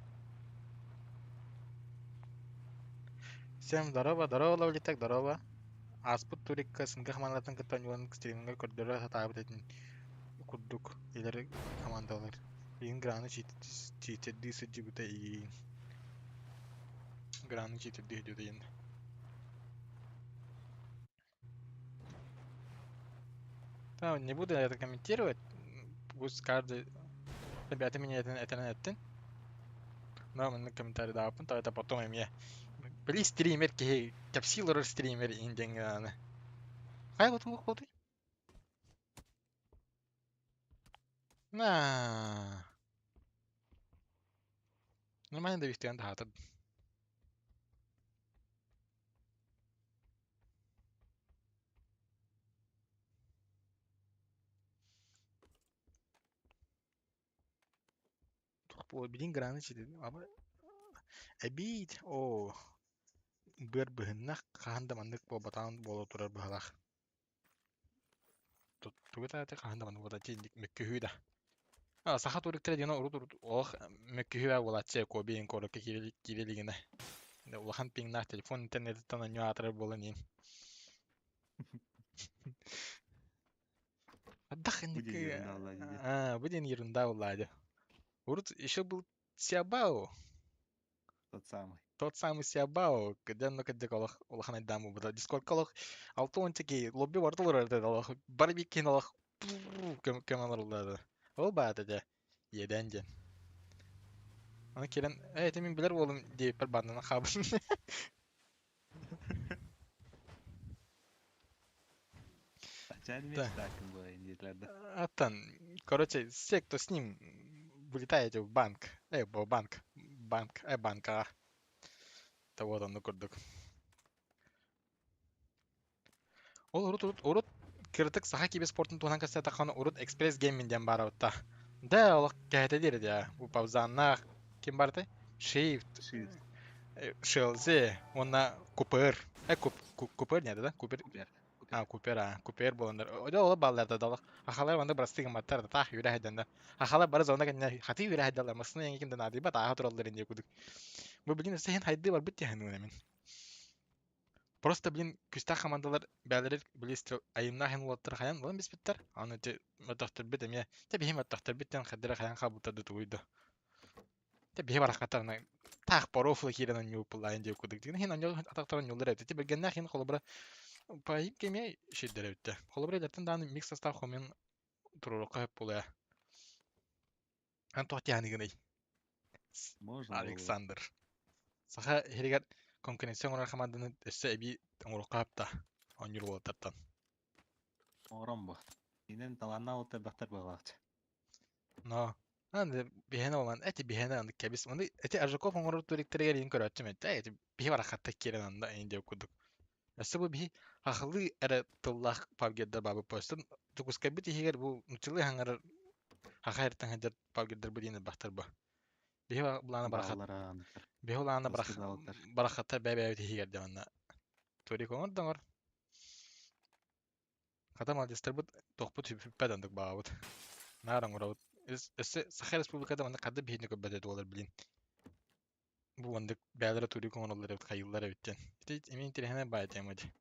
Всем здорово, здорово, Лавлитек, здорово. Ааспыт турикка СНГ хамаандатын кытта оонньууларын стримҥэ көрдөрө сатаабыт этин курдук илэр командалар. Билигин граны читердии сылдьыбыта игиин. Граны читердии сылдьыбыта диэн. Да, не буду я это комментировать. Пусть каждый... Ребята меня это, это эттин. Но маннык комментарий дааппын, то это потом эмиэ. Били стример киһи кэпсии олорор стример иһин диэҥҥэ Хайа вот вот На. Нормально довести таһаатар. Билин граны Эбиит оо быар быһыннах хаһан да маннык буолбатаҕын буола турар быһалаах. Тугу тааты хаһан да маннык буолбата мөккүһүү да. Саха туриктара диэн урут урут олох мөккүһүү буолааччы Кобиин куоракка киирэ илигинэ. Улахан пиҥнаах телефон интернетиттэн онньуу аатырар буолан иин. Ардах Бу диэн ерунда буолла дии. Бу диэн ерунда буолла дии. Урут еще был Сиабао. Тот самый. Тот самый Сиабао, где ну кырдьык олох улахан айдаан буолбута. Дискордка олох 60 киһи лобби барыта олорор этэ олох бары биир киһини олох көмө олороллор Ол баата дьэ иэдээн диэн. Аны кэлэн ээ ити мин билэр уолум диэбиппэр бааннанан хаалбытым. Отчаянный Да. так было диэтилэр да. Аттан, короче, все, кто с ним, вылетаете в банк. Банк. Банк. Банка. Вот оннук курдук. Ол урут урут урут кырытык саха киберспортун туһунан кэпсээтэххинэ урут Экспресс Гейминг диэн баар эбит да. Да олох кэһэтэ диэри дии. Бу Павзаннаах ким бар этэй? Shift, Shift. Шелзи уонна Купер. Э, Купер не да? Купер. Купер. А, Купер, а, Купер буоланнар. Одо ол баллар да далах. Ахалар манна бырастыы гымматтар да таах үөрэ хайданнар. Ахалар бары зона кэннэ хатыы үөрэ хайдаллар. Массыына эҥин да наадыйбат ааха тураллар инде кудук. Бу билин өссө иһин хайдыы барбыт диэн мин. Просто, блин, күстээх хамаандалар бээлэрэр били айымнаах иһин уолаттар хайан булан биспиттэр. Аны ити мөтөхтөрбүт эмиэ, те биһи мөтөхтөрбүт диэн хайдара хайан хаалбыттар да тугуй да. Те биһи бараххаттарына таах порофла киирэн онньууппуллаайын диэбит курдук. Дигин иһин онньу атахтарын онньууллар эбит. Ити бэргэннээх иһин холобура паим кэмиэ ширдэр эбиттэ. Холобура илэртэн даҕаны микс состав хомуйан туруорукка сөп буолуо. Ан туох диэханыгыный? Можно было бы. Александр. Саха иһигэр конкуренция оҥорор хамаанданы өссө эбии оҥоруохха сөп оонньуур уолаттартан. Оҥорон бу. Инэн талааннаах уолаттар элбэхтэр быһалаах. Но аны биһиэнэ буолан эти биһиэнэ аны кэбис аны эти Аржаков оҥорор туриктэригэр иин көрөөччүм этэ эти биһи бараххатта киирэн анда эйин диэбит курдук. Өссө бу биһи хахылыы эрэ тыллаах павгердар баабыт постун Дьокуускайбыт иһигэр бу нуччалыы хаҥарар хаха эртэн сылдьар павгердар бу диэн элбэхтэр бу. Биһи былаана барахат Бааллара аныктар. биһи былаана барах Баскетболлар. барахаттар бэйэ-бэйэбит иһигэр дьэ манна турик оҥор да оҥор. Хата маладьыастарбыт туохпут сүппэт оннук баҕабыт. Наар оҥоробут. Өссө Саха Республиката манна ханна биһиэни көрбөт этэ буолар билин. Бу оннук бэйэлэрэ турик оҥороллор эбит, хайыыллар эбит диэн. Ити эмиэ интэриэһинэй баай тема дии.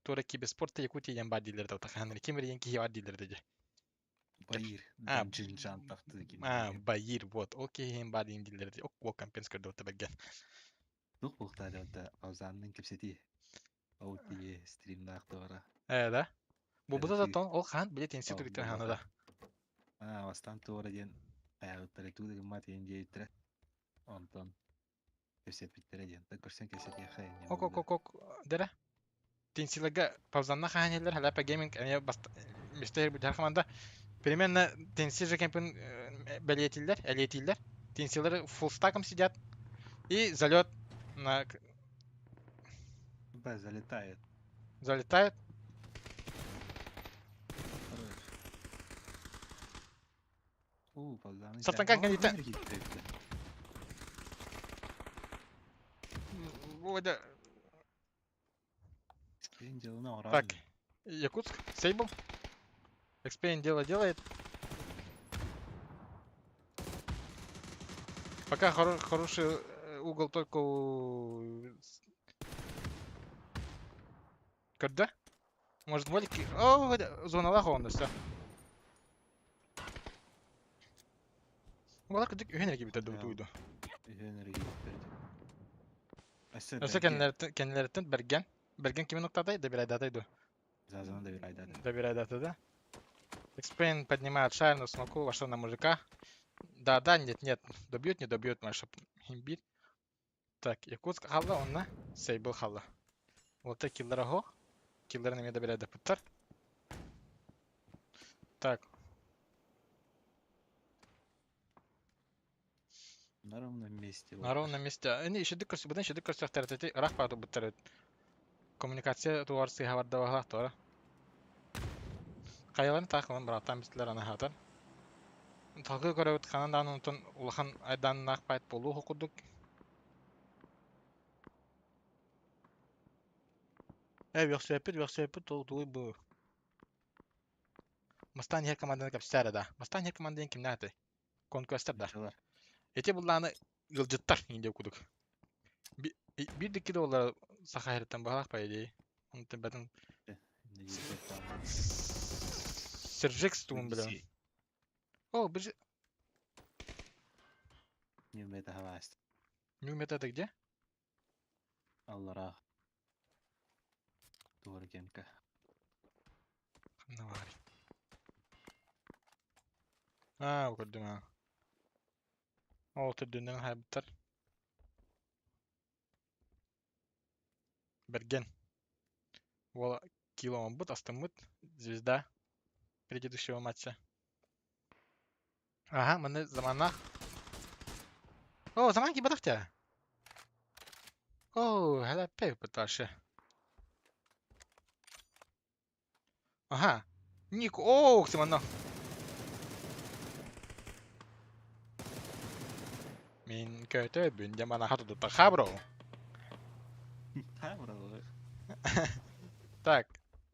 Туора киберспорт Якутия диэн баар дииллэр да хаһан ким эрийэн киһи баар дииллэр да дии. Баир. А, Джинджан тахты ким. А, Баир, вот. Ол киһи баар диэн дииллэр дии. Ок, компенс көрдө бэргэн. Тух буохтаа Паузаннын кэпсэтии. Ол тиги стримнаах туора. Э, да? Буолбута да Ырытыы. тон ол хаан билет институт Ол хаана буолбата. да. А, бастаан туора диэн айаҕыттара туу да гыммат диэн диэбиттэрэ. Онтон Кэпсэппиттэрэ диэн. Көрсөн кэпсэтиэххэ инньэ Ок ок буолла. ок ок дэрэ. Тинсилергэ паузанна хаанеллер Халяпа Гейминг эмиэ мистер бүдэр команда. Примерно Тинси же кемпин бэлиэтиллэр, элиэтииллэр. Тинсилеры фуллстаком сидят. И залет на Б залетает. Залетает. Хорош. У, паузаны. Сартанкан кандита. Так, Якутск, Сейбл. Экспейн дело делает. Пока хороший угол только у... Когда? Может, Волики... О, зоналах он, все. Уолар кырдьык үһүн эрэ киирбиттэр дуу тугуй дуу. Үһүн эрэ киирбиттэр. Өссө Өссө кэннилэриттэн Бэргэн. Бэргэн кимин уктаатай? Добирайдатай дуо? Зазана добирайдата. Добирайдата, да? Экспейн поднимает шар на смоку, вошел на мужика. Да, да, нет, нет. Добьют, не добьют, наша имбирь. Так, Якутск хаалла, онно Сейбл хаалла. Вот киллера хо. Киллерин эмиэ добирайдаппыттар. Так. На ровном месте. На ровном месте. Эни ишедик көрсө, бұдан ишедик көрсөктөр эти ырах баatu буттар. Коммуникация туар сыйха барда баһалаах туара. Хайаларын таах ылан бырааттаан бистилэр аны хаатар. Талгыы көрөбүт ханан даҕаны онтон улахан айдааннаах байт буолуох курдук. Ээ, үөхсүөппүт, үөхсүөппүт, тугуй бу? Мастаан иһэр команданы кэпсээр да. Мастаан иһэр команда диэн кимнээх этэй? Конквестер да. Нучалар. Ити буллааны ыалдьыттар индия курдук. Биир да икки да буоллар саха иһэриттэн баһалаах по идее. Онтон бэтин Сержикс тугун билэбин. О, бир New meta хаваст. New meta это где? Аллара. Туора кемка. Ханна баарый? Аа, көрдүм аа. Ол төрдүнэн хайбыттар. Бэргэн. Уол кило оҥорбут, астыммыт. Звезда предыдущего матча. Ага, маны заманнаах. О, заман киирбэтэх дии. О, хэлэппэй вообще. Ага. Ник, о, манна. Мин көтөбүн дьэ манаха тутта хабро. Хабро. Так,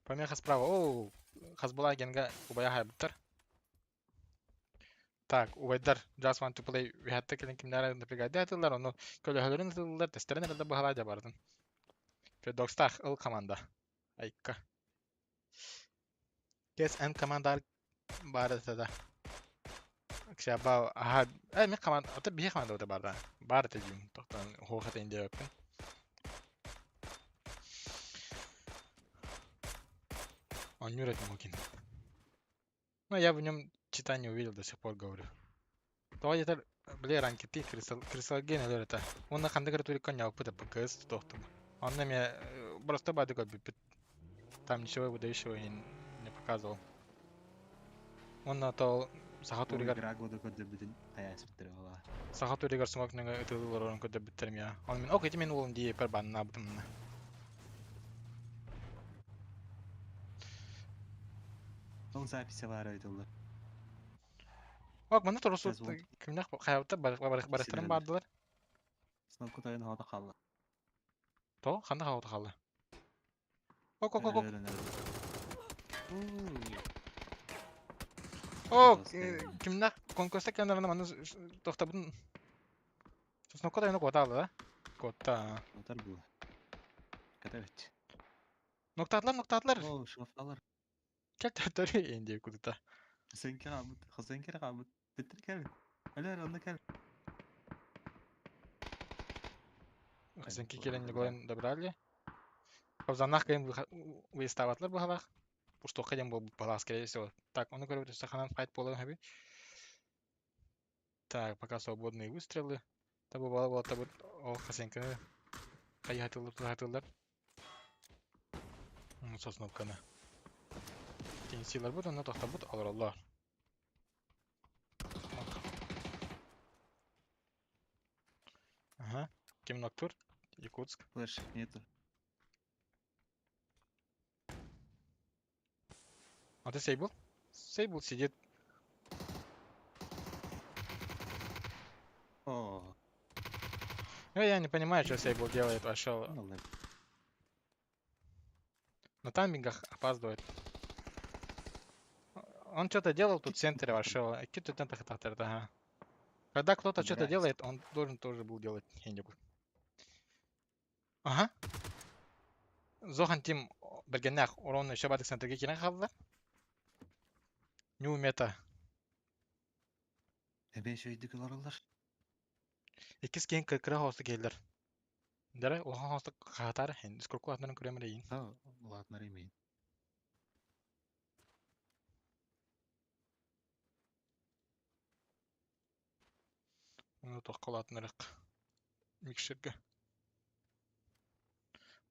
помеха справа. О, Хасбулла генга убая хайбыттар. Так, убайдар Just Want to Play үһәттэ кэлин кимнээр напрягайдаатылар, ону көлөһөлөрүн ытыллар, тестерин эрэллэр быһалаа дьэ бардын. Федокстаах ыл команда. Айка. КСН команда баар этэ да. Ксяба, аха, э, мен команда, ата биһи команда бата бар да. Баар этэ дьүм, тохтон хуох этин диэбэппин. Оонньуур этим окин. Ну, я в нем чита не увидел до сих пор, говорю. Тоҕо диэтэр, били ранкети крисалген өлөр этэ. Уонна ханнык эрэ турикка ньалпыт ПКС тутуохтум. Онно эмиэ просто баады көрбүппүт. Там ничего выдающего не показывал. Уонна то саха туригар Игра года көрдөрбүтүн хайаспыттар ола. Саха туригар смок нөҥө ытылы олорон көрдөрбүттэрим я. Он мин ок ити мин уолум дии пер баннаабытым. Ол записи баар айтыллар. Ок, манна турусу кимнэх хайабыттар барыстарын баардылар. Снопка тойон хаата хаалла. То, ханна хаата хаалла? Ок, ок, ок, ок. О, кимнэх конкурста кэннэринэ манна тохтобутун Снопка тойону куотаалы да? Куотта. Куотар бу. Катавит. Ноктаатылар, ноктаатылар. О, шафталар. Кэл төттөрү инди кудута. Хасенке хаалбыт, Хасенке хаалбыт. Бүттүр кэл. Өлөр, онно кэл. Хасенке кэлэн Николай добрали. Павзанах кайын выставатлар быһалаах. Пустуохха диэн буолбут быһалаах, скорее всего. Так, ону көрөбүт өссө ханан файт буолан хэби. Так, пока свободные выстрелы. Табы бала буолта бу ол хасенканы хайыһатыллар туһатыллар. Сосновканы. Тенсилар бут онно тохтобут олороллор. Ага. Ким Ноктур? Якутск. Флеш нету. А ты Сейбл? Сейбл сидит. О, Ну, я не понимаю, что Сейбл делает вообще. ну ладно. На таймингах опаздывает. Он что-то делал тут в центре вообще. Ага. Когда кто-то что-то делает, он должен тоже был делать что-нибудь. Ага. Зохан Тим бергеннах урон еще бадык центрге кирен халла. Нью мета. Эбен шөйдүк олороллар. Иккис кен кыркыра хосты келдер. Дәрі улахан хосты хатар хен. Скорку атнарын көрөмөр эйин. Та ладно имейн. Оны тоққал атнарык. Микшерге.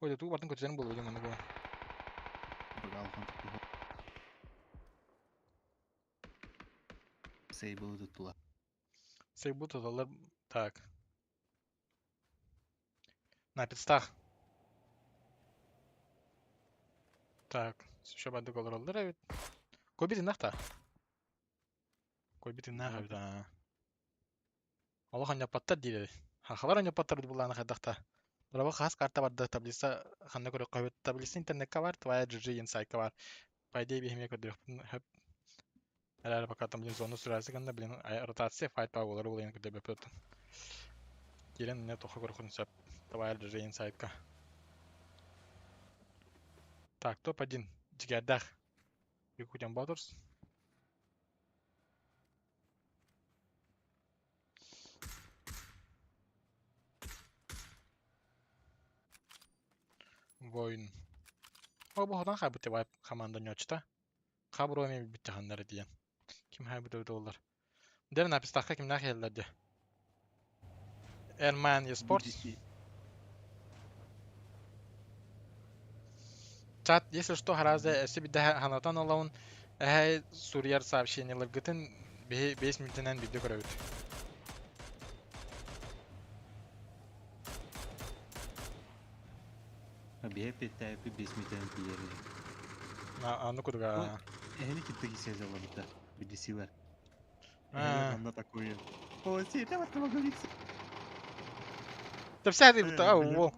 Ой, туу бартын көтөзөн болду дем аны бу. Сейбл туттула. Сейбл туталар. Так. На пидстах. Так, еще бандык олороллар эбит. Койбит иннах Койбит иннах эбит, а. Олох онньоппаттар диир. Хахалар онньоппаттар булааны хайдахта. Дораба хас карта барда таблица ханна көрө койбут таблица интернетка бар, твоя GG инсайтка бар. По идее бихиме көрдүрүк. Хөп. Әле пока там блин зону сүрәсе гында блин ротация файт па болар ул енді көрдө бөпөт. Кирен не тоха көрөхүн сөп. Твоя GG инсайтка. Так, топ-1. Жигердах. Якутян Батерс. Воин. О, бу ходан хайбыт вайп команда нёчта. Хабро эми битте ханнары диен. Ким хайбыт өтө олар. Дер напистахка ким нахеллерди. Эрман eSports. Чат, если что, гораздо эси бидде ханатан олаун эхэ сурьяр сообщениялар гытын 5 минутынан видео көрөбүт. Бие петәпи 5 минутынан тиери. На аны кудуга. Эһени китте кисезе олабыта. Бидисилер. Анда такое. О, си, это вот могу видеть. Да вся ты будто, ау,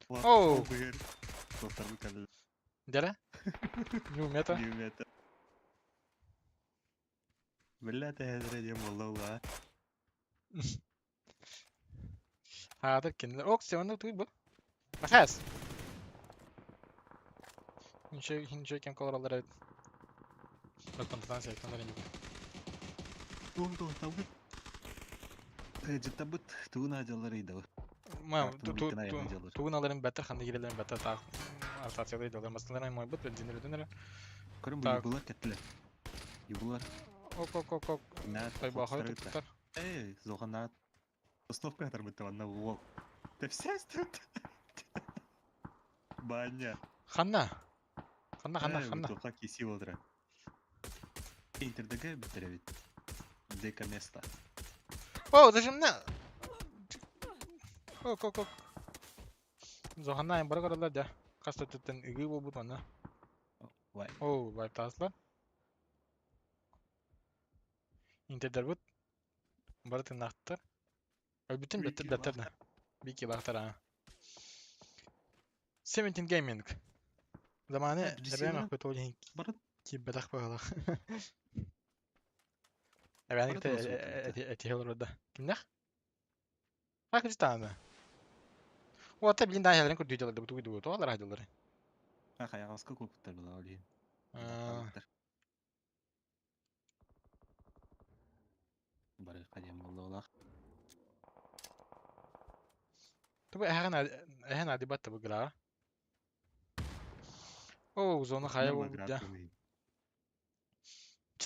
Оу. Дера? Ну, мета. Не мета. Бля, ты хәзер булды Хадыр кинилер. Ок, сен туй бу. Махас. Ниче хинче кем колоралар эбит. Баттан сектандар инде. Тун тун табыт. Жыттабыт тугун ажалар иде. Ма ту ту тугун аларын бәтер ханды кирелерин бәтер так. Ротацияда иде. Масалар мой бут бензин өтөнөр. Көрүм бу булар кеттилер. Юбулар. Ок ок ок ок. Той бахой туттар. Эй, зогана. Основка тарбыт анна вол. Да вся тут. Баня. Ханна. Ханна ханна ханна. Тоха киси олдра. Интердеге битеребит. Дека место. О, зачем на? Ок ок ок. Зоханна им баргаралар да. Каста түттен үгү болбут ана. Вай. О, вай таслар. Интердер бут. Бары тыннахтар. Бүтүн беттер беттер да. Бики бахтар а. 17 Gaming. Заманы эбэм ахпет ол хин ки бетах багала. Эбэни те эти хелрода. Кимнах? Хак житаны. О, та блин да хелрен күрдү жаларды буту гүдү то алар хадылар. А хаягыска көптөр була ол. Бары кадем болду олах. Туба эхэн эхэн адибат бу гра. О, зона хая бу да.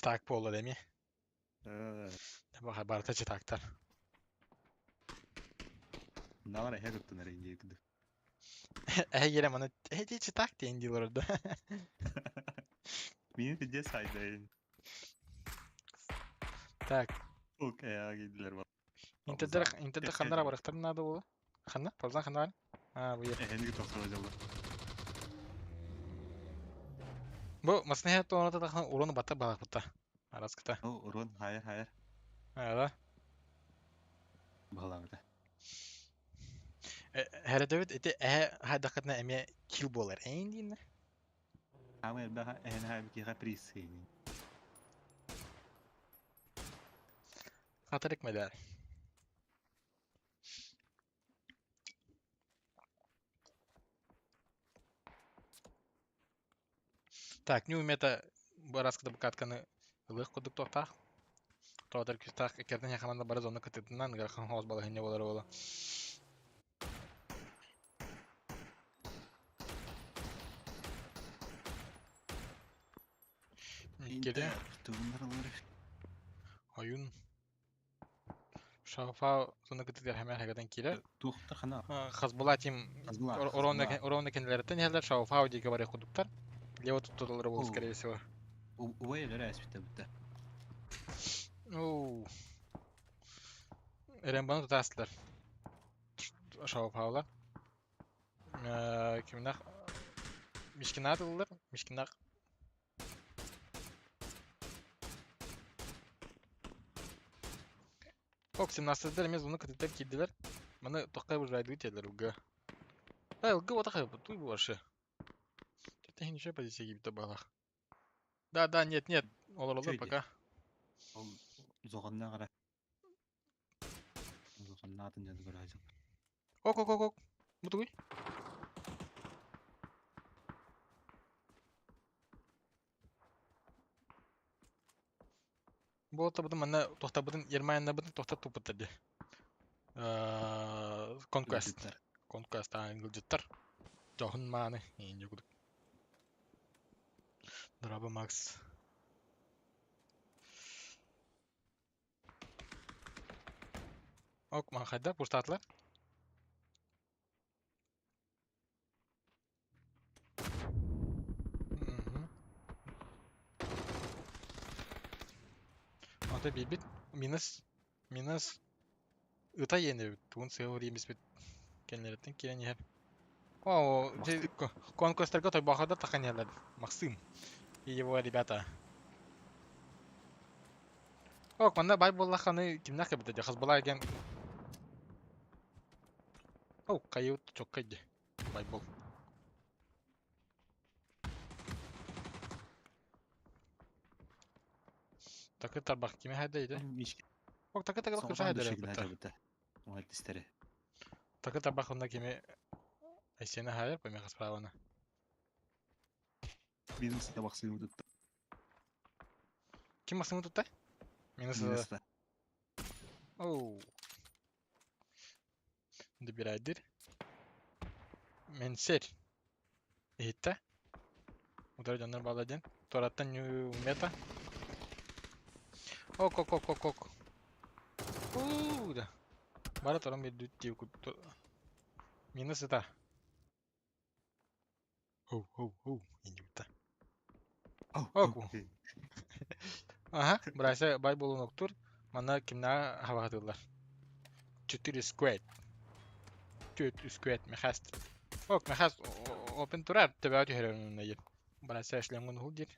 Читак буолла эми. Барыта читактар. Налар эһэ туттунар инде кыды. Эһэ ере маны эһэ читак диэн диилэр да. Мин пиздец сайдайын. Так. Ок, эһэ киирдилэр бар. Интердер интердер ханнара барыктарын наада буолу. Ханна? Ползан ханна бар? А, бу Эһэни тохсор дьалла. Бу масны тоона тахан урон бата балакпыта. Араскыта. О, урон хайыр хайыр. Ада. Баламыта. Хэрэдэбит ити эһэ хайдахытына эмиэ кил буолар. Эйин дииннэ. Хамы элбэх эһэни хайбы киха приз сыйын. Хатырык медаль. Так, new мета бу катканы ылыах курдук туохтаах. Тоҕотор күүстээх иккэрдэн хаманда бары зона кытытынан ыарахан хоос балаһыанньа буолар буола. Иккиде ойун Шафа зона кытытыгар хэмэр хагатан киирэр. Туохтар хана. Хазбула тим Орон кенелерттен иһэллэр Шауфау диэки барыах курдуктар. Лево туттулар буолуо, скорее всего. Убай өлөрө эспитте бутта. Оу. Рэмбоны тутаастылар. Шауфаулар. Кимнах Мишкинат ыллар. Мишкинах Ок, 17-дер эмиэ зону кытыттар киирдилэр. Маны тоххай выжрайдыы тиэллэр ылга. Да, ылга вот такая туй вообще. Это ничего позиция гибита балах. Да, да, нет, нет. Олор пока. Ол зоҕонна гара. Зоҕонна атын дьону көрө Ок, ок, ок, ок. Бу тугуй? Буолтабытын манна тохтабытын Ермаяннабытын тохтат туппуттар дии. Conquest. Conquest ыалдьыттар. Дьоһун мааны иин курдук. Дорообо Макс. Ок, ман хайда пустаатылар? Ата биирбит минус минус ыта иэнэбит тугун сыал диэмиспит кэннилэриттэн киирэн иһэр. О, конкурстарга тойбоходар тахан иһэллэр. Максим и его ребята. Ок, манна бай буоллахханы кимнээх кэлбитэ дии Хасбулай диэн О, хайыбыт чоккай дии. Байбол. Такы тарбах кими хайда иде? Ок, такы такы кыша хайда эрэ Оҥоттистери. Такы тарбах онно кими Айсена хайар помеха справана. Минус табахсыйы тутта. Ким Максимы тутта? Минус. Минус. Оу. Добирайдыр. Менсер. Иһиттэ. Удар дьоннор баалар диэн. Туораттан мета. Ок, ок, ок, ок, ок. Уу, да. Бара туран биэрдибит дии Минус ыта. Хоу, хоу, хоу. Иннибитэ. Ок. Аха, бырайса бай буолун октур. Манна кимнээҕи хабаһытыллар. 4 squad. 4 squad Мехаст. Ок, Мехаст open турар төбөҕө түһэрэр онно Бырайса шлемҥун уһул диир.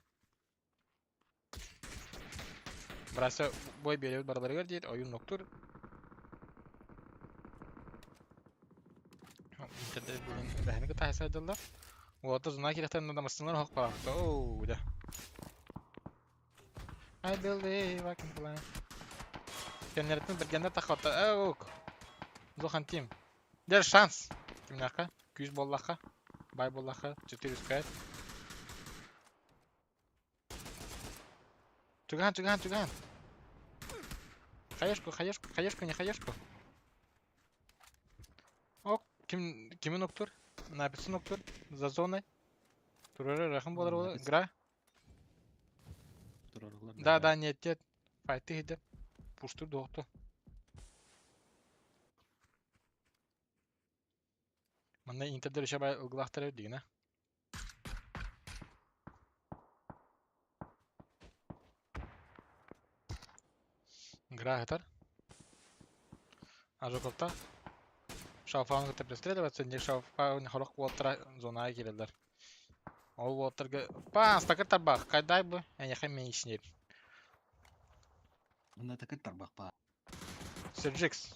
Бырайса бой биэрэбит барыларыгар диир, ойуун октур. Интердер бүгүн бэһини кытта сайдыллар. Уолаттар зона кирэхтэрин дамастыннар оһох баахта. Оу, да. I believe I can fly. Кэннэриттэн бэргэннэр таххатта. Ок. Зохан тим. Дэр шанс. Кимнээххэ? Күүс буоллахха. Бай буоллахха. 405. Чугаһан, чугаһан, чугаһан. Хаешку, хаешку, хаешку, не хаешку. Ок, ким кимин октур? Написын октур. За зоной. Турары рахым болар ол. Гра. Да, да, нет, нет. Файты хидер. Пуштур доқты. Манна интердер үше бай ылгылахтар дигина. Грахатар. Ажоковта. Шалфаун кытта пристреливаться, не шалфаун хорох уоттара зонаға кирелер. Ол уоттарга... Па, стакыр тарбах, кайдай бы, әнеха мен ишнер. Мында такыр тарбах па. Серджикс.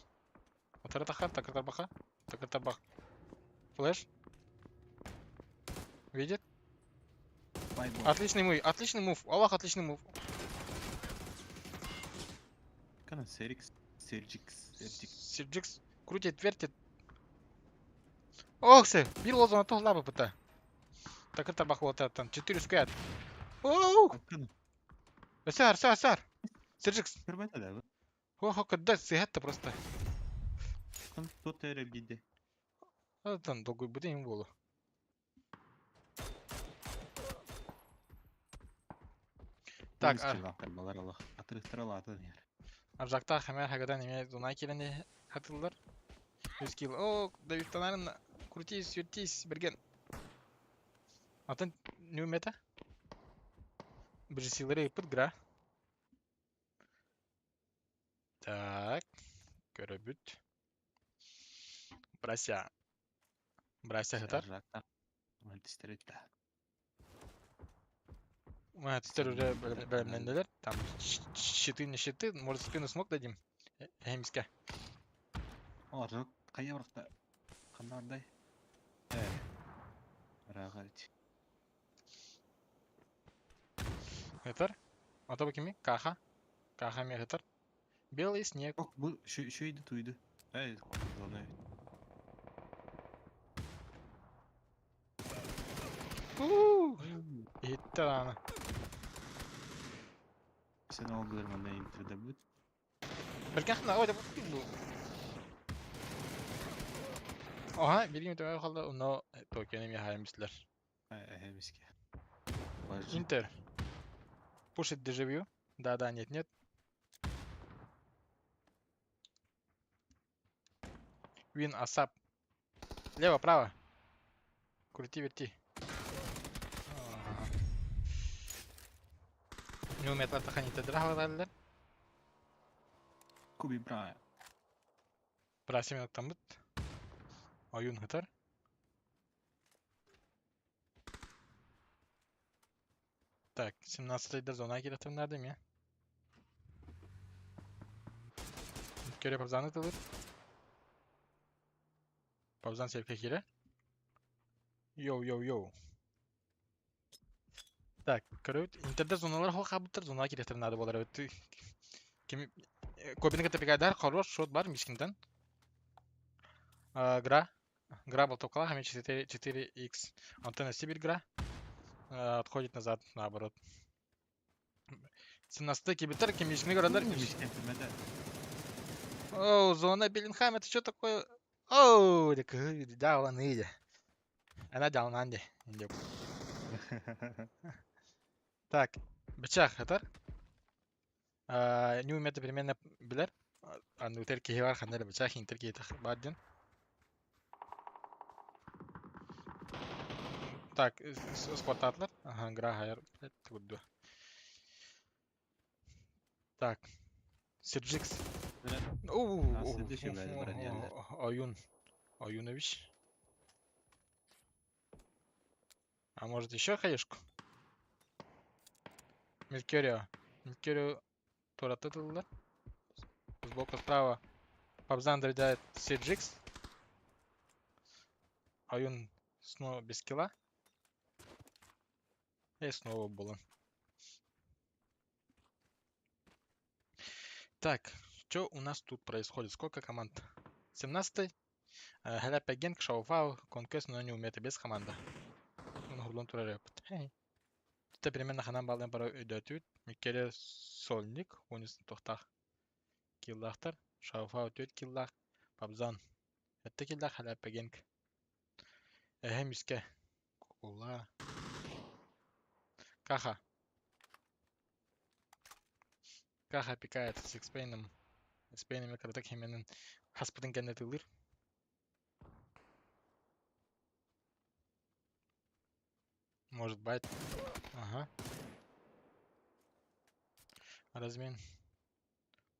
Отара тахар, такыр тарбаха. Такыр тарбах. Флэш. Видит? Байбол. Отличный мув. Аллах, отличный мув. Кана Серикс, Серджикс, Серджикс. Серджикс крутит, вертит. Ох, се, бил лозу на то лапы пыта. Такыр тарбах вот там 4 сквят. Оу! Кана. Сар, сар, сар. Серджикс. Көрбәтә дә. Хо, когда сыгатта просто. Кан тот эреп гидде. Там долгой будет им болу. Так, Балар Аллах. Атырыктыр алатын яр. Аржакта хамер хагадан эме зона келенде хатылар. Өз кил. О, Давид Танарын крутись, вертись, берген. Атын не мета? Бір ыппыт гра. Так, көрөбүт. Брася. Брася хатар. Аржакта. Мальтистер өттә. А, теперь уже бэлэмнэннилэр. Там щиты не щиты, может спину смог дадим? Эмиске. Аржак кая баракта. Кандай? Э. Рагать. Хатар. Ата кими? Каха. Каха ме хатар. Белый снег. Ок, бу шөйдү туйду. Эй, зона. Уу! Итте аны. Сен ол булар мында интерде бут. Берген ой, бу. Оха, билгим төмө калды, но токени ми хайымыслар. Э, миске. Интер. Пушит дежавю. Да, да, нет, нет. Вин Асап. Лево, право. Крути, верти. Ага. Не умеет латаханить драгвалалер. Коби Брайант. Брасим там бут. Оюн хатар. Так, 17 зона келетімнарды ме? Көре пабзаны тылыр. Пабзан серпе кире. Йоу, йоу, йоу. Так, көрөбүт. Интерде зоналар хол хабыттар, зона келетімнарды болар өтті. Ким Кобинге тепегайдар хорош шот бар мишкинден. Гра. Гра был только 4, 4х. Антенна Сибирь гра. Отходит назад, наоборот. 17 кибитер, кимишкини көрөлөр. Мишкен түрмәдә. Оу, зона Беллинхайм, это что такое? Оу, да, он иди. Она дал нанди. Так, бычах хатар. Не умеет примерно билер. Аны үтер киһи бар ханнар бычах интер киһи бар ден. Так, спортатлар. Ага, гра хайр. Тугуду. Так. Серджикс. Оу, Аюн. Аюнович. А может еще хаешку? Меркюрио. Меркюрио туратытылар. Сбоку справа Пабзан доедает Серджикс. Аюн снова без килла. И снова было. Так, что у нас тут происходит? Сколько команд? 17-й. Халяпа Генк, Шауфау, Конквест, но не умеет без команды. Он хурлон турар Хей. Тут примерно ханан балдан бара өйдөтүт. Микеле Сольник, онис тохтах киллахтар. Шауфау төт киллах. Пабзан. Этте киллах Халяпа Генк. Эхем иске. Кула. Каха. Каха пикает с Экспейном. Экспейном кыратык хименин хаспытын кэннэ тылыр. Может быть. Ага. Размен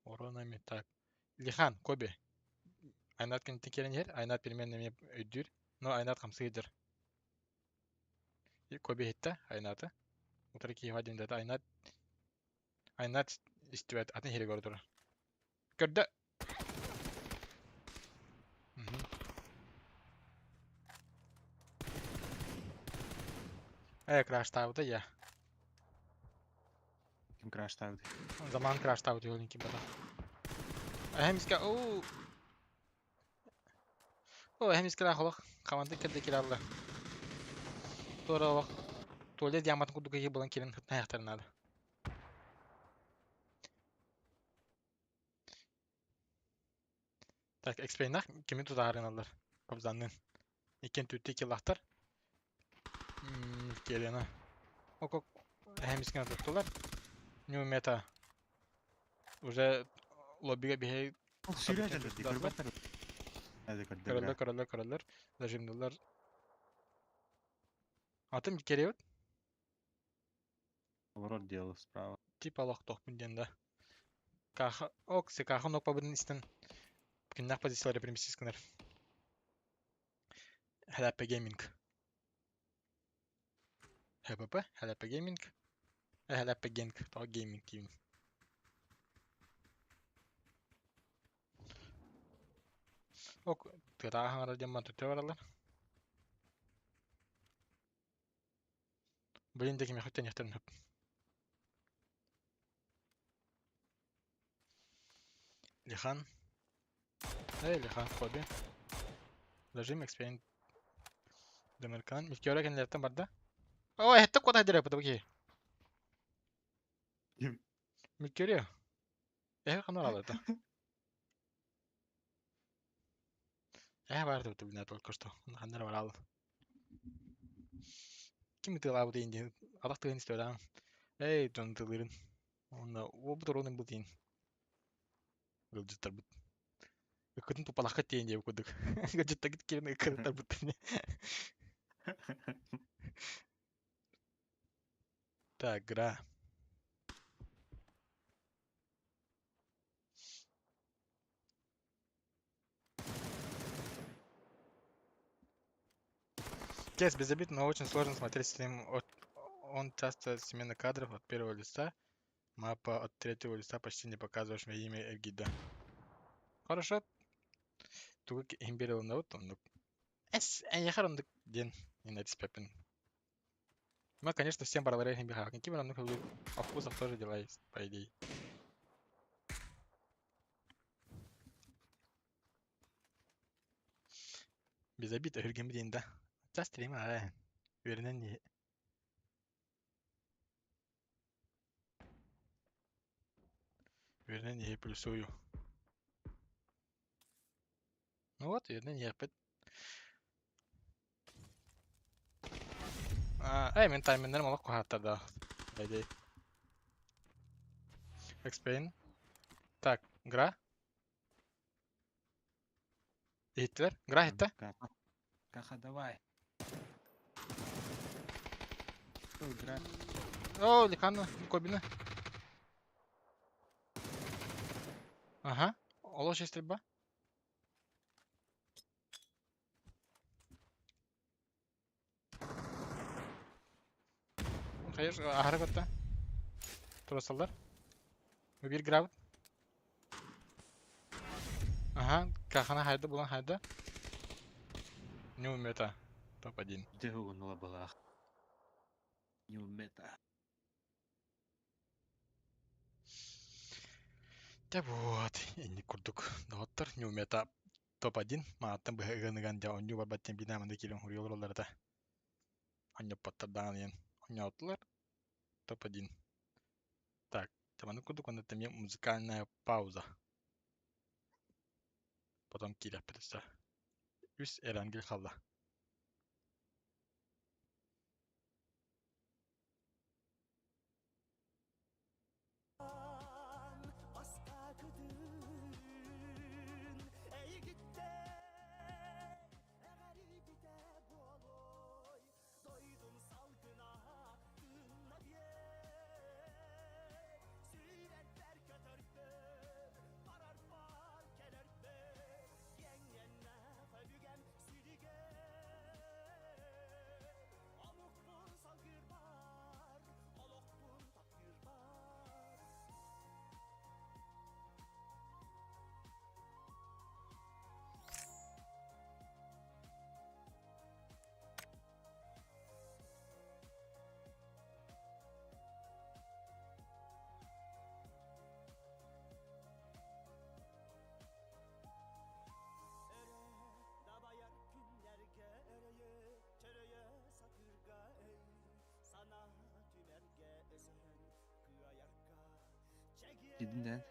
уронами. Так. Лихан, Коби. Айнат кэнниттэн киирэн иһэр. Айнат переменный эмиэ өйдүүр. Но Айнат хамсыыр. Коби иһиттэ Айнаты. Утары киһи диэн дата Айнат Айнат истибэт атын иһири көрө турар. Көрдө. Э, краштаабыта я. Ким краштаабыт? Заман краштаабыт юлин ким бата. Эһэмискэ оо. О, эһэмискэ холох команда кэлдэ киралла. Туора олох туалет яматын курдук киһи булан кирин хытна надо. Так, экспейнах кими тутаарыналлар? Кобзаннын. Иккен түтти киллахтар. Келена. Окок эһэмискэ туттулар. Нью мета. Уже лоббига биһи Сүүрэ дьэллэр дии, көрбөттөр. Эдэ көрөллөр, көрдөрөр. Көрөллөр, көрөллөр. Зажимдылар. Атым керебит. Поворот делал справа. Типа олохтоохпун диэн да. Каха ок се каха нокпабытын истэн киннэх позициялары переместись гынар. Хэлэппэ гейминг. ХПП, Хэлэппэ гейминг. Хэлэппэ генг, тоҕо гейминг диибин. Ок, тыатааҕы хаҥарар диэн мантан бараллар. Блин, да кимиэхэ тэниэхтэрин сөп. Лихан. Эй, Лихан, Коби. Зажим, эксперимент. Демеркан. Милкиора кэннилэриттэн барда. О, эһэттэ куота дирэ бу киһи. Ким? Милкиорио. Эһэ ханна алата. Эһэ бар деп билнэ только что. Ханнар барал. Ким тылаабыт диэн диэн алах тыгын историян. Эй, дьон тылырын. Онно уобут оронун бу диэн. Ыалдьыттарбыт. Ыккытын тупалаххыт диэн диэбит курдук. Ыалдьыттаргыт киирэн ыккытыттарбыт. Так, гра. Кес без обид, но очень сложно смотреть стрим. От... Он часто смена кадров от первого лица. Мапа от третьего лица почти не показываешь мне имя Эгида. Хорошо. Тугу имбирилнабыт оннук. Эс, эйэхэр оннук диэн инэтиспэппин. Мы, конечно, всем баралары иһин бихаакын. Ким оннук о вкусах тоже дела есть, по идее. Без обид өһүргэммит диэн да. Ча стрим арай. Үөрэнэн иһи. Үөрэнэн иһи плюсую. Ну вот, үөрэнэн иһиэхпит. Эй, мин тайминнарым олох куһааттар да. По идее. Explain. Так, гра. Иһиттилэр. Гра иһиттэ. Каха. Каха, давай. Ой, гра. О, Лихана, Кобина. Ага. Олох стрельба. Конечно, аһара көттө. Турасаллар. Бир грабит. Ага, кахана хайда булан хайда. Не умета. Топ-1. Где угонула была? Не умета. Дьэ вот, инник курдук доҕоттор, не умета топ-1. Мааттан быһа ыган-ыган дьэ оонньуу барбат диэн биир нааманы киирэн хуруйа олороллор этэ. Оонньоппоттор даҕаны диэн оонньоотулар. Топ-1. Так, маннык курдук уонна эмиэ музыкальная пауза. Потом киириэхпит өссө. Үс Эрангель хаалла. Киирдин.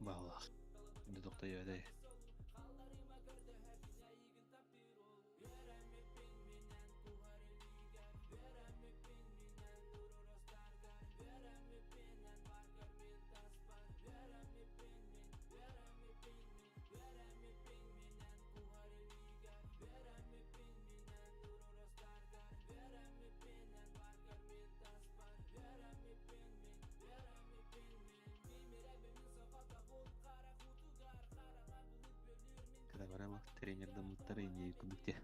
Баҕалаах. Инде тохтойо. Тренердаммыттар инньэ курдук дии.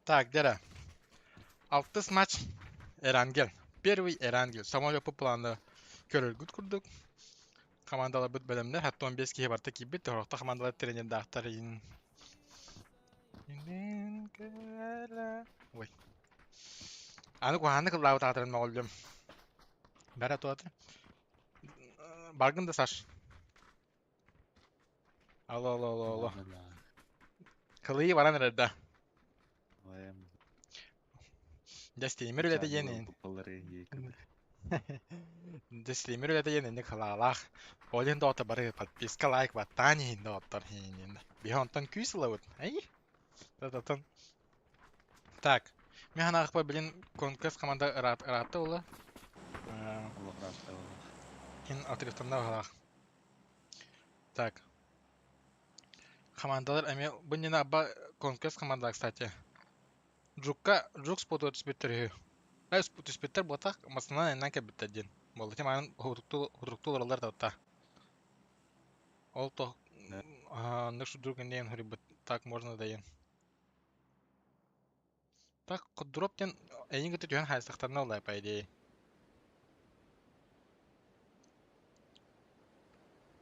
Так, Дера. Алтыс матч Эрангел. Первый Эрангел. Самолет по плану көрөргүт курдук. Командаларбыт бэлэмнэр. Хатта 15 киһи барта киирбит. Торохто командалар тренердаахтар ин. Ой. Аны куһааннык ыллаабыт аатырын моҕоллум. Бара туата. Баргын да Саш. Алло, алло, алло, алло. Кылыйы баран эрэр да. Дьэ, стример үлэтэ диэн Дьэ, стример үлэтэ диэн инник халаалаах. Ол иһин доҕоттор бары подписка, лайк баттаан иһин доҕоттор иһин. Биһи онтон күүс ылабыт. Эй. Тататын. Так. Мен ханаахпа билин конкурс команда ыраатта була. Олох ыраатта була. Кин отрывтанна баһалаах. Так. Командалар эмиэ бу иннинэ Абба конкурс команда кстати. Джукка Джук спотугар түспүттэр үһү. Э, түспүттэр буотах, массыынанан иннан кэлбиттэр диэн. Буолла тим аны хутуруктуу олороллор да отта. Ол то оннук шудрук инниэн хоруйбут так можно дайын. Так дроп диэн эйин кытта түһэн хаайсахтарына олай по идее.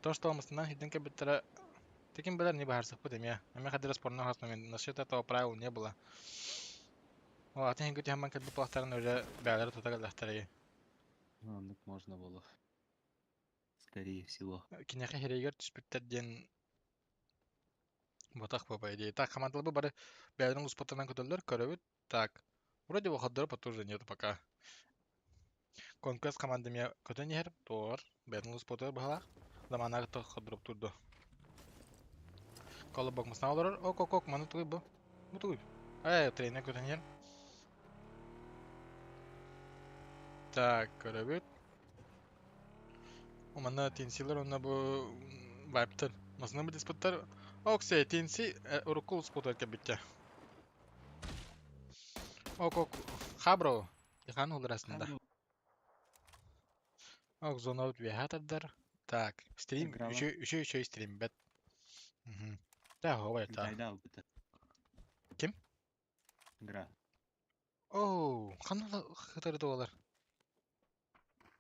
То, что массыынанан хирдэн кэлбиттэрэ Таким билэр не баһарсыкпыт эмиэ. Эмиэ хадыр спорно хас момент насчет этого правил не было. Ол атын хингү түһэн кэлбит буолахтарын уже бээлэри тута кэллэхтэрэй. Оннук можно было. Скорее всего. Киниэхэ хирэйгэр түспүттэр диэн ботах по идее. Так, командалар бары бээлэрин успуттарынан көтөллөр, көрөбүт. Так, вроде выходдара потуже нету пока. Конкурс команда эмиэ көтөн иһэр, туор, бэйэтин успуотугар быһалаах. Заманағы то ходдуруп турду. Колобок масна олорор. Ок, ок, ок, маны тугуй бу. Бу тугуй. Э, тренер көтөн иһэр. Так, көрөбүт. Манна тенсилер онно бу вайптар. Масна бу диспуттар. Оксе, тенси урукку успуотугар кэлбиттэ. Ок, ок, хабро. Ихан уларасында. Ок, зона үөһэ тардар. Так, стрим үчү үчү үчү стрим бэт. Да, хобай та. Ким? Игра. Оу, ханна хытары дуолар.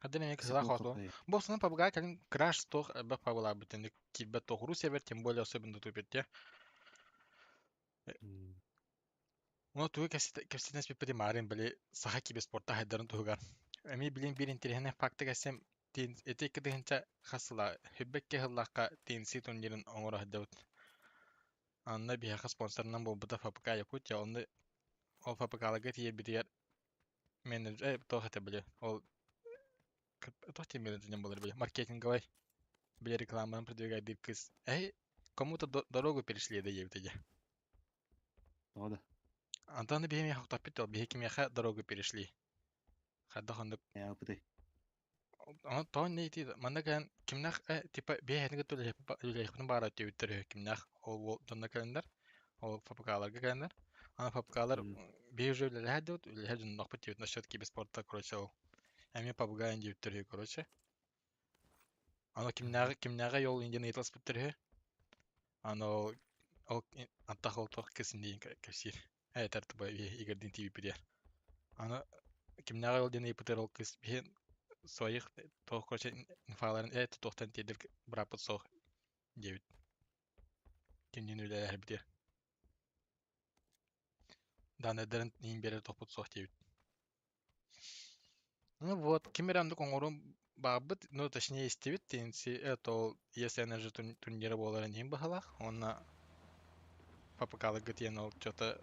Хадын эмиэ кысылаах хоту. Бу основном пабга кэлин краш тох элбэх пабылаабыт киирбэт тохуру себер, тем более особенно тупит Ону тугу кэпсэтэн испиппитин маарыын били саха киберспорта сайдарын туһугар. Эмиэ билин биир интэриэһинэй факты кэссэм ити икки тыһыынча хас сыла сүүрбэккэ сыллаахха TNC турнирын оҥоро сылдьабыт. Анна биһиэхэ спонсорынан буолбута ФПК Якутия, онно ол ФПК-ларга тиийэрбитигэр менеджер туох этэ били ол туох диэн менеджеринэн буолар били маркетинговай били рекламаны продвигайдыыр кыыс эһи кому-то дорогу перешли да диэбитэ дьэ. Тоҕо да? Антон биһи миэхэ хохтоппут ол биһи кимиэхэ дорогу перешли. Хайдах оннук Опыты. Ону тоҕо инньэ ити манна кэлэн кимнээх типа биэһэни кытта үлэлиэхпитин баҕарар диэбиттэр үһү кимнээх ол уол дьонно кэлэннэр ол ФПК-ларга кэлэннэр аны ФПК-лар биһи уже үлэлэһэр диэбит үлэлэһэр дьоннохпут диэбит насчет киберспорта короче ол эмиэ ПАБГ диэбиттэр үһү короче аны кимнээҕи кимнээҕи ол индияны ыйыталаспыттар үһү аны ол ол антах ол туох кэсин диэн кэпсиир этэр типа Игорьдиин тиийбиппитигэр аны кимнээҕи ол диэн ыйыппытыгар ол кыыс биһи Своих туох короче инфаларын э тутуохтан тиэрдэр бырааппыт суох диэбит. Кинини үлэлэһэрбитигэр. Данныйдарын иһин биэрэр туохпут суох диэбит. Ну вот, ким эрэ оннук оҥоруон баҕарбыт, ну точнее истибит, TNC, это ол ESN же турнира буоларын иһин быһалаах, уонна ППК-ларга тиийэн ол что-то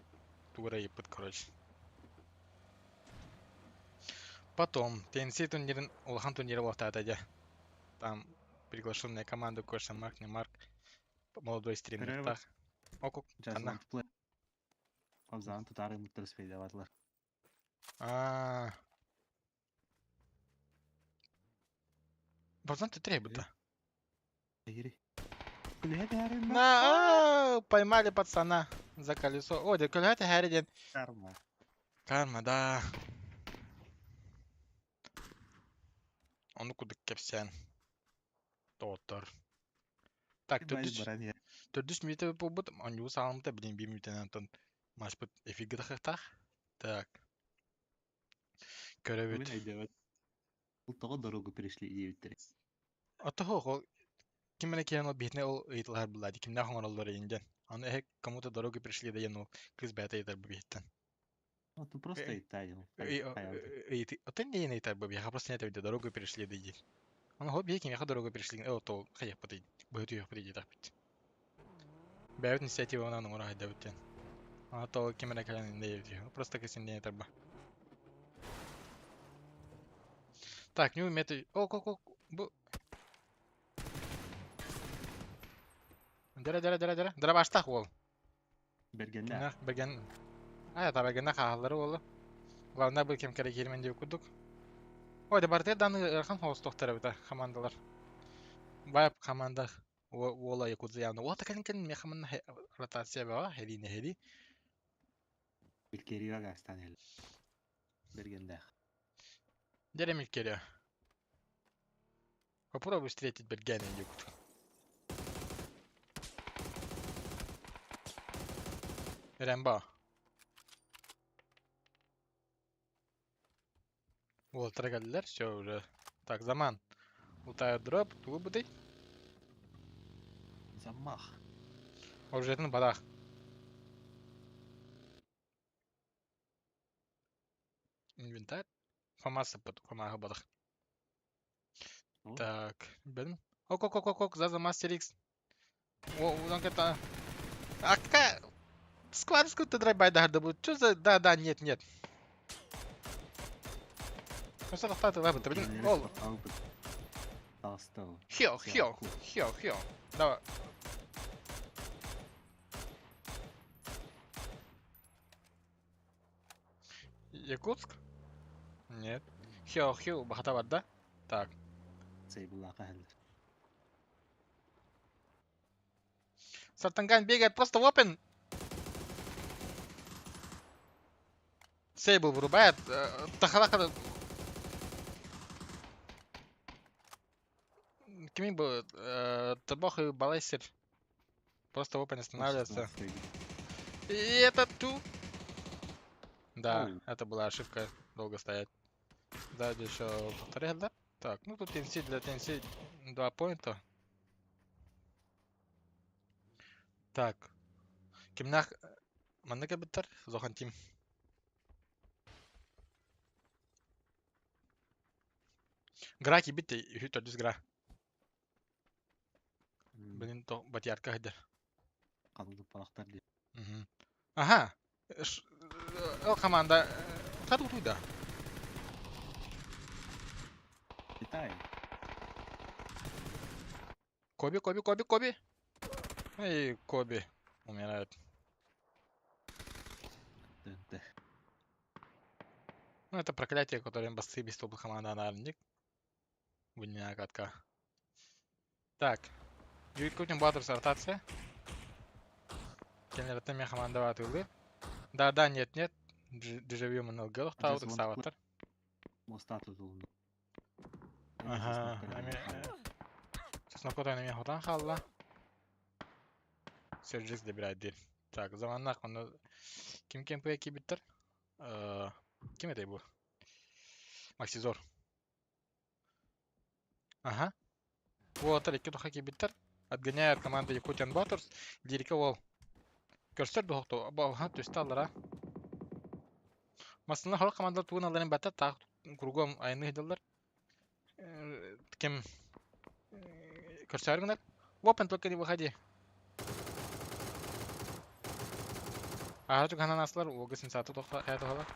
тугу эрэ ыйыппыт, короче. Потом, TNC турнирын, улахан турнира буолтаата дьэ. Там приглашенная команда Коша Марк, не Марк, молодой Көрөбүт. стриммертаах. Окук, Just ханна? want to play. Хабзаан тутаары муттар спейдаватлар. А, Базан ты требует-то. На, поймали пацана за колесо. О, дьэ, көлөһө тэһээри диэн. Карма. Карма, да. Ону кудук кэпсээн. Доҕоттор. Так, төрдүс, төрдүс мүнүүтэ буолбут. Оонньуу саҕаламмыта, билин биир мүнүүтэнэн онтон матчпыт эфиргэ тахыахтаах. Так. Көрөбүт. Мин өйдөөбөт. Ол тоҕо дорогу перешли диэбиттэрэ. Оттоһуох ол ким эрэ киирэн ол биһитинэ ол ыйыталаһар булла дии кимнээх оҥороллор эйин диэн. Аны эһэ кому-то дорогу пришли диэн ол кыыс бэйэтэ ыйытар бу биһиттэн. Ну, ты просто ыйытаайыл. Оттон диэн ыйытар бу биһиэхэ просто нет дорогу перешли диир. Аны хо биһи кимиэхэ дорогу перешли ол то хайыахпытый быһытыйыахпытый диэтэхпит. Бэйэбит инициативанан оҥоро сылдьабыт диэн. Аны то ким эрэ кэлэн иннэ диэбит. Просто кыыс иннэ ыйытар ба. Так, ну меты. О, ко, ко, бу. Дара, дара, дара, дара. Дара баштах уол. Бэргэннээх. Бэргэн. А, та бэргэннээх хааллары уолу. Главное бу кем кэрэ киирмэн диэбит курдук. Ой, да барытыгар дааны ыарахан холостуохтар эбитэ командалар. Вайп команда уола Якудза явно. Уота кэлин кэлин меха манна ротация баҕа, хери нэһери. Билкерива гастан эл. Бэргэннээх. Дьэрэ Милкерио. Попробуй встретить Бергена Якут. Рэмбо. Уолтара кэллилэр, все уже. Так, Заман. Лутает дроп, тугу бытый? Замах. Оружиетын барах. Инвентарь. Фома сыппыт, Фомаҕа барах. Так, бэлм. Ок, ок, ок, ок, ок, за Мастер Икс. О, он это... А какая... Складскую ты драйбай да будет. Что за... Да, да, нет, нет. Ну что ты лабы, блин, ол. Хил, хил, хил, хил. Давай. Якутск? Нет. Хил, хил, бахата да? Так. Сартанган бегает просто в open. Сейбл вырубает. Тахалаха... Кими бы... Табох и Балайсер. Просто в open останавливается. И это ту... Да, это была ошибка. Долго стоять. Сзади еще повторяли, да? Так, ну тут TNC для TNC 2 поинта. Так. Кимнах манна кэбиттэр Зохан Тим. Гра кибит үһү төрдүс гра. Блин, то батьярка хадер. Қалды палақтар деп. Ага. Ол команда хат утуйда. Китай. Коби, Коби, Коби, Коби. Эй, Коби умирает. Ну, это проклятие, которое басты без команда анарник. Выня катка. Так. Юйкутин Баттерс ротация. Кеннераттан команда батылы. Да, да, нет, нет. Дежавю манал таудык саваттар. Ага. Соснокота эми хотан халла. Серджикс добирает дверь. Так, заманнах он ким кем кибиттер? Ким это был? Максизор. Ага. Уолаттар икки туха киирбиттэр. Отгоняют команду Якутян Баторс. Лирика уол. Көрсөр дуһукту. Баҕа түстэ аллара. Массыына хорох командалар тугун алларын бата таах кругом айаныы сылдьаллар. Ким көрсөөр гынар. Опен только не выходи. Аһа чугаһынан аслар, уолга сенсация тохта хайа туһалар.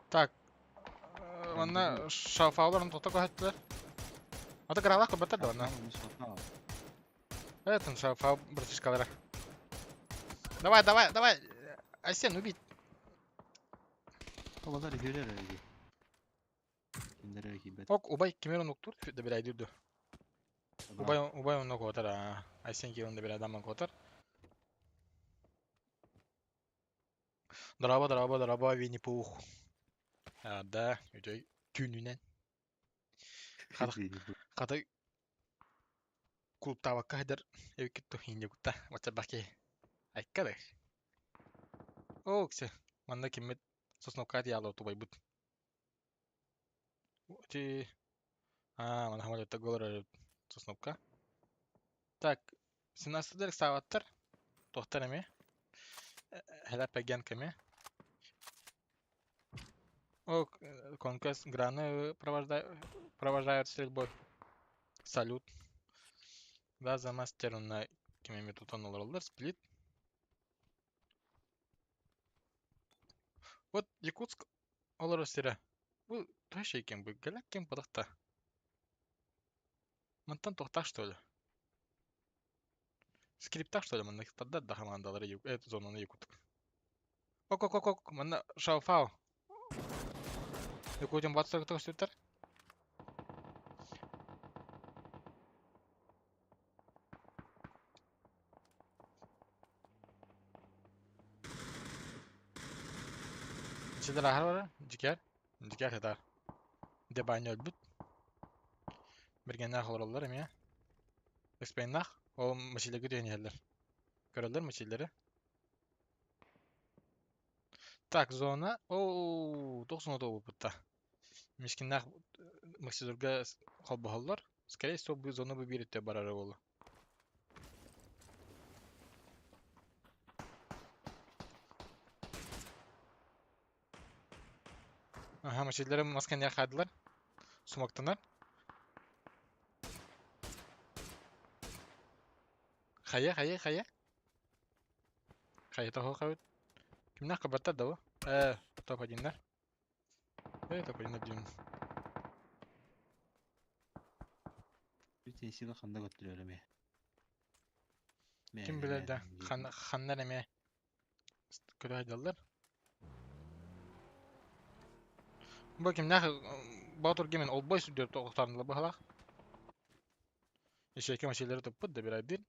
Так, манна шафауларын тота көһөттүлэр. Ата кыралаах көрбөттөр да манна. Это шафау братишкалара. Давай, давай, давай. Айсен, убить. Олар үһүлэр эги. Кинилэр эрэ киирбэт. Ок, убай кимер онуктур да билайдыр. Убай убай онно котар а. Айсен кирон да билайдаман котар. Дорообо, дорообо, дорообо, Винни Пух. А, да, үтөй түүнүнэн. Хата, хата кулуптаабакка сылдьар эбиккит ту инньэ кутта баччарбах киһи. Айка да. Оо, ксе, манна киммит Сосновка тияло тубайбыт. Ти А, манна самолетта голор Сосновка. Так, синастыдар сааваттар. Туохтар эмиэ. Хэлэппэгэн кэми. О, Конкес граны провожают стрельбой. Салют. Да, за мастер на кимеми тутан олороллор. Сплит. Вот Якутск олорор сирэ. Бу төһө кем бу гэлэк кем падахта. Мантан тохтах что ли? Скриптах что ли манна тардар да командалары эту зонаны Якутск. Ок ок ок ок манна шауфау. Якутин батсыр көстүттэр. Ичилер ахар бара, дикер, дикер хетар. Дебайны өлбүт. Биргеннәх олороллар эмиэ. Экспейннах, ол мачилерге түһэн иһэллэр. Көрөллөр мачилери. Так, зона. Оу, тоқсан бута. Мискиннах Максидурга холбоһоллор. Скорее всего, бу зона бу биир өттө барара буолуо. Ага, мачилери маскан хадылар. Сумактанар. Хайа, хайа, хайа. Хайа того хабыт. Кимнах кабаттар да бу? Топ-1-лар. Топ-1 диим. Бүтэ сила ханна көттүрөр эмиэ. Ким билэр да, ханнар эмиэ көрө сылдьаллар. Бу кимнээх Боотур Гемен олбой сүрдүөр тоҕохтооннулар быһалаах. Ишеке машиналары туппут да бирайдыр.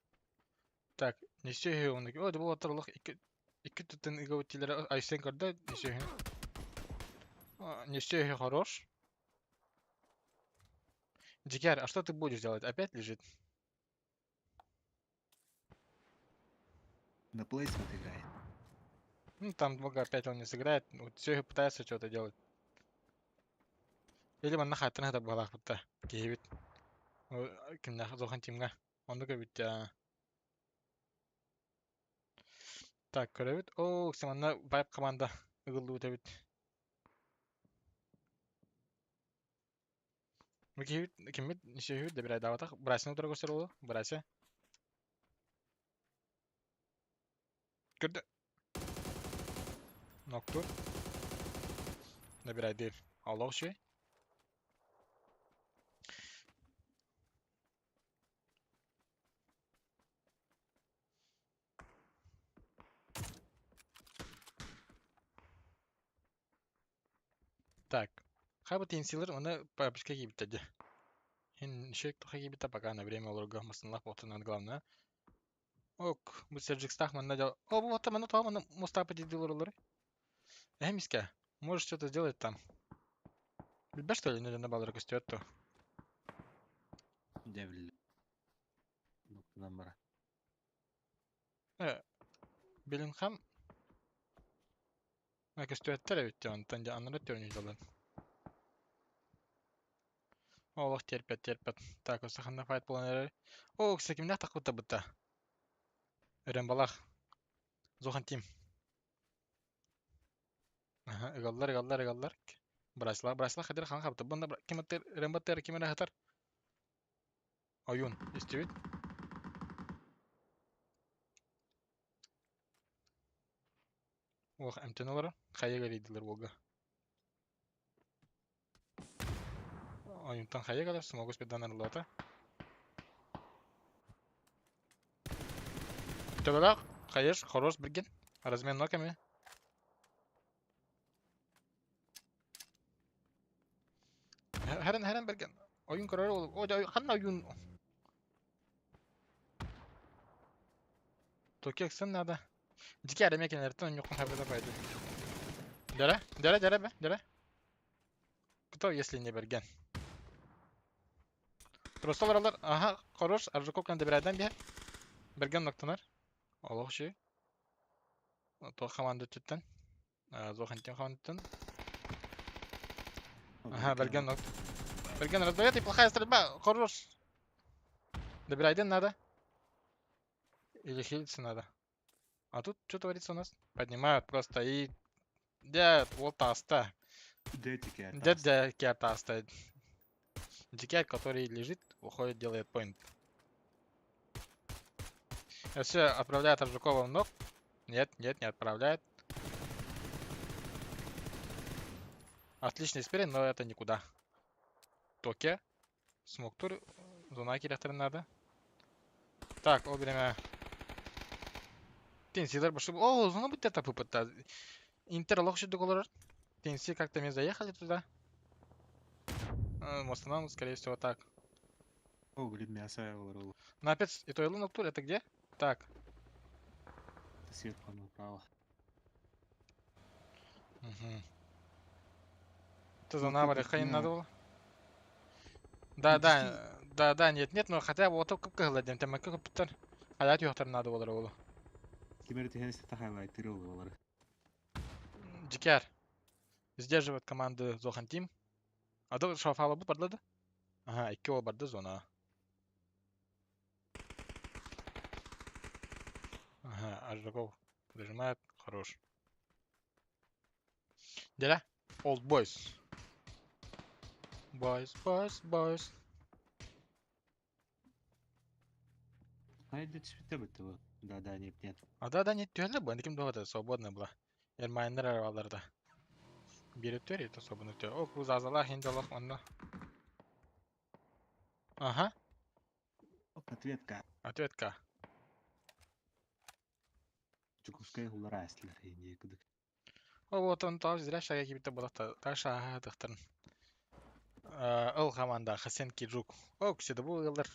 Так, нессе оны. О, бу оттар олох икки икки туттан ыга тилere Айсен көрдө, нессе Нессе хорош. Дикарь, а что ты будешь делать? Опять лежит? На плейсмент играет. Ну, там много опять он не сыграет. Вот все пытается что-то делать. Или манна хаттан хата балах бутта. Киһибит. Кимнах зохан тимга. Онду көбүт. Так, көрөбүт. О, манна вайп команда ыгыллыбыт эбит. Киһибит киммит нишеһүт да бирай даватах. Брасины утара көрсөр болу. Брася. Көрдө. Ноктур. Набирай Аллах шүй. Так. Хабы тенсилер, оны папочка кийбитте. Хин шек тоха кийбитте пока на время олорго масынлах потынан главное. Ок, бу Серджик стах манна дел. О, бу вот манна то манна мустапа дидилер олоры. Эй, миска, можешь что-то сделать там? Билбэт что ли, не на баллар көстүөт то. Дьэ Нуктанан бара. Беллинхам. Көстүбэттэр эбит дии, онтон дьэ аннары төннүүллэр. Олох терпет, терпет. Так, өссө ханна файт буолан эрэр? О, кстати, кимнээх тахпыта бытта? Өрөмбалах. Зохан Тим. Аха, ыгаллар, ыгаллар, ыгаллар. Браслах, браслах хадыр хан хапты. Бunda ким аттыр, Рембаттыр, ким эрэ хатар? Ойун, истибит? Ох, эмтэн олорор. Хайа эрийдилэр уолга. Ойунтан хайа кэлэр, смогу спиддан арыллыбата. Төбөлөөх, хайыш, хорош билгин. Размен ноками. Хэрэн хэрэн бэрген. Ойун көрөр ол. О, ханна ойун? Токексын надо. Дьикэ эрэ кинилэртэн онньуккун хабыта пойду. Дьэрэ, дьэрэ, дьэрэ бе, дьэрэ. Кто, если не Берген? Просто олороллор, ага, хорош, Аржаков добирайдан биһэр. Берген ноктанар. Олох үчүгэй. Туох хамаанда өттүттэн. Зохантин хамаандаттан. Ага, Берген нок. Берген раздает и плохая стрельба. Хорош. Добирайден надо. Или хилиться надо. А тут что творится у нас? Поднимают просто и... Дед, вот таста. Дед дед таста. Дикарь, который лежит, уходит, делает поинт. Все, отправляет Аржукова в ног. Нет, нет, не отправляет. Отличный спирит, но это никуда. Токе. Смоктур. Зона кирехтерин надо. Так, ол время. Тенсилер башы. О, зона будет это попытта. Интер лох олорор. Тенси как-то мы заехали туда. В основном, скорее всего, так. О, блин, мясо я говорил. Но опять, и то и это где? Так. Сверху направо. Угу. Это зона барыхайын надо было. Да, да, да, да, нет, нет, но хотя бы вот так кыһыла дем, темакка көппүттэр. Хаят юхтар надо болар олу. Кимер түһэн истэ хайлайтыр олар. Дикер. Сдерживает команду Зохан Тим. А то шафала бу барды. Ага, икки ол барды зона. Ага, Аржаков дожимает. Хорош. Дядя? Old Boys. Boys, boys, boys. Хайда түспүтэ бытты бу. Да, да, нет, нет. А да, да, нет, түһэллэр бу. Ким дуота свободно была. Эрмайнер араларда. Бири төр, это свободно төр. О, кузазала хинделох онно. Ага. Ответка. Ответка. Чукускай хулара эслер инди кудук. О, вот он тав зря шага кибите булакта. Таша тахтан. Ыл команда Хасен Киджук. О, кседе бу ыллар.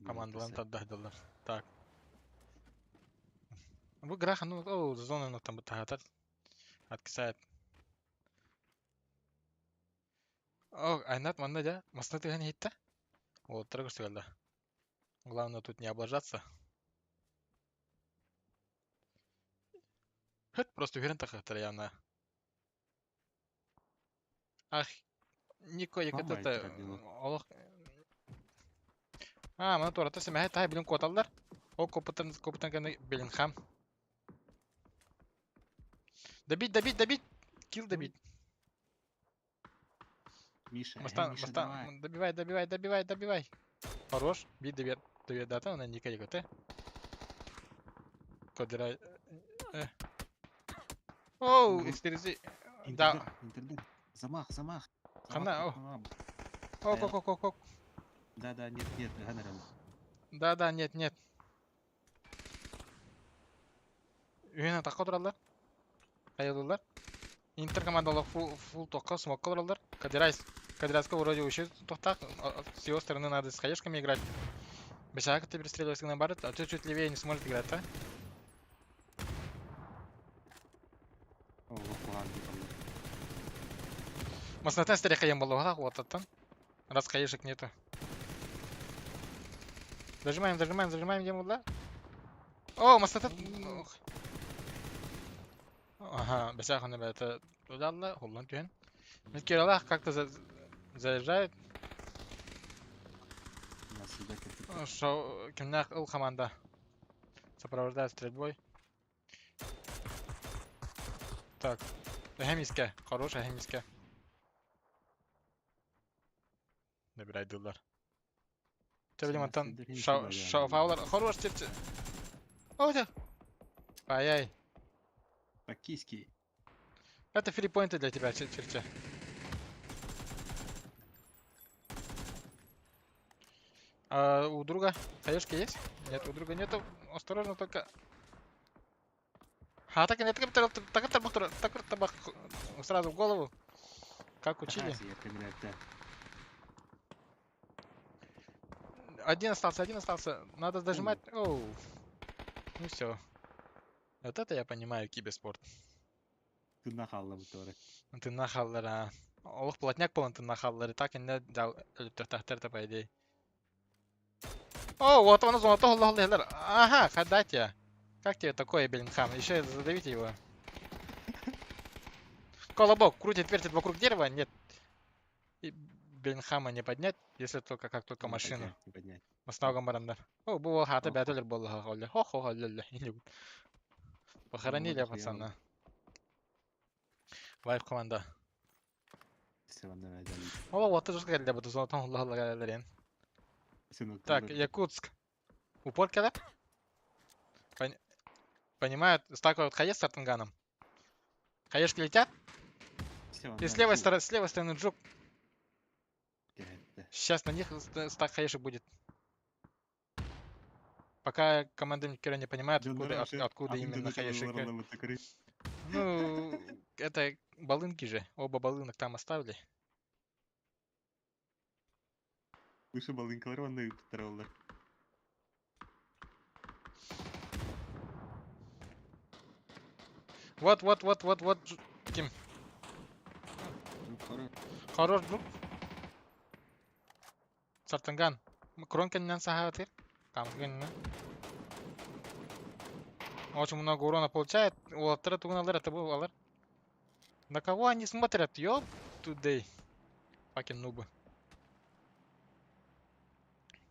Командаларын тардадылар. Так. Бу граха, ну, о, зона ну там бутахатар. Откисает. О, айнат манна да. Масна тыган хитта. Вот, да. Главное тут не облажаться. Хыт просто уверен тахатар явно. Ах, Нико яката олох. А, мана туората сэмэһэ таһай билин куоталлар. Ол копытан копытан кэннэ Беллинхам. Добить, добить, добить! Килл добить. Миша, Мастан, Миша, Мастан, давай. добивай, добивай, добивай, добивай. Хорош. Бит добивай, добивай, дата, она не кайготе. Кодира. Оу, истерзи. Да. Интердер. Замах, замах. Хана, о. Ок, ок, ок, ок, ок. Да, да, нет, нет, Ганарел. Да, да, нет, нет. Үйіне таққа отыралар. Айылдылар. Интер командалық фул, фул тоққа смокка отыралар. Кадирайс. Кадирайска вроде еще тохтак. С его стороны надо с хаешками играть. Бешак ты перестреливаешь на барret, а чуть-чуть левее не сможет играть, а? Маснатан старик был вот оттан. Раз хаешек нету. Зажимаем, зажимаем, зажимаем, где да? О, масата... Ага, бэсээх аны бэйэтэ удалла, хуллан түһэн. Миккералаах как-то заезжает. Шоу, кимнээх ыл команда сопровождает стрельбой. Так, эһэм искэ, хорош эһэм искэ. Набирайдылар. Чэ, мантан шауфаулар хорош чепче. О, Ай-яй. Токийский. Это фрипоинты для тебя, черче. А у друга хаешки есть? Нет, у друга нету. Осторожно только. А так нет, так так так так сразу в голову. Как учили. Один остался, один остался. Надо дожимать. Оу. Ну все. Вот это я понимаю киберспорт. Ты нахалла бутары. Ты нахаллар, а. Олох плотняк полон ты нахаллар. Так и не дал өлүптөхтөхтөр по идее. О, вот он золото Ага, ходайте. Как тебе такое, Беллингхам? Еще задавите его. Колобок крутит, вертит вокруг дерева. Нет. И Беллингхама не поднять, если только как только Не машину. поднять, не поднять. Маснауган барандар. О, бу хата бәтелер болла холли. Хо хо холли. Похоронили вот пацана. Вайп команда. Все, давай, давай. О, вот это же келді бұды золотон холла холла Так, Якутск. Упор кәләп? Понимают, стакают хаес с Артанганом. Хаешки летят. И с левой стороны, с левой стороны Джук. Сейчас на них стак хаешек будет. Пока команда Микера не понимает, откуда, откуда именно хаешек. Ну, это балынки же. Оба балынок там оставили. Выше балынкалар ванны ыттыраллар. Вот, вот, вот, вот, вот. Ким. Хорош Джук. Сартанган. Кронкин сахатыр. Камгин. Очень много урона получает. Уолтера тугуналар, это был алар. На кого они смотрят? Ёп, today. Fucking нубы.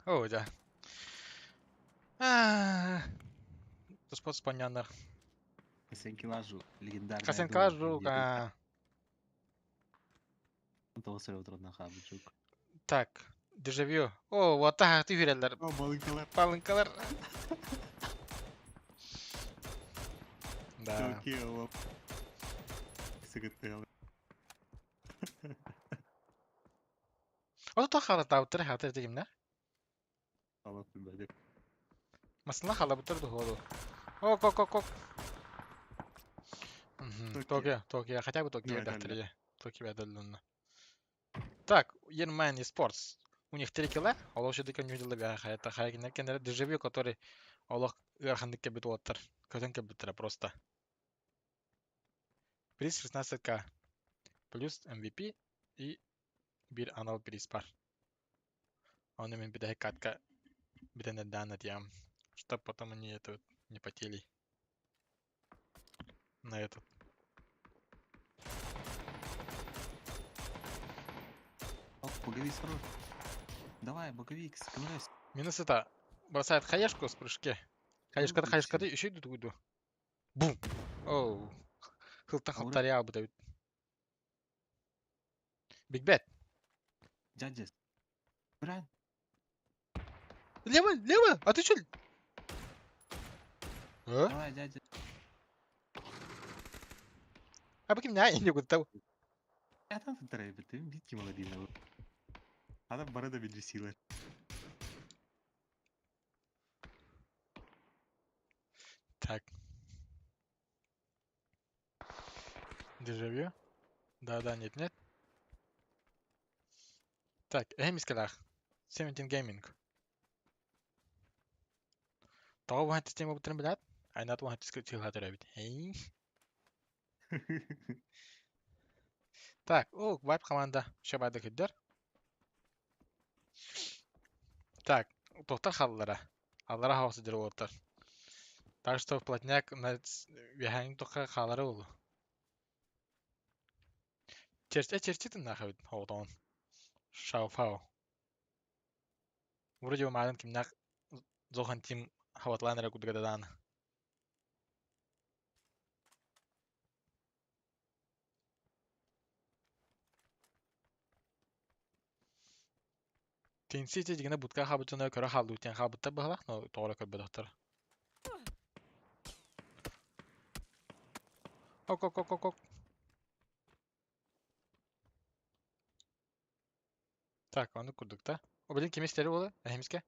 О, да. Туспот споняннар. Хасен Килажу, легендарная Хасен Килажу, а. Так, дежавю. О, вот так ты хүрэллэр. О, балынкалар. Балынкалар. Да. Токио. Сыгыттыгал. Ол та хала таптыр хатыр дегимне. Алап билбедим. Масына хала бутыр духолу. О, ко ко ко. Мгм, Токио. Токио, Токио, хотя бы Токио Давай, далее. дактыры. Токио даллунна. Так, Ерман Sports. У них 3 килла. Олох шедик не видел бя хайта хайгинер кенер дежавю, который олох ыархандык кебит уоттар. Көтөн кебиттер просто. Приз 16к. Плюс MVP и бир анал приз бар. Он именно битэ катка битэнэ данат ям. Чтоб потом они это вот не потели. На этот. Оп, боговик хорош. Давай, боговик, сэкономляйся. Минус это бросает хаешку с прыжке. Хаешка, Ну, хаешка, всё. еще идут уйду. Бум! Оу. Хылта Аура. халтаря бдают. Биг Бет. Дядя. Брат. Лево, лево! А ты чё? А? Давай, дядя. А по кем не куда Я там ты битки молодина. Адам барада билисилер. Так. Дежавю. Да-да, нет-нет. Так, Эмискалах. 17 Gaming. Тоҕо буһан система буттарын билат? Айнат буһан тилхатыр эбит. Эй. Так, о, вайп команда. Шабады күддер. Так, тоқтар халлара. Аллара хаусы дер олоттар. Так что плотняк на үөһээҥи тухха хаалара буолуо. Черчитин нахабит оҕотоҕун. Шауфау. Вроде бы маарын кимнээх Зохан Тим хабатлаан эрэ курдук этэ даҕаны. Тинси ити дьиҥинэ будка хаалбыт дьоно көрө хааллыбыт диэн хаалбыттар быһалаах, но тоҕо эрэ көрбөтөхтөр. Ок ок ок ок ок. Так, ону курдук да. О, блин, ким истэри буола? Эһимискэ.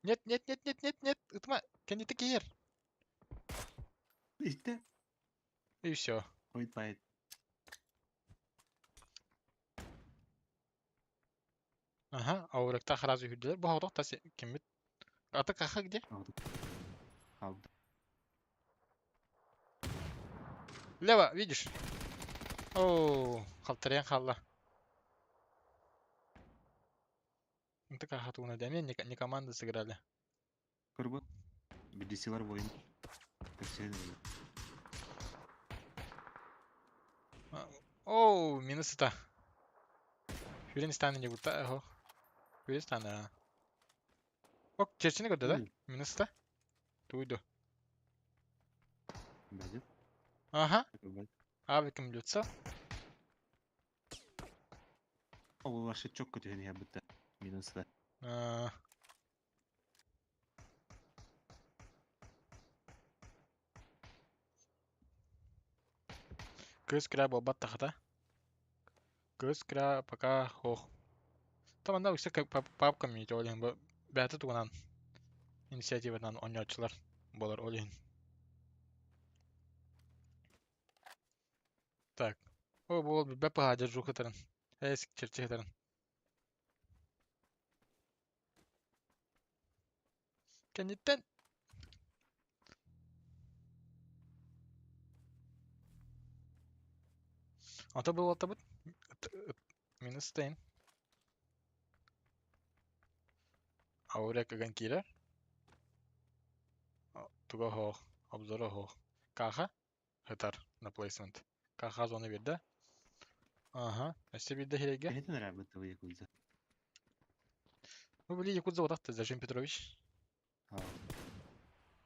Нет, нет, нет, нет, нет, нет, ытма, кэннити киир. Истэ. И все. Ойт Ага, ауректа сразу үһүрдүлэр. Бу хоҕотох тас киммит? Аты каха где? Алды. Лево, видишь? О, халтарыйан хаалла. Ты каха тугуна дэмиэн не, не команда сыграли. Көрбөт. Бидисилар воин. Оу, минус это. Хүрен станы не гута, охо. Хүрен станы. Ок, черчини көрдө да? Минус это. Туйду. Ага. Авиком лицо. Ол вообще чокко түһэн иһэр бытта. Минус да. Кыыс кыра буолбат тахата. Кыыс кыра пока хоох. Таманда үксэ папка комьюнити ол иһин бэйэтэ тугунан инициативатынан оонньооччулар буолар ол иһин. Так. О, бу уол билбэт быһаа держу хытарын. Эс черчи хытарын. Кэнниттэн Ата бу уолтабыт минус тейн. Аурек ыган киирэр. Туга хоох, обзора хоох. Каха ытар на плейсмент. Каха зона биэрдэ. Ага, өссө биирдэ иһирэйгэ. Эһэтин эрэ бытта Якудза. Ну, били Якудза утахты, Зажим Петрович.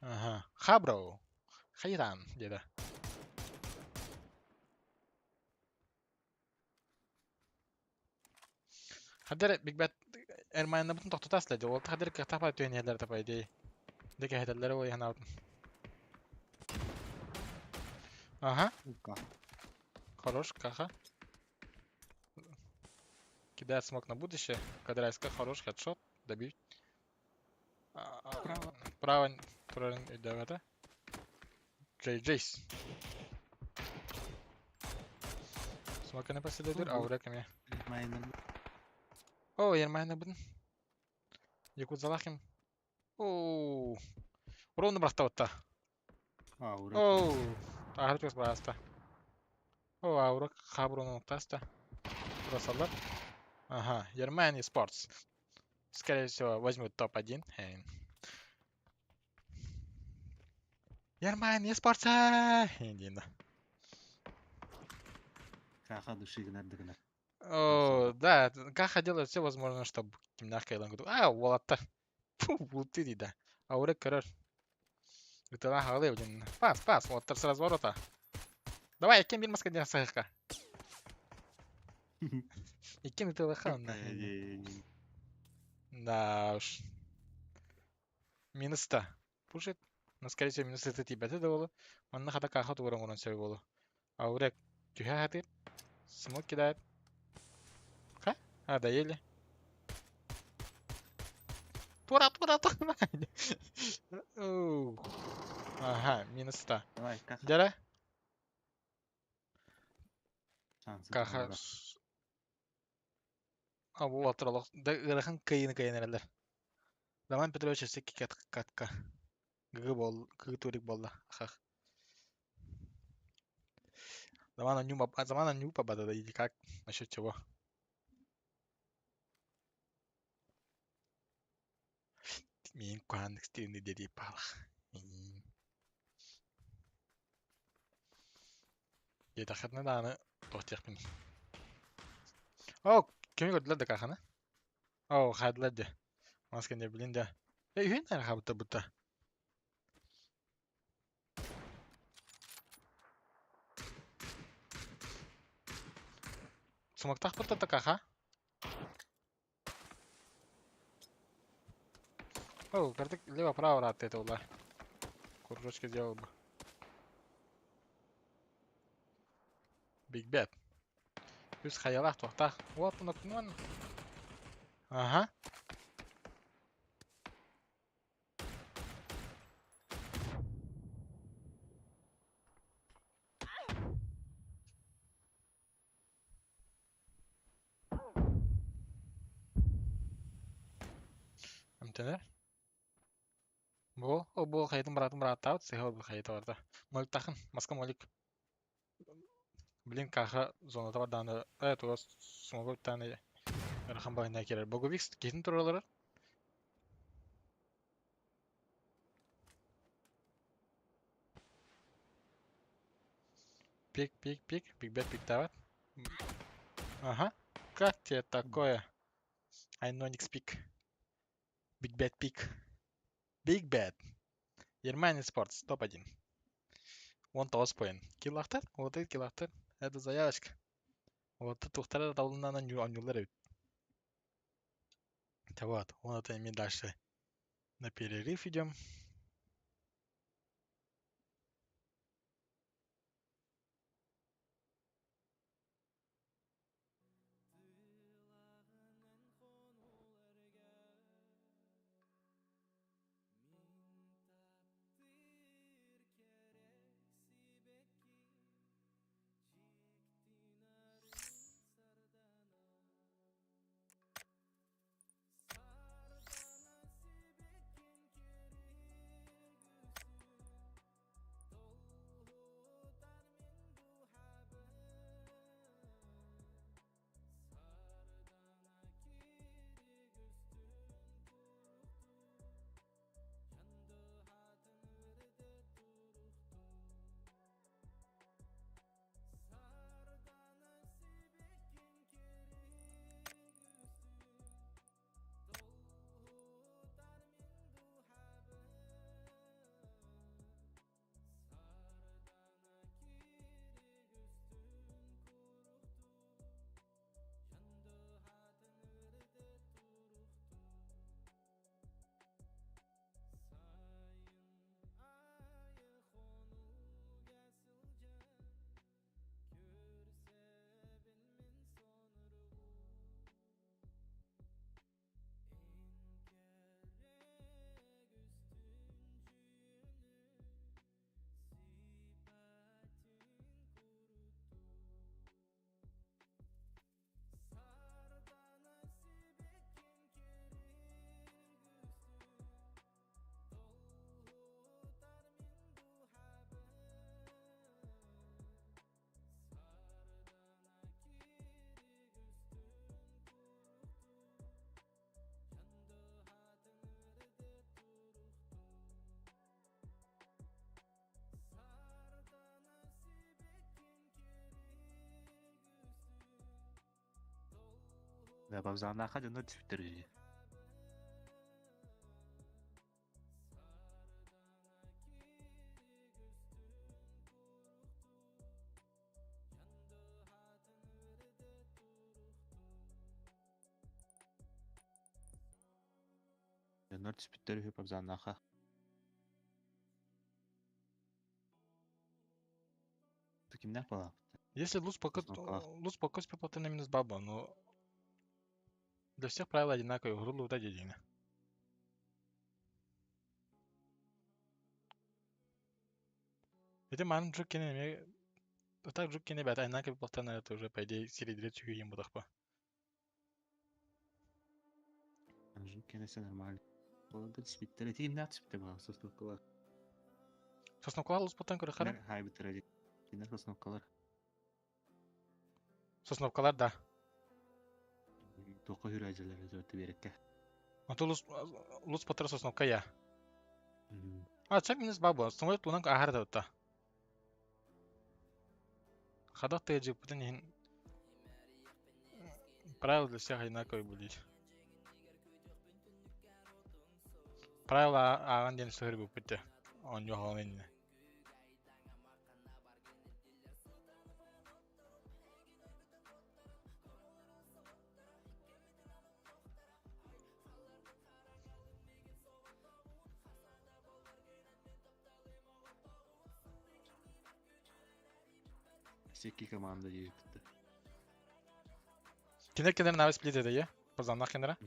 Ага. Хабро. Хайран, деда. Хадер Биг Бэт Эрмайнабытын тохтото аслайды. Ол хадер кыахтаах түһэн иһэллэр да по идее. Дэ кэһэтэллэрэ ол иһэн Ага. Хорош, каха. Кидает смок на будущее. Кадрайска хорош, хедшот. Добить. Право. Право турарын өйдөөбөтө. Джей Джейс. Смоканы последуйдур, аурек эмиэ. О, Ермайнабын. Якудзалахим. О, ровно бырахтабытта. Аура. О, аһар чугас бааста. О, аура хаброну таста. Бросалар. Ага, Ермайн Спортс. Скорее всего, возьмут топ-1. Ермайн Спортс! Диэн. Каха души гынар гынар. О, да, Каха делает все возможное, чтобы кимнах кайлан А, уолаттар. Фу, булты да. Аурек көрөр. Ытыла хаалы блин. Пас, пас, уолаттар с разворота. Давай, иккен бир маска диэн сахыка. Иккен ытылаха онна. Да уж. Минус-то. Пушит. Но, скорее всего, минус это тибете да болу. Манна хата каха тугуран уран сөбө болу. Аурек түһэ хатыр. Смок кидает. Ха? А, доели. Тура, тура, тура. Ага, минус 100. Давай, каха. Дьэрэ? Шансы Каха. А, бу уолаттар да ыарахан кыайыыны кыайан эрэллэр. Роман Петрович өссө икки катка. Гыгы бол, гыгы турик буолла. Хах. Заман ню, заман ню побада, или как? Насчет чего? Мин куһааннык стилини диэри паалах. Диэтэххитинэ даҕаны туох диэхпиний. Оо, кими көрдүлэр да каханы? Оо, хаадылар дьэ. Мас кэннэ билин да. Э, үһүн наара хаабыттар бутта. Сумактаах бутта да каха. О, картик лево-право рат это ула. Кружочки сделал бы. Big Bad. Үс хайалаах туохтаах. Вот он Ага. Эмтэнэр. Бу, ол бу хайытын быраатын бырааттаабыт, сыһа ол хайыта барда. Моликтахын, маска молик. Блин, каха зоната бардааны, э, туга смогу тааны ырахан баһына кирер. Боговик киһин туралары. Пик, пик, пик, биг бет пиктават. Ага. Как тебе такое? Айноникс пик. Big Bad Пик. Big Bad. Ермани Спортс, топ-1. Вон тоҕус поин. Киллахтар, вот это киллахтар. Это заявочка. Вот тухтара талынан анюлар эбит. Вот, вон это мы дальше на перерыв идем. Да, бабзанаха дьоннор түспүттэр үһү. Дьоннор түспүттэр үһү Пабзанаха. Кимнээх буолаабыт? Если луз пока, Сосновкалаах. луз пока успел на минус баба, но для всех правила одинаковые, игру лута едино. Ити манын жук кene эме так жук кene бәт одинаковый платан это уже по идее середире чүгүйен будахпа. Жук кенесе нормально. Оларда түспүттэр. Ити кимнээх түспүттэр буолаабыт Сосновкалар. Сосновкалар луз платан көрө хара? Хайбыттар эди. Кинер Сосновкалар. Сосновкалар да. Тоқы хүрәжелер өтті берекке. Ото луз луз патра сосновка я. А, чэ минус баар буолан, самолет туһунан аһара да Хадах тыадьыппытын иһин правила для всех одинаковые были. Правила ааҕан диэн суруйбуппут дии. Оонньуу оһоҕун иннинэ. Секки команда диэбиттэ. Кинер кинер навес сплит это е? Позаннах кинера?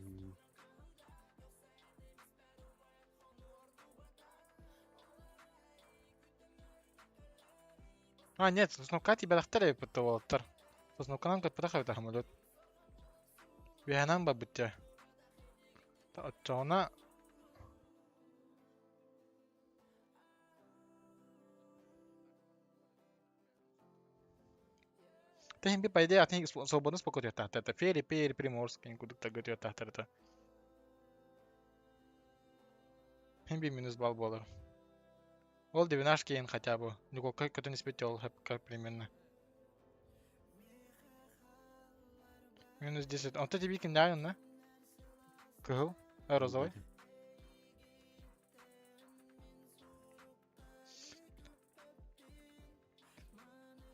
А, нет, Сосновка тебя дахтар эппит уолаттар. Сосновканан көппөтөх эбит самолет. Үөһэнэн барбыт дьэ. Оччоҕуна Тэһин би по идее атын свободно спокойно Фери, Пери, Приморский, кудук та Хин би минус балл буолар. Ол девинашки хотя бы. Нюколка көтөн испит ол примерно. Минус 10. Он тебе кимдээҕин на? Кыһыл? Розовый?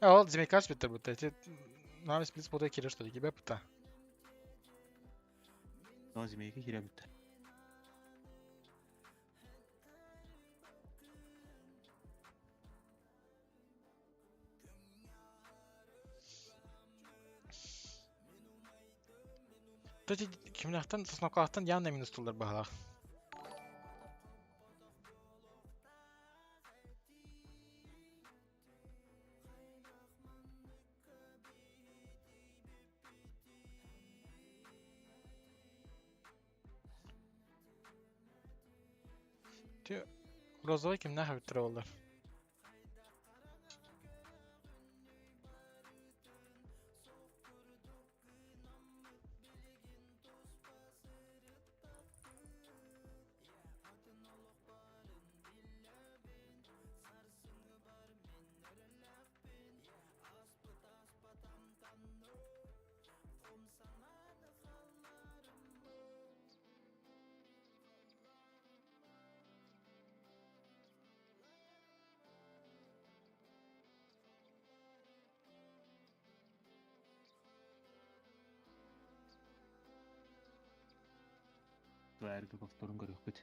Ол змейка спиттер бутта. Эти нам сплит спота кире что ли кибе пута. Но змейка кире бутта. Кстати, кимнахтан сосновкалахтан явно минус тулдар баһалаах. Розовый кимнах эбиттер олар. Тварь повторун көрүөхпүт.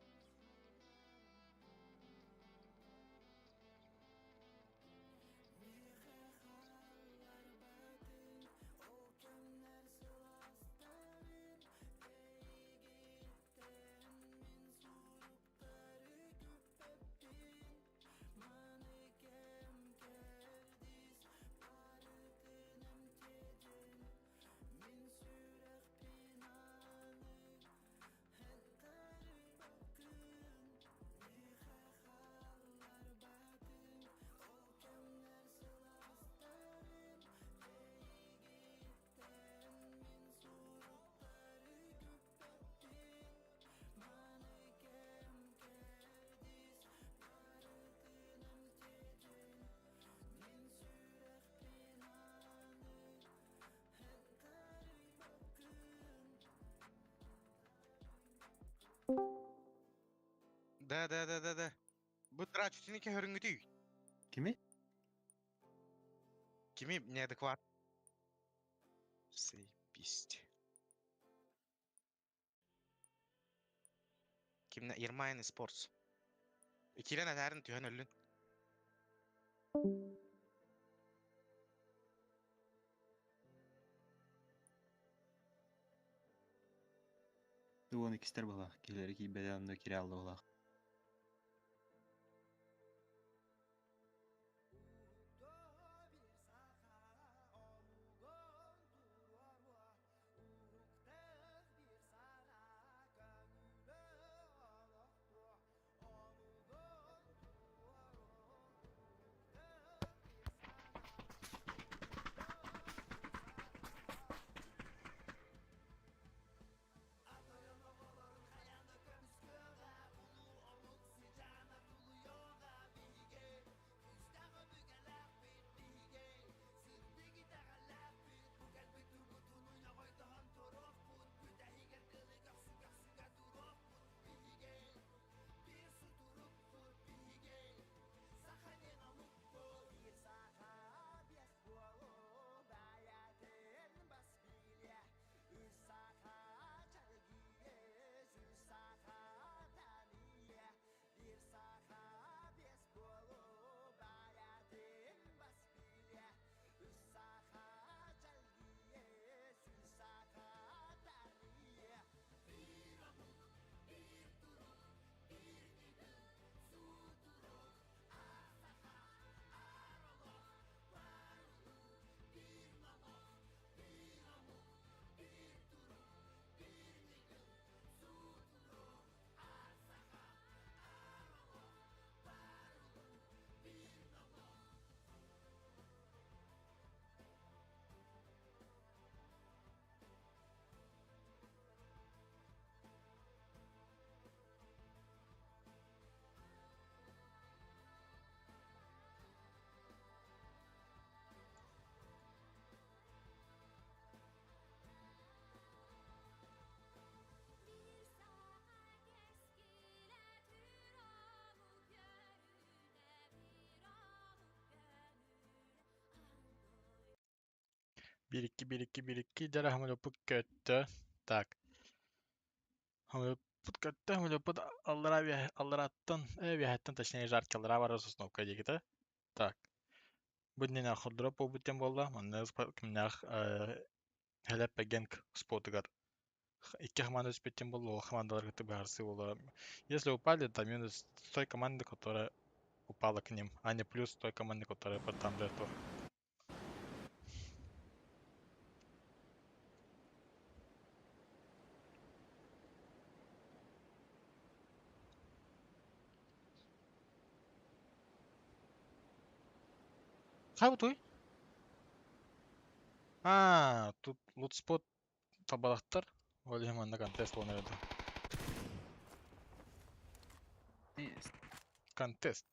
Да, да, да, да, да. Бу драчутиники хөрүнгүтүй. Кими? Кими неадекват. Заебись. Кимне Ермайн Спортс. Кирен әтәрін түһен өллүн. Туон икистер балах, килери кийбеден кире алды балах. 1-2, 1-2, 1-2. Дьэ хамылыппыт көттө. Так. Хамылыппыт көттө, хамылыппыт аллара аллараттан, үөһэттэн, точнее, жарки аллара барар сосновка диэкитэ. Так. Бу иннинэ хордура буолбут диэн буолла. Манна кимнээх Хелеппе Генк спотугар икки команда түспүт диэн буолла. Ол командалар кытта быһаарсыы буолла. Если упали, то минус той команды, которая упала к ним, а не плюс той команды, которая там до этого. Хайа туй? А, тут лутспот табалахтар. Ол иһин манна контест буолан эрэ. Контест.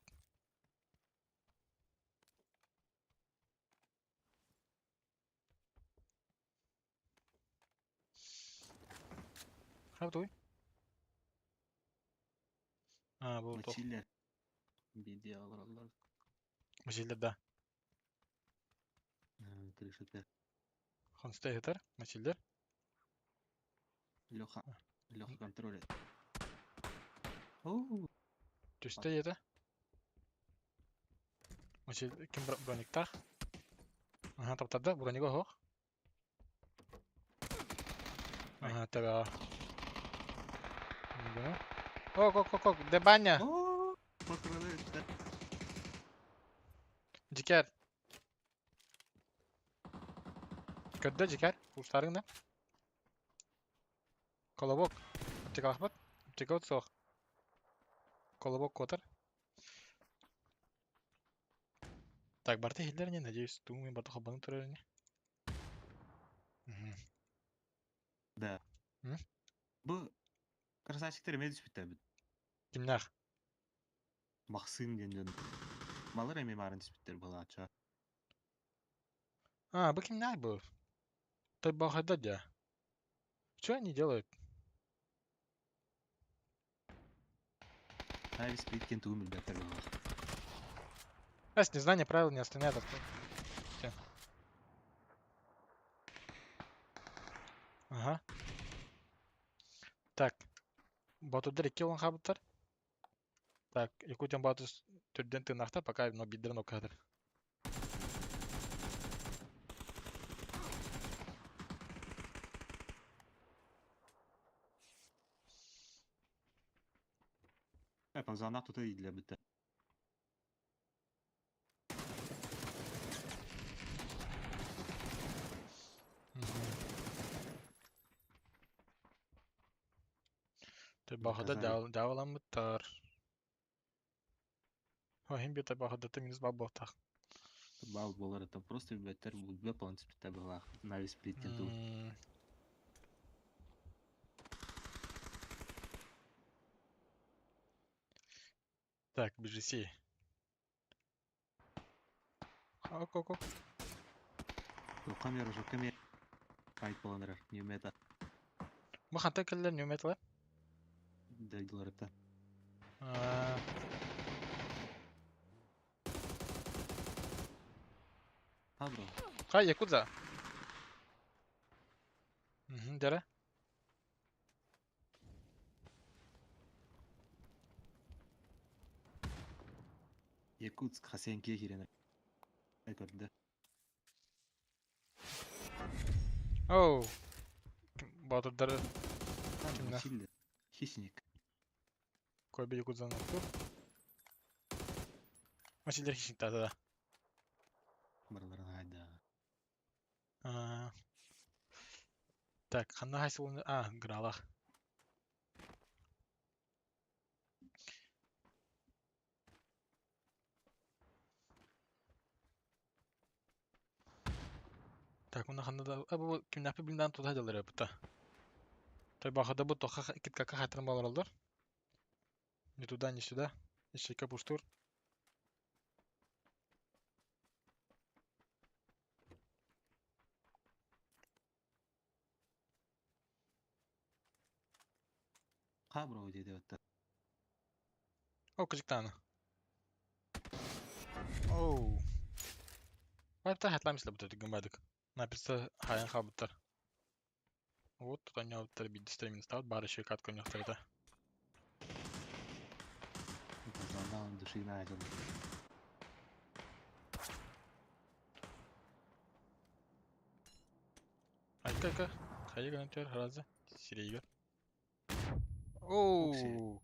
Хайа туй? А, бу туох? Мачиллер. Биди алар. Мачиллер да. Крышата. Хонстай хытар, мачиллер. Леха. Леха контролит. Оу. Түстэ ета. Мачил ким брониктах? Ага, таптарда, бронига хох. Ага, таба. Ок, ок, ок, ок, де баня. Дикер. Көддө дикер, устарың да. Колобок. Аптекалахпат. Аптека суох. Колобок котор. Так, барты хиллер не, надеюсь, думаю, барты хабаны турар не. Да. Бу красавчиктер эме түспүттэр бит. Кимнах? Махсым диэн дьон. Балар эме марын түспүттэр балаача. А, бу кимнах был? Той бахада дя. Что они делают? Айвис Плиткен тугун билбэттэр балар. Знаешь, незнание правил не остановит. Ага. Так. Батудер икки олан хабыттар. Так, Якутян Батус түрден тынахта, пока но биддерин окадыр. Панзанах тут и для быта. Бахада дяваламыттар. Хим бит бахада ты минус баб. Бал болар это просто беттер бу план спитта была на весь плиткен тут. Так, BGC. Ок, ок, ок. Камера же камера. Хайт боланыр, не мета. Бу ханта келлер не метла? Дайдылар это. Хабро. Хай, Якудза. Угу, дәрі. Якутск Хасенке кирен. Көрдү. Оу. Батырдар Кимнә? Хищник. Койби Якудзаны тур. Масилер хищник да, да. Барларына айда. Так, ханна хайсы оны... А, гралах. Так, уна ханна да... А, бу кимнәпе билдан тута жалар бута. Той бахада бу тоха кит кака хатрын балар алдар. Ни туда, ни сюда. Ищейка пуштур. Хабро деди отта. О, кыжыктаны. Оу. Вайпта хатламыш бу дүгөн бадык. Написа хайан хаалбыттар. Вот тутанньаабыттар биирдэстэрэ минустаабыт баар еще кат коньяктарыта. Пацанам души начал. Айка айка. Хайа гынан түһэр харазы. Сирэйигэр. Оу.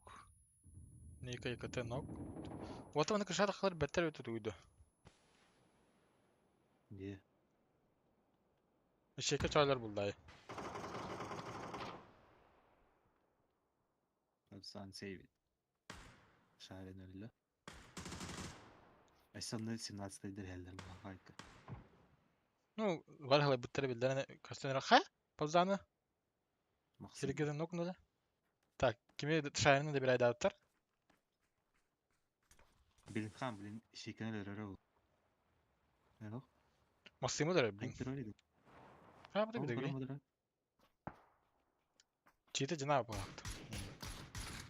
Ника КТ ног. Вот оны кышат халар беттер өтө туйду. Где? Ишекке чайлар булдай. Пацан сейвит. Шарен öyle. Эсэнэ 17 дэрэллэр буолбакка. Ну, бар халай буттары билдерен көстөн ха? Паузаны. Максим. Сиргеден нокнула. Так, кими шайрны да бир айдааттар. Билинхан блин шикен өрөрө бул. Эно? Максимы да блин. Айттыр Ха, бу да билеги. Читы жана буолаахт.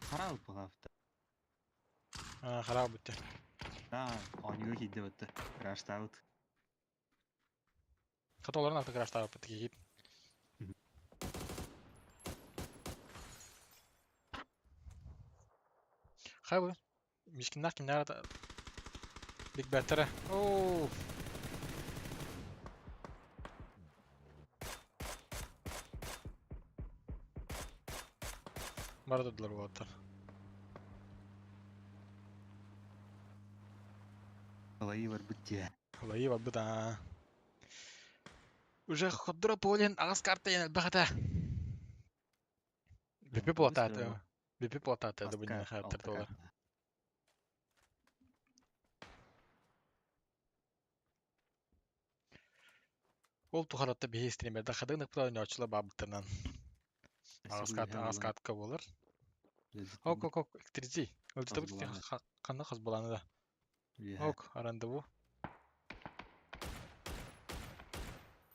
Харал буолаахта. Аа, хараа бүттэ. Аа, оонньууга киирдэ бытта. Краштаабыт. Хата олорун аты краштаабыт киһит. Хай бу. Мишкиннах кимнәр Биг бәттере. Оу. Бара дурдулар уолаттар. Алайы барбыт дии. Алайы барбыт аа. Уже ходдура полен аҕыс карта диэн элбэх этэ. Бүппү буолатаата. Бүппү буолатаата да бу хааттар Ол тухаратта биһи стримерда хадыгын ыкпыта ойноочулар баабыттарынан аҕыс каатка буолар. Ок ок ок тридцать. Ылдьытабыт ханна хас баланы да. Ок арандыбу.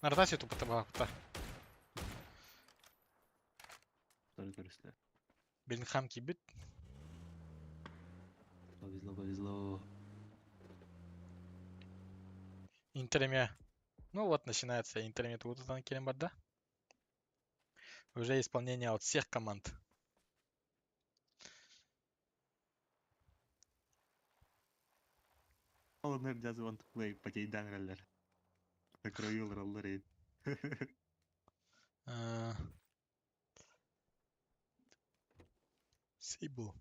Наротация туппута бааппыта. Беллингхам киирбит. Повезло, повезло. Интер эмиэ. Ну вот начинается Интер эмиэ тугу тутан киирэн барда. Уже исполнение от всех команд. Олонор just want to play потейдан эрэллэр. На краю олороллор эбит. Сейбл.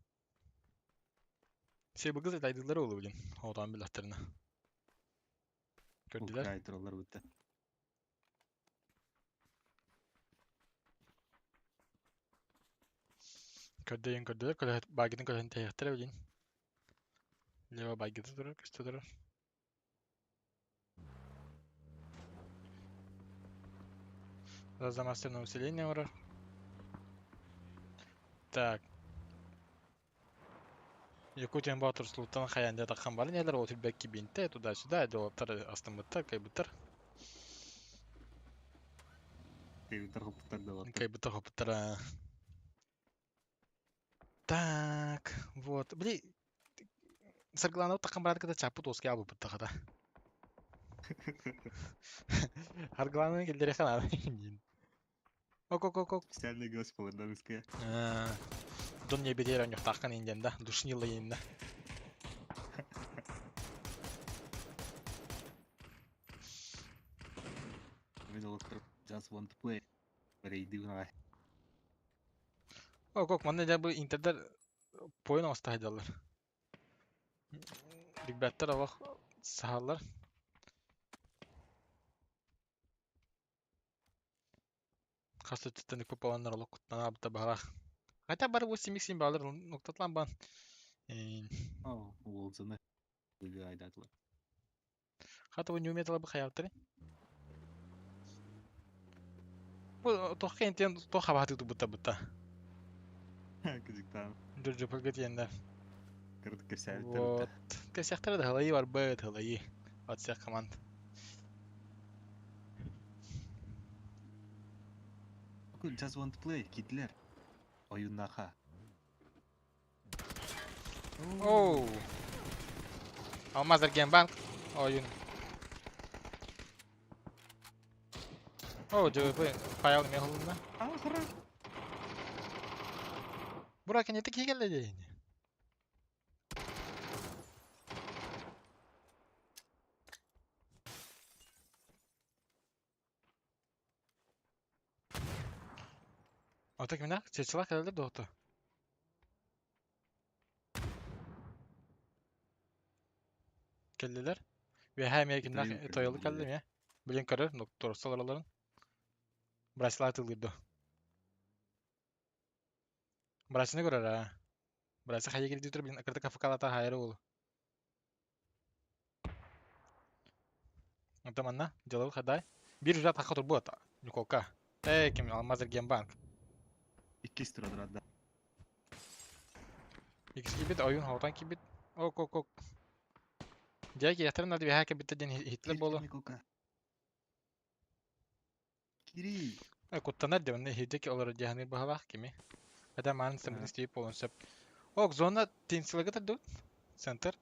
Сейбл кыз айтайдылар ол блин. Одан билаттарына. Көрдүлэр. Украй тураллар бутта. Көрдөйүн көрдүлэр. Көлөһөт багытын көлөһүн тэйэхтэрэ блин. Лево багыты турар, көстө турар. За усиление урар. Так. Якутиян Батыр Султан хайан дятахан бар нелер ол бәкки бинте туда-сюда долаттар астымыттар кайбыттар. Кайбыттар хоппуттар да бар. Кайбыттар хоппуттар. Так, вот. Били Саргыланов таххан бараат кытта чаппыт уоска аабыппыт хата. Харгыланан киллэриэххэ наада диэн. Ок ок ок ок. Специальный гость Полардовская. Дон не бедер онньохтааххын индиэн да, душнила ииннэ. Мин олохтор just want to play. Рейдигун аҕай. Ок ок манна дьэ бу интердер поин оҥосто сылдьаллар. Ребяттар олох саһаллар. Хас өттүттэн ыкпыт буоланнар олох куттанаабыта баһалаах. Хотя бары бу симик баалар нуктатлаан баан. О, уолдьаны айдаатылар. Хата бу нью металла бу хайаабыттары. Бу туохха интиэн туох хабаатыы тубутта бутта. Кызыктаан. Дьурдьупарга тиэннэр. Кырдык кэпсээбиттэр бутта. Вот. Кэсиэхтэрэ да халайыы барбыт, халайыы. От всех команд. Just want to play китлер. Ойуннаха. Оу. Алмаз Эргенбанк. Ойун. О, ДВП файл эмиэ оһолунна. Ахра. Бура кинити киһи кэллэ диэйини. Ото кимнээх? Чечилах кэлэллэр дуо ото? Кэллилэр. Үөһээ эмиэ кимнээх Итойл тойолу кэллэ кэллилэр. эмиэ. Билин көрөр, туруорса олороллорун. Браслет ылыыр дуо? Браслеты көрөр аа. Браслет хайа кирдии турар билин кырдык афыкалата хаайар уолу. Онто манна дьалабыт хадай. Биир ужат хакка турбут. Ньуколка. Эй, ким Алмаз Эргиэнбанк. Иккис тура да. Иккис киирбит, ойуун хоҕутан киирбит. Ок, ок, ок. Дьэ, киэхтэрин нады биһээ кэлбиттэр диэн иһиттилэр буолуо. Николка. Кири. Куттанар дии, онно иһирдьэ олорор дии саныыр быһалаах кими. Это маан сымын истиби буолуон сөп. Ок, зона тинсилага турдубут. Центр.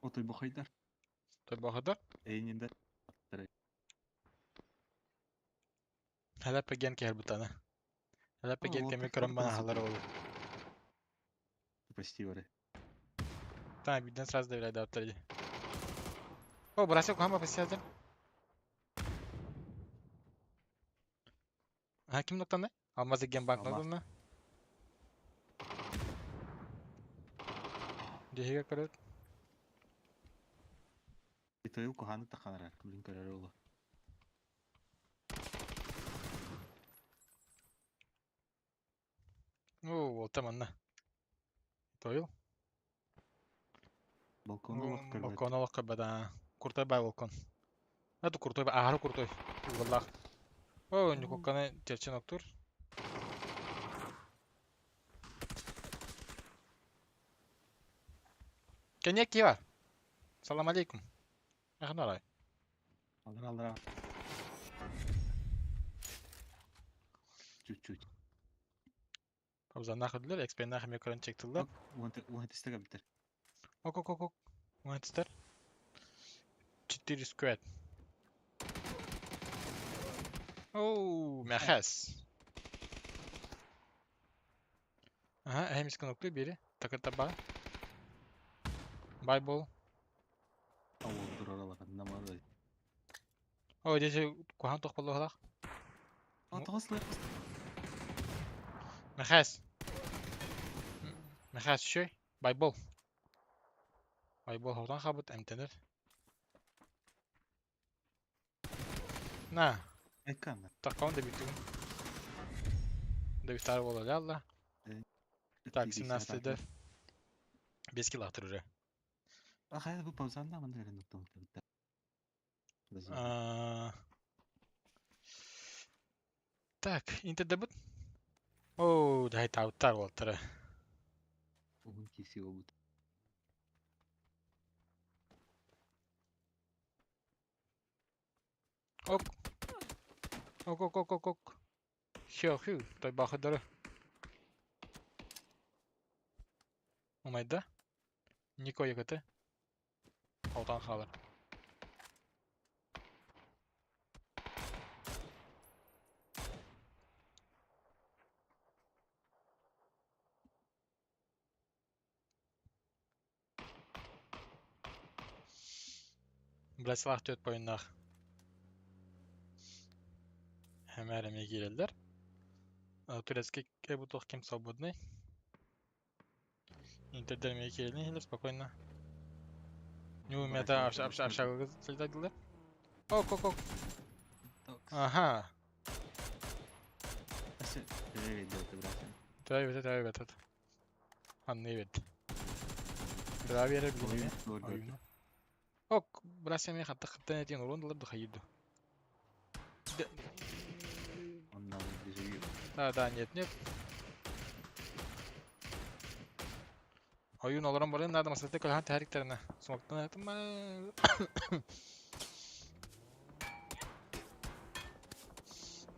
Отой бохайдар. Торбоходор. Эйнинде. Хала пеген кэһэр бутана. Хала пеген кеми көрөн бана халар ол. Почти бары. Та биден сразу доверяй да дии. О, бросил кухама посядем. А ким ноктаны? Алмаз Генбанк Алмаз. ноктаны. Диһиге көрөт. Итойл куханы таханара. Блин көрөр олу. О, ол манна. Тойл. Балкон олох көрбөт. Балкон олох көрбөт. а. Куртой бай балкон. Это куртой бай, ахары куртой. Угаллах. О, Ньукукканы черчен октур. Кенек кива. Салам алейкум. Ахнарай. Алыр алыр. Чуть-чуть. Абзаннах өдүлөр, экспеннах эме көрөн чектылар. Уон тестеге битер. Ок, ок, ок, ок. Уон тестер. 4 squad. Оу, мяхас. Ага, эмис кнопку бери. Так это ба. Байбол. Ауыл турар алар. Намады. О, здесь кухан тох боллохлах. А тоғыз Мяхас. Мяхас шөй. Байбол. Байбол ховдан хабыт эмтенер. На, Айкан. таккон да бүтүн. Да бүтар бола ялла. Так, 17-де 5 килл атыр уже. А хайда бу паузанда манда верен ноктон битер. А, Так, интердебут. О, дай тауттар болтары. Угун киси обут. Ок. Ок, ок, ок, ок, ок. Хё, хю, той бахыдары. Умайда. Нико егіті. Алтан қалыр. Бласилах төт бойыннақ. Хэмэр эме киирэллэр. Турецкий кебутох кем свободный. Интердер эме киирэлин спокойно. Не умеет общагы следователя. Ок, ок, ок. Ага. Тра бет. Анны бет. Тра берер билеме. Ок, брася мен хатта хаттан этен урон дылып духайду. Да, да, нет, нет. Ойун олорон барын надо масалты көлһөн тәриктерine. Смоктан атым.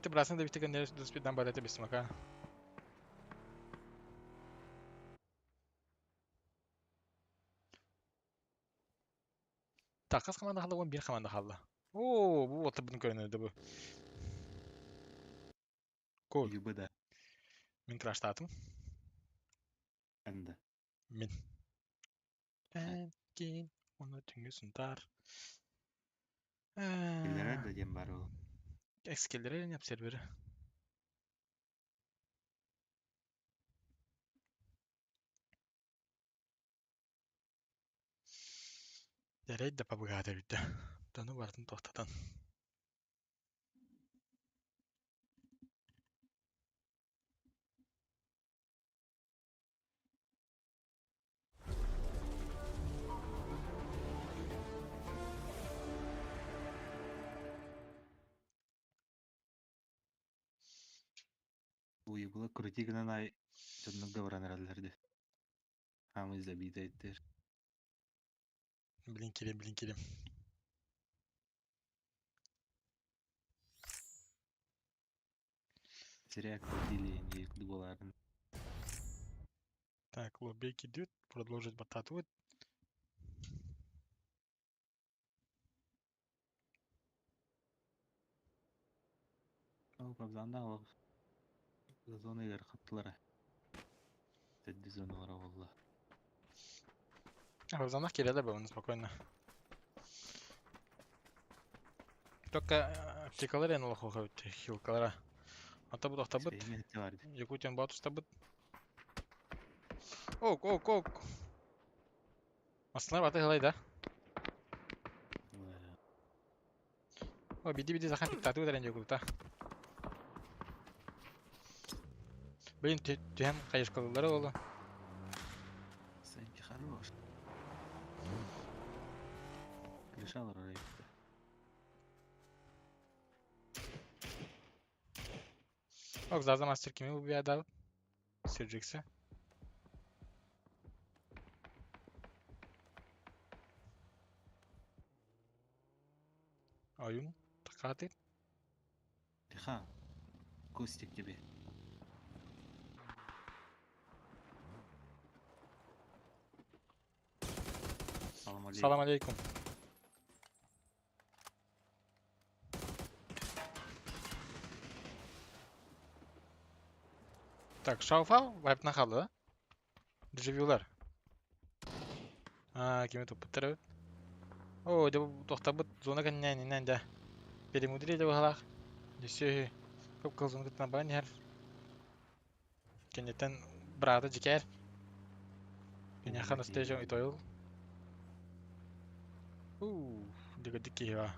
Ты брасын да битеген нерес дуспидан бараты бисмака. Так, қас команда қалды, 11 команда қалды. Оо, бу уоттарбытын көрөн эрдэ бу. Кол. Юбы да. Мин краштаатым. Энде. Мин. Эн киин уонна түҥҥү Сунтаар. Киллэрэр да диэн баар ол. Экскеллэрэ не сервері. Дэрэй да пабыгаата бүтэ. Тону барытын тохтотон. Уйбула крути гынан ай дьоннорго баран эрэллэр дии. Хаамый забитайдыр. Блин кирим, блин кирим. Зря крутили не буоларын. Так, лобейки идет, продолжить бататывать. Ол Бабзанда ол зоныгар хаптылара. Тедди зоналара буолла. А в кирилэ было спокойно. Только аптекалар эн олохуха хилкалара. Ата бу тохтабыт. Якутиян батустабыт. Ок, ок, ок. Маслар баты хылай да. О, биди-биди захан пиктаты ударен жокулта. Блин, түһэн хайышкалылары олу. Сенки хорош. Крышалар орайыпты. Ок, Заза мастер кими убияда? Серджиксе. Ойун, такаты. Тиха. Костик тебе. Салам алейкум. Салам алейкум. Так, шауфал вайпна халы. Дежавюлар. А, кими туппуттар эбит. О, дьэ бу тохтабыт зона кэннинэн иннэн дьэ. Перемудрили дьэ быһалаах. Дьүссү кып-кыл зона кытына баран иһэр. Кэнниттэн быраата дьикээр. Киниэхэ настоящий итойл. Уу, дэгэрдик киһи ба.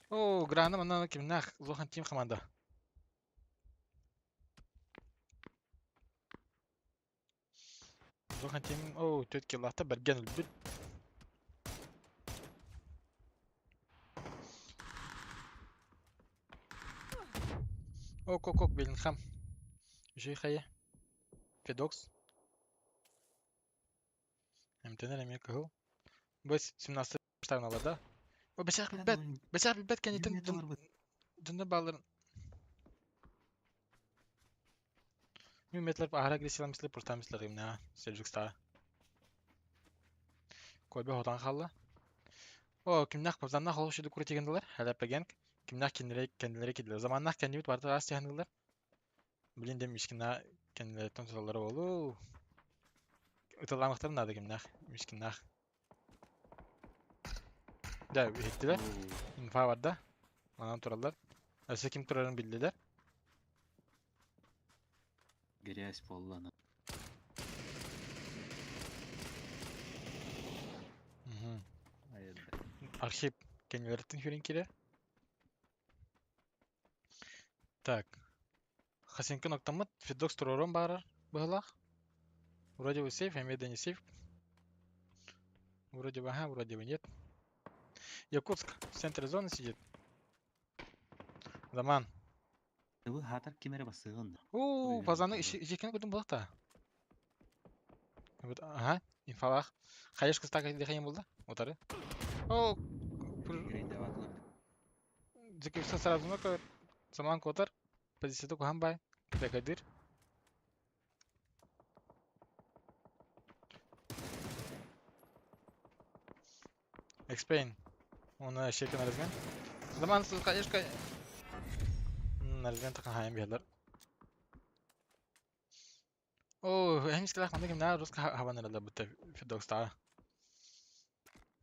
Оо, граны манна кимнээх улахан тим команда. Улахан тим, оо, түөрт киллаахта бэргэн өлбүт. Ок, ок, ок, Беллинхам. Үчүгэй хайа. Федокс. Эмтэнэр эмиэ кыһыл. Бу 17 штабналар да? О, бэсээх билбэт, бэсээх билбэт кэнниттэн дьоннор баалларын Метлер аһара агрессияламмыслар, пуртааммыслар имна Сельджукстаа. Кольбе хотон хаалла. О, кимнэх павзаннах олох шүдү куртигендилер, халапагенк. Кимнэх кинилери кэннилери кидилер. Заманнах кэннибит барыта аас тиһанылар. Блин дем мискина кэннилериттэн туталлара болуу. Ыталаамахтарын наада кимнэх мискиннах. Да, иһиттилэр. Инфа барда. Манан тураллар. Өссө ким турарын биллилэр. Грязь буолла Архип кэннилэриттэн хүрэн киирэр. Так. Хасенко ноктаммыт, Федокс туруоран баарар быһылаах. Вроде бы сейф, эмиэ да не сейф. Вроде бы ага, вроде бы нет. Якутск в центре зоны сидит. Заман. Тыбы хаатар ким эрэ бассыгын. Уу, фазаны ишеккен көрдүм буолта. Вот, ага, инфалах. Хаешка стак дыхание булда. Отары. О, Зекевса сразу ну Заман котар. Позицията куһан бай. Дэкэдир. Explain. Оны шекен размен. Заман конечно, размен таққан биһэлэр. О, эмискэлээх манна кимнээх руска хабан эрэллэр бутта Федокстаҕа.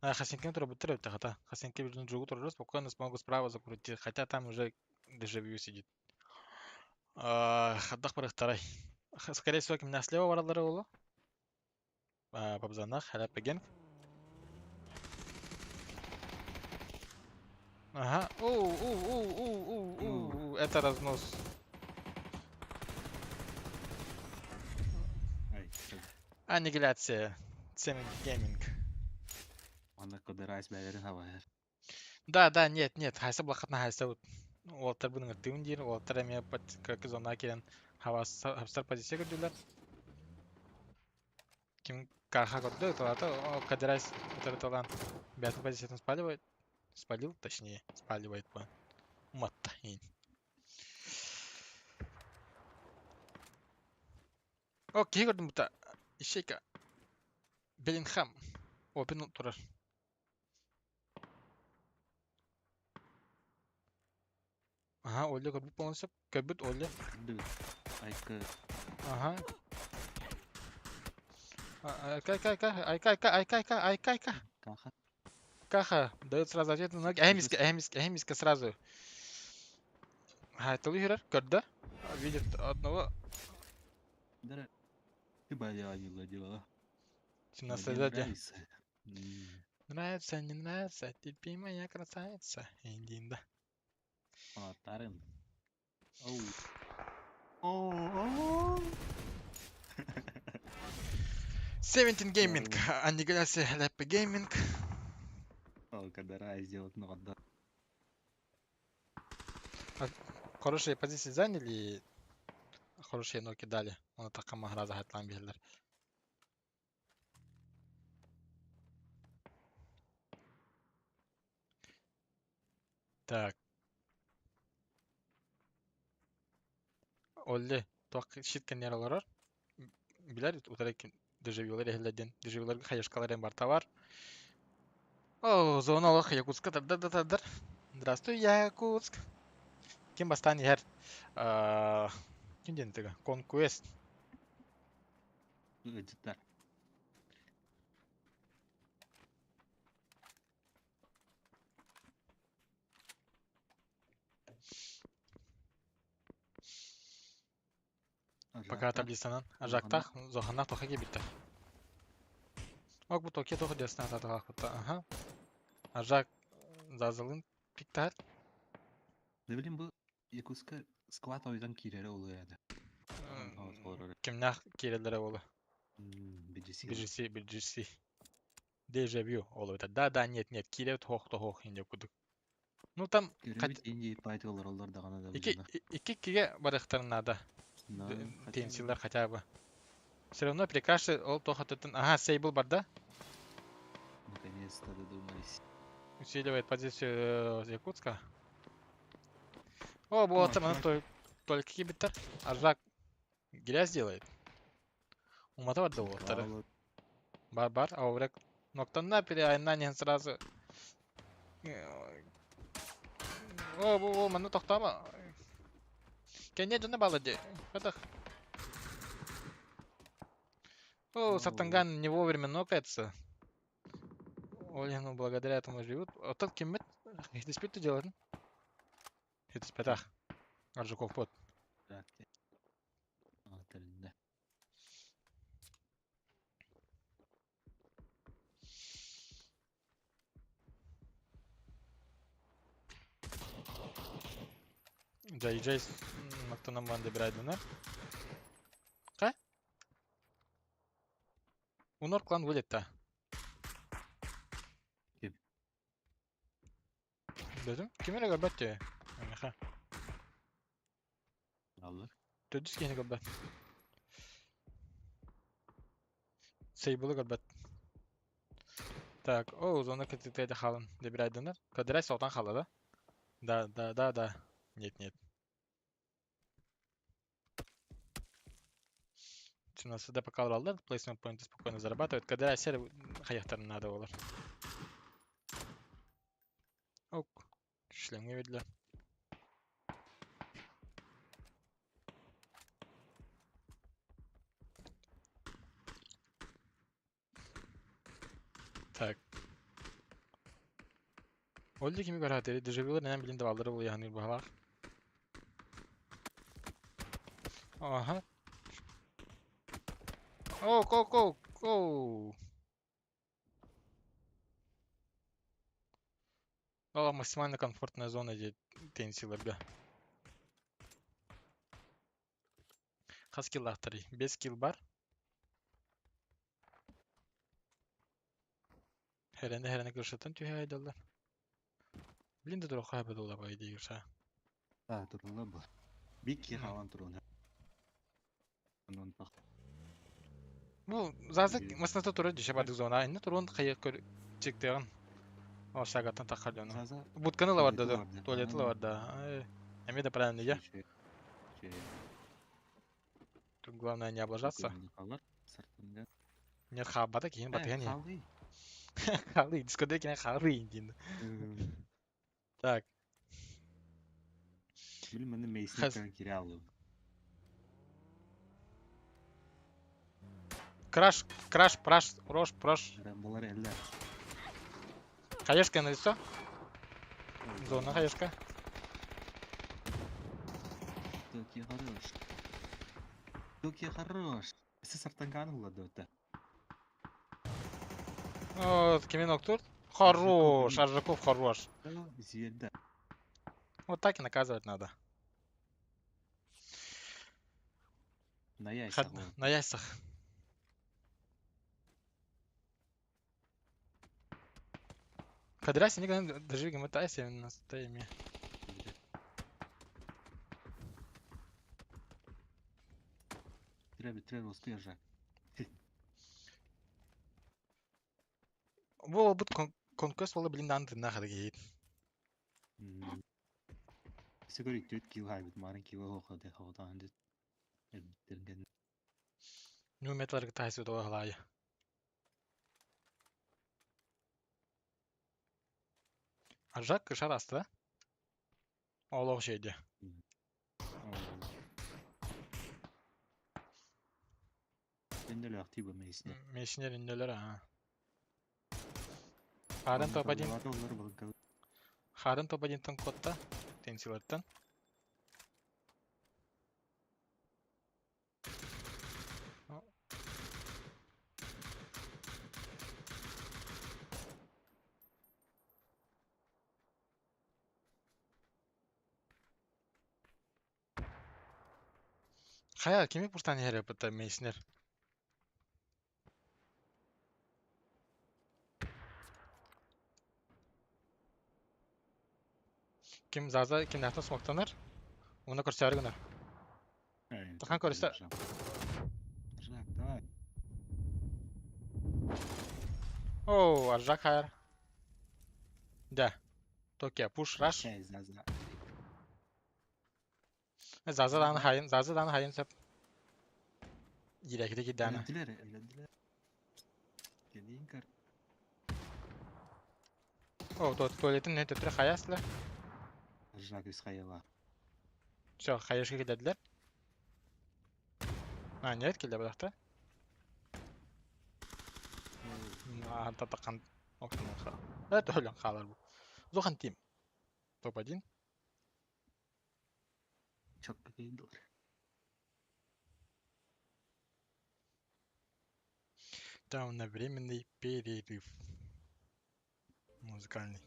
Хасенкин турар эбит хата. Хасенки другу турар, спокойно смогу справа закрутить, хотя там уже дежавю сидит. Хаддах барыхтарай. Скорее всего, кимнээх слева бараллара буолуо. Пабзанах, Халяпеген. Ага. У, у, у, у, у, у, у, это разнос. Аннигиляция. Цемент гейминг. Манна кодерайс бээлэрин хабаһар. Да, да, нет, нет, хайса блахатна хайса вот. Уолаттар бу ыҥыртыыбын диир, уолаттар эмиэ кыракый зонаҕа киирэн хабсар позиция көрдүүлэр. Ким Каха көрдө, ыталаата, Кадерайс утары бэйэтин позициятын спаливает, спалил, точнее, спаливает по уматта иин. О, киһи көрдүм бута. Ищейка. Беллингхам. Опен турар. Ага, Оля көрбүт буолуон сөп. Көрбүт Оля. Айка. Ага. Айка, айка, айка, айка, айка, айка, айка, айка, айка. Каха. Каха. Дает сразу ответ на ноги. Эмиска, эмиска, эмиска сразу. Хайтылы хүрэр. Көрдө. Видит одного. Дара. Ты болела, не владела. 17 лет. Нравится, не нравится, теперь моя красавица. Индинда. Фанаттарын. Оу. О, 17 Gaming, Аннигиляция Happy Gaming. О, когда рай сделать надо. Хорошие позиции заняли, хорошие ноки дали. Оны таққа мағраза хатлан берілер. Так. Олли, туақ щит олорор. Билер, утара дежавюлар эхледен. Дежавюлар хаешкалар бар товар. О, зона олох Якутска тардар да тардар. Здравствуй, Якутск. Ким бастан ехер? Ким ден тега? Конквест. Ыдьыттар. Пока таблицанан. Ажактах, зоханах тоха кебиттер. Ок, бу токе тоха десна татах Ага. Ажак зазылын пиктар. Да билим бу Якутска склад ойдан кирере олу яды. Кимнах кирелere олу. BGC. BGC, BGC. Дежавю олу. Да, да, нет, нет, кирет хох то хох инде кудук. Ну там Көрөбүт инди пайтылар олар дагана да Ики ики киге барыхтарын надо. Тенсилер хотя бы. Все равно прекрасно ол тохотытын. Ага, сейбл бар да? Наконец-то додумались. Усиливает позицию Якутска. О, вот там она только кибиттер. Аржак грязь делает. Умата бар да вот. Бар бар, а урек ноктанна переайнанен сразу. О, о, о, маны тоқтама. Кене жаны бала де. Катах. О, Сатанган не вовремя нокается. Ой, ну благодаря этому живут. А тот киммет, хитиспит делает. Хитиспитах. Аржуков под. Джей Джей Мактанаман добирает донор. Ка? Унор клан вылет-то. Ким? Дедим? Ким эле көрбөт те? Аха. Аллар. Төдүс кени көрбөт. Сейбулы көрбөт. Так, о, зона КТТ халын добирает донор. Кадырай солтан хала, да? Да, да, да, да. Нет, нет. 17 пока алалар, placement поинты спокойно зарабатывает. Когда серия хаяхтарын надо олар. Шлемге бердилер. Так. Ол да кими көрө дежавюлар нэн билин да балдары бұл яхныр бахалах. Ага. О, го, го, го. Ол максимально комфортная зона де тенсилерге. Хас килл ахтары. 5 килл бар. Херене херене кыршытын түйе айдалар. Блин да тура хайба дола бай дейгірса. А, турулла бу. Бик халан турун. Онон пах. Бу зазы масната тура деше бадык зона. Инне турун кайы көр чектеген. О шагаттан такалыны. Заза. Будканы ла бар Туалеты да. бар да. Туалеты ла бар да. Эме да правильно я. Тут главное не облажаться. Нет хабата кийин батыган я. Халы. Халы, дискотекine халы дейін. Так, Билмен мейсин киралы. Краш, краш, праш, рош, прош. Булар эллер. Хаешка на лицо. Зона хаешка. Токи хорош. Токи хорош. Сіз сырттан канула да. О, кемен октур. Хорош, Аржаков хорош. Зиерде. Вот так и наказывать надо. На яйцах. На яйцах. Кадряси никогда даже гематайся на стоиме. Треба, треба успежа. Бу бут конквест болы блин дан тына хады Сигури төт кил хайбит марын кил хоха де хода анды. Элбиттерген. Ну металлар тайсы до халая. Аржак кышар асты. Олох şeydi. Энделе актива мейсне. Мешинер инделер ha. Харын топ один. Харын топ один тон котта. Тенсилерден. Хая кими пуртан хере бата мейснер. Ким заза ким нахтан смоктанар? Оны көрсәрі гынар. Тахан көрсө. Жак, давай. О, Аржак хайр. Да. Токия пуш раш. Заза. Заза дан хайын, заза дан хайын сеп. Иректе кидана. Эледилер, эледилер. Кедин кар. О, туалеттин не төтүрө хаясылар. Жак из хаяла. Все, хаешка кидедилер. А, нет, келде бұдақта. А, татақан октан Это өлен қалар бұл. Зохан тим. Топ-1. Чок кейдор. Там на временный перерыв. Музыкальный.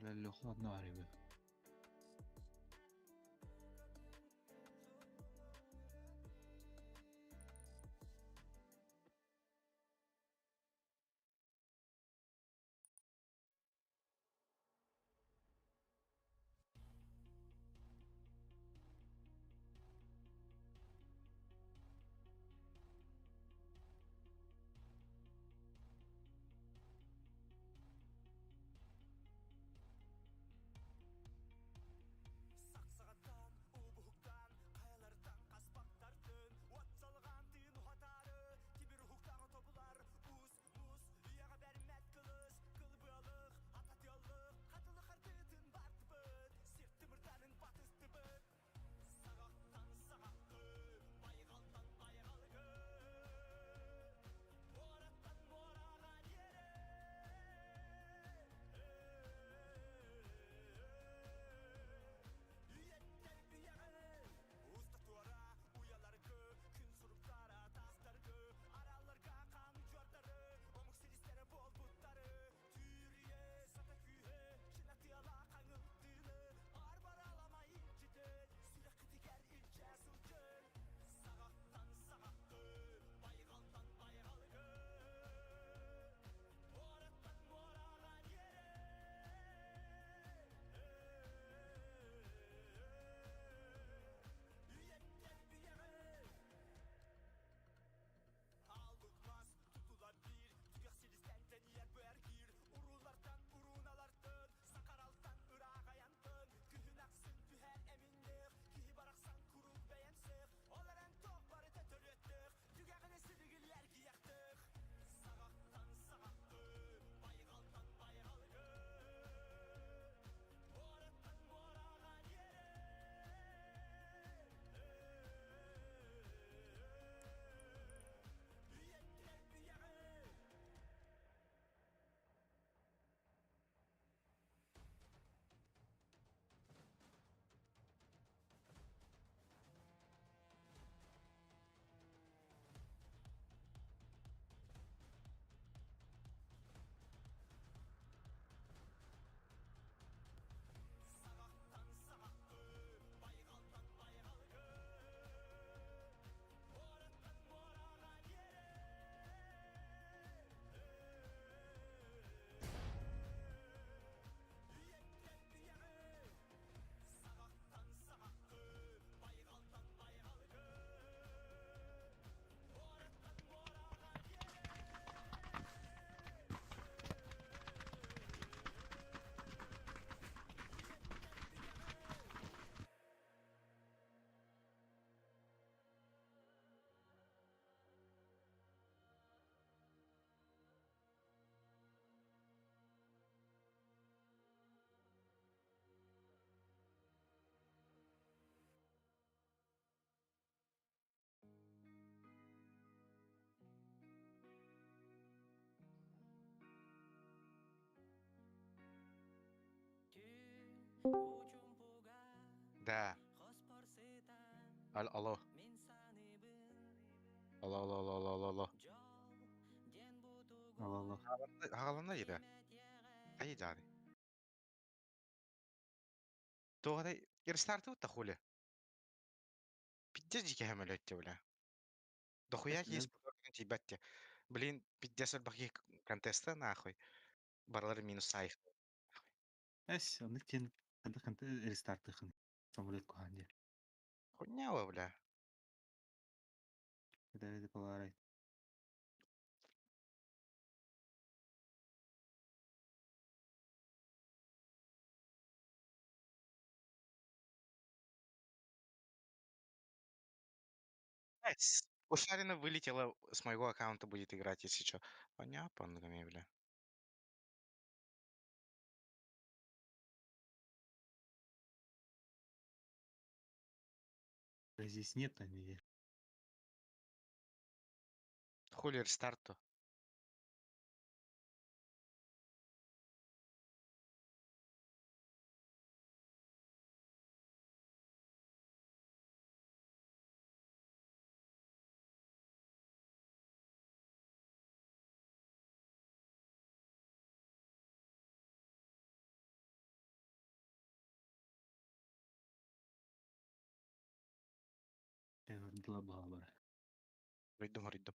Бля, Леха одна ребят. Да. Алло. Алло, алло, алло, алло, алло, алло. Алло, алло. Хагалана еда. Ай, жады. Тоғадай, рестарты вот хули. Пиздец дикий хамелётте, бля. Дохуя есть тибетте. Блин, пиздец бахи контеста нахуй. Барлар минус айх. Эс, оны тен ханды ханды рестартыхын. Самолет куханде. Хуйня, бля. Это поларай. Эс. Ушарина вылетела с моего аккаунта будет играть, если что. Понятно, бля. Здесь нет, они. Хули рестарту. Тыла баҕа бар. Хоруйдум, хоруйдум.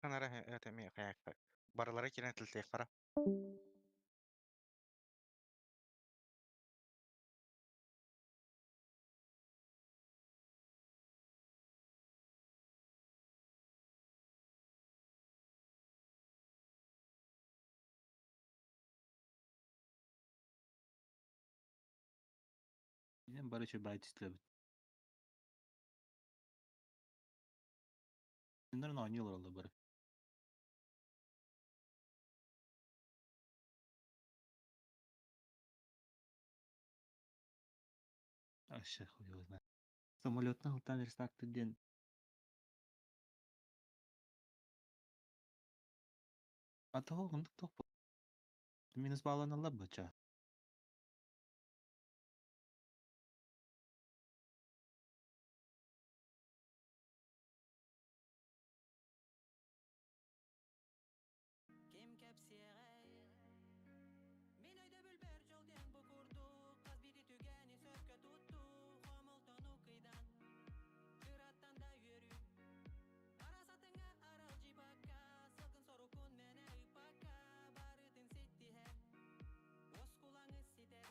Анара это ми хайакта. Барылара кирен тилтех бара. Мен бары чөй бай түстілі. Сендерін ойнайлар олар бары. Вообще хуй его знает. Самолетна алтан рестарт ден. А того ондук тоқ. Минус балланалар бача. Ким кэпсиэҕэй Мин өйдөбүл бэр дьол диэн бу курдук Хас биирдии түгэни сөпкө туттуу Хомолтону кыйдан Кыраттан да үөрүү Арасатыҥа аралдьыйбакка Сылгын сорукун мэнэ ыппакка Барытын ситтиһэр Уоскулаҥы ситэр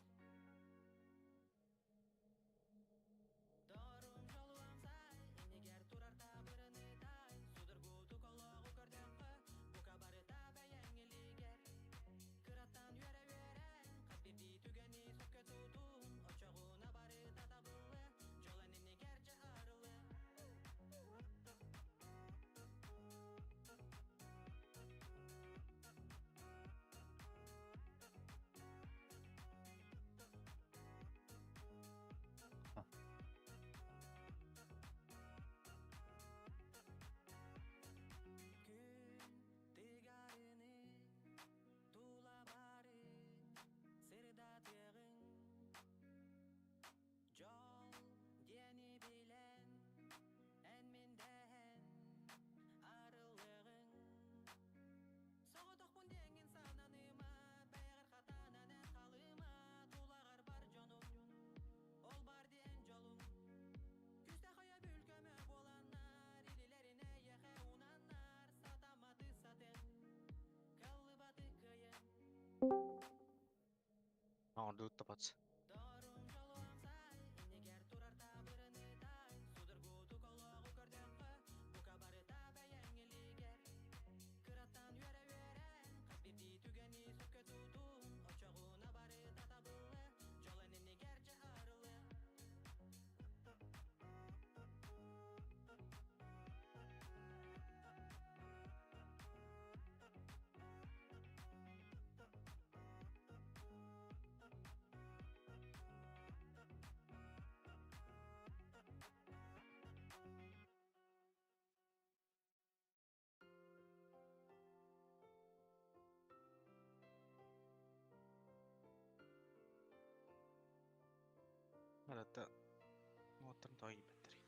Торум дьолу амсай Иннигэр турар таабырыны таай Судургутук олоҕу көрдөххө Бука барыта бэйэҥ илиигэр Кыраттан үөрэ-үөрэн Хас биирдии түгэни сөпкө тутун Оччоҕуна барыта табыллыа Дьол эн иннигэр дьэ арыллыа. Күн тыгарыны тула бары сырдатыаҕыҥ Дьол диэни билэн эн мин дэһэн арыллыаҕыҥ Соҕотохпун диэҥҥин сананыма, бэйэҕэр хатанан эн халыма, тулаҕар бар дьонуҥ, ол бар диэн дьолуҥ. Күүстээх өйөбүл көмө буоланнар, илиилэрин эйиэхэ уунаннар, сатамматы сатыаҥ, кыаллыбаты кыайыаҥ. Оҥордуу тапац. Торум дьолу амсай, иннигэр турар таабырыны таай, судургутук олоҕу көрдөххө, бука барыта бэйэҥ илиигэр. Кыраттан үөрэ-үөрэн, хас биирдии түгэни сөпкө тутун, оччоҕуна барыта табыллыа, дьол эн иннигэр дьэ арыллыа. Арата оттон той беттери.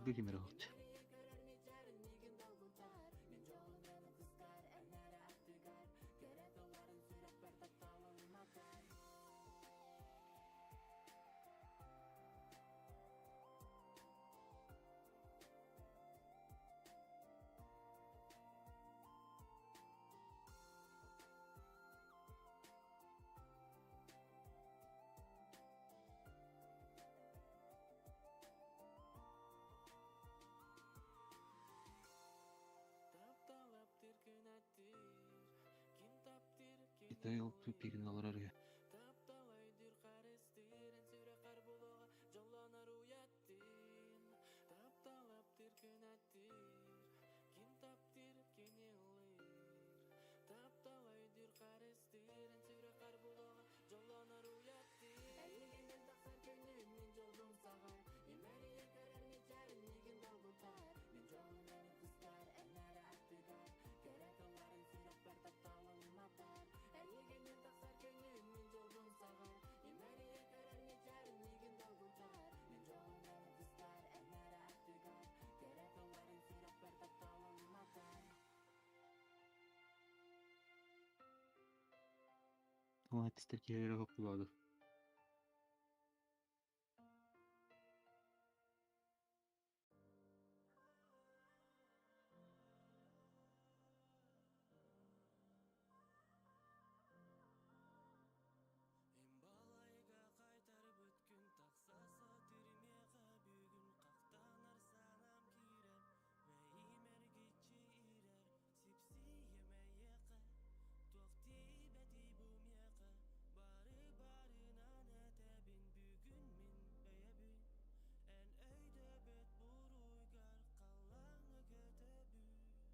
Салгыы ким эрэ уһулчу. Китай ол тупигин олорор үһү. Тума тистер киһилэрэ хоптулаады.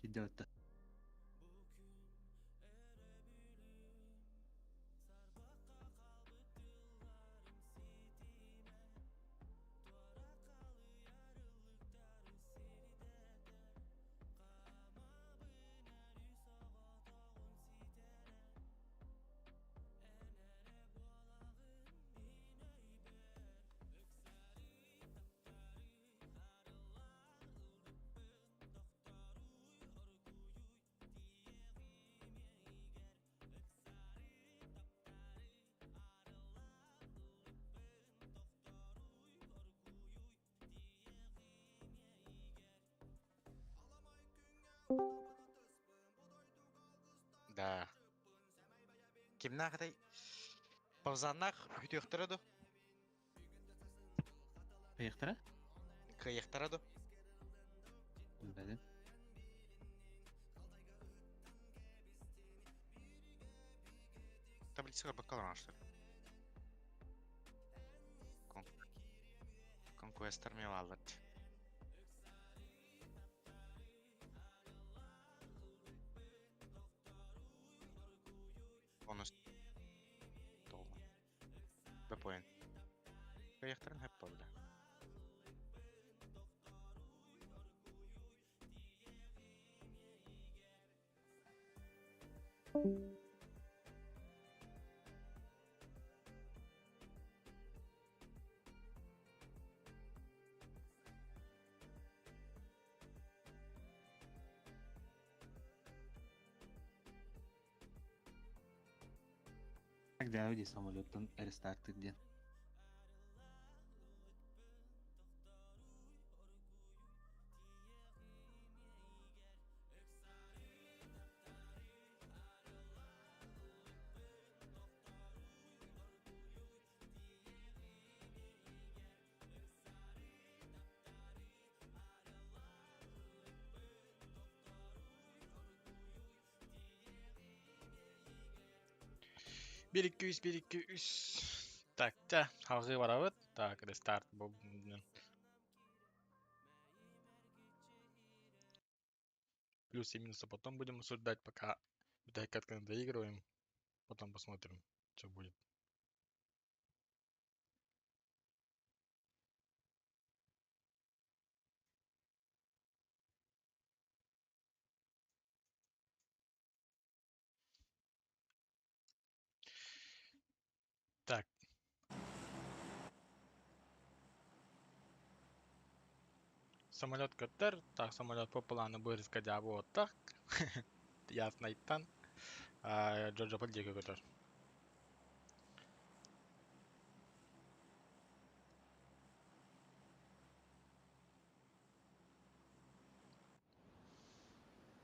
Киддээбэтта. Да. Кимнах этой? Павзаннах хүтүөхтөрө ду? Кыйыктара? Кыйыктара ду? Билбэтим. Таблицага бакалар что ли? Конквестер мне алат. Бонус. Толма. Бэпоин. Кыйыктарын хэп бабла. Так да, самолеттан рестарт диэн. 1 2 3 1 2 3. Так, чэ, халгыы барабыт. Так, рестарт бу. Плюсы и минусы потом будем обсуждать, пока катканы доигрываем. Потом посмотрим, что будет. Так. Самолет көтөр, так самолет по плану бырыска дьаабы оттах. Яснайтан Джорджополь диэки көтөр.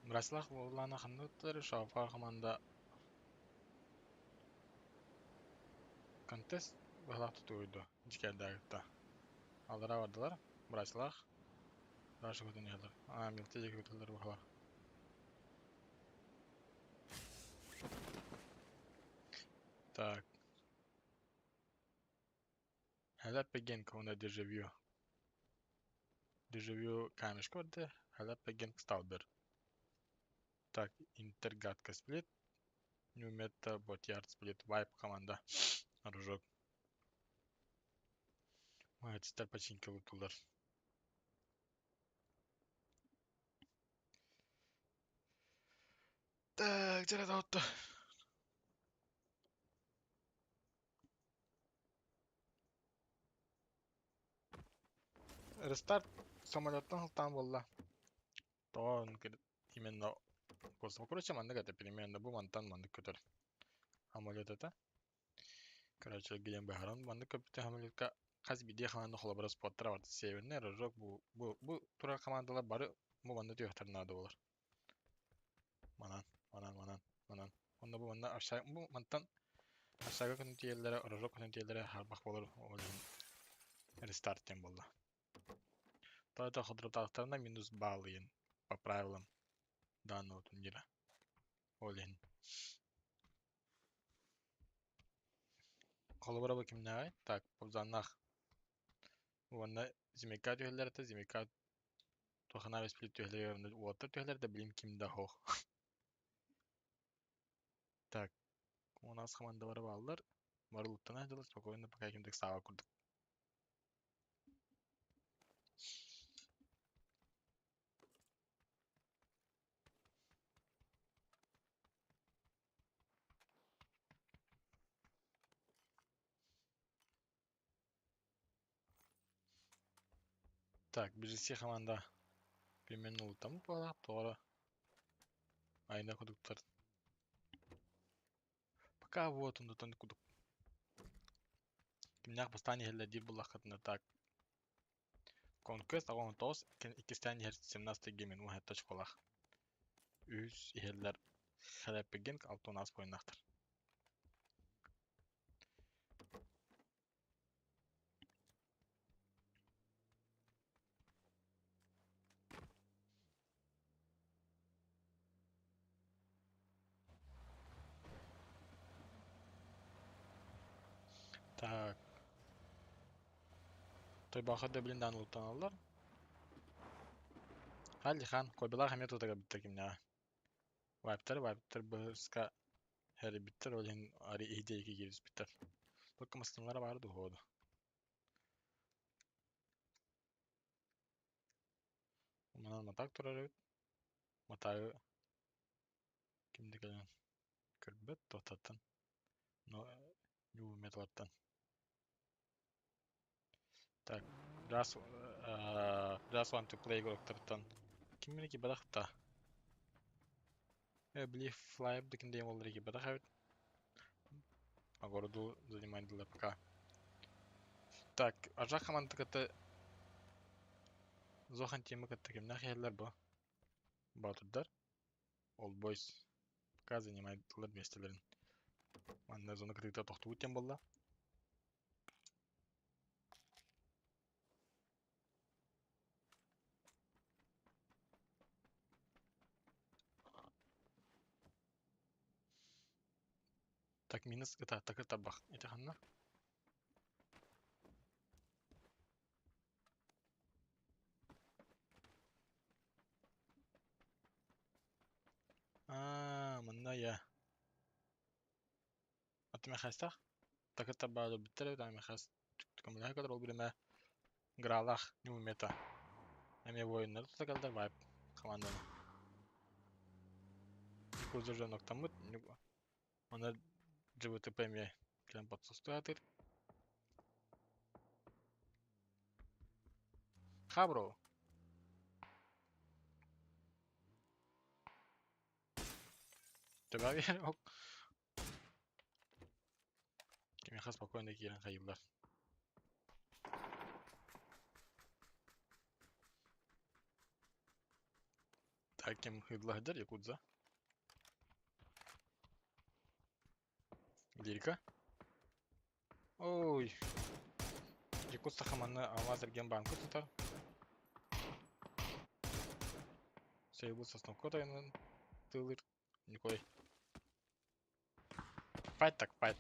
Браслах буоллаана ханныктар Шауфа команда контест быһалаах тутуйду дьикэрдаагытта. Аллара бардылар, Браслах Раша көтөн иһэллэр. Аа, Милте диэки көтөллөр быһалаах. Так. Халаппа Генка уонна Дежавю. Дежавю камешка барда, Халаппа Генк Сталбер. Так, Интергатка сплит, New Meta, Botyard сплит, Вайп команда, Оружок. Маятистар починки лутулар. Так, где это вот? Рестарт самолеттан сылтаан буолла. Тоҕо именно космо. Короче, маннык это примерно бу мантан маннык көтөр. Самолет это. Короче, гиден баһаран маннык көппүтэ самолетка хас биирдии хамаанда холобура споттара барда. Северный Рожок бу бу бу турар командалар бары бу манна түһүөхтэрин наада буолар. Манан, манан, манан, манан. Онно бу манна общага бу мантан общага көтөн тиийэллэрэ, Рожок көтөн тиийэллэрэ харбах буолар ол иһин рестарт диэн буолла. То холдурутаахтарына минус балл иһин по правилам данного турнира. Ол иһин. Холобура бу кимнээҕий? Так, Бобзаннаах. Уонна Зимейка түһэллэр этэ, Зимейка Туоханаа сплит түһэллэр уолаттар түһэллэр да билим ким да суох. Так, у нас командалары бааллар. Барылыттан дьылы спокойно пока кимдик саава курдук. Так, BGC команда примерно улутаммыт буолаах, тоҕо айна кудуктар. Пока вот он кудук. Кимнээх бастаан иһэллэр диир буоллаххытына так. Conquest 99 иккистээн иһэр 17 геймин уон точкалаах. Үһүс иһэллэр Хлеппеген 6 поиннаахтар. Так. Тойбаха да билин даан улуттаналлар. Халли хан, койбалаах эмиэ тутага биттер кимнээҕэ. Вайптар, вайптар быска хэрибиттер, ол иһин ари иһидиэки киириспиттер. Только мастыналара баар дуһуоду. Манан матак турар эбит. Матагы ким да кэлэн көрбөт туохтаттан. Но New Metal'тан. Так, just, just want to play игроктартан. Ким мени кибадах та? Били флайб дикин дейм олар кибадах эбит. А городу занимает для пока. Так, ажа команда кытта Зохан тимы кытта кимнах иһэллэр бу? Батырдар. Old Boys пока занимает миэстэлэрин. Манна зона кытыыта тохтубут диэн буолла. Так, минус это так табах. Это ханна? Аа, манна я. Атыма хастах. Так табаалы биттер эбит, ами хас көмөлөһө кадar ол биреме Гралах New Meta. Эме воиннар тута калдар вайп команданы. Кузер ноктамыт. Оны GVTP эме кэлэн подсустуятыр. Хабро. Төбө ок. Кимиэхэ спокойно киирэн хайыыллар. Так, ким ыдла сылдьар Якудза. Лирика. Ой. Якут сахаманны Алмаз эрген банка тутар. Сейбут Сосновка тайынан тылыр. Николай. Файт так, файт.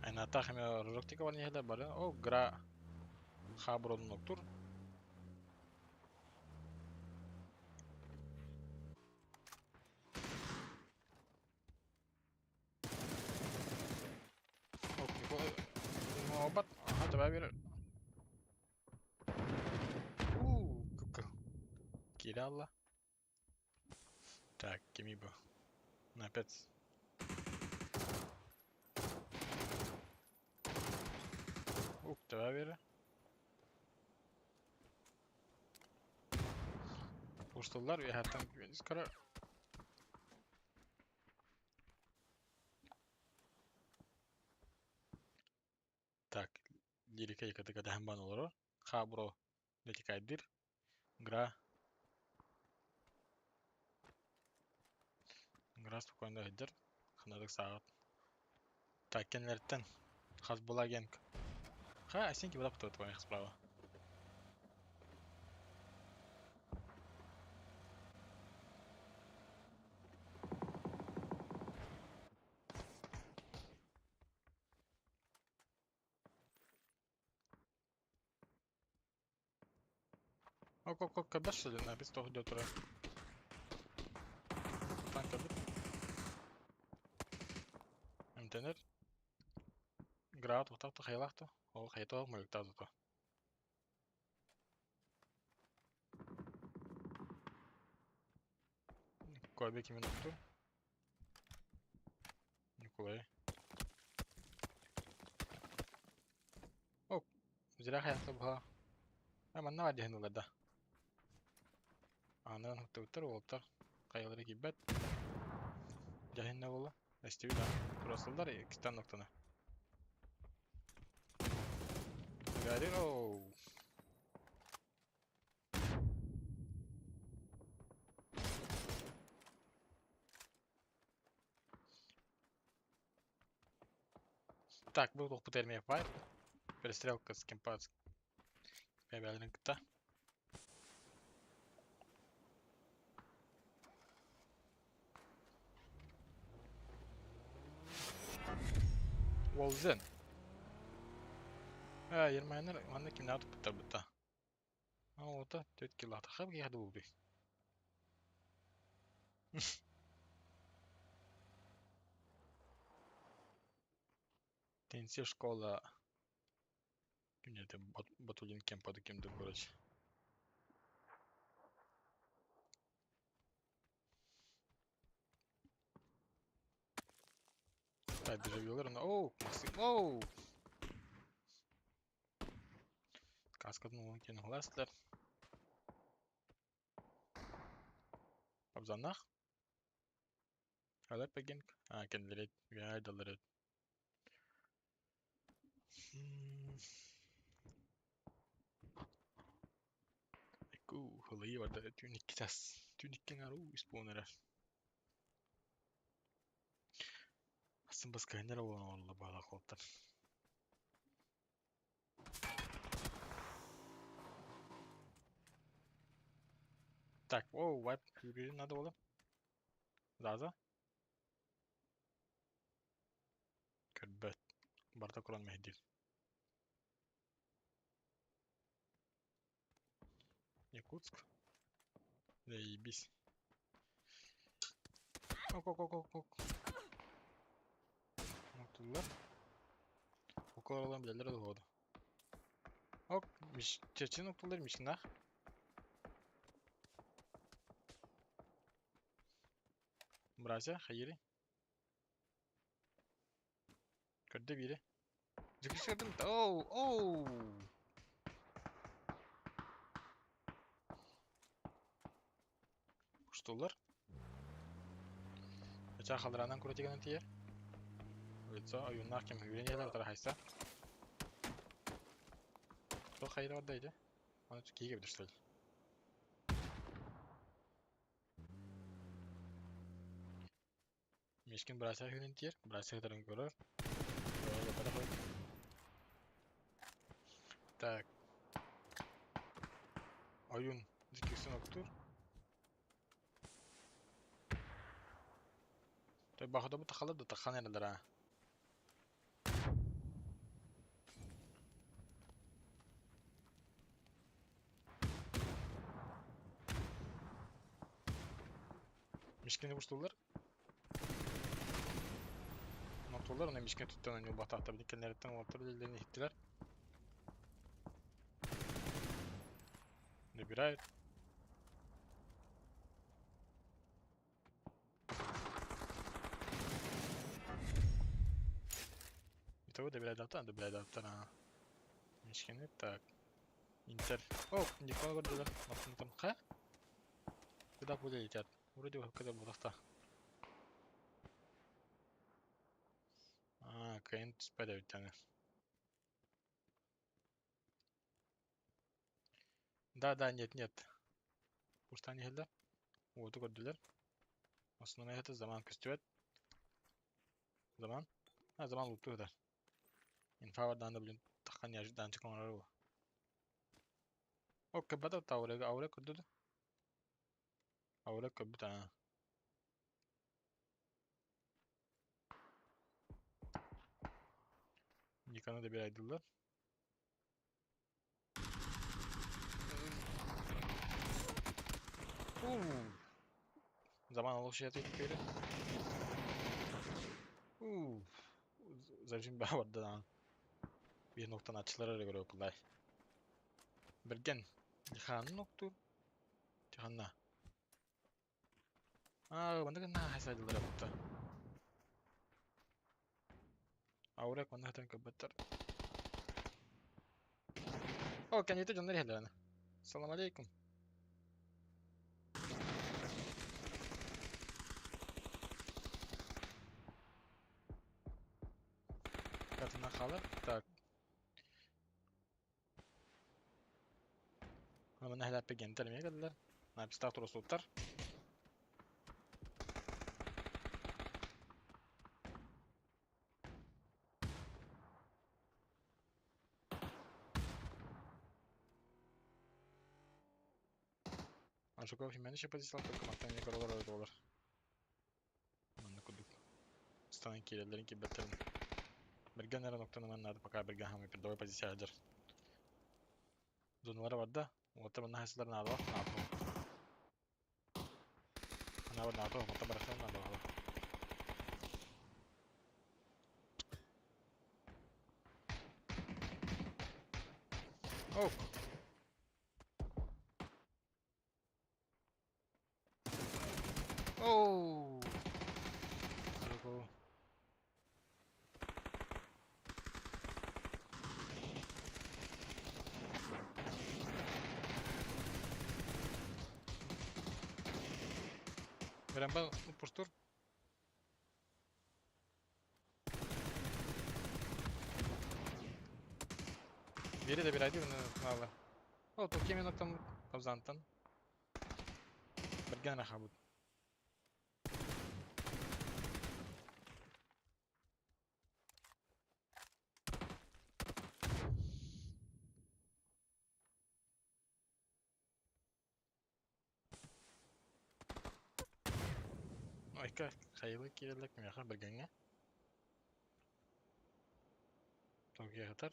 Айнатах эме рожоктика бар нехелер бары. О, гра хаброн ноктур. Ок, Николай. Обат. Аха, давай бер. У, кука. Киралла. Так, кими бу? На опять. Ук, давай бер. Уштылар, я там скоро. Так, лирика якатыка дэхэн олоро. Хабро дэтикайдыр. Гра. Гра спокойно хыдыр. Ханадык сағат. Так, кенлерттен. Хасбула генк. Ха, осеньки вода потом справа. Ок, ок, ок, кабеш что ли, на без того идет ура. Танк кабет. МТНР. Град, вот так-то хайлахта. Ол хайтоо мөлүктазыто. Кобе кими нокту? Николай. О, зря хайахта буха. А манна вадиһын да. Анан хуттуттар уолтар. Кайылары кибет. Жахинна була. Эстиби да. Турасылдар икстен ноктаны. Гариро. Так, был лох файт. Перестрелка с кемпац. Бәбәлерин кытта. Волзен. А, ермайнер, манна кимнә атып бутар бутта. А, ота, төт кило хаб гяды булды. Тенси школа. Кимне Батулин кемпады кимдир, короче. Так, дежавюлар, но... Оу, Максим, оу! Каскадын улан кен гласлер. Абзанах. Алар пегенк. А, кенлерет. Гайдалерет. Эку, хылыйы барда түүн икки тас. Түүн иккен ару исполнера. Асын баска хенер олан олла бала холтар. Так, оу, вайп надо было. Заза. Көрбөт. Барда куран мехдир. Якутск. Заебись. Ок, ок, ок, ок, ок. Октулар. Околоролан билелер олуоду. Ок, миш чечин октулар мишнах. Бразя, хайри. Көрдө бири. Дьиксирдим. Оу, оу. Устуллар. Ачаа халдыраанан куратигынан тиийэр. Лицо ойууннаах кэм үүрэн иһэлэр утары хайса. Туох хайыра барда ити? Аны киһи кэбитэр что ли? Мишкин быраса үүрэн тиийэр. Быраса ытарын көрөр. Так. Ойуун дьиккисин оттуур. Баходобут тахалар да тахан эрэлэр аа. Мишкини устуллар. Нотулар, оны мишкин түттэн ойнуу батаата били кэннэриттэн уолаттар үлэлэрин иһиттилэр. Набирают. Итого добирайдаптан, добирайдаптан, а. Мишкини, так. Интер. О, Никола көрдүлэр. Мартын Ха? Куда пули летят? Вроде бы когда буолахта. А, кыайан түспэт эбит аны. Да, да, нет, нет. Курстан иһэллэр. Уоту көрдүлэр. Основной это заман көстүбэт. Заман? А, заман лутту да. Инфа бардаан да блин, таххан неожиданно оҥорор буо. О, кыббата аурега, ауре көрдү да. Ауре көрбүт аа. Никаны да биэрдилэр. Заман олох шиятый көрө. Зажим баа барда. Bir noktadan açılara göre okulay. Берген. Диханын октур. Диханна. Аа, маннык на хайсайдылар бутта. Аурек манна хатан көбөттөр. О, кәнете дьоннор иһэллэр Салам алейкум. Катына хаалар. Так. Манна хэлэппе гентер эмиэ кэллилэр. Напистаах турусуттар. Аншуков именно позициялар только маттан көрөлөр олар. Манна курдук. Станан киирэллэрин киирбэттерин. Берген эрэ ноктаны маннаады пока берген хамай передовой позиция сылдьар. Зоналара барда. Уоттар манна хайсылар наадалар наадалар. Ана бар наадалар, мата барахтан наадалар. Ок. Оу. Go. Берембал упустур. Бери да бирайды уну мала. О, то кемен октан табзантан. Берген рахабут. Айка хайылы кирелек меха бергенге. Токия хатар.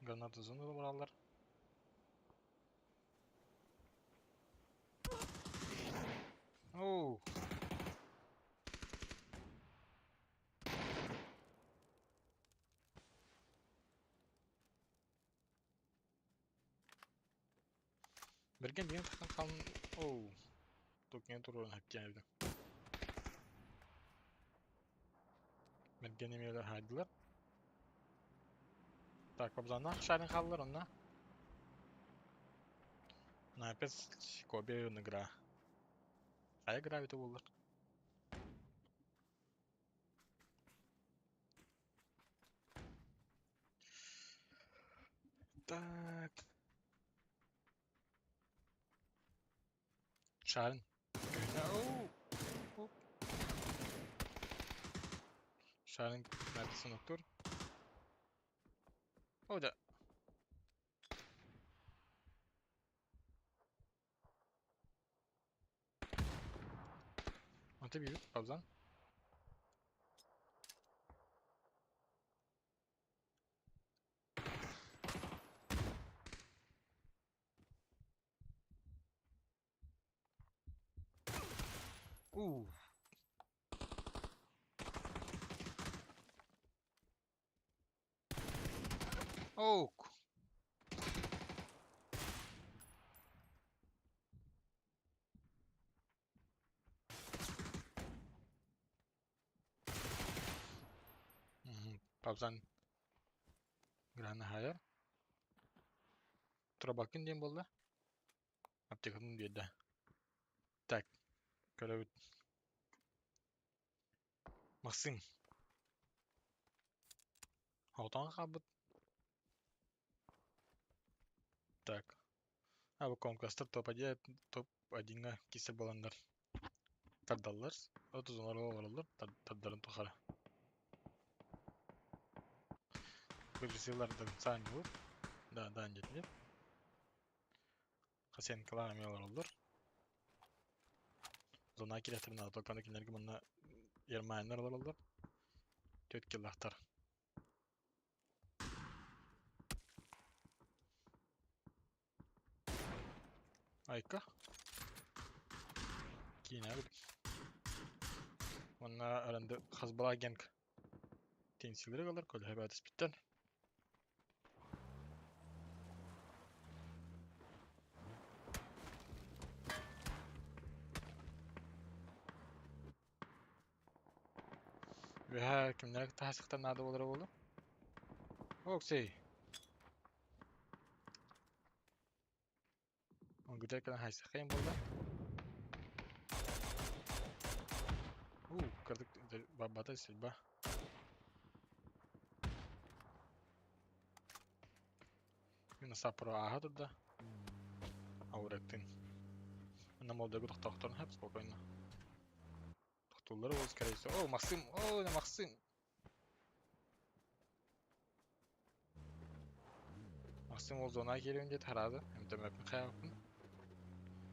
Граната зону баралар. Оу. Берген деген тахан қалын. Оу. Токия турун хапкан Берген эмелер хайдылар. Так, Кобзаннаах шарин хааллар онно. Напец Кобе игра. Хайа гравити буоллар. Так. Шарин. Шарин написан доктор. О, да. Ante bir Kabzan. Ух. Оук. Павзан Грана хайар. Трабакын диэн буолла. Аптекатын биэрдэ. Так, көрөбүт. Максим. Хотон хаалбыт. Так. А бу конкурстар топ-1, топ-1-ҥа киирсэр буоланнар тардаллар. Отузунар олороллор тардарын тухары. Выбросилар до конца не Да, да, нет, нет. Хасенкалар эмиэ олороллор. Зона кириэхтэрин наада только кинилэргэ манна Ермаяннар олороллор. Түөрт киллаахтар. Айка. Киинэ Уонна аренда Хасбала генг тенсилери ылар көлөһө бээтиспиттэр. Үөһэ кимнээх таһасыктан наада буолара буолуо? Оксей. Онгутар кэлэн хайсахайын буолла. У, кырдык барбата сильба. Мин сапро ааһа турда. Ауректин. Манна молдогу тохтоохторун хап спокойно. Тохтууллар ол скорее всего. О, Максим! О, не Максим! Максим ол зона киириэн диэт хараады. МТМ-пин хайааппын.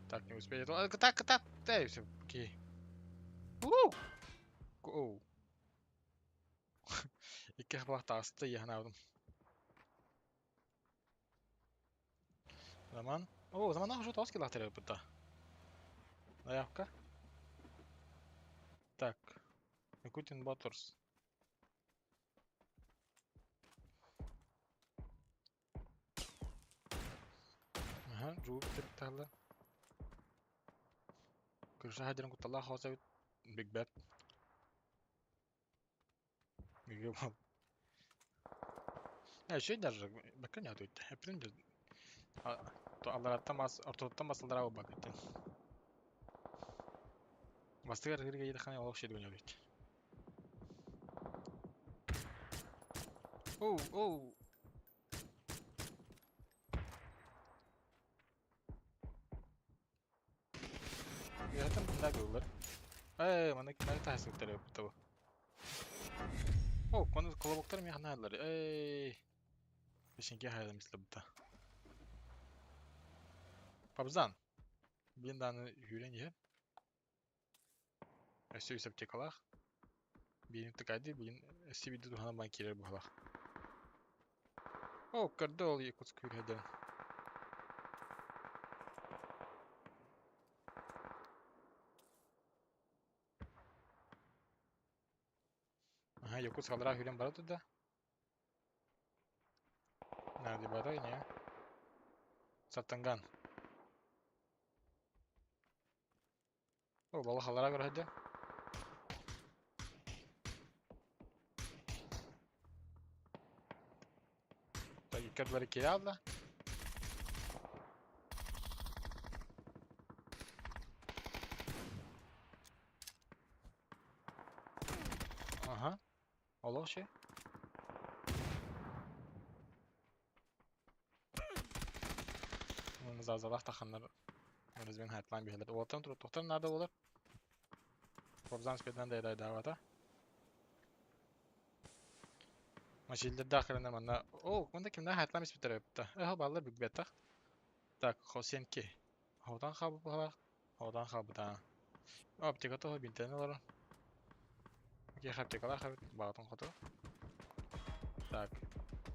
Так, не успеет. Так, так, так, все, окей. Уу! Оу. Икки хабах таҕыста иэһэн Роман. О, Роман уже тоски лахтер быта. Заявка. Так. Якутин Моторс. Ага, жууп тахла. Крыша хадиран кутталлаах хоосабит Биг Бэт. Еще даже бакка не отуйт. Эппитин аллараттан бас ортотуттан басылдара бакыттын. Бастыгар ырга едахана олох шедугун өлүт. Оу, оу. Үөһэттэн мында кыллар. Ээ, манна манна таһасыктар эбит бу. О, кону колобоктар миэхэ наадалар. Эй. Бишинке хайдам истебита. Пабзан. Блин дааны үүрэн иһэр. Өссө үс аптекалаах. Биирин тыкайды, билин өссө биирдэ туһанан баран киирэр быһалаах. О, көрдө ол Якутск үүрһэдэрин. Аха, Якутск аллараа үүрэн бара турда. Наадыйбата не. Саттанган. О, балахалара көрөдө. иккардылары киирэ алла. Аха. Олох ши. Зазалах таханнар Разбен хайтлан биһэлэр. Уолтан туруттуктар наада болар. Форзан спетнан да дайдаабата. Машилдердаах кэлэннэр манна оо манна кимнээх хайтлаан испиттэрэ эбит Эһэ баллар бүкбэтэх. Так, Хосенки. Хоотон хаалбыт быһалаах. Хоотон хаалбыта. Аптека тоһо бинтэн олорор. Киэхэ аптекалаах эбит, баҕатын хоту. Так.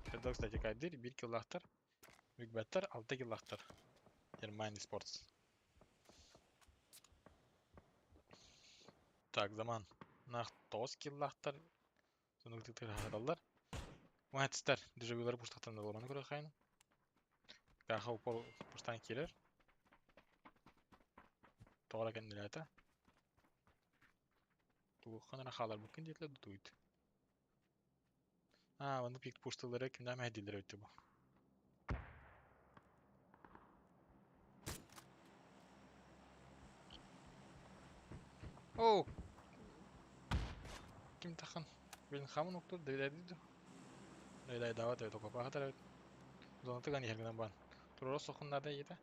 Пердок, кстати, кайдыр, бир киллаахтар. Бүкбэттэр, алта киллаахтар. Германия Спортс. Так, заман. Нах 9 киллаахтар. Сонук тыһааталлар. Уһатыстар, дежавюлары пуштахтан да олорон көрөхайын. Каха упор пуштан киирэр. Тоҕо кэннилээтэ. Тугуххан эрэ хааларбыккын диэтилэр да тугуйт. Аа, онно пик пушталары кимнээх мэһэйдииллэр эбит бу. Оо! Ким тахан? Билин хамын уктур, дэйдайды ду. Дэйдайдаабат эбит, окопаахатар эбит. Зонатыган иһэр гынан баан. Туруора сохун наада ийэтэ.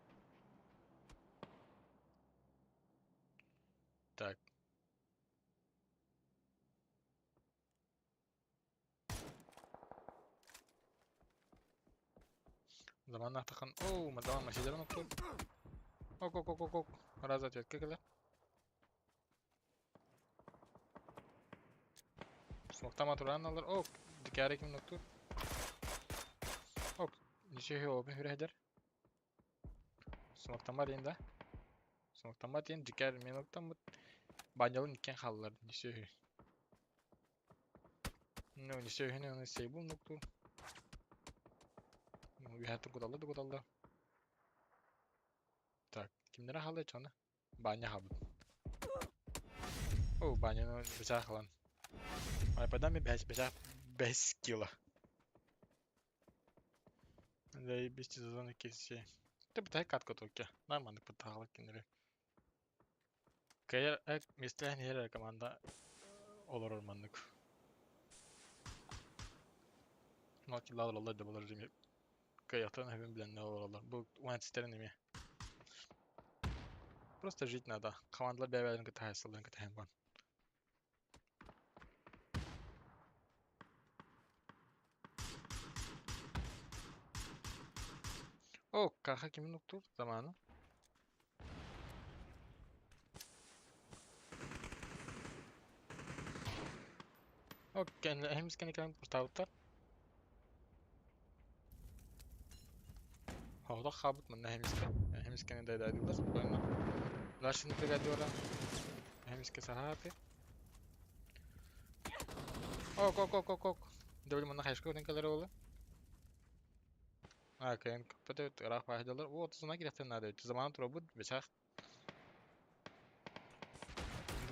Так. Заман ахтахан. Оу, мадам машиналарын октур. Ок, ок, ок, ок, ок. Раз ответка кэлэр. Смоктама туран алар. Ок, дикаре ким ноктур. Ок, ничего обе хүрәдер. Смоктама дейін да. Смоктама дейін дикар мен октан банялын иккен халлар. Ничего. Ну, ничего, не сейбул ноктур. Ну, үһәттен кудалла да кудалла. Так, кимнere халлы чоны? Баня хабыт. О, баняны бычак халан. Айпадан ми бәс бычак 5 кило. Заебись сезон кесе. Ты бытай катка токе. Нормально пыталык кинери. Кайыр эк мистен хер команда олорор маннык. Макилар алла да болар жеме. Каятан хәбин белән олоралар. Бу уан неме. Просто жить надо. Командалар бәбәләрен көтә хәсылдан көтә бар. О, каха кимин уктур заманы. О, хемис кene кем пустабыттар. Хавда хабыт манна хемиске. Хемискени дайдайдылар спокойно. Лашины пригодила. Хемиске сараты. Ок, ок, ок, ок, ок. Дәүл манна хайшка өтен калары олы. А, кайын капыты рах баһдалар. О, тузына кирәктен нады. Заман тура бу бечах.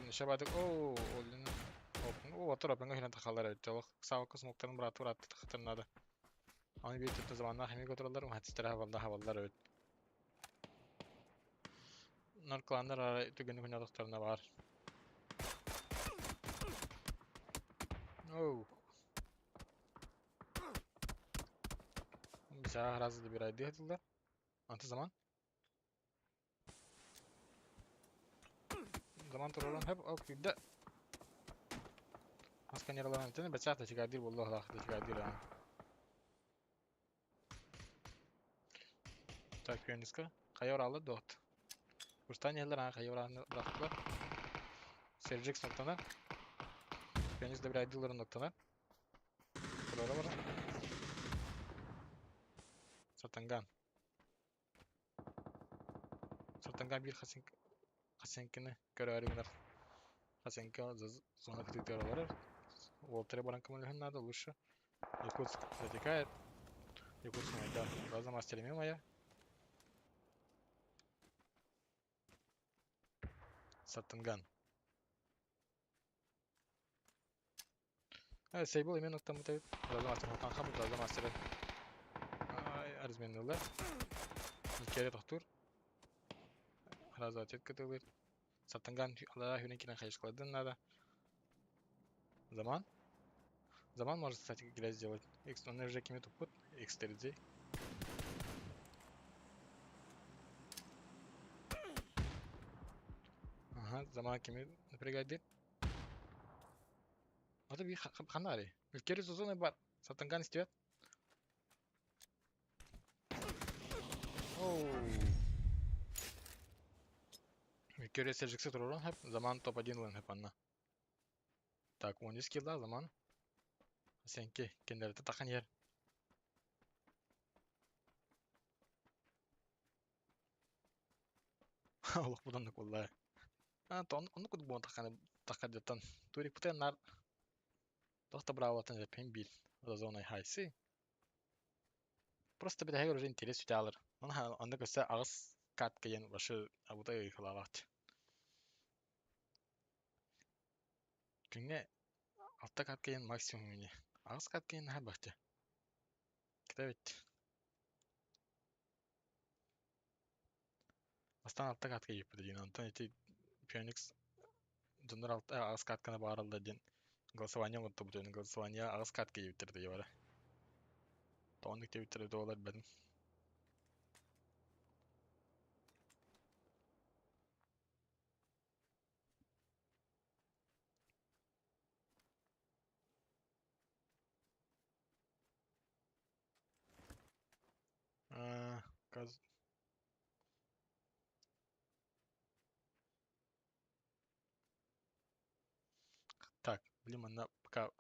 Нишә бадык. О, олин. О, отыр апыңга хинен тахалар. Жалык савак смоктарын браты браты тахтырнады. Аны бит төттө заманна хемик отыралар, хатистер хабалда хабалдар өт. Нар кланнар ара түгені күнә бар. Оу. Бисаа разы bir ay diýdiler. Антı zaman. Zaman turalım hep ok bidde. Maskan yaralan tene бачата чигадир والله ла чигадир. Так, пиониска. Кайор алды дот. Курстан еллер ана кайор алды бырактылар. Serjik noktana. Пионис de bir aydıların noktana. Buraya var. Сатанган. Сатанган bir хасенк хасенкini көрөрүгүнер. Хасенка зона кытыктар Уолтере баран кымылыхын надо лучше. Якутск затекает. Якутск майда. Глаза мастер моя. Сатанган. Сейбл именно там это. Глаза мастер хотан хабы, глаза мастер. разменнылар. Иккиэрэ тохтуур. Сразу ответ кытылыр. Саттанган алара хүрен кирен хайышкаладын надо. Заман. Заман может, кстати, грязь сделать. X, он уже кими тупут. X3. Ага, заман кими напрягайды. Ата би ханари. Үлкери зозоны бар. Сатанган истебет. Оу. Үлкери сержиксе турурун хеп. Заман топ-1 лын хеп анна. Так, он килла заман. Сенки кендерде тахан ер. Олох будан да куллар. А, то он куд буон тахан тахадеттан. Турик путен нар. Тохта браво-тан репен бил. Зоной хайсы. Просто бит уже интерес үтә алыр. Оны анда көсә агыс катка ен башы абута ыйхылалаат. Күнгә алта катка ен максимум не. Агыс катка ен ха бахты. Китә бит. Бастан алта катка еппи дин. Антон эти Феникс донор алта агыс катканы баралда дин. Голосование отту бутын. Голосование агыс катка ептерди бара. Тоник тебиттерди долар бедим. Каз... Так, блин, она пока...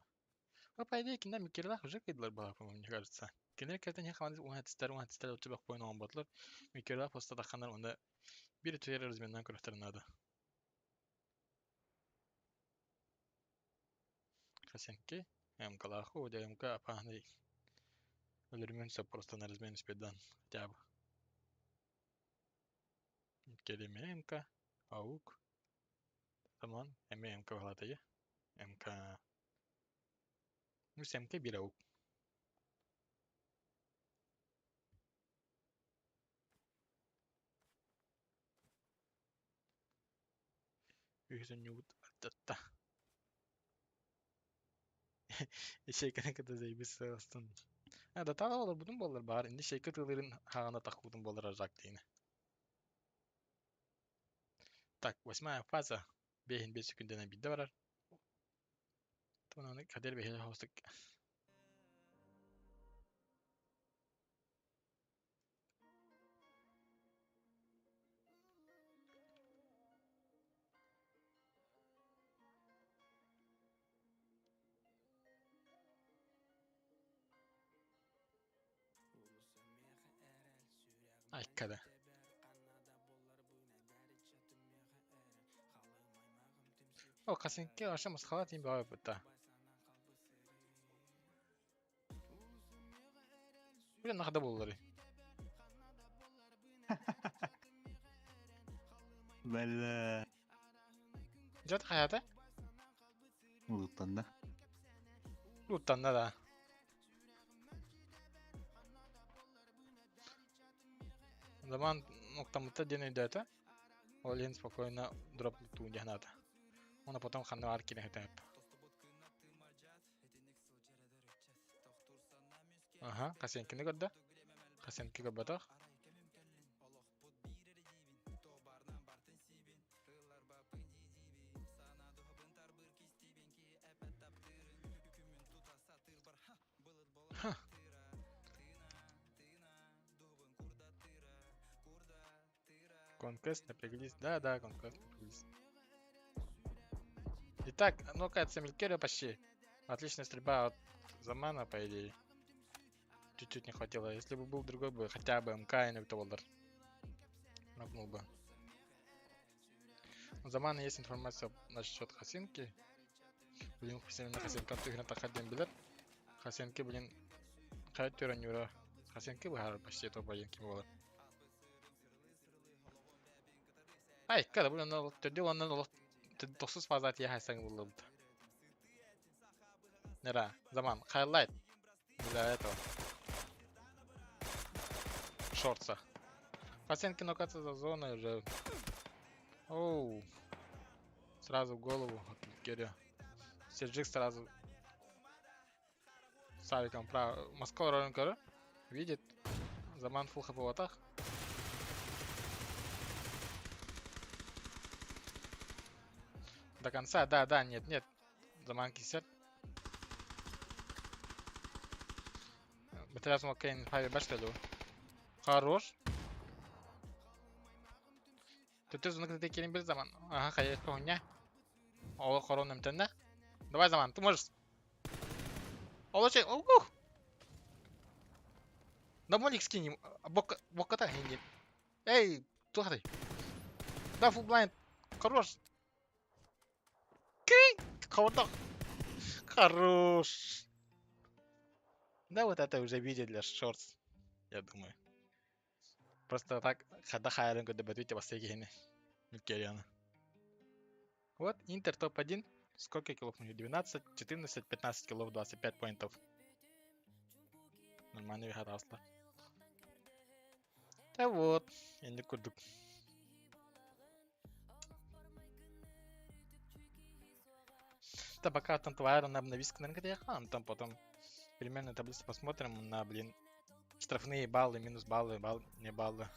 А по идее, кинда микерлах уже кайдылар была, по-моему, мне кажется. Кинер кертен я хамады уһатыстар, уһатыстар өтө бак бойын оған батылар. Микерлах просто таханар онда бир түер разменнан көрөктөр надо. Хасенки, МК-лаху, МК апахны өлөрмөн просто на размен спедан хотя бы. Келеме МК, АУК. Таман, МК валатая. МК. Ну, МК бир АУК. Үһүн аттатта. Шейканы кыта заебись астын. А, да тағы олар бұдың болар бар. Инде шейкі тылырын хағана тақудың болар ажак дейін. Так, восьмая фаза. Бейін 5 секундена бидде барар. Тонаны кадер бейхеле хостык. Айккада. О, Касенке аша масхала тим баа бутта. Блин, нахада боллары. Бәллә. Жат хаята? Улуттан да. Уттанна да. Заман ноктамыта ден өйдөтө. Ол лен спокойно дроп туун жахната. Оны потом ханна бар кире хетеп. Ага, Хасенкини көрдө. Хасенки көрбөтөх. Ха. Конквест напряглись. Да, конквест напряглись. Итак, ну-ка, это Мелькерия почти. Отличная стрельба от Замана, по идее. Чуть-чуть не хватило. Если бы был другой бы, хотя бы МК или Толдер. Нокнул бы. У Замана есть информация насчет Хасинки. Блин, на Хасинка ты так билет. Хасинки, блин, хайт юра. Хасинки бы почти топ-1 ким было. Ай, когда блин, ну, төдө оннан олох тохсус фаза тия хайсаң булды. Нера, заман, хайлайт. Для этого. Шортса. Пацанки нокаться за зоной уже. Оу. Сразу в голову от Герри. Серджик сразу с авиком право. Москва ролин көрө. Видит. Заман фул хп атах. До конца, да, нет, нет. Заман кисер. Бэтэрээс Маккейн хайы баштады. Хорош. Төтө зоны кытты келин bir zaman. Ага, хайы хуйня. Ола хорон эмтенне. Давай, Заман, ты можешь. Ола чей, ух. Да молик скинь, бок, боката хинди. Эй, тухай. Да, фул блайнд. Хорош. Кей, кого Хорош. Да, вот это уже видео для шортс, я думаю. Просто так, хада хайрын көдө бөтүтэ басты Микериана. Вот, Интер топ-1. Сколько киллов у них? 12, 14, 15 киллов, 25 поинтов. Нормально вихатаслар. Да вот, енді көрдік. Да пока там твоя на обновиска на там потом примерно таблицу посмотрим на, блин, штрафные баллы, минус баллы, балл, не баллы.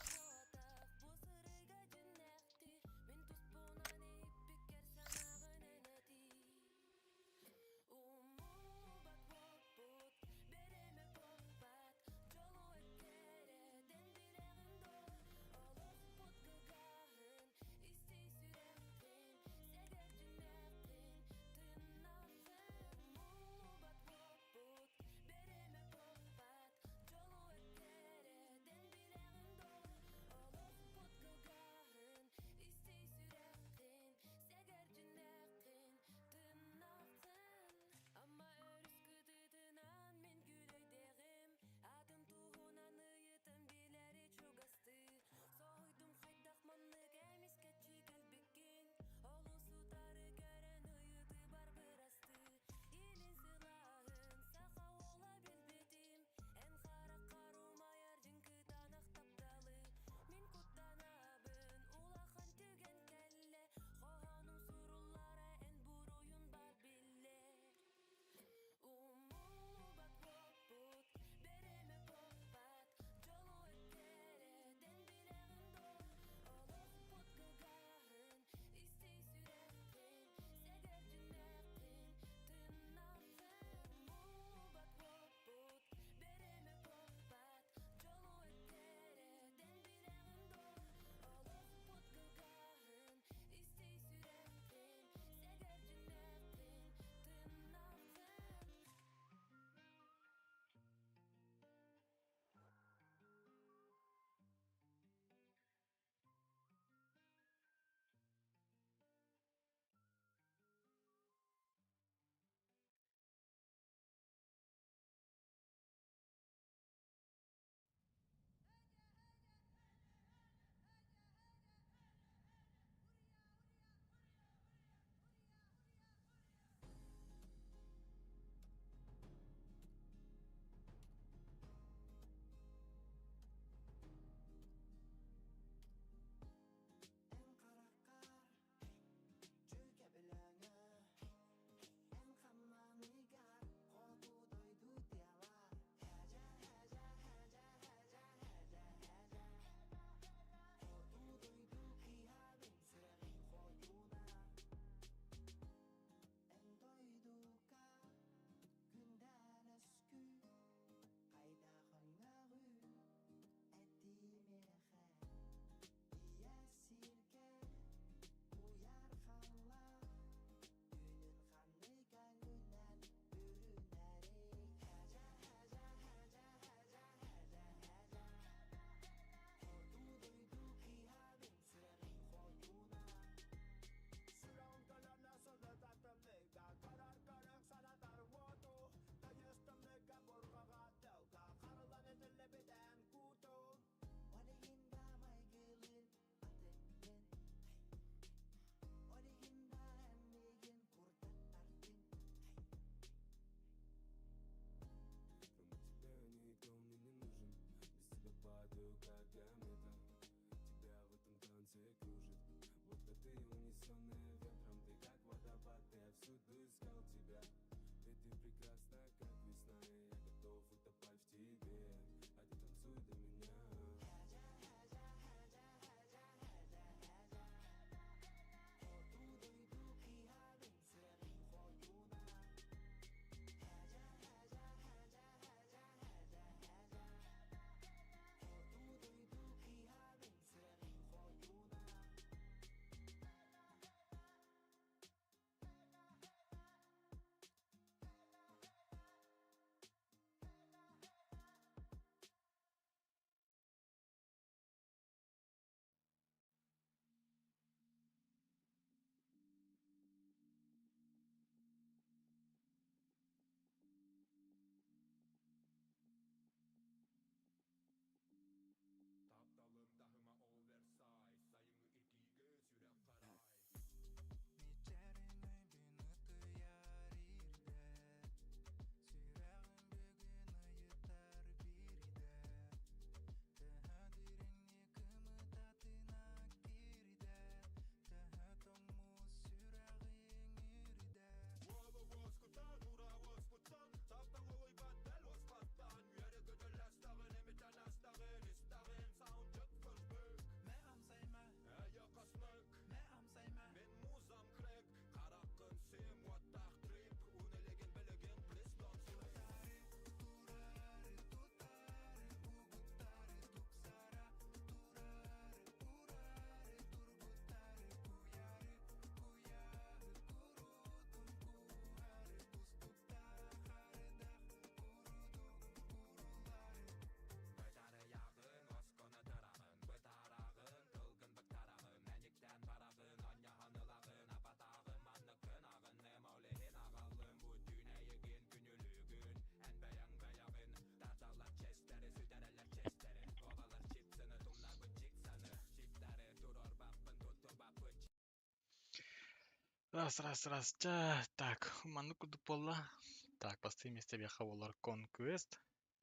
Раз, раз, раз, ча, так, маннык курдук буолла. Так, бастакы миэстэ биһиэхэ буолар Conquest,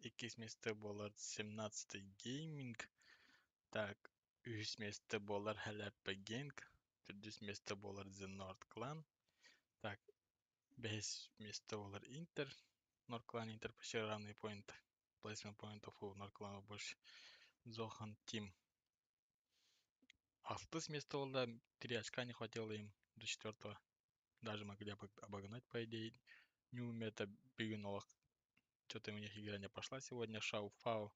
иккис миэстэ буолар 17 Gaming, так, үһүс миэстэ буолар Happy Gang, төрдүс миэстэ буолар The Nord Clan, так, бэһис миэстэ буолар Интер, Nord Clan Интер почти равные поинты, placement поинтов у Nord Clan больше, Zohan Team. Алтыс миэстэ буолла, 3 очка не хватило им до четвертого. Даже могли обогнать, по идее. New Meta бүгүн олох. Что-то у них игра не пошла сегодня. Шау Фау.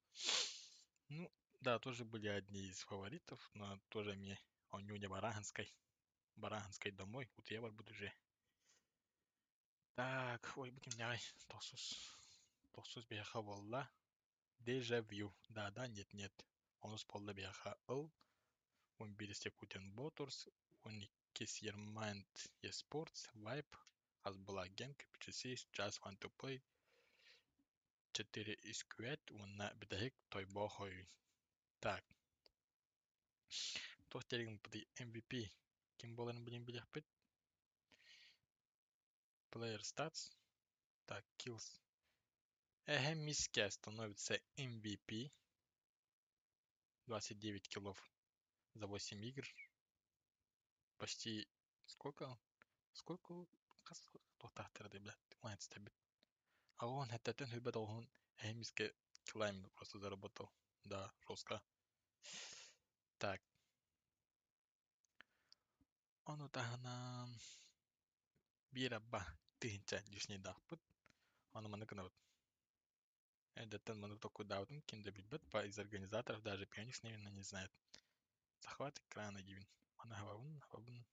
Ну, да, тоже были одни из фаворитов, но тоже мне он не Бараганской. Бараганской домой. Утуйа буду уже. Так, ой, будем нягай. Тохсус. Тохсус биһиэхэ буолла. Дежавю. Да, да, нет, нет. Онус буолла биһиэхэ ыл. 11 Якутин Боторс. 12 Ермайнд eSports. Vibe. Хас была Генк, PGC, Just Want to Play, 4 Искуэт, уонна бүтэһик Тойбохой. Так. Туох диэн MVP ким буоларын билин билиэхпит. Player stats. Так, kills. Эһэ Миске становится MVP. 29 киллов за 8 игр. Почти сколько? Сколько? Туохтаахтар блядь, бит. А он это хүбэт он Эмиске килами просто заработал. Да, жестко. Так. Ону таһынан биир абба тыһыынча лишнийдаахпыт. Ону маннык гынабыт. Эрдэттэн маннык толкуйдаабытым ким да билбэт. По из организаторов даже Пионикс, наверное, не знает. Захват экрана диибин. Маны хабабын, хабабын.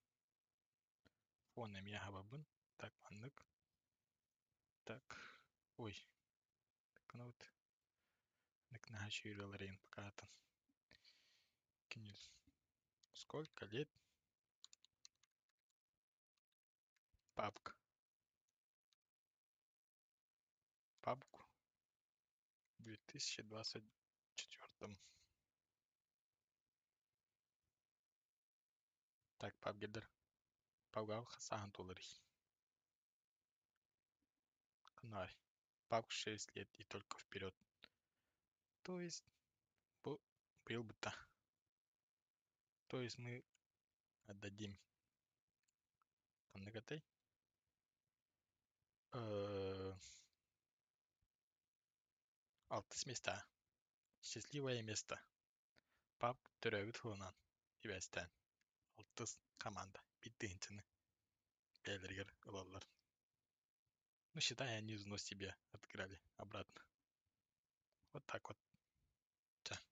Фон эмиэ хабабын. Так, маннык. Так. Ой. Гынабыт. Наһаа үчүгэй пока Сколько лет PUBG? PUBG в 2024. Так, PUBG PUBG хас сааһын туоларый? Ханна PUBG 6 лет и только вперед. То есть, бу быйыл бутта. То есть мы отдадим ханнык этэй? Алтыс миэстэ. Счастливое место. PUBG төрөөбүт сылынан сибээстээн. Алтыс команда. Биир тыһыынчаны бэйэлэригэр ылаллар. Ну, считай, они взнос себе отыграли обратно. Вот так вот.